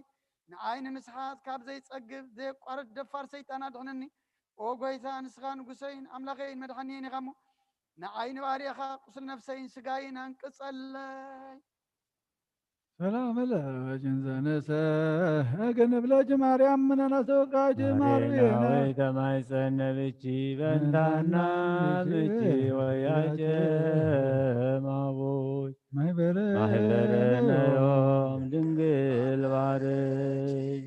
ንዓይ ንምስሓት ካብ ዘይጸግብ ዘየቋርጽ ደፋር ሰይጣን ኣድሕነኒ። ኦ ጐይታ፣ ንስኻ ንጉሰይን ኣምላኸይን መድሓኒየይን ኢኻ እሞ፣ ንዓይ ንባርያኻ ቁስል ነፍሰይን ስጋይን ኣንቅጸለይ። ሰላም ለወጅን ዘነሰ እግን ብለጅ ማርያም ምነና ተወቃጅ ማርቤና ማርቤና ወይ ተማይጸነ ብቺ በንታና ብቺ ወያጀ ማቡች ማህበረ ማህበረ ነዮም ድንግል ባርይ።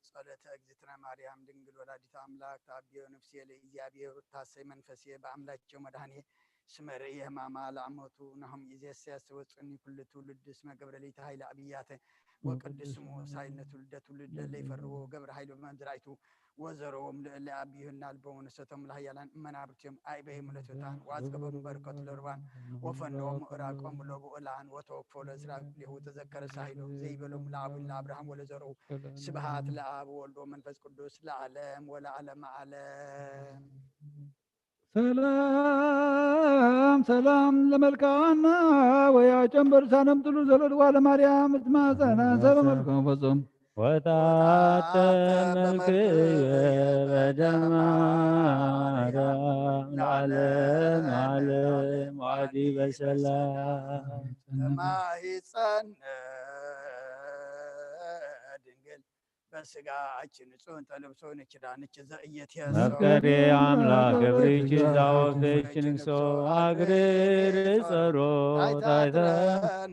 ጸሎተ እግዝእትነ ማርያም ድንግል ወላዲተ ኣምላክ ተአብዮ ነፍስየ ለእግዚኣብሔር ወታሰይ መንፈስየ በአምላኬ መድኃኒየ። ስመ ርእየ ሕማማ ለአመቱ ናሆም ኢዜሰ ያስተወጽኒ ኩሉ ትውልድ እስመ ገብረ ሊተ ኃይለ አብያተ ወቅድስ ስሙ ሳይነ ትውልደ ትውልድ ለለ ይፈርዎ ገብረ ኃይሉ መዝራይቱ ወዘሮዎም ለእለ አብዩህና ልቦም ወነሰቶም ለኃያላን እመናብርትዮም አይበይ ሙለቶታን ዋዝገቦም በርከት ለርባን ወፈንዎም ምዕራቆም ለብኡላን ወተወክፎ ለእስራኤል ኩሌሁ ተዘከረ ሳይሎ ዘይበሎም ለአቡን ለአብርሃም ወለዘርኡ ስብሐት ለአብ ወወልድ ወመንፈስ ቅዱስ ለዓለም ወለዓለመ ዓለም። ሰላም ሰላም ለመልክዓና ወያ ጨንበር ሳነም ጥሉ ዘለድዋ ለማርያም እትማጸና ሰብ መልክዖም ፈጹም ወጣተ መልክየ በደማርያም ለዓለም ዓለም ዋዲ በሰላም ተማሂጸነ ድንግል በስጋኪ ንጹህ እንተ ልብሶ ንኪዳንኪ ዘእየት የሰው መፍቀሬ አምላክ ክብሪኪ ዛወፈች ንግሶ አግርር ጸሮ ታይተ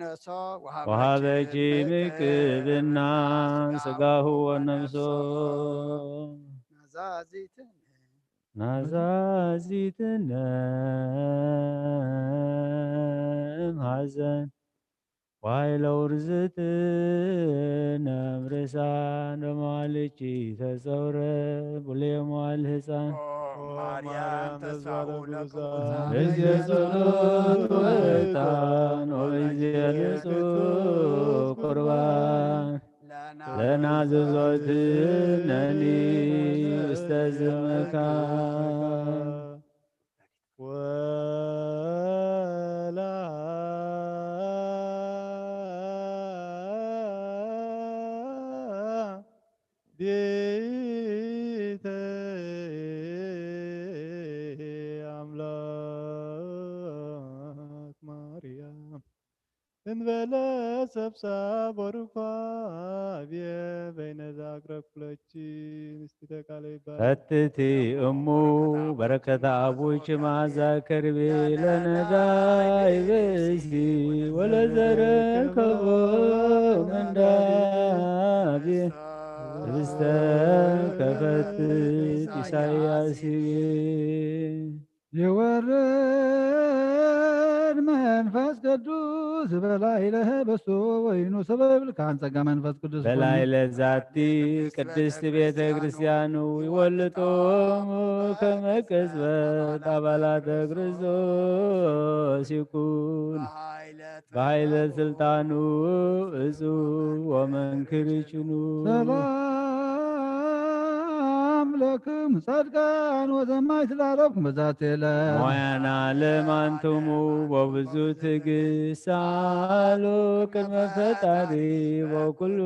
ነሶ ወሃበች ምክብና ስጋሁ ወነፍሶ ናዛዚትነ ናዛዚትነ ሐዘን ዋይለ ውርዝትነ እምርሳን በመዋልኪ ተጸውረ ብሉየ መዋል ህፃን ኦ ማርያም ተስፋሁ ለቅዱሳን በጊዜ ጸሎት ወዕጣን ወበጊዜ ንጹህ ቁርባን ለናዘዞትነኒ ውስተ ዝመካ ወላ ዲተ አምላክ ማርያም እንበለ ሰብሳብ ወርኳ አብየ በይነዛ አቅረብኩለኪ ንስቲተ ቃለ ይባል። ፈትቲ እሙ በረከተ አቡኪ መዓዛ ከርቤ ለነዳይ ብእሲ ወለዘረከቦ መንዳቤ ህብስተ ከፈትት ኢሳይያስ ይቤ። ይወርድ መንፈስ ቅዱስ በላዕለ በሱ ወይኑ ሰበ ይብልካን ጸጋ መንፈስ ቅዱስ በላዕለ ዛቲ ቅድስት ቤተ ክርስቲያኑ ይወልጦሙ ከመ ቅጽበት አባላተ ክርስቶስ ይኩን በኃይለ ስልጣኑ እጹ ወመንክር ይችኑ። ሰላም ለክም ጻድቃን ወሰማዕት ላረብኩም በዛቲ ዕለት። ሞያና ለማንቱሙ ወብዙ ትዕግስት ሳሉ ቅድመ ፈጣሪ ወኩሉ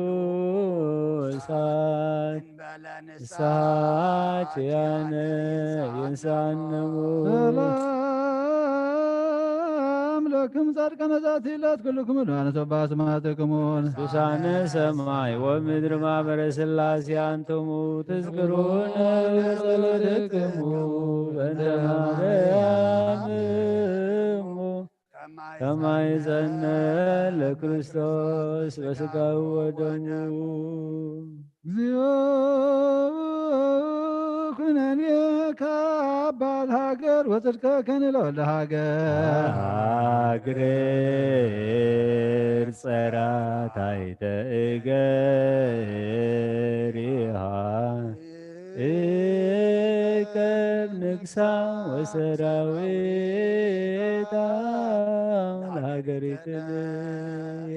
እሳት ንስሐ ኪያነ ይንሳነሙ። ሰላም ለክም ጻድቃነ ዛቲ ዕለት ኩልክሙ ለማነ ሰባ ስማትክሙን። ቅዱሳነ ሰማይ ወምድር ማህበረ ሥላሴ አንትሙ ትዝክሩነ በጸሎትክሙ በእንተ ማርያም እሙ ከማይጸነ ለክርስቶስ በስጋው ወደሙ። እግዚኦ ኩነኔ ካብ በዓል ሃገር ወጽድቀ ከኒ ለወልደ ሃገር። ሃግሬር ጸራታይተ እገሪሃ እከብ ንግሳ ወሰራዊታ ለሃገሪትነ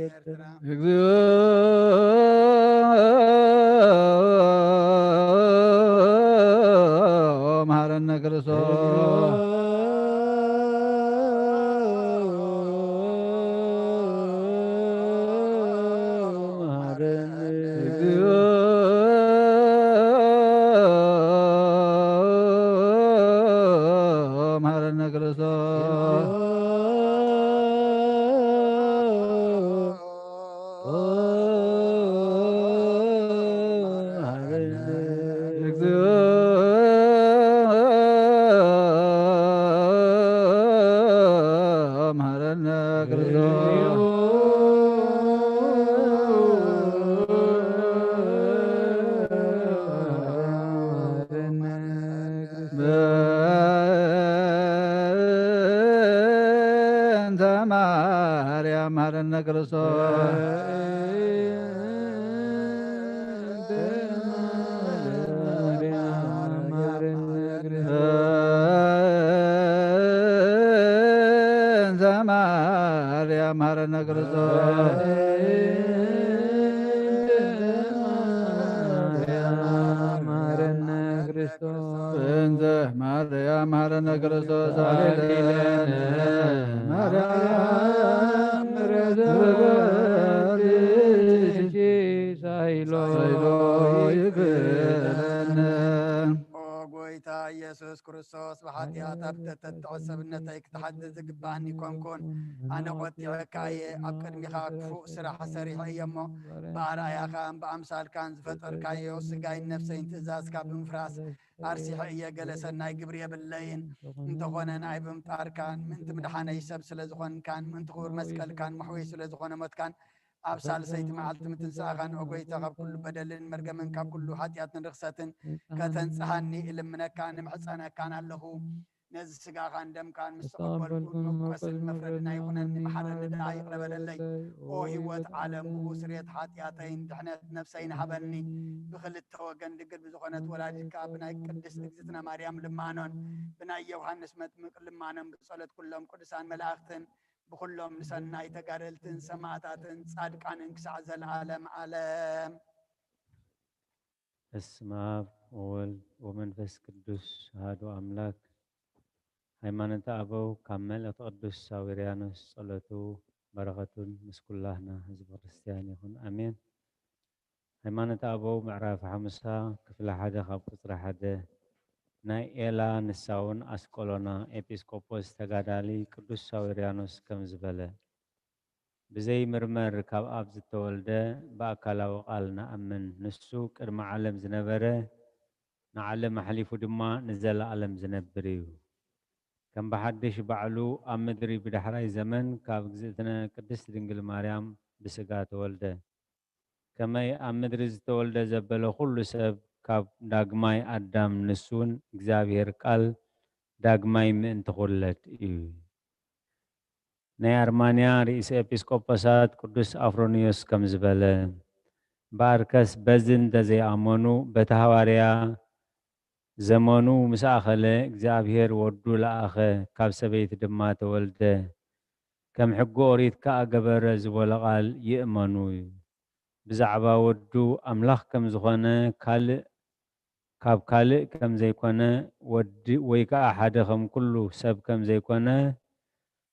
ኤርትራ። እግዚኦ መሐረነ ክርስቶስ። መሐረነ እግዚኦ መሐረነ ክርስቶስ። እግዚኦ መሐረነ ክርስቶስ። በእንተ ማርያም መሐረነ ክርስቶስ። በእንተ ማርያም መሐረነ ክርስቶስ። በእንተ ማርያም መሐረነ ክርስቶስ። አሌሉያ። ማርያም ምሕረት በገጽኪ ሳይሎ ሳይሎ ይክለነ። ኦ ጎይታ ኢየሱስ ክርስቶስ፣ ብሓጢኣት ኣብ ተተጥዐ ሰብነተይ ክትሓድግ ዝግባኣኒ ኮንኩን። ኣነ ቆጢዐካ እየ፣ ኣብ ቅድሚኻ ክፉእ ስራሕ ሰሪሐ እየ እሞ፣ ብኣርኣያኻን ብኣምሳልካን ዝፈጠርካዮ ስጋይን ነፍሰይን ትእዛዝካ ብምፍራስ ኣርሲሐ እየ። ገለ ሰናይ ግብሪ የብለይን፣ እንተኾነ ንኣይ ብምፍጣርካን ምእንቲ ምድሓነይ ሰብ ስለ ዝኾንካን ምእንቲ ክቡር መስቀልካን መሕወይ ስለ ዝኾነ ሞትካን ኣብ ሳልሰይቲ መዓልቲ ምትንሳእኻን፣ ኦ ጎይታ፣ ካብ ኩሉ በደልን መርገምን ካብ ኩሉ ሓጢኣትን ርኽሰትን ከተንጽሃኒ እልምነካን እምሕጸነካን ኣለኹ። ነዚ ስጋኻን ደምካን ምስ ተቐበልኩ መቆስል መፍረድና ይኹነኒ፣ መሓረኒ ደኣ ይቕረ በለለይ። ኦ ህይወት ዓለም፣ ብኡ ስርየት ሓጢኣተይን ድሕነት ነፍሰይን ሃበኒ። ብኽልተ ወገን ድንግል ብዝኾነት ወላዲትካ ብናይ ቅድስት እግዝእትነ ማርያም ልማኖን ብናይ ዮሃንስ መጥምቅ ልማኖን ብጸሎት ኩሎም ቅዱሳን መላእኽትን ብኹሎም ንሰናይ ተጋደልትን ሰማዕታትን ጻድቃንን ክሳዕ ዘለዓለም ዓለም። በስመ አብ ወወልድ ወመንፈስ ቅዱስ አሐዱ አምላክ። ሃይማኖተ አበው ካብ መልእኽቲ ቅዱስ ሳዊርያኖስ ጸሎቱ በረኸቱን ምስ ኩላህና ህዝበ ክርስቲያን ይኹን፣ ኣሜን። ሃይማኖተ ኣበው ምዕራፍ ሓሙሳ ክፍሊ ሓደ ካብ ቁጽሪ ሓደ። ናይ ኤላ ንሳውን ኣስቆሎና ኤጲስቆጶስ ተጋዳሊ ቅዱስ ሳዊርያኖስ ከም ዝበለ፣ ብዘይምርመር ካብ ኣብ ዝተወልደ ብኣካላዊ ቃል ንኣምን። ንሱ ቅድሚ ዓለም ዝነበረ፣ ንዓለም ኣሕሊፉ ድማ ንዘለኣለም ዝነብር እዩ። ከም ብሓድሽ ባዕሉ ኣብ ምድሪ ብዳሕራይ ዘመን ካብ እግዝእትነ ቅድስት ድንግል ማርያም ብስጋ ተወልደ። ከመይ ኣብ ምድሪ ዝተወልደ ዘበለ ኩሉ ሰብ ካብ ዳግማይ ኣዳም፣ ንሱ እውን እግዚኣብሔር ቃል ዳግማይ ምእንቲ ክውለድ እዩ። ናይ ኣርማንያ ርእሰ ኤጲስቆጶሳት ቅዱስ ኣፍሮንዮስ ከም ዝበለ፣ እምበኣርከስ በዚ እንተ ዘይኣመኑ፣ በቲ ሃዋርያ ዘመኑ ምስ ኣኸለ እግዚኣብሔር ወዱ ለኣኸ፣ ካብ ሰበይቲ ድማ ተወልደ፣ ከም ሕጊ ኦሪት ከኣ ገበረ ዝበሎ ቃል ይእመኑ እዩ። ብዛዕባ ወዱ ኣምላኽ ከም ዝኾነ፣ ካልእ፣ ካብ ካልእ ከም ዘይኮነ፣ ወዲ ወይ ከኣ ሓደ ከም ኩሉ ሰብ ከም ዘይኮነ፣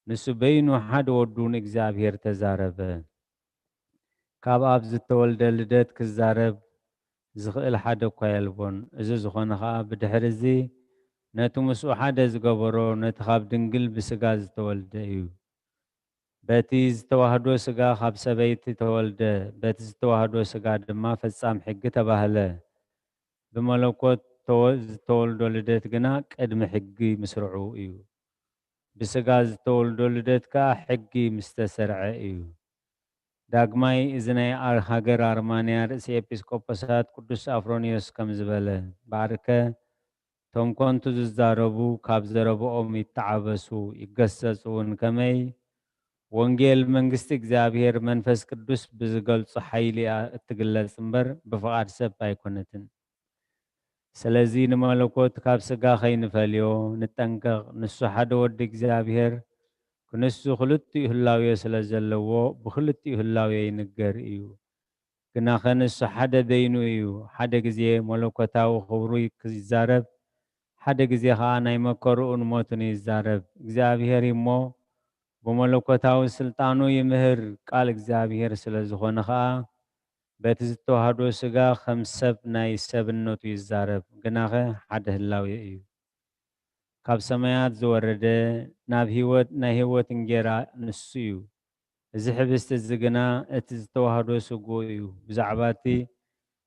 ንሱ በይኑ ሓደ ወዱ ንእግዚኣብሔር ተዛረበ። ካብ ኣብ ዝተወልደ ልደት ክዛረብ ዝኽእል ሓደ እኳ የልቦን። እዚ ዝኾነ ኸኣ ብድሕሪ እዚ ነቲ ምስኡ ሓደ ዝገበሮ ነቲ ካብ ድንግል ብስጋ ዝተወልደ እዩ። በቲ ዝተዋህዶ ስጋ ካብ ሰበይቲ ተወልደ፣ በቲ ዝተዋህዶ ስጋ ድማ ፈጻም ሕጊ ተባህለ። ብመለኮት ተወ-፣ ዝተወልዶ ልደት ግና ቅድሚ ሕጊ ምስርዑ እዩ። ብስጋ ዝተወልዶ ልደት ከኣ ሕጊ ምስ ተሰርዐ እዩ። ዳግማይ እዚ ናይ ኣር-፣ ሃገር ኣርማንያ ርእሲ ኤጲስቆጶሳት ቅዱስ ኣፍሮንዮስ ከም ዝበለ፣ ባርከ፣ እቶም ኮንቱ ዝዛረቡ ካብ ዘረብኦም ይተዓበሱ፣ ይገሰጹ እውን። ከመይ? ወንጌል መንግስቲ እግዚኣብሔር መንፈስ ቅዱስ ብዝገልጹ ሓይሊ እያ እትግለጽ እምበር ብፍቓድ ሰብ ኣይኮነትን። ስለዚ ንመለኮት ካብ ስጋ ከይንፈልዮ ንጠንቀቕ። ንሱ ሓደ ወዲ እግዚኣብሔር ክንሱ ክልቲኡ ህላዌ ስለ ዘለዎ ብክልቲኡ ህላዌ ይንገር እዩ። ግናኸ ንሱ ሓደ በይኑ እዩ። ሓደ ግዜ መለኮታዊ ክብሩ ይዛረብ፣ ሓደ ግዜ ኸኣ ናይ መከርኡን ሞቱን ይዛረብ። እግዚኣብሔር እሞ ብመለኮታዊ ስልጣኑ ይምህር፣ ቃል እግዚኣብሔር ስለ ዝኾነ ኸኣ በቲ ዝተዋህዶ ስጋ ከም ሰብ ናይ ሰብነቱ ይዛረብ፣ ግናኸ ሓደ ህላዌ እዩ። ካብ ሰማያት ዝወረደ ናብ ህይወት፣ ናይ ህይወት እንጌራ ንሱ እዩ። እዚ ሕብስቲ እዚ ግና እቲ ዝተዋህዶ ስግኡ እዩ። ብዛዕባ እቲ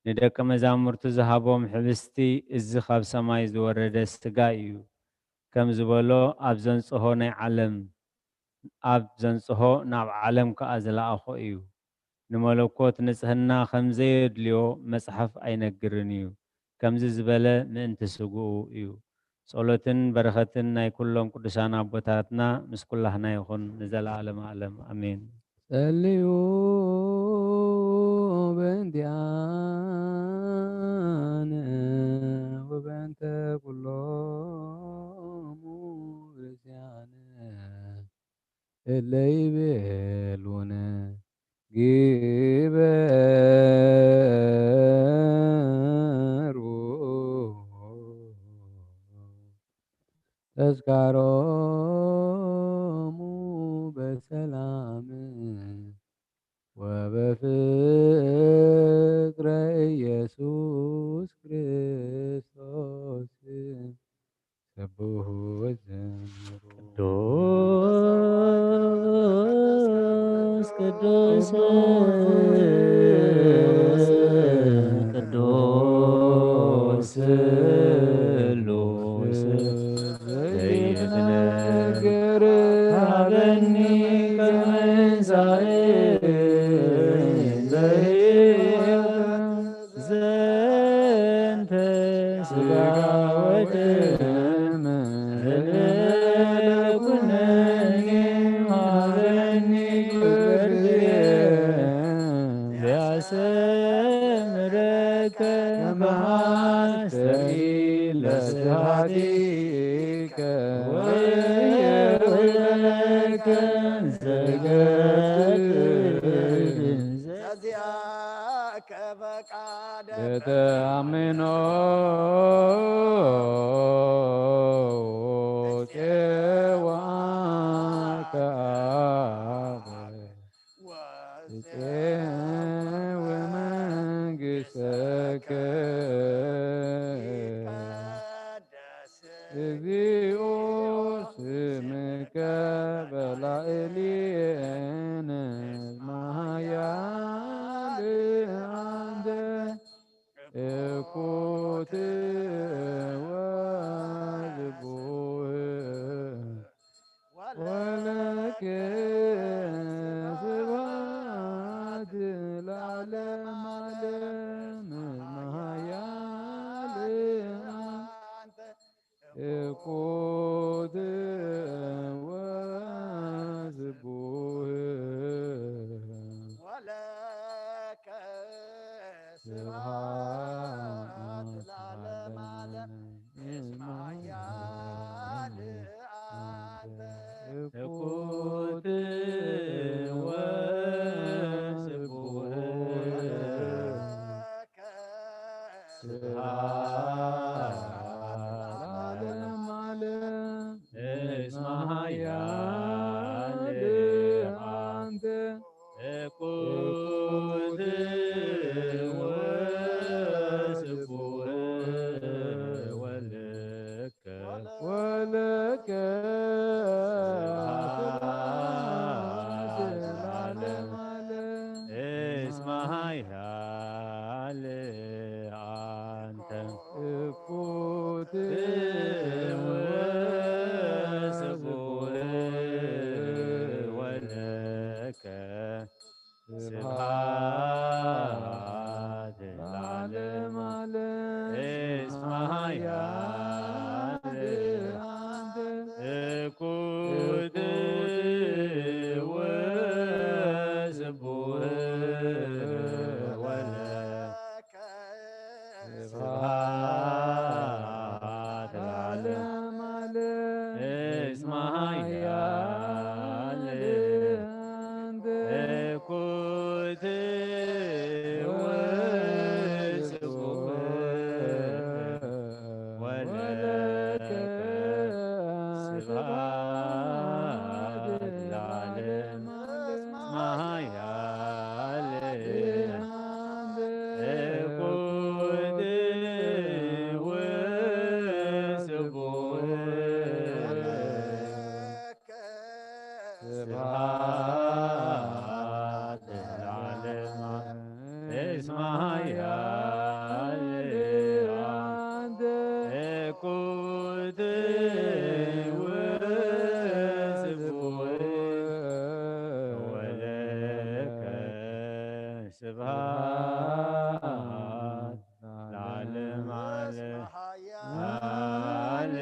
ንደቀ መዛሙርቱ ዝሃቦም ሕብስቲ፣ እዚ ካብ ሰማይ ዝወረደ ስጋ እዩ፣ ከም ዝበሎ፣ ኣብ ዘንጽሆ ናይ ዓለም፣ ኣብ ዘንጽሆ ናብ ዓለም ከኣ ዝለኣኾ እዩ። ንመለኮት ንጽህና ከም ዘየድልዮ መጽሓፍ ኣይነግርን እዩ። ከምዚ ዝበለ ምእንቲ ስግኡ እዩ። ጸሎትን በረኸትን ናይ ኩሎም ቅዱሳን ኣቦታትና ምስ ኩላህና ይኹን ንዘለዓለመ ዓለም። ኣሜን። ጸልዩ በእንቲኣነ ወበእንተ ኩሎሙ ክርስቲያን እለ ይቤሉነ ግበሩ ተስካሮሙ በሰላም ወበፍቅረ ኢየሱስ ክርስቶስ። ስብሑ ወዘምሩ። ቅዱስ፣ ቅዱስ፣ ቅዱስ ስሉስ ዘይትነገር ሃበኒ ከመንሳኤ ዘንተ ስጋ ወደም ኩነኒ ሃበኒ ክብርየ ያሰምረከ መዓስተሪ ለስብሐቲከ ወየውለከ ዘገድል ዘዚአከ ፈቃደ በተአምኖ ጼዋከ አበ ወመንግሥተከ ይትቀደስ እግዚኦ ስምከ በላዕሌነ እኩት ወስቡህ ወለከ ስብሐት ለዓለመ ዓለም። እስመ ኃያል አንተ እኩት ወስቡህ ወለከ ስብሐት ለዓለመ ዓለም። እስመ ኃያል አንተ እኩት ወስቡህ ወለከ ወለከ ስብሐት ለዓለመ ዓለም። እስመ ኃያል አንተ እኩት ወስቡህ ወለከ ስብሐት ለዓለመ ዓለም። እስመ ኃያል አንተ እኩት ወስቡህ ወለከ ስብሐት ለዓለመ ዓለም። እስመ ኃያል አንተ እኩት ወስቡህ ወለከ ስብሐት ለዓለመ ዓለም። እስመ ኃያል እኩት ወስቡህ ስብሐት ለዓለመ ዓለም። እስመ ኃያል አንተ እኩት ወስቡህ ወለከ ስብሐት ለዓለመ ዓለም። ኃያል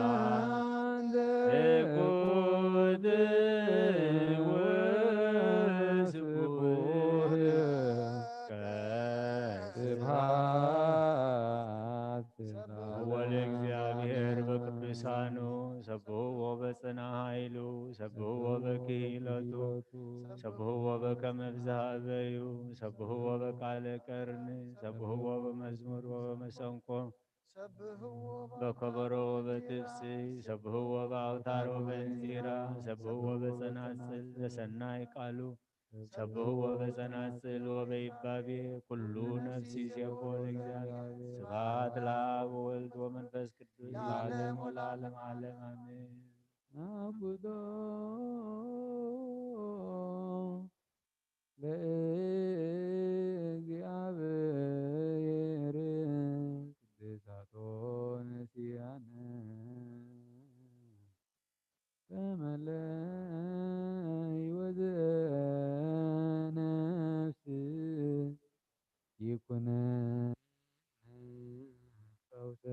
አንተ እኩት ወስቡህ ስብሐት ለእግዚአብሔር በቅዱሳኑ ሰብሕዎ በጽና ኃይሉ ሰብሕዎ በክሂለቱ ሰብሕዎ በከመ ብዝሃ እበዩ ሰብሕዎ በቃለ ቀርኒ ሰብሕዎ በመዝሙር ወበመሰንቆ በከበሮ ወበትፍሲ ሰብሕዎ በአውታር ወበእንዚራ ሰብሕዎ በጸናጽል ዘሰናይ ቃሉ ሰብሕዎ በጸናጽል ወበይባቤ ኩሉ ነፍሲ ሴቦ ለእግዚአብሔር። ስብሐት ለአብ ወወልድ ወመንፈስ ቅዱስ ለዓለም ወለዓለም ዓለም አሜን። ናብዶ ለእግዚአብሔር ቅዱሳቶ ነሲያነ ተመለይ ወዘነፍስ ይኩነ ፈውሰ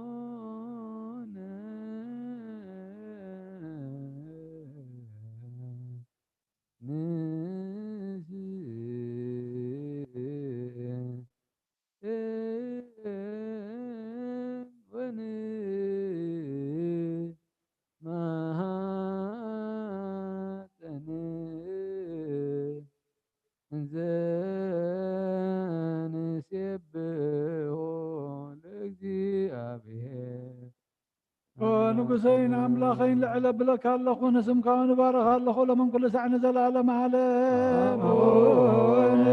ዘተመጦነ ንስ ወን መሃፀን እንዘ ንሴብሖ ለእግዚአብሔር። ንጉሰይን ኣምላኸይን ልዕል ኣብለካ ኣለኹ፣ ንስምካ እውን እባርኽ ኣለኹ፣ ሎምን ኩሉ ሳዕ ንዘለኣለም ዓለም። ኣቡነ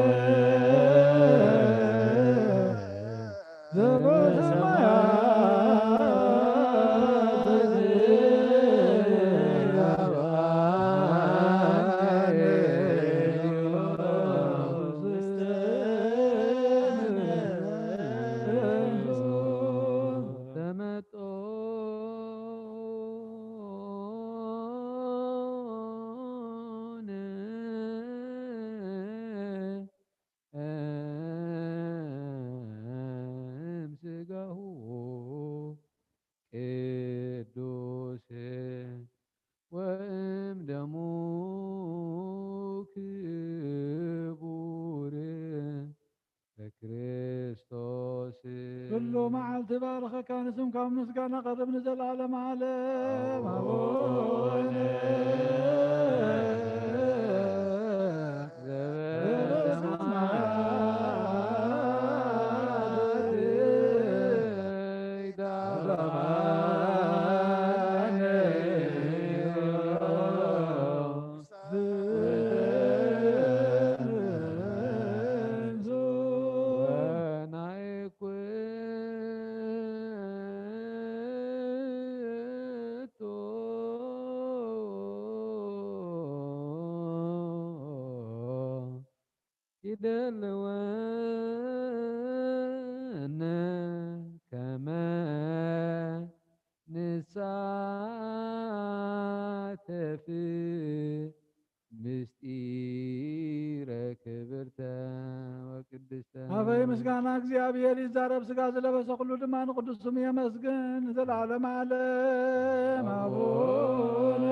ዘበሰማያት ክርስቶስ። ኩሉ መዓልቲ ባርኸካ፣ ንስምካ ምስጋና ቀርብ ንዘለዓለመ ዓለም። ኣቡነ ይደልወነ ከመ ንሳተፍ ምስጢረ ክብርተ ወቅድስተ። ኣበይ ምስጋና እግዚኣብሔር ይዛረብ፣ ሥጋ ዝለበሰ ኩሉ ድማ ንቅዱስ ስሙ የመስግን። ዘላለም ዓለም ኣቡነ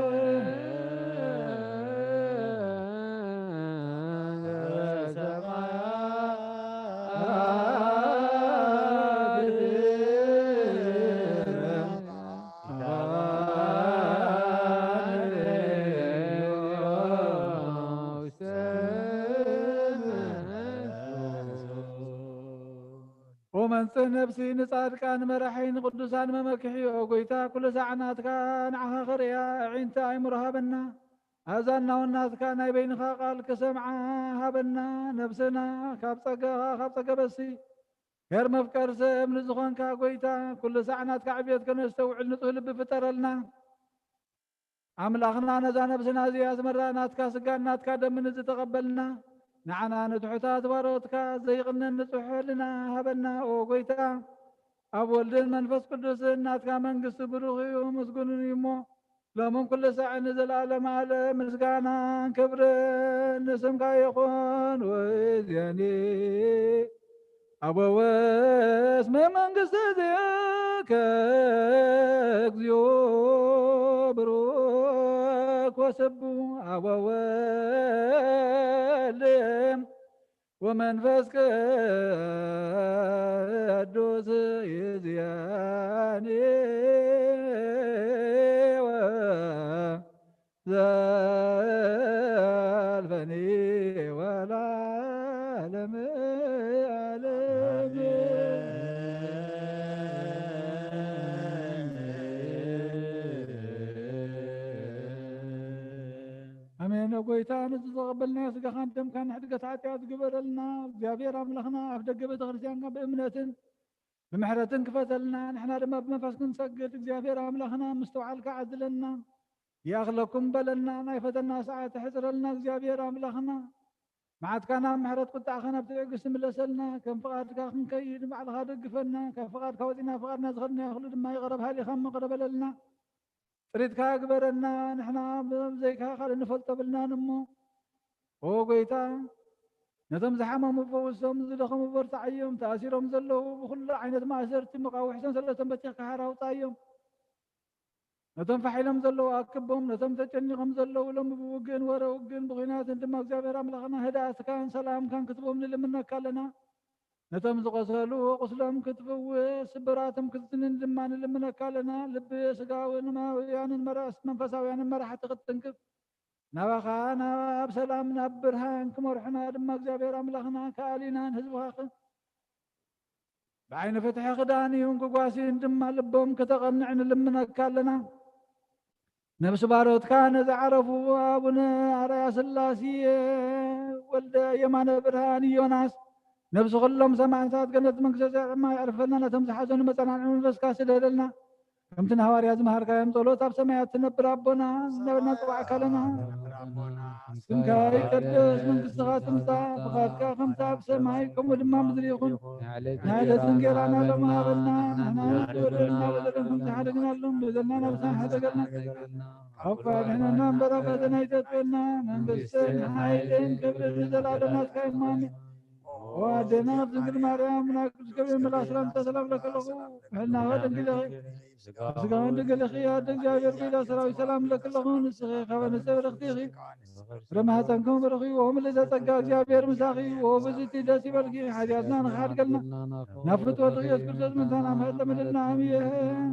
ወመንጽህ ነፍሲ ንጻድቃን መራሒ ንቅዱሳን መመክሒ። ኦ ጎይታ፣ ኩሉ ሳዕ ናትካ ንዓኻ ክርእያ ኣዒንቲ ኣእምሮ ሃበና። ኣእዛንና እውን ናትካ ናይ በይንኻ ቃል ክሰምዓ ሃበና። ነፍስና ካብ ጸጋኻ ካብ ጸገበሲ ሄር መፍቀር ሰብ ንዝኾንካ ጎይታ፣ ኩሉ ሳዕ ናትካ ዕብየት ከነስተውዕል ንጹህ ልቢ ፍጠረልና። ኣምላኽና፣ ነዛ ነብስና እዚኣ ዝመራ ናትካ ስጋን ናትካ ደምን ዝተቐበልና፣ ንዓና ንትሑታት ባሮትካ ዘይቕነን ንጹሕ ሕልና ሃበና። ኦ ጎይታ፣ ኣብ ወልድን መንፈስ ቅዱስን ናትካ መንግስቲ ብሩኽ እዩ፣ ምስጉንን እዩ እሞ፣ ሎምን ኩሉ ሳዕን ንዘለዓለም ዓለም ምስጋናን ክብርን ንስምካ ይኹን። ወእዜኒ አበወ እስመ መንግሥተ ዚአከ እግዚኦ ብሩክ ወስቡ አበወልድ ወመንፈስ ቅዱስ ይእዜኒ ዘልፈኒ ወላለም ዓለም። ኣሜን። ጎይታ፣ ነዚ ዝተቐበልናዮ ስጋኻን ደምካን ሕድገት ሓጢኣት ግበረልና። እግዚኣብሔር ኣምላኽና፣ ኣፍ ደገ ቤተ ክርስቲያንካ ብእምነትን ብምሕረትን ክፈተልና፣ ንሕና ድማ ብመንፈስ ክንሰግድ እግዚኣብሔር ኣምላኽና ምስትውዓልካ ዓድለና። ይኣኽለኩም በለና፣ ናይ ፈተና ሰዓት ሕጽረልና እግዚኣብሔር ኣምላኽና። መዓትካ ናብ ምሕረት፣ ቁጣዕኻ ናብ ትዕግስቲ ምለሰልና። ከም ፍቓድካ ክንከይድ ባዕልኻ ደግፈና። ካብ ፍቓድካ ወጺና ፍቓድና ዝኸድናዮ ኩሉ ድማ ይቕረ በሃሊኻ እሞ ይቕረ በለልና። ጥሪትካ ግበረና፣ ንሕና ብዘይካ ካልእ ንፈልጦ የብልናን እሞ። ኦ ጎይታ፣ ነቶም ዝሓመሙ ፈውሶም፣ ዝደኸሙ በርትዓዮም፣ ተኣሲሮም ዘለዉ ብኹሉ ዓይነት ማእሰርቲ መቓውሒ ሰንሰለቶም በቲኽካ ሓራ ኣውጻዮም። ነቶም ፋሕ ኢሎም ዘለዉ ኣክቦም፣ ነቶም ተጨኒቖም ዘለዉ ሎሚ ብውግእን ወረ ውግእን ብኹናትን ድማ እግዚኣብሔር ኣምላኽና ህድኣትካን ሰላምካን ክትቦም ንልምነካ ኣለና። ነቶም ዝቖሰሉ ቁስሎም ክትፍውስ፣ ስብራቶም ክትስንን ድማ ንልምነካ ኣለና። ልቢ ስጋውያን እማውያንን መራስ-፣ መንፈሳውያንን መራሕቲ ክትጥንቅቕ፣ ናባኻ ናብ ሰላም ናብ ብርሃን ክመርሑና ድማ እግዚኣብሔር ኣምላኽና ከኣሊናን ህዝብኻ ክ-፣ ብዓይኒ ፍትሒ ክዳን ይሁን ክጓሲን ድማ ልቦም ክተቐንዕ ንልምነካ ኣለና። ነብሲ ባሮትካ ነዝዓረፉ ኣቡነ ኣርኣያ ስላሴ ወልደ የማነ ብርሃን ዮናስ፣ ነብሲ ኩሎም ሰማዕታት ገነት መንግስተ ሰማይ ኣዕርፈልና። ነቶም ዝሓዘኑ መጸናንዒ መንፈስካ ስደደልና። ከምቲ ንሃዋርያ ዝመሃርካዮም ጸሎት፣ ኣብ ሰማያት ትነብር ኣቦና፣ ዝነበርና ጽዋዕካ ኣለና። ስምካ ይቀደስ፣ መንግስትኻ ትምጻእ፣ ፍቓድካ ከምቲ ኣብ ሰማይ ከምኡ ድማ ምድሪ ይኹን። ናይ ዕለት እንጌራና ሎሚ ሃበና፣ ንሕና ንበደልና በደልና ከም ዝሓደግናሎም በደልና ናብና ሓደገልና። ኣብ ክፋ ድሕነና እምበር ኣብ ፈተና ኣይተእትወና። መንግስትን ሓይልን ክብርን ንዘለኣለም ናትካ እዩ። ኣሜን። ኦ ወኣዴና ድንግል ማርያም፣ ናይ ቅዱስ ገብርኤል መልኣኽ ሰላምታ ሰላም ለክለኹ። ብሕልናኸ ድንግል ኢኺ፣ ብስጋኸ ድንግል ኢኺ። ኣደ እግዚኣብሔር፣ ቤዛ ሰራዊት፣ ሰላም ለክለኹ። ንስኺ ካብ ኣንስቲ ብርኽቲ ኢኺ፣ ፍረ ማህፀንኩም ብሩኽ እዩ። ወምልእተ ጸጋ፣ እግዚኣብሔር ምሳኺ እዩ። ወብዝቲ ደስ ይበልኪ፣ ሓጢኣትና ንኽሓድገልና፣ ናብ ፍትወትኺ ኢየሱስ ክርስቶስ ምሳና ምሕረት ለምንልና። ኣሜን።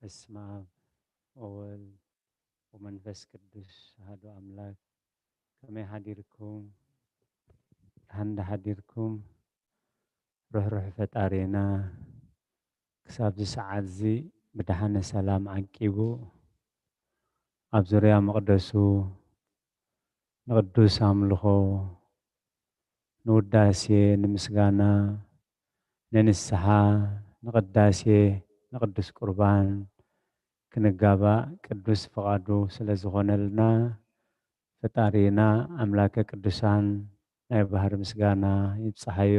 በስመ አብ ወወልድ ወመንፈስ ቅዱስ አሐዱ አምላክ። ከመይ ሓዲርኩም? ደሓን ዶ ሓዲርኩም? ርሕሩሕ ፈጣሪና ክሳብዚ ሰዓት እዚ ብደሓነ ሰላም ዓቂቡ ኣብ ዙርያ መቕደሱ ንቅዱስ ኣምልኾ፣ ንውዳሴ፣ ንምስጋና፣ ንንስሓ፣ ንቅዳሴ፣ ንቅዱስ ቁርባን ክንጋባእ ቅዱስ ፍቓዱ ስለ ዝኾነልና፣ ፈጣሪና ኣምላከ ቅዱሳን ናይ ባህሪ ምስጋና ይብጽሓዮ።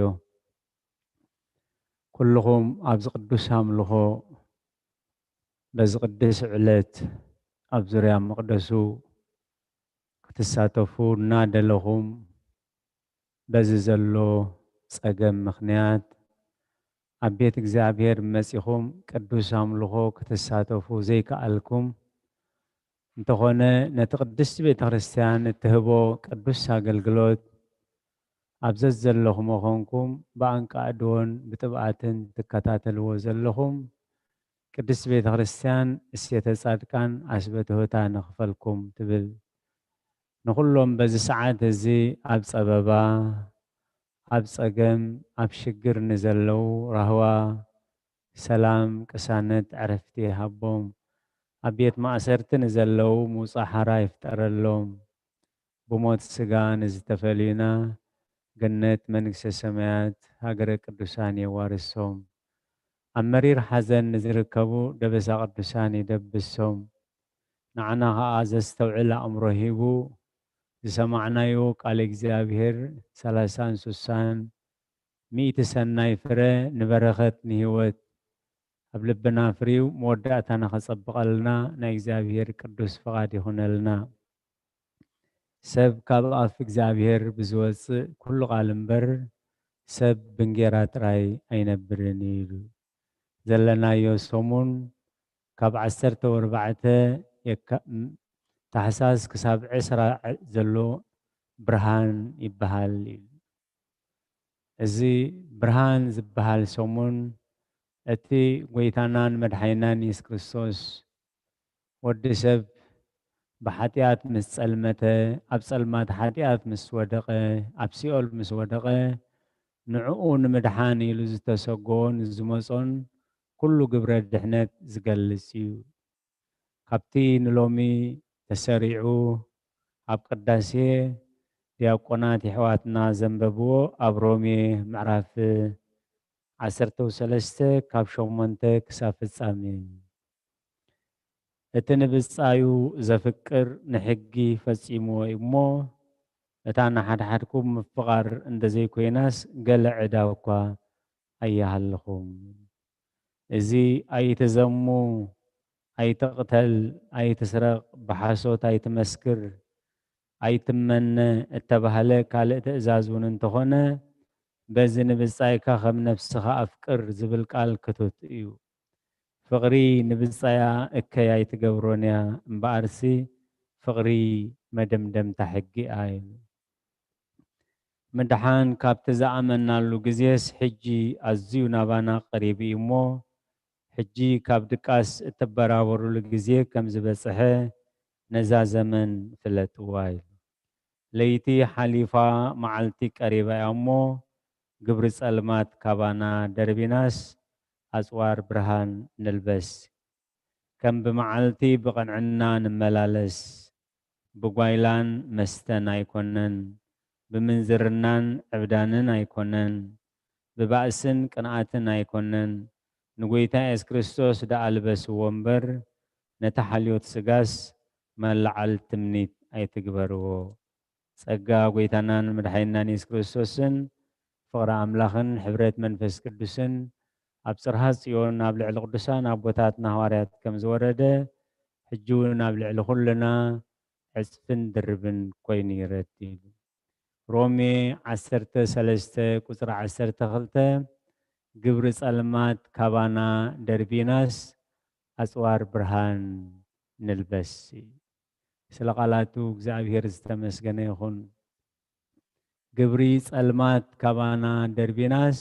ኩልኹም ኣብዚ ቅዱስ ኣምልኾ፣ በዚ ቅዱስ ዕለት ኣብ ዙርያ መቕደሱ ክትሳተፉ እናደለኹም፣ በዚ ዘሎ ጸገም ምኽንያት ኣብ ቤት እግዚኣብሔር መጺኹም ቅዱስ ኣምልኾ ክትሳተፉ ዘይከኣልኩም፣ እንተኾነ ነቲ ቅድስቲ ቤተ ክርስቲያን እትህቦ ቅዱስ ኣገልግሎት ኣብ ዘዘለኹሞ ኾንኩም ብኣንቃዕድዎን ብጥብኣትን ትከታተልዎ ዘለኹም፣ ቅድስቲ ቤተ ክርስቲያን እሴተ ጻድቃን ኣስበ ትሑታን ንኽፈልኩም ትብል። ንኹሎም በዚ ሰዓት እዚ ኣብ ጸበባ፣ ኣብ ጸገም፣ ኣብ ሽግር ንዘለዉ ራህዋ፣ ሰላም፣ ቅሳነት፣ ዕረፍቲ ይሃቦም። ኣብ ቤት ማእሰርቲ ንዘለዉ ምውጻእ ሓራ ይፍጠረሎም። ብሞት ስጋ ንዝተፈልዩና ገነት መንግስተ ሰማያት ሃገረ ቅዱሳን የዋርሶም። ኣብ መሪር ሓዘን ንዝርከቡ ደበሳ ቅዱሳን ይደብሶም። ንዓና ኸኣ ዘስተውዕል ኣእምሮ ሂቡ ዝሰማዕናዮ ቃል እግዚኣብሔር ሰላሳን ሱሳን ሚእቲ ሰናይ ፍረ ንበረኸት ንህይወት ኣብ ልብና ፍርዩ መወዳእታና ኸጸብቐልና ናይ እግዚኣብሔር ቅዱስ ፍቓድ ይኹነልና። ሰብ ካብ ኣፍ እግዚኣብሔር ብዝወጽእ ኩሉ ቃል እምበር ሰብ ብእንጌራ ጥራይ ኣይነብርን እዩ ኢሉ። ዘለናዮ ሰሙን ካብ ዓሰርተ ወርባዕተ የካ-፣ ም-፣ ታሕሳስ ክሳብ ዕስራ ዘሎ ብርሃን ይበሃል ኢሉ። እዚ ብርሃን ዝበሃል ሰሙን እቲ ጐይታናን መድሓኒናን የሱስ ክርስቶስ ወዲ ሰብ ብሓጢኣት ምስ ጸልመተ፣ ኣብ ጸልማት ሓጢኣት ምስ ወደቐ፣ ኣብ ሲኦል ምስ ወደቐ፣ ንዕኡ ንምድሓን ኢሉ ዝተሰጎን ዝመጾን ኩሉ ግብረ ድሕነት ዝገልጽ እዩ። ካብቲ ንሎሚ ተሰሪዑ ኣብ ቅዳሴ ዲያቆናት የሕዋትና ዘንበብዎ ኣብ ሮሜ ምዕራፍ ዓሰርተ ሰለስተ ካብ ሸሞንተ ክሳብ ፍጻሜ። እቲ ንብጻዩ ዘፍቅር ንሕጊ ፈጺምዎ እዩ እሞ፣ እታ ንሓድሓድኩም ምፍቓር እንተ ዘይኮይናስ፣ ገለ ዕዳ እኳ ኣይሃልኹም። እዚ ኣይትዘሙ፣ ኣይትቕተል፣ ኣይትስረቕ፣ ብሓሶት ኣይትመስክር፣ ኣይትመነ እተባህለ ካልእ ትእዛዝ እውን እንተኾነ፣ በዚ ንብጻይካ ከም ነፍስኻ ኣፍቅር ዝብል ቃል ክቱት እዩ። ፍቕሪ ንብጻያ እከይ ኣይትገብሮን እያ፣ እምበኣርሲ ፍቕሪ መደምደምታ ሕጊ እያ ኢሉ። ምድሓን ካብቲ ዝኣመናሉ ግዜስ ሕጂ ኣዝዩ ናባና ቀሪቡ እዩ እሞ፣ ሕጂ ካብ ድቃስ እትበራበሩሉ ግዜ ከም ዝበጽሐ ነዛ ዘመን ፍለጥዋ ኢሉ። ለይቲ ሓሊፋ መዓልቲ ቀሪባ እያ እሞ፣ ግብሪ ጸልማት ካባና ደርቢናስ ኣጽዋር ብርሃን ንልበስ። ከም ብመዓልቲ ብቕንዕና ንመላለስ። ብጓይላን መስተን ኣይኮነን፣ ብምንዝርናን ዕብዳንን ኣይኮነን፣ ብባእስን ቅንኣትን ኣይኮነን፣ ንጎይታ የሱስ ክርስቶስ ደኣ ልበስዎ እምበር፣ ነቲ ሓልዮት ስጋስ መለዓል ትምኒት ኣይትግበርዎ። ጸጋ ጎይታናን መድሓኒናን የሱስ ክርስቶስን ፍቕሪ ኣምላኽን ሕብረት መንፈስ ቅዱስን ኣብ ጽርሃ ጽዮን ኣብ ልዕሊ ቅዱሳን ኣቦታትና ሃዋርያት ከም ዝወረደ፣ ሕጂ እውን ኣብ ልዕሊ ኩልና ዕጽፍን ድርብን ኮይኑ ይረድ ኢሉ። ሮሜ ዓሰርተ ሰለስተ ቁጽሪ ዓሰርተ ክልተ፣ ግብሪ ጸልማት ካባና ደርቢናስ ኣጽዋር ብርሃን ንልበስ። ስለ ቃላቱ እግዚኣብሔር ዝተመስገነ ይኹን። ግብሪ ጸልማት ካባና ደርቢናስ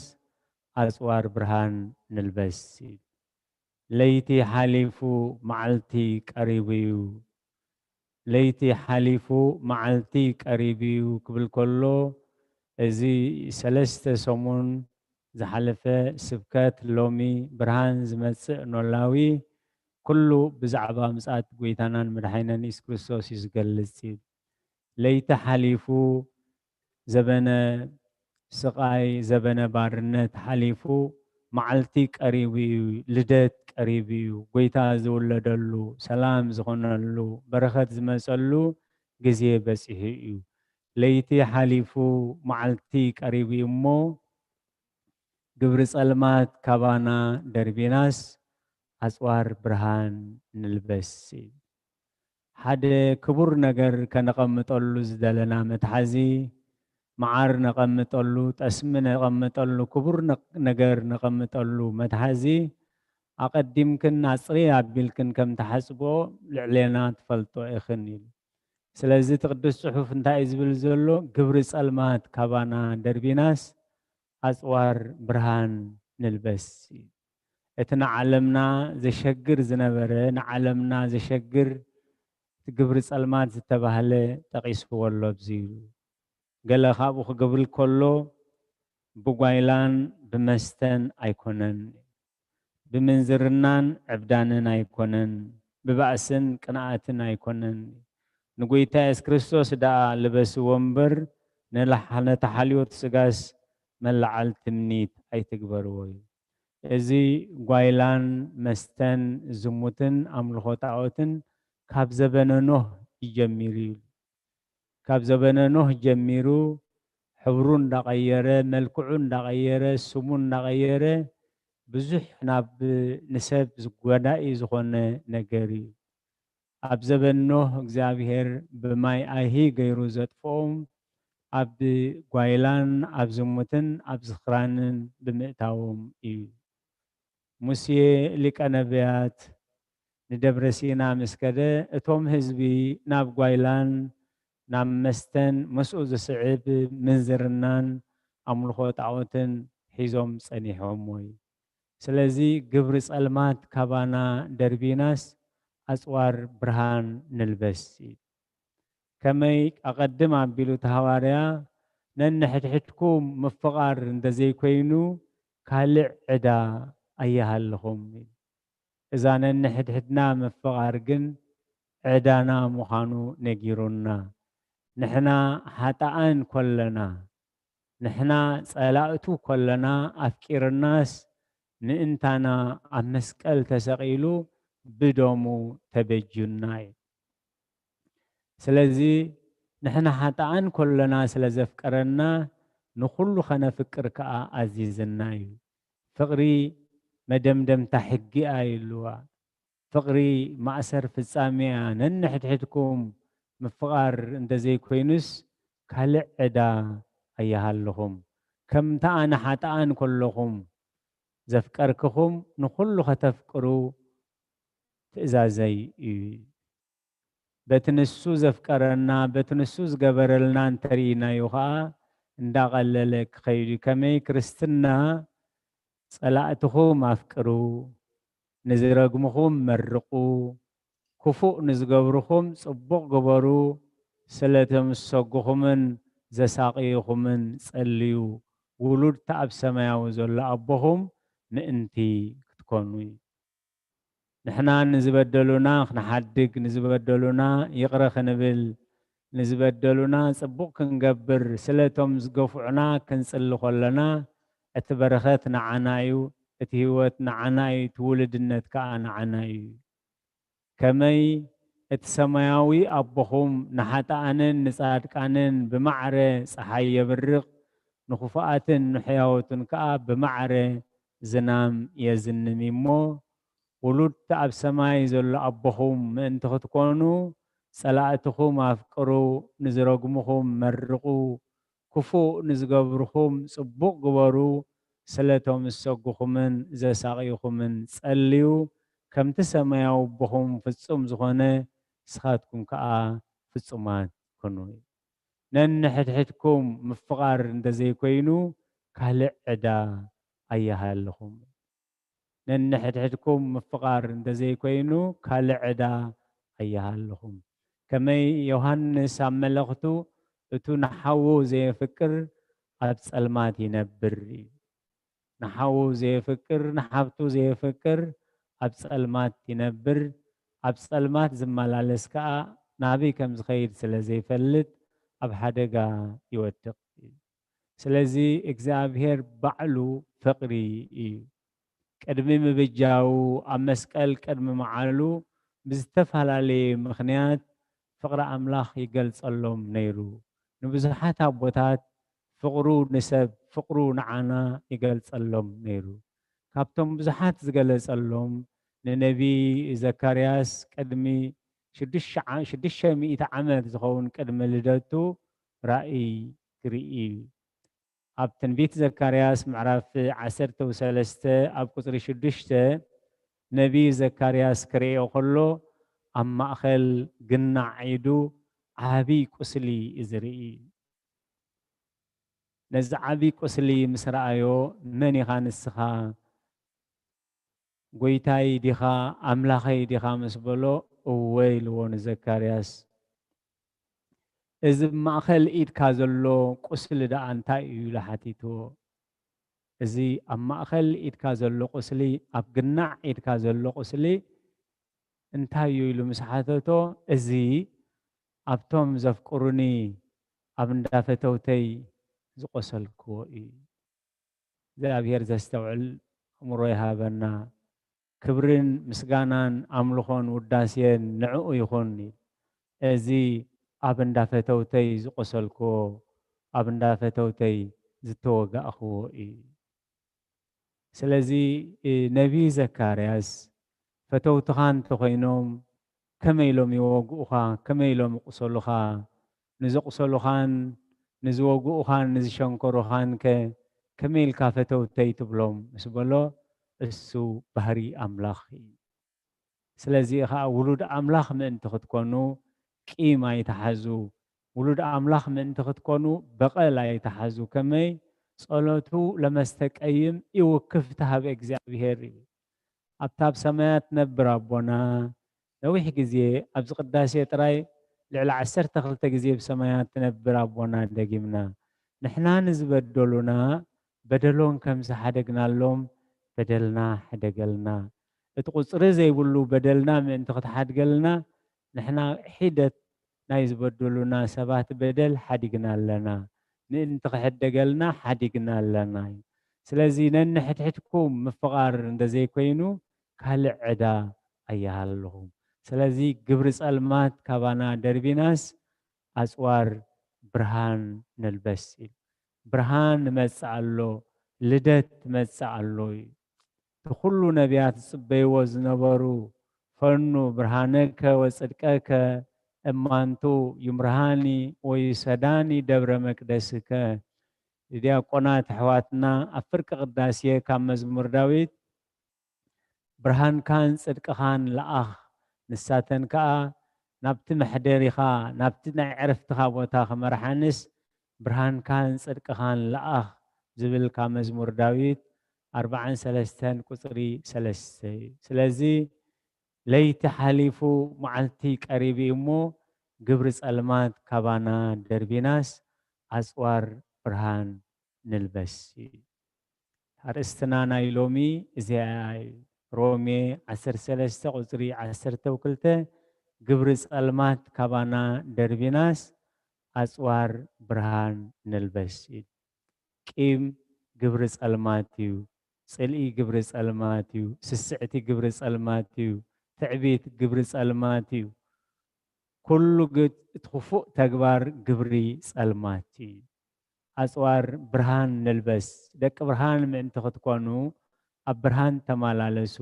ኣጽዋር ብርሃን ንልበስ። ለይቲ ሓሊፉ መዓልቲ ቀሪቡ እዩ። ለይቲ ሓሊፉ መዓልቲ ቀሪቡ እዩ ክብል ከሎ፣ እዚ ሰለስተ ሰሙን ዝሓለፈ ስብከት፣ ሎሚ ብርሃን ዝመጽእ ኖላዊ፣ ኩሉ ብዛዕባ ምጽኣት ጎይታናን መድሓኒናን የሱስ ክርስቶስ እዩ ዝገልጽ እዩ። ለይቲ ሓሊፉ፣ ዘበነ ስቓይ፣ ዘበነ ባርነት ሓሊፉ፣ መዓልቲ ቀሪቡ እዩ፣ ልደት ቀሪቡ እዩ፣ ጎይታ ዝውለደሉ፣ ሰላም ዝኾነሉ፣ በረኸት ዝመጸሉ ግዜ በጺሑ እዩ። ለይቲ ሓሊፉ፣ መዓልቲ ቀሪቡ እዩ እሞ፣ ግብሪ ጸልማት ካባና ደርቢናስ፣ ኣጽዋር ብርሃን ንልበስ። ሓደ ክቡር ነገር ከነቐምጠሉ ዝደለና መትሓዚ፣ መዓር ነቐምጠሉ፣ ጠስሚ ነቐምጠሉ፣ ክቡር ነ-፣ ነገር ነቐምጠሉ መትሓዚ፣ ኣቐዲምክን ኣጽሪ ኣቢልክን ከም ትሓጽብኦ ልዕሌና ትፈልጦ ኢኽን ኢሉ። ስለዚ እቲ ቅዱስ ጽሑፍ እንታይ እዩ ዝብል ዘሎ? ግብሪ ጸልማት ካባና ደርቢናስ፣ ኣጽዋር ብርሃን ንልበስ። እቲ ንዓለምና ዘሸግር ዝነበረ፣ ንዓለምና ዘሸግር እቲ ግብሪ ጸልማት ዝተባህለ ጠቒስዎ ኣሎ ኣብዚ ኢሉ። ገለ ካብኡ ክገብር ከሎ፣ ብጓይላን ብመስተን ኣይኮነን፣ ብምንዝርናን ዕብዳንን ኣይኮነን፣ ብባእስን ቅንኣትን ኣይኮነን። ንጎይታ የሱስ ክርስቶስ ደኣ ልበስዎ እምበር፣ ንላሕ-፣ ነታ ሓልዮት ስጋስ መለዓል ትምኒት ኣይትግበርዎ እዩ። እዚ ጓይላን መስተን ዝሙትን ኣምልኾ ጣኦትን ካብ ዘበነ ኖህ ይጀሚር እዩ። ካብ ዘበነ ኖህ ጀሚሩ ሕብሩ እንዳቐየረ፣ መልክዑ እንዳቐየረ፣ ስሙ እንዳቐየረ ብዙሕ ናብ ንሰብ ዝጎዳኢ ዝኾነ ነገር እዩ። ኣብ ዘበን ኖህ እግዚኣብሔር ብማይ ኣይሂ ገይሩ ዘጥፍኦም ኣብ ጓይላን ኣብ ዝሙትን ኣብ ዝኽራንን ብምእታዎም እዩ። ሙሴ ሊቀ ነቢያት ንደብረ ሲና ምስ ከደ፣ እቶም ህዝቢ ናብ ጓይላን ናብ መስተን ምስኡ ዝስዕብ ምንዝርናን ኣምልኾ ጣዖትን ሒዞም ጸኒሖም ወይ። ስለዚ ግብሪ ጸልማት ካባና ደርቢናስ ኣጽዋር ብርሃን ንልበስ። ከመይ ኣቐድም ኣቢሉ እቲ ሃዋርያ፣ ነንሕድሕድኩም ምፍቓር እንተዘይኮይኑ ካልእ ዕዳ ኣይሃልኹም። እዛ ነንሕድሕድና ምፍቓር ግን ዕዳና ምዃኑ ነጊሩና። ንሕና ሓጣኣን ኮለና፣ ንሕና ጸላእቱ ኮለና ኣፍቂርናስ ምእንታና ኣብ መስቀል ተሰቒሉ ብደሙ ተበጁና እዩ። ስለዚ ንሕና ሓጣኣን ኮለና ስለ ዘፍቀረና ንኹሉ ከነፍቅር ከኣ ኣዚዝና እዩ። ፍቕሪ መደምደምታ ሕጊ እያ ይብልዋ። ፍቕሪ ማእሰር ፍጻሜ እያ። ነንሕድሕድኩም ምፍቓር እንተዘይኮይኑስ ካልእ ዕዳ ኣይሃልኹም። ከምታ ኣነ ሓጥኣን ከለኹም ዘፍቀርክኹም ንኹሉ ከተፍቅሩ ትእዛዘይ እዩ። በቲ ንሱ ዘፍቀረና፣ በቲ ንሱ ዝገበረልና እንተርኢናዮ ኸኣ፣ እንዳቐለለ ክኸይድ እዩ። ከመይ ክርስትና፣ "ጸላእትኹም ኣፍቅሩ፣ ንዝረግምኹም መርቑ፣ ክፉእ ንዝገብርኹም ጽቡቕ ግበሩ፣ ስለቶም ዝሰጉኹምን ዘሳቕዩኹምን ጸልዩ፣ ውሉድ እቲ ኣብ ሰማያዊ ዘሎ ኣቦኹም ምእንቲ ክትኮኑ እዩ።" ንሕና ንዝበደሉና ክንሓድግ፣ ንዝበደሉና ይቕረ ክንብል፣ ንዝበደሉና ጽቡቕ ክንገብር፣ ስለቶም ዝገፍዑና ክንጽሊ ከለና፣ እቲ በረኸት ንዓና እዩ፣ እቲ ህይወት ንዓና እዩ፣ እቲ ውሉድነት ከኣ ንዓና እዩ። ከመይ እቲ ሰማያዊ ኣቦኹም ንሓጥኣንን ንጻድቃንን ብማዕረ ጸሓይ የብርቕ፣ ንኽፉኣትን ንሕያዎትን ከኣ ብማዕረ ዝናም የዝንም እሞ፣ ውሉድ እቲ ኣብ ሰማይ ዘሎ ኣቦኹም ምእንቲ ክትኮኑ፣ ጸላእትኹም ኣፍቅሩ፣ ንዝረግሙኹም መርቑ፣ ክፉእ ንዝገብርኹም ጽቡቕ ግበሩ፣ ስለቶም ዝሰጉኹምን ዘሳቕዩኹምን ጸልዩ፣ ከምቲ ሰማያዊ ኣቦኹም ፍጹም ዝኾነ፣ ንስኻትኩም ከኣ ፍጹማት ኩኑ። ነንሕድሕድኩም ምፍቓር እንተዘይኮይኑ፣ ካልእ ዕዳ ኣይሃልኹም። ነንሕድሕድኩም ምፍቓር እንተዘይኮይኑ፣ ካልእ ዕዳ ኣይሃልኹም። ከመይ ዮሃንስ ኣብ መልእኽቱ፣ "እቱ ንሓዉ ዘየፍቅር ኣብ ጸልማት ይነብር" እዩ። ንሓዉ ዘየፍቅር፣ ንሓብቱ ዘየፍቅር ኣብ ጸልማት ይነብር። ኣብ ጸልማት ዝመላለስ ከኣ ናበይ ከም ዝኸይድ ስለ ዘይፈልጥ ኣብ ሓደጋ ይወድቕ እዩ። ስለዚ እግዚኣብሔር ባዕሉ ፍቕሪ እዩ። ቅድሚ ምብጃዉ ኣብ መስቀል ቅድሚ ምዓሉ ብዝተፈላለየ ምኽንያት ፍቕሪ ኣምላኽ ይገልጸሎም ነይሩ። ንብዙሓት ኣቦታት ፍቕሩ ንሰብ፣ ፍቕሩ ንዓና ይገልጸሎም ነይሩ። ካብቶም ብዙሓት ዝገለጸሎም ንነቢ ዘካርያስ ቅድሚ ሽዱሽተ ዓ-፣ ሽዱሽተ ሚእቲ ዓመት ዝኸውን ቅድሚ ልደቱ ራእይ ክርኢ እዩ። ኣብ ትንቢት ዘካርያስ ምዕራፍ ዓሰርተ ወሰለስተ ኣብ ቁጽሪ ሽዱሽተ ነቢ ዘካርያስ ክርእዮ ከሎ ኣብ ማእከል ግናዕ ኢዱ ዓቢ ቁስሊ እዩ ዝርኢ። ነዚ ዓቢ ቁስሊ ምስ ረኣዮ፣ "መን ኢኻ ንስኻ? ጎይታይ ዲኻ? ኣምላኸይ ዲኻ?" ምስ በሎ፣ "እወ" ኢልዎ ንዘካርያስ። "እዚ ኣብ ማእከል ኢድካ ዘሎ ቁስሊ ደኣ እንታይ እዩ?" ኢሉ ሓቲትዎ። "እዚ ኣብ ማእከል ኢድካ ዘሎ ቁስሊ፣ ኣብ ግናዕ ኢድካ ዘሎ ቁስሊ እንታይ እዩ?" ኢሉ ምስ ሓተቶ፣ "እዚ ኣብቶም ዘፍቅሩኒ ኣብ እንዳ ፈተውተይ ዝቆሰልክዎ እዩ።" እግዚኣብሔር ዘስተውዕል ኣእምሮ ይሃበና። ክብርን ምስጋናን ኣምልኾን ውዳሴን ንዕኡ ይኹን። እዚ ኣብ እንዳ ፈተውተይ ዝቆሰልክዎ፣ ኣብ እንዳ ፈተውተይ ዝተወጋእክዎ እዩ። ስለዚ፣ እ፣ ነቢይ ዘካርያስ ፈተውትኻ እንተኾይኖም ከመይ ኢሎም ይወግኡኻ? ከመይ ኢሎም ይቁሰሉኻ? ንዘቁሰሉኻን ንዝወግኡኻን ንዝሸንከሩኻን ከ ከመይ ኢልካ ፈተውተይ ትብሎም? ምስ በሎ፣ እሱ ባህሪ ኣምላኽ እዩ። ስለዚ ኸዓ ውሉድ ኣምላኽ ምእንቲ ክትኮኑ ቂም ኣይትሓዙ። ውሉድ ኣምላኽ ምእንቲ ክትኮኑ በቐል ኣይትሓዙ። ከመይ? ጸሎቱ ለመስተቀይም ይውክፍ ተሃበ እግዚኣብሔር እዩ። ኣብታ ኣብ ሰማያት ትነብር ኣቦና፣ ነዊሕ ግዜ ኣብዚ ቅዳሴ ጥራይ ልዕሊ ዓሰርተ ክልተ ግዜ ብሰማያት ትነብር ኣቦና ደጊምና። ንሕና ንዝበደሉና በደሎም ከም ዝሓደግናሎም በደልና ሕደገልና። እቲ ቁጽሪ ዘይብሉ በደልና ምእንቲ ክትሓድገልና፣ ንሕና ሒደት ናይ ዝበደሉና ሰባት በደል ሓዲግና ኣለና። ምእንቲ ክሕደገልና ሓዲግና ኣለና እዩ። ስለዚ ነንሕድሕድኩም ምፍቓር እንተዘይኮይኑ ካልእ ዕዳ ኣይሃልኹም። ስለዚ ግብሪ ጸልማት ካባና ደርቢናስ ኣጽዋር ብርሃን ንልበስ ኢሉ። ብርሃን ይመጽእ ኣሎ፣ ልደት ይመጽእ ኣሎ እዩ። እቲ ኩሉ ነቢያት ዝጽበይዎ ዝነበሩ፣ "ፈኑ ብርሃነከ ወጽድቀከ እማንቱ ይምርሃኒ ወይሰዳኒ ደብረ መቅደስከ." ንዲያቆናት ኣሕዋትና ኣብ ፍርቂ ቅዳሴ ካብ መዝሙር ዳዊት፣ "ብርሃንካን ጽድቅኻን ለኣኽ፣ ንሳተን ከኣ ናብቲ መሕደሪኻ፣ ናብቲ ናይ ዕረፍትኻ ቦታ ክመርሓንስ፣ ብርሃንካን ጽድቅኻን ለኣኽ ዝብል ካብ መዝሙር ዳዊት ኣርባዓን ሰለስተን ቁጽሪ ሰለስተ እዩ። ስለዚ ለይቲ ሓሊፉ መዓልቲ ቀሪቡ እዩ እሞ ግብሪ ጸልማት ካባና ደርቢናስ ኣጽዋር ብርሃን ንልበስ እዩ። ኣርእስትና ናይ ሎሚ እዚኣ እዩ። ሮሜ ዓሰርተ ሰለስተ ቁጽሪ ዓሰርተ ክልተ ግብሪ ጸልማት ካባና ደርቢናስ ኣጽዋር ብርሃን ንልበስ እዩ። ቂም ግብሪ ጸልማት እዩ። ጽልኢ ግብሪ ጸልማት እዩ። ስስዕቲ ግብሪ ጸልማት እዩ። ትዕቢት ግብሪ ጸልማት እዩ። ኩሉ ግ- እቲ ክፉእ ተግባር ግብሪ ጸልማት እዩ። ኣጽዋር ብርሃን ንልበስ። ደቂ ብርሃን ምእንቲ ክትኮኑ ኣብ ብርሃን ተመላለሱ።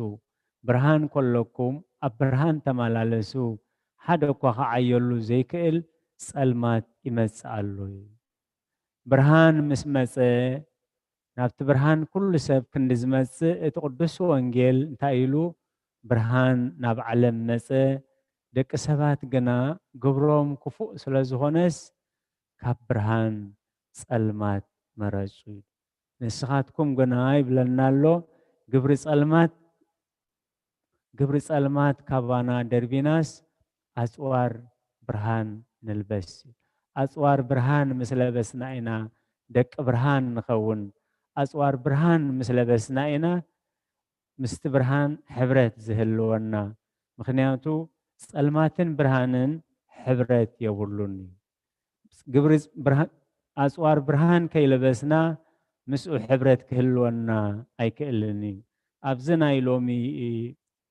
ብርሃን ከለኩም ኣብ ብርሃን ተመላለሱ። ሓደ እኳ ክዓየሉ ዘይክእል ጸልማት ይመጽእ ኣሎ እዩ። ብርሃን ምስ መጸ ናብቲ ብርሃን ኩሉ ሰብ ክንዲ ዝመጽእ እቲ ቅዱስ ወንጌል እንታይ ኢሉ? ብርሃን ናብ ዓለም መጸ፣ ደቂ ሰባት ግና ግብሮም ክፉእ ስለ ዝኾነስ ካብ ብርሃን ጸልማት መረጹ። ንስኻትኩም ግና ይብለና ኣሎ፣ ግብሪ ጸልማት ግብሪ ጸልማት ካባና ደርቢናስ ኣጽዋር ብርሃን ንልበስ። ኣጽዋር ብርሃን ምስ ለበስና ኢና ደቂ ብርሃን ንኸውን። ኣጽዋር ብርሃን ምስ ለበስና ኢና ምስቲ ብርሃን ሕብረት ዝህልወና። ምኽንያቱ ጸልማትን ብርሃንን ሕብረት የብሉን እዩ። ግብሪ ብርሃን ኣጽዋር ብርሃን ከይለበስና ምስኡ ሕብረት ክህልወና ኣይክእልን እዩ። ኣብዚ ናይ ሎሚ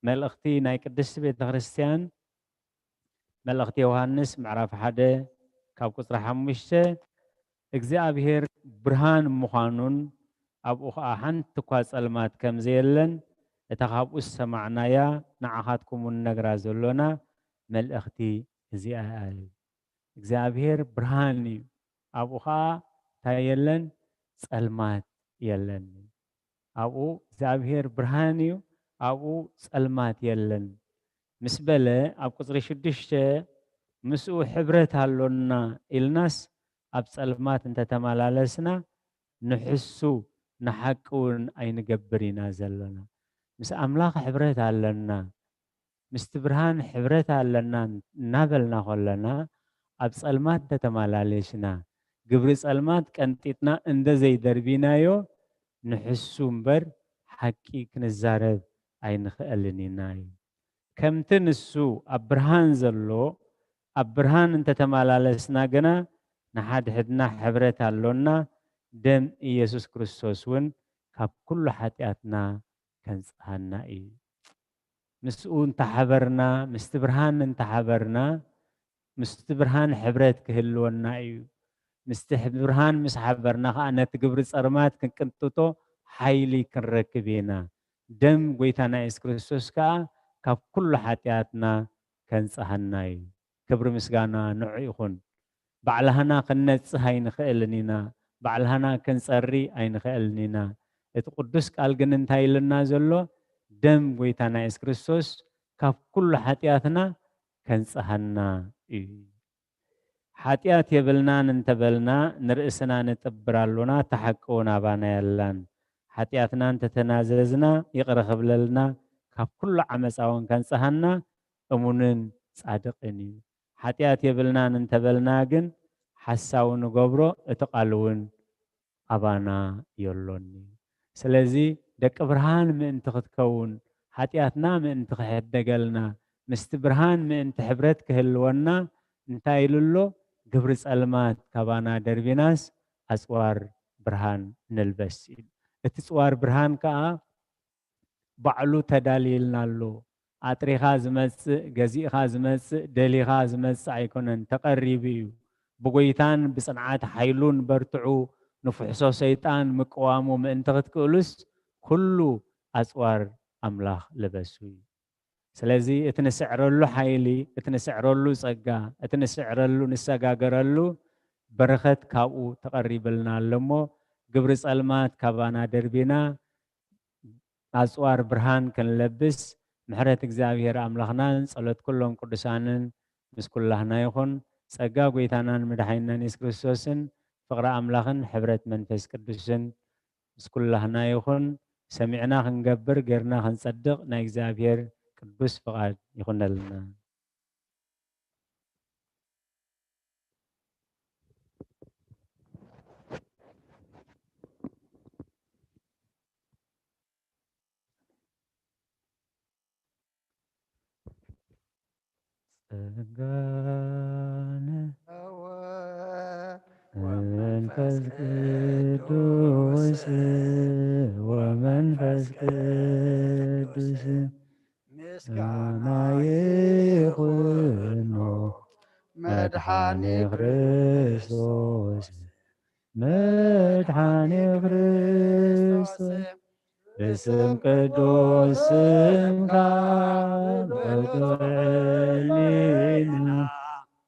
መልእኽቲ ናይ ቅድስቲ ቤተ ክርስቲያን መልእኽቲ ዮሃንስ ምዕራፍ ሓደ ካብ ቁጽሪ ሓሙሽተ እግዚኣብሔር ብርሃን ምዃኑን ኣብኡ ኸዓ ሓንቲ እኳ ጸልማት ከም ዘየለን እታ ካብኡ ዝሰማዕናያ ንዓኻትኩም እውን ነግራ ዘሎና መልእኽቲ እዚኣ እያ። እግዚኣብሔር ብርሃን እዩ። ኣብኡ ኸዓ እንታይ የለን? ጸልማት የለን። ኣብኡ እግዚኣብሔር ብርሃን እዩ፣ ኣብኡ ጸልማት የለን ምስ በለ ኣብ ቁጽሪ ሽዱሽተ ምስኡ ሕብረት ኣሎና ኢልናስ ኣብ ጸልማት እንተተመላለስና ንሕሱ ንሓቂ እውን ኣይንገብር ኢና ዘለና። ምስ ኣምላኽ ሕብረት ኣለና። ምስቲ ብርሃን ሕብረት ኣለና እናበልና ከለና ኣብ ጸልማት እንተተመላለስና ግብሪ ጸልማት ቀንጢጥና እንደ ዘይደርቢናዮ ንሕሱ እምበር ሓቂ ክንዛረብ ኣይንኽእልን ኢና እዩ። ከምቲ ንሱ ኣብ ብርሃን ዘሎ ኣብ ብርሃን እንተተመላለስና ግና ንሓድሕድና ሕብረት ኣሎና፣ ደም ኢየሱስ ክርስቶስ እውን ካብ ኩሉ ሓጢኣትና ከንጽሃና እዩ። ምስኡ እንተሓበርና፣ ምስቲ ብርሃን እንተሓበርና፣ ምስቲ ብርሃን ሕብረት ክህልወና እዩ። ምስቲ ሕ- ብርሃን ምስ ሓበርና ኸዓ ነቲ ግብሪ ጸልማት ክንቅንጥጦ ሓይሊ ክንረክብ ኢና። ደም ጎይታና የሱስ ክርስቶስ ከኣ ካብ ኩሉ ሓጢኣትና ከንጽሃና እዩ። ክብሪ ምስጋና ንዑ ይኹን። ባዕላህና ክንነጽህ ኣይንኽእልን ኢና። ባዕላህና ክንጸሪ ኣይንኽእልን ኢና። እቲ ቅዱስ ቃል ግን እንታይ ኢልና ዘሎ? ደም ጎይታና የሱስ ክርስቶስ ካብ ኩሉ ሓጢኣትና ከንጽሃና እዩ። ሓጢኣት የብልናን እንተበልና ንርእስና ንጥብር ኣሎና፣ እታ ሓቂ እውን ኣባና የላን። ሓጢኣትና እንተተናዘዝና ይቕረ ክብለልና፣ ካብ ኩሉ ዓመፃ እውን ከንጽሃና እሙንን ጻድቕን እዩ። ሓጢኣት የብልናን እንተበልና ግን ሓሳዊ ንገብሮ፣ እቲ ቃል እውን ኣባና የሎን እዩ። ስለዚ ደቂ ብርሃን ምእንቲ ክትከውን፣ ሓጢኣትና ምእንቲ ክሕደገልና፣ ምስቲ ብርሃን ምእንቲ ሕብረት ክህልወና እንታይ ኢሉ ኣሎ? ግብሪ ጸልማት ካባና ደርቢናስ ኣጽዋር ብርሃን ንልበስ ኢሉ። እቲ ጽዋር ብርሃን ከኣ ባዕሉ ተዳልየልና ኣሎ። ኣጥሪኻ ዝመጽእ፣ ገዚእኻ ዝመጽእ፣ ደሊኻ ዝመጽእ ኣይኮነን፣ ተቐሪቡ እዩ። ብጎይታን ብጽንዓት ሓይሉን በርትዑ፣ ንፍሕሶ ሰይጣን ምቅዋሙ ምእንቲ ክትክእሉስ፣ ኩሉ ኣጽዋር ኣምላኽ ልበሱ እዩ። ስለዚ እቲ ንስዕረሉ ሓይሊ፣ እቲ ንስዕረሉ ጸጋ፣ እቲ ንስዕረሉ፣ ንሰጋገረሉ በረኸት ካብኡ ተቐሪብልና ኣሎ እሞ፣ ግብሪ ጸልማት ካባና ደርቢና፣ ኣጽዋር ብርሃን ክንለብስ ምሕረት እግዚኣብሔር ኣምላኽናን ጸሎት ኩሎም ቅዱሳንን ምስ ኩላህና ይኹን። ጸጋ ጐይታናን መድሓኒናን የሱስ ክርስቶስን ፍቕሪ ኣምላኽን ሕብረት መንፈስ ቅዱስን ምስ ኩላህና ይኹን። ሰሚዕና ክንገብር፣ ጌርና ክንጸድቕ ናይ እግዚኣብሔር ቅዱስ ፍቓድ ይኹነልና። ጸጋነ መንፈስ ቅዱስ ወመንፈስ ቅዱስ ምስጋና ይኹኖ መድሓኒ ክርስቶስ፣ መድሓኒ ክርስቶስ፣ ብስም ቅዱስ ስምካ ብርቱዕ ሕሊና፣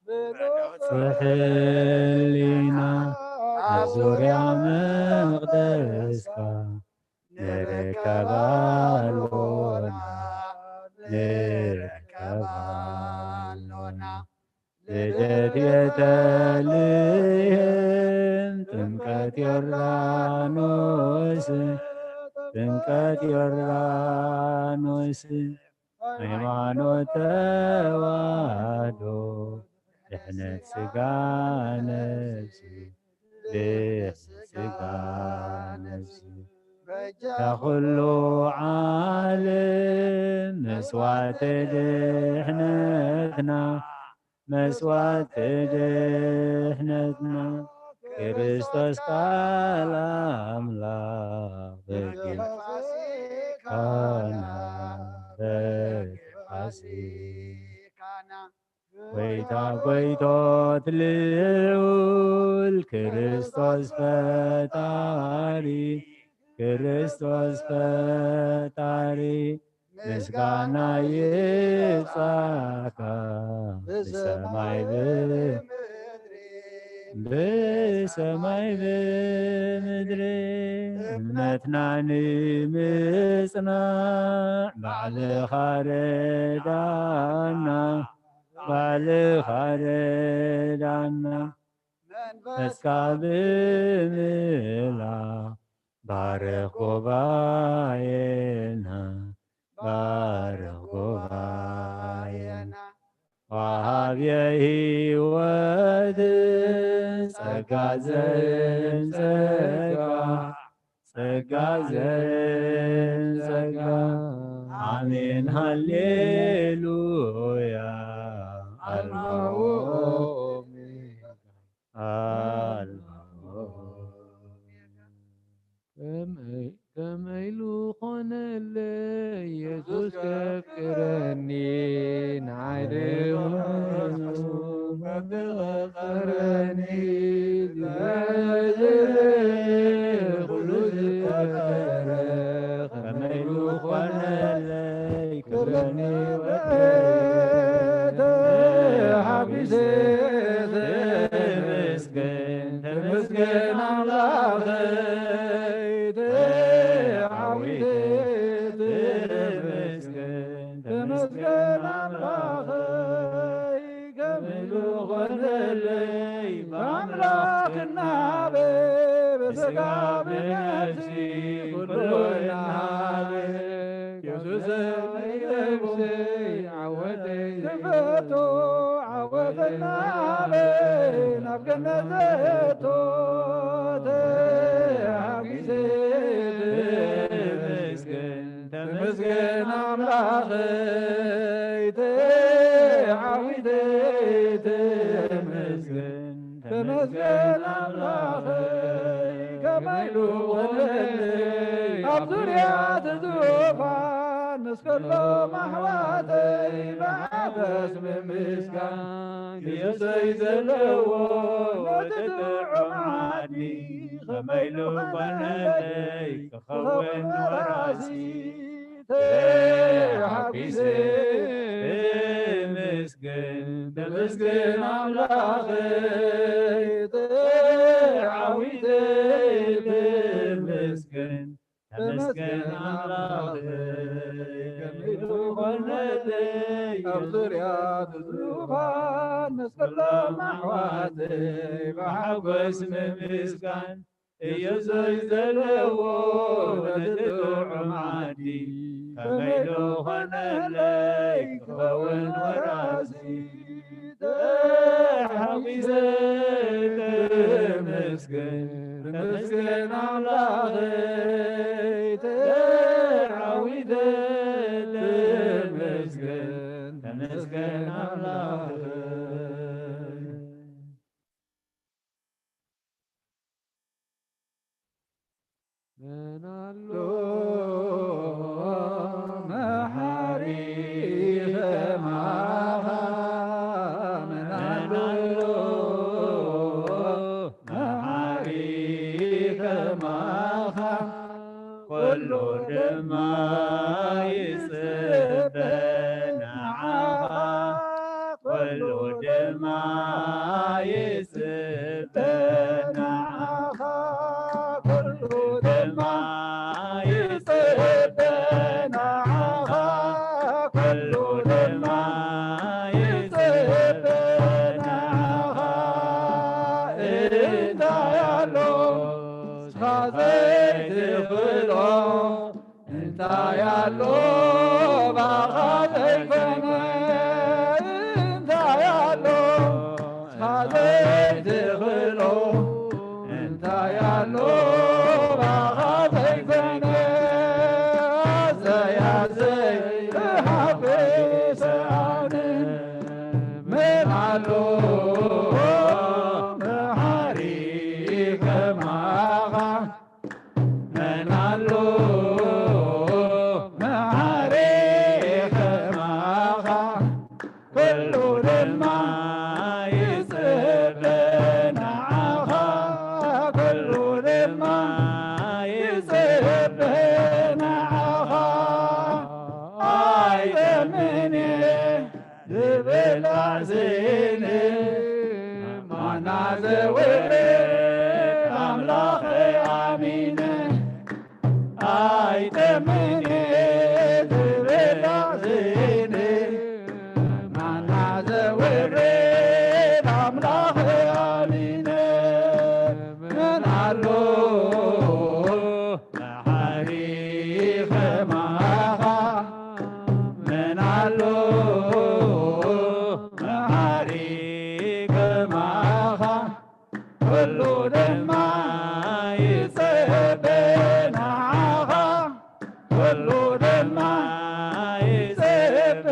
ብርቱዕ ሕሊና ኣብ ዙርያ መቕደስካ ንርከብ ኣሎና፣ ንርከብ ኣሎና። ልደት ቤተልሔም፣ ጥምቀት ዮርዳኖስ፣ ጥምቀት ዮርዳኖስ፣ ሃይማኖት ተዋህዶ፣ ድሕነት ስጋ ነፍሲ፣ ድሕነት ስጋ ነፍሲ፣ በጃ ኩሉ ዓለም መስዋዕቲ ድሕነትና፣ መስዋዕቲ ድሕነትና፣ ክርስቶስ ቃል ኣምላኽ በጊዕ ፋሲካና፣ በጊዕ ፋሲካና። ጎይታ ጎይቶት ልዑል ክርስቶስ ፈጣሪ፣ ክርስቶስ ፈጣሪ፣ ምስጋና ይብጻሕካ ብሰማይ ብምድሪ፣ ብሰማይ ብምድሪ። እምነትና ንምጽናዕ ባዕልኻ ርዳና፣ ባዕልኻ ርዳና። መንፈስካ ብምህላ ባርኽ ጉባኤና፣ ባርኽ ጉባኤና። ወሃብየ ህይወት ጸጋ ዘንጸጋ፣ ጸጋ ዘንጸጋ። ኣሜን ሃሌሉያ። ኣልፋ ወኦሜጋ፣ ኣልፋ ወኦሜጋ። ከመይ፣ ከመይ ኢሉ ኾነለይ የሱስ ከፍቅረኒ፣ ንዓይ ድኾነሱ ከፍቅረኒ፣ ዝረዘረ ኩሉ ዝፈጠረ፣ ከመይ ኢሉ ኾነለይ ክብረኒ ወደ ተሓጒሰ ተመስገን፣ ተመስገን ኣምላኸይ፣ ተዓዊተ ተመስገን፣ ተመስገን ኣምላኸይ። ከምሉ ኾነለይ ብኣምላኽ ክናበ፣ ብስጋ ብነፍሲ ኩሉ ይናበ። የሱሰይ ነፍሰይ ዓወተይ ዝፈቶ፣ ዓወተይ ናበ ናብ ገነት ዘእቶ። ተሓጒሰ ተመስገን፣ ተመስገን ኣምላኸይ፣ ተዓዊተ ተመስገን፣ ተመስገን ኣምላኸይ። ከመይ ኢሉ ኾነለይ ኣብ ዙርያ እቲ ዙፋን፣ ምስ ከሎም ኣሕዋተይ ብሓጎስ ብምስጋን፣ የሱሰይ ዘለዎ ነቲ ጥዑም ዓዲ፣ ከመይ ኢሉ ኾነለይ ክኸውን ወራሲ። ተሓጒሰ እምስግን፣ ተመስገን ኣምላኸይ፣ ተዓዊተ እምስግን፣ ተመስገን ኣምላኸይ። ከመይ ኢሉ ኾነለይ ኣብ ዙርያ እቲ ዙፋን ምስ ኩሎም ኣሕዋተይ ብሓጎስ ምምስጋን። ኢየሱስ ዘለዎ ነቲ ጥዑም ዓዲ ከመይ ዶ ኾነለይ ክኸውን ወራሲ። ተሓጒሰ ተመስገን፣ ተመስገን ኣምላኸይ። ተዓዊተ ተመስገን፣ ተመስገን ኣምላኸይ። መን ኣሎ መሓሪ ከማኻ? መን ኣሎ መሓሪ ከማኻ? ኩሉ ድማ ይጽበ ንዓኻ፣ ኩሉ ድማ ይጽበ ንዓኻ፣ ኩሉ ድማ ይጽበ ንዓኻ፣ ኩሉ ድማ ይጽበ ንዓኻ። እንታይ ኣሎ ንስኻ ዘይትኽእሎ? እንታይ ኣሎ ብኣኻ ዘይኮነ? እንታይ ኣሎ ንስኻ ዘይትኽእሎ? እንታይ ኣሎ ብኣኻ ዘይኮነ? ኣዘይ ኣዘይ ተሓጒሰ ኣነ። መን ኣሎ መሓሪ ከማኻ? መን ኣሎ መሓሪ ከማኻ? ኩሉ ድማ ይጽበ ንዓኻ፣ ኩሉ ድማ ይጽበ ንዓኻ። ኣይጠምን እየ ዝብላዕ ዘይነ፣ ማና ዘውርድ ኣምላኸ ኣሚነ። ኣይጠምን እየ ዝብላዕ ዘይነ፣ ማና ዘውርድ ኣምላኸ ኣሚነ። መን ኣሎ መሓሪ ከማኻ? መን ኣሎ መሓሪ ከማኻ? ኩሉ ድማ ይጽበ ንዓኻ፣ ኩሉ ድማ ይጽበ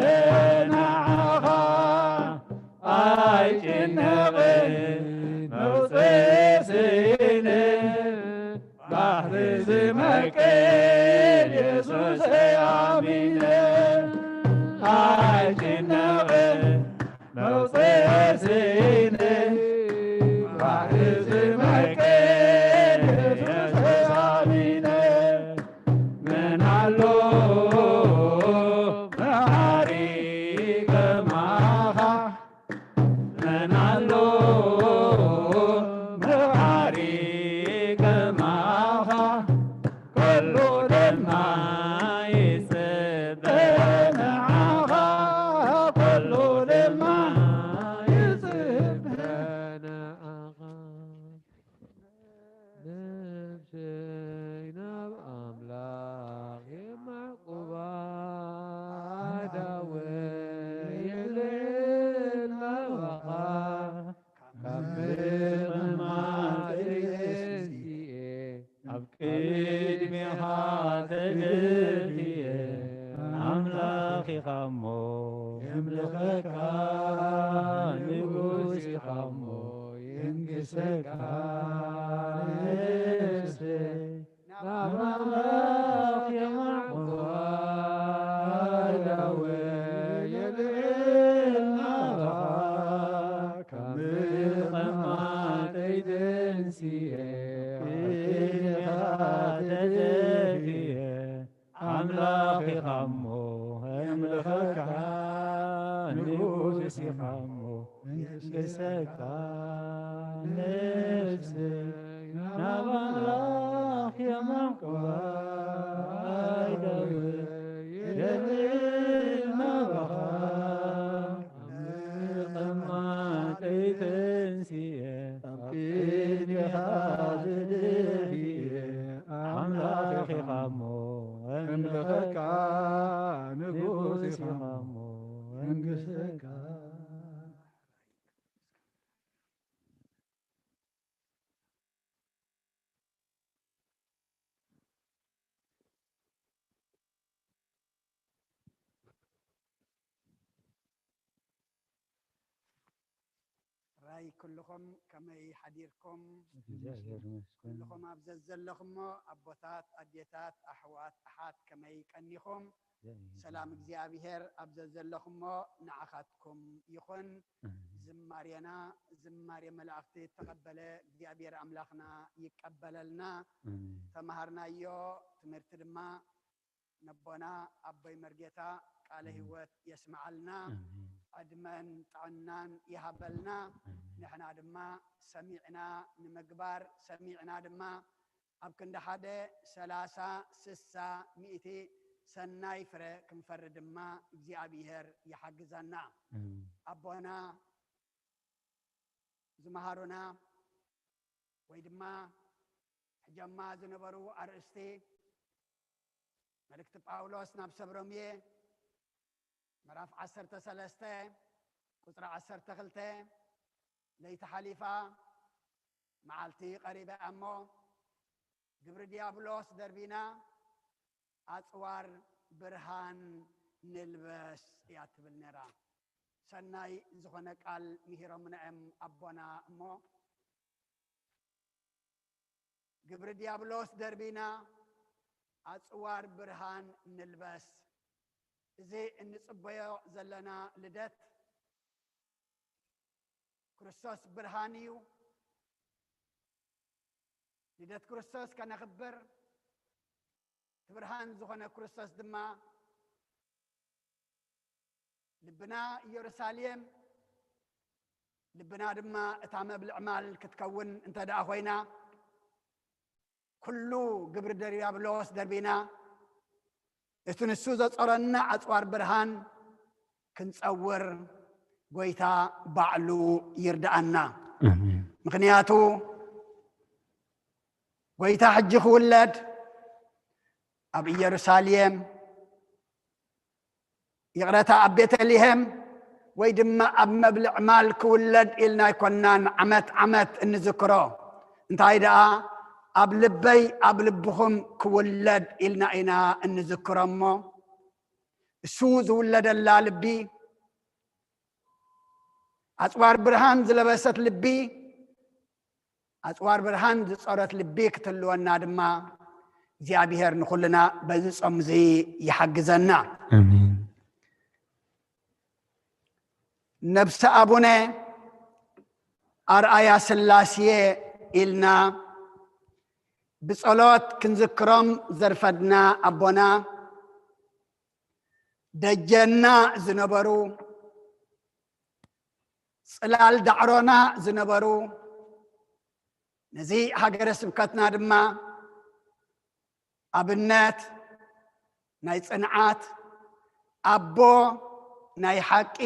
ንዓኻ። ኣይጭነቕን መውጽኢ ስኢነ፣ ባሕሪ ዝመቅል የሱሰይ ኣሚነ። ኣይጭነቕን መውጽኢ ስኢነ፣ ባሕሪ ዝመቅል የሱሰይ ኣሚነ። መን ኣሎ መሓሪ ከማኻ? መን ኣሎ መሓሪ ከማኻ? ኩሉ ድማ ይጽበ ንዓኻ፣ ኩሉ ድማ ይጽበ ንዓኻ። ነፍሰይ ናብ ኣምላኽ የማዕቁባ፣ ኣእዳወይ የልዕል ናባኻ፣ ካብ ምቕማጥ ተንሲኤ ኣብ ቅድሜኻ ተደፊኤ። ኣምላኽ ኢኻ እሞ የምልኸካ፣ ንጉስ ኢኻ እሞ የንግሰካ። ነፍሰይ ናብ ኣምላኽ የማዕቁባ፣ ኣእዳወይ የልዕል ናባኻ፣ ካብ ምቕማጠይ ተንሲኤ ኣብ ቅድሜኻ ተደፊኤ። ኣምላኽ ኢኻ እሞ የምልኸካ፣ ንጉስ ኢኻ እሞ የንግሰካ። ነፍሰይ ናብ ኣምላኽ የማዕቁባ፣ ኣእዳወይ የልዕል ናባኻ፣ ተማሞ መንግስትካ። ራይ ኩልኹም ከመይ ሓዲርኩም? እግዚኣብሔር ይመስገን። ኩልኹም ኣብ ዘዘለኹሞ ኣቦታት፣ ኣዴታት፣ ኣሕዋት፣ ኣሓት ከመይ ቀኒኹም? እግዚኣብሔር ሰላም እግዚኣብሔር ኣብ ዘዘለኹሞ ንዓኻትኩም ይኹን። ኣሜን። ዝማሬና ዝማሬ መላእኽቲ ተቐበለ እግዚኣብሔር ኣምላኽና ይቀበለልና። ኣሜን። ተማሃርናዮ ትምህርቲ ድማ ነቦና ኣቦይ መርጌታ ቃለ ኣሜን። ህይወት የስምዓልና። ኣሜን። ዕድመን ጥዕናን ይሃበልና። ኣሜን። ንሕና ድማ ሰሚዕና ንምግባር ሰሚዕና ድማ ኣብ ክንዲ ሓደ ሰላሳ ስሳ ሚእቲ ሰናይ ፍረ ክንፈሪ ድማ እግዚኣብሔር ይሓግዘና። ኣሜን። ኣቦና ዝመሃሩና ወይ ድማ ሕጀማ ዝነበሩ ኣርእስቲ መልእክቲ ጳውሎስ ናብ ሰብ ሮሜ ምዕራፍ ዓሰርተ ሰለስተ ቁፅሪ ዓሰርተ ክልተ ለይቲ ሓሊፋ መዓልቲ ቀሪበ እሞ ግብሪ ዲያብሎስ ደርቢና ኣፅዋር ብርሃን ንልበስ እያ ትብል ነራ። ሰናይ ዝኾነ ቃል ምሂሮምና እዮም ኣቦና እሞ ግብሪ ዲያብሎስ ደርቢና ኣፅዋር ብርሃን ንልበስ። እዚ እንፅበዮ ዘለና ልደት ክርስቶስ ብርሃን እዩ። ልደት ክርስቶስ ከነኽብር እቲ ብርሃን ዝኾነ ክርስቶስ ድማ ልብና ኢየሩሳሌም ልብና ድማ እታ መብልዕ ማል ክትከውን እንተ ደኣ ኮይና ኩሉ ግብሪ ዲያብሎስ ደርቢና እቲ ንሱ ዘጾረና ኣጽዋር ብርሃን ክንጸውር ጎይታ ባዕሉ ይርድኣና። ኣሜን። ምኽንያቱ ጎይታ ሕጂ ክውለድ ኣብ ኢየሩሳሌም ይቕረታ ኣብ ቤተልሔም ወይ ድማ ኣብ መብልዕ ማል ክውለድ ኢልና ኣይኮናን ዓመት ዓመት እንዝክሮ። እንታይ ደኣ ኣብ ልበይ ኣብ ልብኹም ክውለድ ኢልና ኢና እንዝክሮ እሞ እሱ ዝውለደላ ልቢ ኣጽዋር ብርሃን ዝለበሰት ልቢ ኣጽዋር ብርሃን ዝጾረት ልቢ ክትህልወና ድማ እግዚኣብሔር ንኹልና በዚ ጾም እዚ ይሓግዘና። ኣሜን። ነብሰ ኣቡነ ኣርኣያ ስላሴ ኢልና ብጸሎት ክንዝክሮም ዘርፈድና ኣቦና ደጀና ዝነበሩ ጽላል ዳዕሮና ዝነበሩ ነዚ ሃገረ ስብከትና ድማ ኣብነት ናይ ጽንዓት ኣቦ ናይ ሓቂ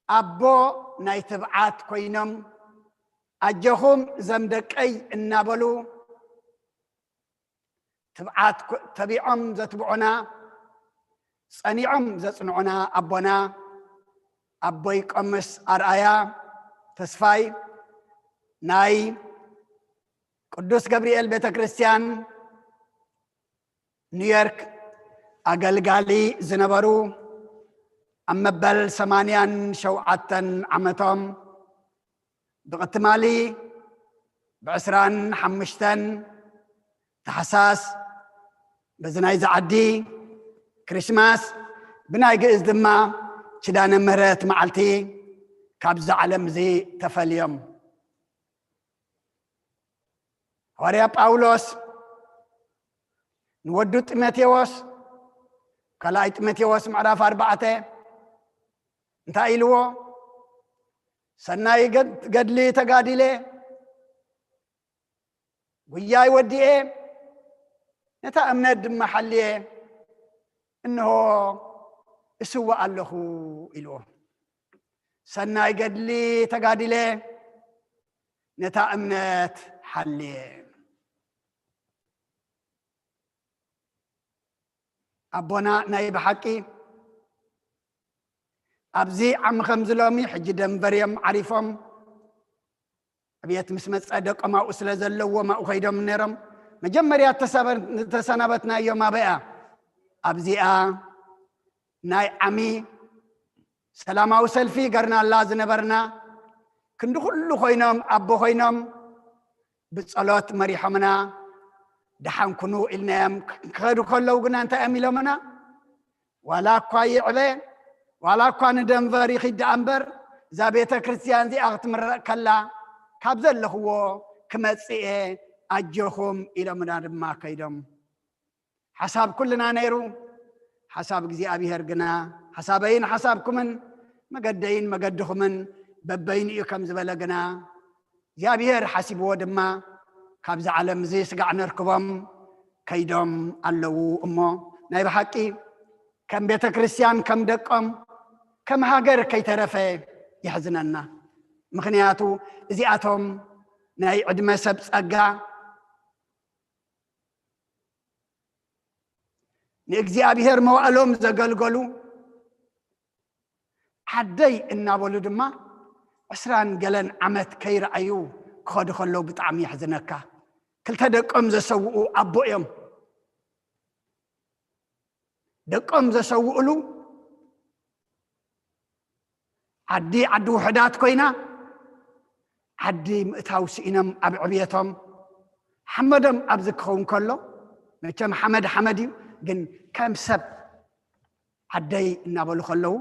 ኣቦ ናይ ትብዓት ኮይኖም ኣጀኹም ዘም ደቀይ እናበሉ ትብዓት ተቢዖም ዘትብዑና ጸኒዖም ዘጽንዑና ኣቦና ኣቦይ ቆምስ ኣርኣያ ተስፋይ ናይ ቅዱስ ገብርኤል ቤተ ክርስቲያን ኒውዮርክ ኣገልጋሊ ዝነበሩ ኣብ መበል ሰማንያን ሸውዓተን ዓመቶም ብቕትማሊ ብዕስራን ሓሙሽተን ታሕሳስ በዚ ናይዚ ዓዲ ክሪስማስ ብናይ ግእዝ ድማ ኪዳነ ምህረት መዓልቲ ካብዚ ዓለም እዚ ተፈልዮም። ሃዋርያ ጳውሎስ ንወዱ ጢሞቴዎስ ካልኣይ ጢሞቴዎስ ምዕራፍ ኣርባዕተ እንታይ ኢልዎ? ሰናይ ገድሊ ተጋዲለ፣ ጉያይ ወዲኤ፣ ነታ እምነት ድማ ሓልየ፣ እንሆ እስውእ ኣለኹ ኢልዎ። ሰናይ ገድሊ ተጋዲለ፣ ነታ እምነት ሓልየ። ኣቦና ናይ ብሓቂ ኣብዚ ዓሚ ከምዚ ሎሚ ሕጂ ደንቨር እዮም ዓሪፎም። ዕብየት ምስ መጸ ደቆም ኣብኡ ስለ ዘለዎም ኣብኡ ከይዶም ነይሮም። መጀመርያ እተሰበ-፣ እተሰናበትናዮም ኣበይ እያ? ኣብዚኣ ናይ ዓሚ ሰላማዊ ሰልፊ ገርናላ ዝነበርና ክንዲ ኩሉ ኮይኖም ኣቦ ኮይኖም ብጸሎት መሪሖምና ደሓን ኩኑ ኢልናዮም። ክኸዱ ከለዉ ግና እንታይ እዮም ኢሎምና? ዋላ እኳ ይዕበ ዋላ እኳ ንደንቨር ይኺድ ደኣ እምበር እዛ ቤተ ክርስቲያን እዚኣ ክትምረቕ ከላ ካብ ዘለኽዎ ክመጽእ እየ ኣጆኹም ኢሎምና ድማ ከይዶም። ሓሳብ ኩልና ነይሩ። ሓሳብ እግዚኣብሔር ግና ሓሳበይን ሓሳብኩምን መገደይን መገድኹምን በበይኑ እዩ ከም ዝበለ ግና እግዚኣብሔር ሓሲብዎ ድማ ካብዚ ዓለም እዚ ስጋዕ ነርክቦም ከይዶም ኣለዉ። እሞ ናይ ብሓቂ ከም ቤተ ክርስቲያን ከም ደቆም ከም ሃገር ከይተረፈ የሕዝነና። ምኽንያቱ እዚኣቶም ናይ ዕድመ ሰብ ጸጋ ንእግዚኣብሔር መዋእሎም ዘገልገሉ ዓደይ እናበሉ ድማ ዕስራን ገለን ዓመት ከይረኣዩ ክኸዱ ከለዉ ብጣዕሚ የሕዝነካ። ክልተ ደቆም ዘሰውኡ ኣቦ እዮም። ደቆም ዘሰውእሉ ዓዲ ዓዲ ውሕዳት ኮይና ዓዲ ምእታው ስኢኖም ኣብ ዕብየቶም ሓመዶም ኣብዚ ክኸውን ከሎ መቸም ሓመድ ሓመድ እዩ። ግን ከም ሰብ ዓደይ እናበሉ ከለዉ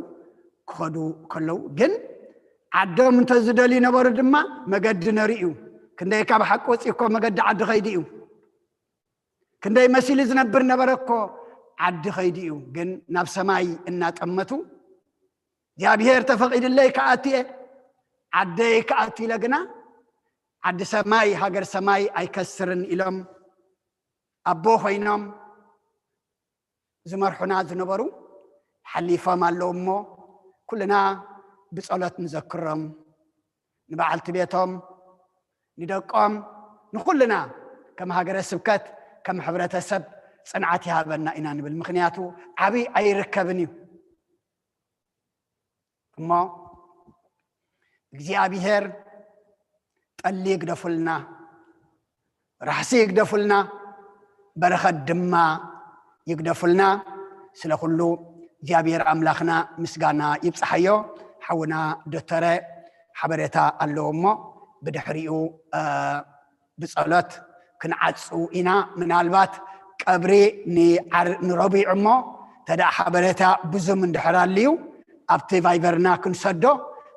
ክኸዱ ከለዉ ግን ዓዶም እንተዝደልዩ ነበሩ ድማ መገዲ ነሩ እዩ። ክንደይ ካብ ሓቂ ወፂ እኮ መገዲ ዓዲ ኸይዲ እዩ። ክንደይ መሲሉ ዝነብር ነበረ እኮ ዓዲ ኸይዲ እዩ። ግን ናብ ሰማይ እናጠመቱ እግዚኣብሔር ተፈቒድለይ ክኣትየ ዓደይ ክኣቱ ኢለ ግና ዓዲ ሰማይ ሃገር ሰማይ ኣይከስርን ኢሎም ኣቦ ኮይኖም ዝመርሑና ዝነበሩ ሓሊፎም ኣለዉ እሞ ኩልና ብጸሎት ንዘክሮም። ንበዓልቲ ቤቶም፣ ንደቆም፣ ንኹልና ከም ሃገረ ስብከት ከም ሕብረተሰብ ጽንዓት ይሃበና ኢና ንብል። ምኽንያቱ ዓብይ ኣይርከብን እዩ። እሞ እግዚኣብሔር ጠሊ ይግደፉልና፣ ራሕሲ ይግደፉልና፣ በረኸት ድማ ይግደፉልና። ስለ ኩሉ እግዚኣብሔር ኣምላኽና ምስጋና ይብጽሓዮ። ሓውና ዶተረ ሓበሬታ ኣለዎ እሞ ብድሕሪኡ ብጸሎት ክንዓጹ ኢና። ምናልባት ቀብሪ ንዓር-፣ ንረቡዕ እሞ ተደኣ ሓበሬታ ብዙም እንድሕር ኣልዩ ኣብቲ ቫይበርና ክንሰዶ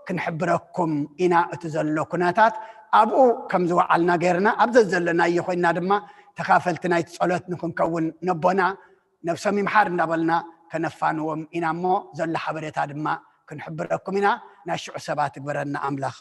ክንሕብረኩም ኢና። እቲ ዘሎ ኩነታት ኣብኡ ከም ዝወዓልና ገይርና ኣብ ዘዘለናዮ ኮይንና ድማ ተኻፈልቲ ናይቲ ጸሎት ንክንከውን ነቦና ነብሶም ይምሓር እንዳበልና ከነፋንዎም ኢና እሞ ዘሎ ሓበሬታ ድማ ክንሕብረኩም ኢና። ናይ ሽዑ ሰባት ይግበረና ኣምላኽ።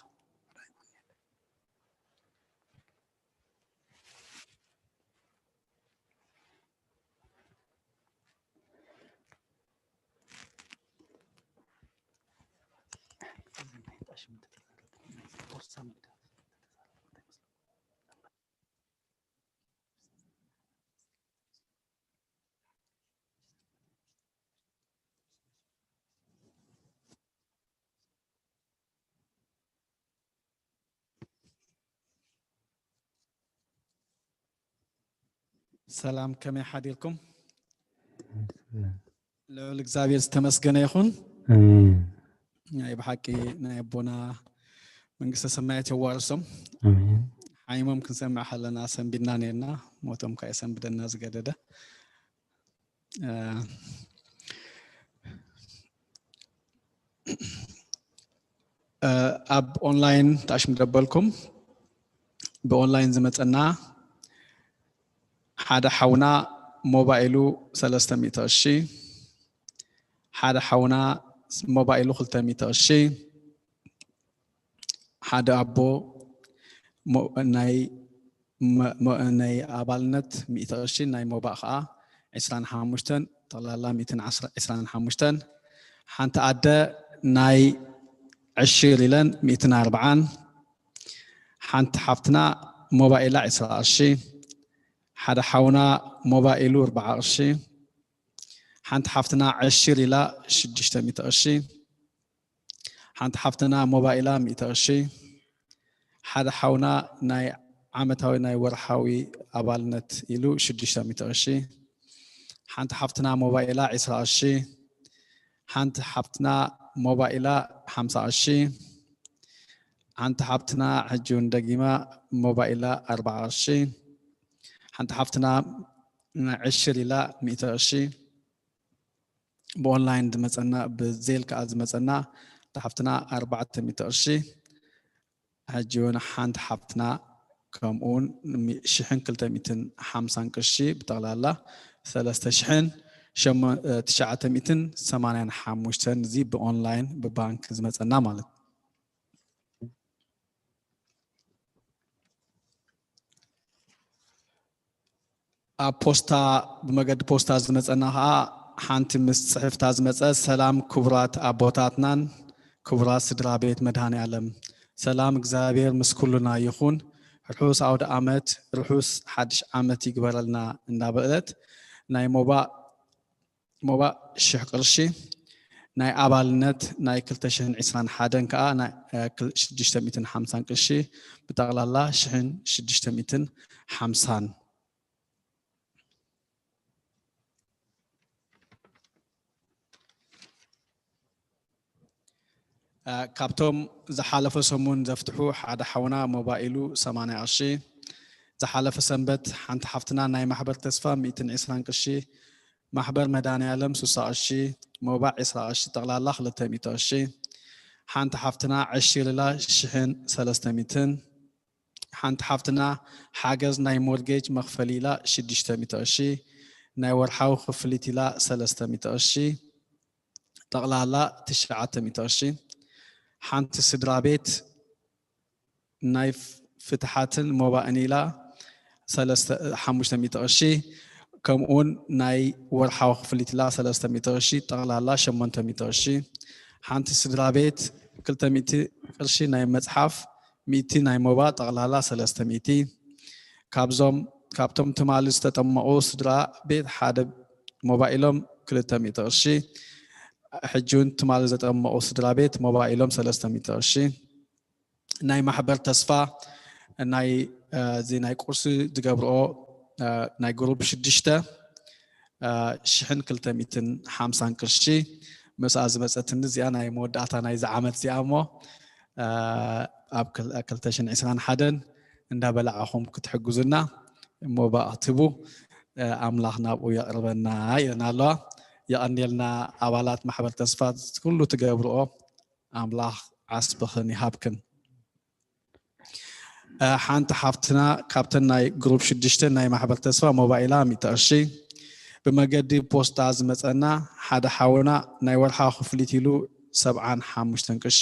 ሰላም፣ ከመይ ሓዲርኩም? ልዑል እግዚኣብሔር ዝተመስገነ ይኹን። ኣሜን። ናይ ብሓቂ ናይ ኣቦና መንግስተ ሰማያት የዋርሶም። ኣሜን። ሓይሞም ክንሰምዕ ከለና ሰንቢድና ነርና፣ ሞቶም ከኣ የሰንብደና ዝገደደ። እ፣ እ፣ ኣብ ኦንላይን ተኣሽም ደበልኩም ብኦንላይን ዝመጸና ሓደ ሓውና ሞባይሉ ሰለስተ ሚእቲ ቅርሺ፣ ሓደ ሓውና ሞባይሉ ክልተ ሚእቲ ቅርሺ፣ ሓደ ኣቦ ሞ-፣ ናይ መ-፣ መ-፣ ናይ ኣባልነት ሚእቲ ቅርሺ፣ ናይ ሞባእ ኸዓ ዕስራን ሓሙሽተን፣ ጠቕላላ ሚእትን ዕስራን ሓሙሽተን፣ ሓንቲ ኣደ ናይ ዕሽር ኢለን ሚእትን ኣርብዓን፣ ሓንቲ ሓፍትና ሞባይላ ዕስራ ቅርሺ፣ ሓደ ሓውና ሞባይሉ ኣርብዓ ቅርሺ፣ ሓንቲ ሓፍትና ዕሽር ኢላ ሽዱሽተ ሚእቲ ቅርሺ፣ ሓንቲ ሓፍትና ሞባይላ ሚእቲ ቅርሺ። ሓደ ሓውና ናይ ዓመታዊ ናይ ወርሓዊ ኣባልነት ኢሉ ሽዱሽተ ሚእቲ ቅርሺ። ሓንቲ ሓፍትና ሞባይላ ዕስራ ቅርሺ። ሓንቲ ሓፍትና ሞባይላ ሓምሳ ቅርሺ። ሓንቲ ሓፍትና ሕጂ እውን ደጊማ ሞባይላ ኣርባዓ ቅርሺ። ሓንቲ ሓፍትና ዕሽር ኢላ ሚእቲ ቅርሺ። ብኦንላይን ዝመጸና፣ ብዜል ከኣ ዝመጸና፣ ሓፍትና ኣርባዕተ ሚእቲ ቅርሺ። ሕጂ እውን ሓንቲ ሓፍትና ከምኡ እውን ሚ-፣ ሽሕን ክልተ ሚእትን ሓምሳን ቅርሺ፣ ብጠቕላላ ሰለስተ ሽሕን ሸሞ-፣ እ፣ ትሽዓተ ሚእትን ሰማንያን ሓሙሽተን፣ እዚ ብኦንላይን ብባንክ ዝመጸና ማለት። ኣብ ፖስታ፣ ብመገዲ ፖስታ ዝመጸና ኸኣ ሓንቲ ምስ ጽሕፍታ ዝመጸ፣ ሰላም ክቡራት ኣቦታትናን ክቡራት ስድራ ቤት መድኃኔ ዓለም፣ ሰላም እግዚኣብሔር ምስ ኩልና ይኹን፣ ርሑስ ኣውደ ዓመት፣ ርሑስ ሓድሽ ዓመት ይግበረልና እንዳበለት ናይ ሞባእ ሞባእ ሽሕ ቅርሺ፣ ናይ ኣባልነት ናይ ክልተ ሽሕን ዕስራን ሓደን ከኣ ናይ፣ እ፣ ክል-፣ ሽዱሽተ ሚእትን ሓምሳን ቅርሺ፣ ብጠቕላላ ሽሕን ሽዱሽተ ሚእትን ሓምሳን። እ፣ ካብቶም ዝሓለፈ ሰሙን ዘፍትሑ ሓደ ሓውና ሞባይሉ ሰማንያ ቅርሺ፣ ዝሓለፈ ሰንበት ሓንቲ ሓፍትና ናይ ማሕበር ተስፋ ሚእትን ዕስራን ቅርሺ፣ ማሕበር መድኃኔ ዓለም ሱሳ ቅርሺ፣ ሞባእ ዕስራ ቅርሺ፣ ጠቕላላ ክልተ ሚእቲ ቅርሺ። ሓንቲ ሓፍትና ዕሽር ኢላ ሽሕን ሰለስተ ሚእትን። ሓንቲ ሓፍትና ሓገዝ ናይ ሞርጌጅ መኽፈሊ ኢላ ሽዱሽተ ሚእቲ ቅርሺ፣ ናይ ወርሓዊ ክፍሊት ኢላ ሰለስተ ሚእቲ ቅርሺ፣ ጠቕላላ ትሽዓተ ሚእቲ ቅርሺ። ሓንቲ ስድራ ቤት ናይ ፍ-፣ ፍትሓትን ሞባእን ኢላ ሰለስተ፣ ሓሙሽተ ሚእቲ ቅርሺ፣ ከምኡውን ናይ ወርሓዊ ክፍሊት ኢላ ሰለስተ ሚእቲ ቅርሺ፣ ጠቕላላ ሸሞንተ ሚእቲ ቅርሺ። ሓንቲ ስድራ ቤት ክልተ ሚእቲ ቅርሺ ናይ መጽሓፍ፣ ሚእቲ ናይ ሞባእ፣ ጠቕላላ ሰለስተ ሚእቲ። ካብዞም፣ ካብቶም ትማሊ ዝተጠመቑ ስድራ ቤት ሓደ ሞባይሎም ክልተ ሚእቲ ቅርሺ፣ ሕጂ እውን ትማሊ ዘጠመቑ ስድራ ቤት ሞባይሎም ሰለስተ ሚእቲ ቅርሺ። ናይ ማሕበር ተስፋ ናይ፣ እ፣ እዚ ናይ ቁርሲ ዝገብርኦ፣ እ፣ ናይ ግሩፕ ሽዱሽተ፣ እ፣ ሽሕን ክልተ ሚእትን ሓምሳን ቅርሺ ምስኣ ዝመጸትኒ እዚኣ ናይ መወዳእታ ናይዚ ዓመት እዚኣ እሞ፣ እ፣ ኣብ ክል-፣ ክልተ ሽሕን ዕስራን ሓደን እንዳበላዕኹም ክትሕግዙና እሞ ባእትቡ፣ እ፣ ኣምላኽ ናብኡ የቕርበና ኢለና ኣለዋ። የቐንየልና ኣባላት ማሕበር ተስፋ ኩሉ ትገብርኦ ኣምላኽ ዓስብኽን ይሃብክን። እ፣ ሓንቲ ሓፍትና ካብተን ናይ ግሩፕ ሽዱሽተ ናይ ማሕበር ተስፋ ሞባይላ ሚእቲ ቅርሺ ብመገዲ ፖስታ ዝመጸና ሓደ ሓውና ናይ ወርሓዊ ክፍሊት ኢሉ ሰብዓን ሓሙሽተን ቅርሺ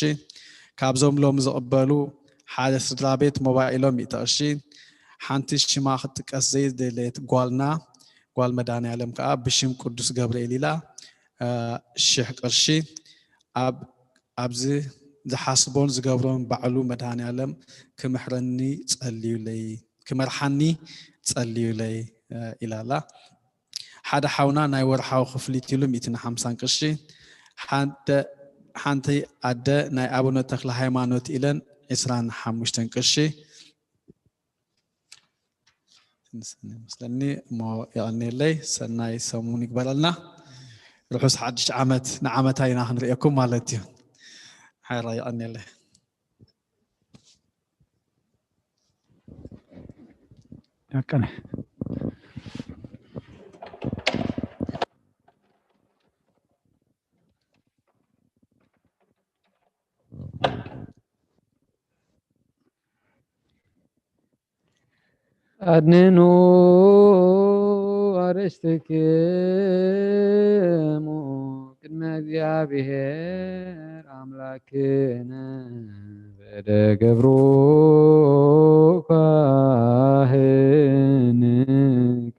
ካብዞም ሎም ዝቕበሉ ሓደ ስድራ ቤት ሞባይሎም ሚእቲ ቅርሺ ሓንቲ ሽማ ክትጥቀስ ዘይደለየት ጓልና ጓል መድኃኔ ዓለም ከኣ ብሽም ቅዱስ ገብርኤል ኢላ፣ እ፣ ሽሕ ቅርሺ ኣብ ኣብዚ ዝሓስቦን ዝገብሮን ባዕሉ መድኃኔ ዓለም ክምሕረኒ ጸልዩለይ፣ ክመርሓኒ ጸልዩለይ፣ እ፣ ኢላ ኣላ። ሓደ ሓውና ናይ ወርሓዊ ክፍሊት ኢሉ ሚእትን ሓምሳን ቅርሺ፣ ሓደ፣ ሓንቲ ኣደ ናይ ኣቡነ ተክለ ሃይማኖት ኢለን ዕስራን ሓሙሽተን ቅርሺ፣ ትንስኒ ይመስለኒ እሞ የቐንየለይ። ሰናይ ሰሙን ይግበረልና። ርሑስ ሓድሽ ዓመት። ንዓመታ ኢና ክንርእየኩም ማለት እዩ። ሓራ የቐንየለይ። ያቀነ ኣድንኑ ኣርእስትክሙ ቅድመ እግዚኣብሔር ኣምላክነ በደ ገብሩ ካህን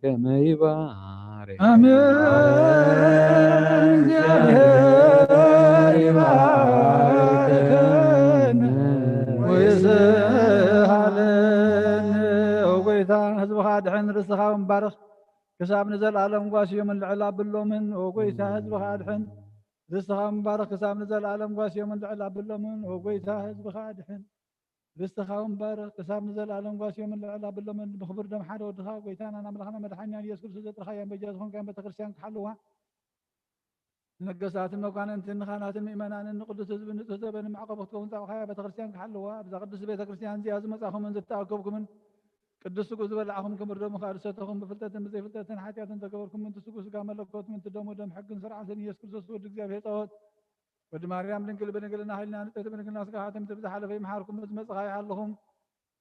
ከመ ይባርክ። ኣሜን። እግዚኣብሔር ይባርክን ወይስሃልን። ኦ ጎይታ፣ ህዝብኻ ኣድሕን፣ ርስትኻ እውን ባርኽ። ክሳብ ንዘለኣለም ጓስዮምን ልዕል ኣብሎምን። ኦ ጎይታ፣ ህዝብኻ ኣድሕን፣ ርስትኻ ምባረኽ ክሳብ ንዘለኣለም ጓስዮምን ልዕል ኣብሎምን፣ ኦ ጐይታ፣ ህዝብኻ ኣድሕን። ርስትኻ ምባረኽ ክሳብ ንዘለኣለም ጓስዮምን ልዕል ኣብሎምን፣ ብኽቡር ደም ሓደ ወድኻ ጐይታናን ኣምላኽና መድሓኒናን ኢየሱስ ክርስቶስ ዘጥረኻያን በጃ ዝኾንካያን ቤተ ክርስቲያን ክሓልዋ፣ ንነገስታትን መኳንንትን ንኻህናትን ምእመናንን ንቅዱስ ህዝብን ንጹህ ዘበንን መዕቆቢ ክትከውን ዝጸውዓኻያ ቤተ ክርስቲያን ክሓልዋ፣ ኣብዛ ቅድስቲ ቤተ ክርስቲያን እዚኣ ዝመጻኹምን ዝተኣከብኩምን ቅዱስ ስግኡ ዝበላዕኹም ክቡር ደሙ ከኣ ዝሰተኹም ብፍልጠትን ብዘይፍልጠትን ሓጢኣትን ዘገበርኩም ምእንቲ ስግኡ ስጋ መለኮት ምእንቲ ደሙ ደም ሕግን ስርዓትን ኢየሱስ ክርስቶስ ወዲ እግዚኣብሔር ጸወት ወዲ ማርያም ድንግል ብድንግልና ሕሊና ንጽሕቲ ብድንግልና ስጋ ሓትምቲ ብዝሓለፈ ይምሓርኩም ዝመጽኻ ይሓልኹም።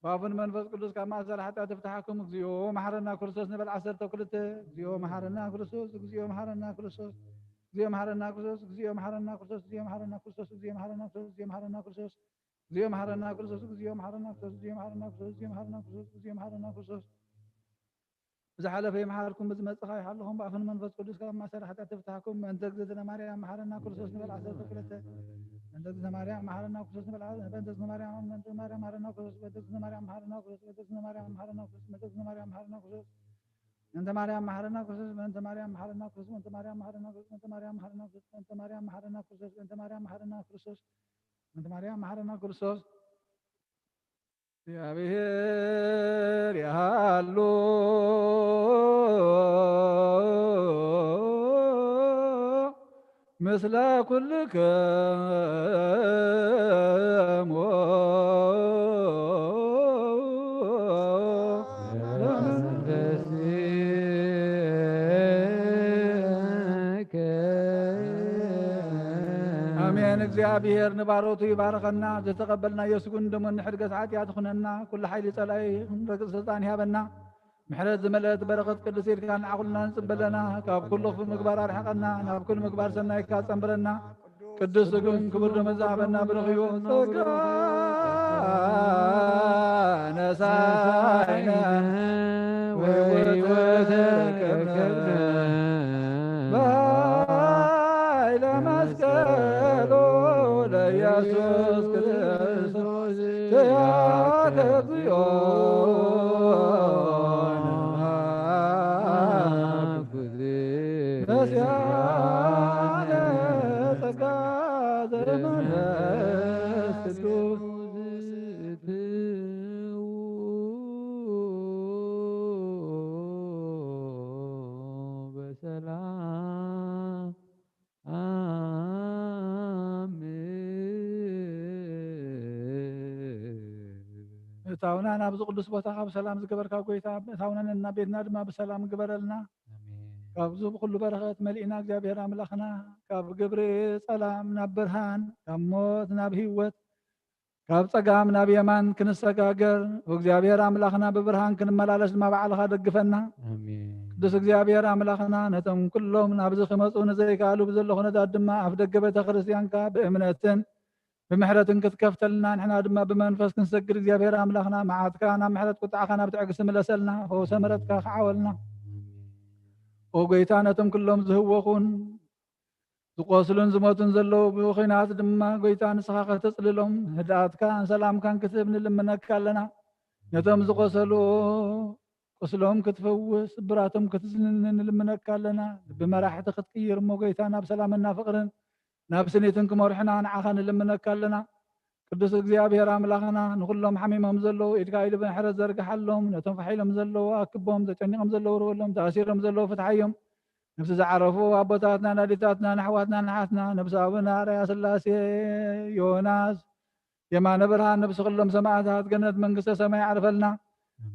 ብኣፉን መንፈስ ቅዱስ ካብ ማእሰር ሓጢኣት ይፍትሓኩም። እግዚኦ መሓረና ክርስቶስ ንበል ዓሰርተ ክልተ። እግዚኦ መሓረና ክርስቶስ፣ እግዚኦ መሓረና ክርስቶስ፣ እግዚኦ መሓረና ክርስቶስ፣ እግዚኦ መሓረና ክርስቶስ፣ እግዚኦ መሓረና ክርስቶስ፣ እግዚኦ መሓረና ክርስቶስ፣ እግዚኦ መሓረና ክርስቶስ፣ እግዚኦ መሓረና ክርስቶስ፣ እግዚኦ መሓረና ክርስቶስ፣ እግዚኦ መሓረና ክርስቶስ፣ እግዚኦ መሓረና ክርስቶስ፣ እግዚኦ መሓረና ክርስቶስ። ብዝሓለፈ ይምሓርኩም፣ ብዝመጽእ ኸኣ ይሓልኹም፣ ብኣፍን መንፈስ ቅዱስ ካብ ማእሰር ሓጢኣት ይፍታሕኩም። በእንተ እግዝእትነ ማርያም መሓረና ክርስቶስ ንበል ዓሰርተ ክልተ። በእንተ እግዝእትነ ማርያም መሓረና ክርስቶስ ንበል ዓ-፣ በእንተ እግዝእትነ ማርያም፣ በእንተ እግዝእትነ ማርያም መሓረና ክርስቶስ፣ በእንተ እግዝእትነ ማርያም መሓረና ክርስቶስ፣ በእንተ እግዝእትነ ማርያም መሓረና ክርስቶስ፣ በእንተ እግዝእትነ ማርያም መሓረና ክርስቶስ፣ በእንተ ማርያም መሓረና ክርስቶስ፣ በእንተ ማርያም መሓረና ክርስቶስ፣ በእንተ ማርያም መሓረና ክርስቶስ፣ በእንተ ማርያም መሓረና ክርስቶስ፣ በእንተ ማርያም መሓረና ክርስቶስ፣ በእንተ ማርያም መሓረና ክርስቶስ። እግዚኣብሔር ይሃሉ ምስለ ኩልክሙ። ኣሜን። እግዚኣብሔር ንባሮቱ ይባርኸና፣ ዝተቐበልናዮ ስጉን ደሙን ንሕድገት ሓጢኣት ይኹነና፣ ኩሉ ሓይሊ ጸላኢ ክንረግጽ ስልጣን ይሃበና። ምሕረት ዝመልአት በረኸት ቅድስት ኢድካ ንዓኹልና ንጽበለና፣ ካብ ኩሉ ክፉእ ምግባር ኣርሕቐና፣ ናብ ኩሉ ምግባር ሰናይካ ጸንብረና። ቅዱስ ስግኡን ክቡር ደሙን ዝሃበና ብርኽዮ ጸጋ ነሳይነ ወይወተከብነ በኃይለ መስቀሉ ለኢየሱስ ክርስቶስ ትያተ ጽዮን ነስያነ ጸጋ ዘመንፈስ ቅዱስ በሰላም። ምእታውና ናብዚ ቅዱስ ቦታ ካብ ሰላም ዝገበርካ ጐይታ፣ ምእታውና ነና ቤትና ድማ ብሰላም ግበረልና። ኣሜን። ካብዚ ብኹሉ በረኸት መሊእና እግዚኣብሔር ኣምላኽና፣ ካብ ግብሪ ጸላም ናብ ብርሃን፣ ካብ ሞት ናብ ህይወት፣ ካብ ጸጋም ናብ የማን ክንሰጋገር፣ እግዚኣብሔር ኣምላኽና ብብርሃን ክንመላለስ ድማ ባዕልኻ ደግፈና። ኣሜን። ቅዱስ እግዚኣብሔር ኣምላኽና፣ ነቶም ኩሎም ናብዚ ክመጹ ንዘይከኣሉ ብዘሎ ኩነታት ድማ ኣፍ ደገ ቤተ ክርስቲያንካ ብእምነትን ብምሕረትን ክትከፍተልና፣ ንሕና ድማ ብመንፈስ ክንሰግድ እግዚኣብሔር ኣምላኽና፣ መዓትካ ናብ ምሕረት ቁጥዓኻ ናብ ትዕግስቲ ምለሰልና፣ ፈውሰ ምሕረትካ ክዓወልና። ኦ ጐይታ፣ ነቶም ኩሎም ዝህወኹን ዝቆስሉን ዝሞቱን ዘለዉ ብኹናት ድማ ጐይታ ንስኻ ከተጽልሎም፣ ህድኣትካን ሰላምካን ክትህብ ንልምነካ ኣለና። ነቶም ዝቆሰሉ ቁስሎም ክትፈውስ፣ ስብራቶም ክትዝንን ንልምነካ ኣለና። ልቢ መራሕቲ ክትቅይር እሞ ጐይታ ናብ ሰላምና ፍቕርን ናብ ስኒትን ክመርሑና ንዓኻ ንልምነካ ኣለና። ቅዱስ እግዚኣብሔር ኣምላኽና፣ ንኹሎም ሓሚሞም ዘለዉ ኢድካ ኢድ ምሕረት ዘርግሓሎም፣ ነቶም ፋሕ ኢሎም ዘለዉ ኣክቦም፣ ተጨኒቖም ዘለዉ ርወሎም፣ ተኣሲሮም ዘለዉ ፍትሓዮም። ነፍሲ ዝዓረፉ ኣቦታትና፣ ናዲታትና፣ ንኣሕዋትና፣ ንሓትና፣ ነፍሲ ኣቡነ ኣርኣያ ስላሴ፣ ዮናስ፣ የማነ ብርሃን፣ ነፍሲ ኩሎም ሰማዕታት ገነት መንግስተ ሰማይ ኣዕርፈልና።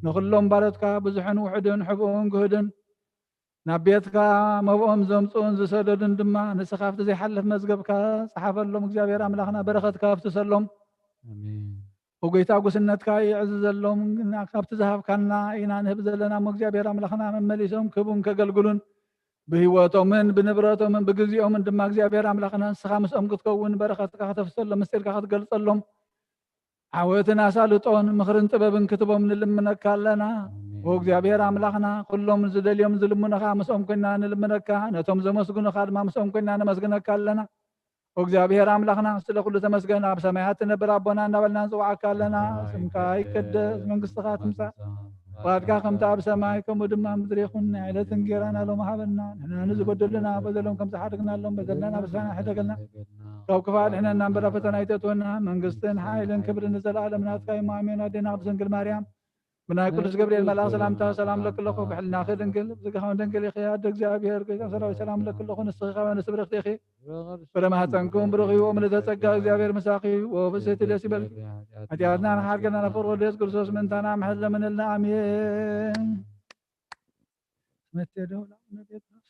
ንኹሎም ባሮትካ ብዙሕን ውሑድን ሕቡኡን ግህድን ናብ ቤትካ መብኦም ዘምጽኡን ዝሰደዱን ድማ ንስኻ ኣብቲ ዘይሓልፍ መዝገብካ ጸሓፈሎም። እግዚኣብሔር ኣምላኽና በረኸትካ ኣፍስሰሎም። ኣሜን። ኦ ጐይታ፣ ጉስነትካ የዕዝዘሎም። ግና ካብቲ ዝሃብካና ኢና ንህብ ዘለና እሞ፣ እግዚኣብሔር ኣምላኽና፣ መመሊሶም ክህቡን ከገልግሉን ብህይወቶምን ብንብረቶምን ብግዜኦምን ድማ፣ እግዚኣብሔር ኣምላኽና፣ ንስኻ ምስኦም ክትከውን፣ በረኸትካ ከተፍሰሎም፣ ምስጢርካ ክትገልጸሎም፣ ዓወትን ኣሳልጦን ምኽርን ጥበብን ክትቦም ንልምነካ ኣለና። ኣሜን። ኦ እግዚኣብሔር ኣምላኽና፣ ኩሎም ዝደልዮም ዝልምኑኻ ምስኦም ኮይና ንልምነካ፣ ነቶም ዘመስግኑኻ ድማ ምስኦም ኮይና ነመስግነካ ኣለና። ኦ እግዚኣብሔር ኣምላኽና፣ ስለ ኩሉ ተመስገን። ኣብ ሰማያት ትነብር ኣቦና እናበልና ንጽውዓካ ኣለና። ስምካ ይቀደስ፣ መንግስትኻ ትምጻእ፣ ፍቓድካ ከምቲ ኣብ ሰማይ ከምኡ ድማ ኣብ ምድሪ ይኹን። ናይ ዕለት እንጌራና ሎም ሃበና። ንሕና ንዝበደሉና በደሎም ከም ዝሓደግናሎም በደልና በስራና ሕደገልና። ካብ ክፋእ ኣድሕነና እምበር ኣብ ፈተና ኣይተእትወና። መንግስትን ሓይልን ክብርን ንዘለኣለም ናትካ እዩ። ኣሜን። ኣዴና ቅድስት ድንግል ማርያም ብናይ ቅዱስ ገብርኤል መልኣኽ ሰላምታ ሰላም ለኪ ኣለኹ። ብሕልናኺ ድንግል ብስጋኺ እውን ድንግል ኢኺ። ኣደ እግዚኣብሔር ጎይታ ሰራዊት ሰላም ለኪ ኣለኹ። ንስኺ ካብ ኣንስቲ ብርኽቲ ኢኺ። ፍረ ማህፀንኩም ብሩኽ እዩ። ምልዕተ ጸጋ እግዚኣብሔር ምሳኺ እዩ። ወፍስሕቲ ደስ ይበልኪ። ሓጢኣትና ንሓርገና ነፈር ወደስ ክርስቶስ ምእንታና ምሕረት ለምንልና። ኣሜን። ስመቴ ደውል ኣቡነ ጴጥሮስ።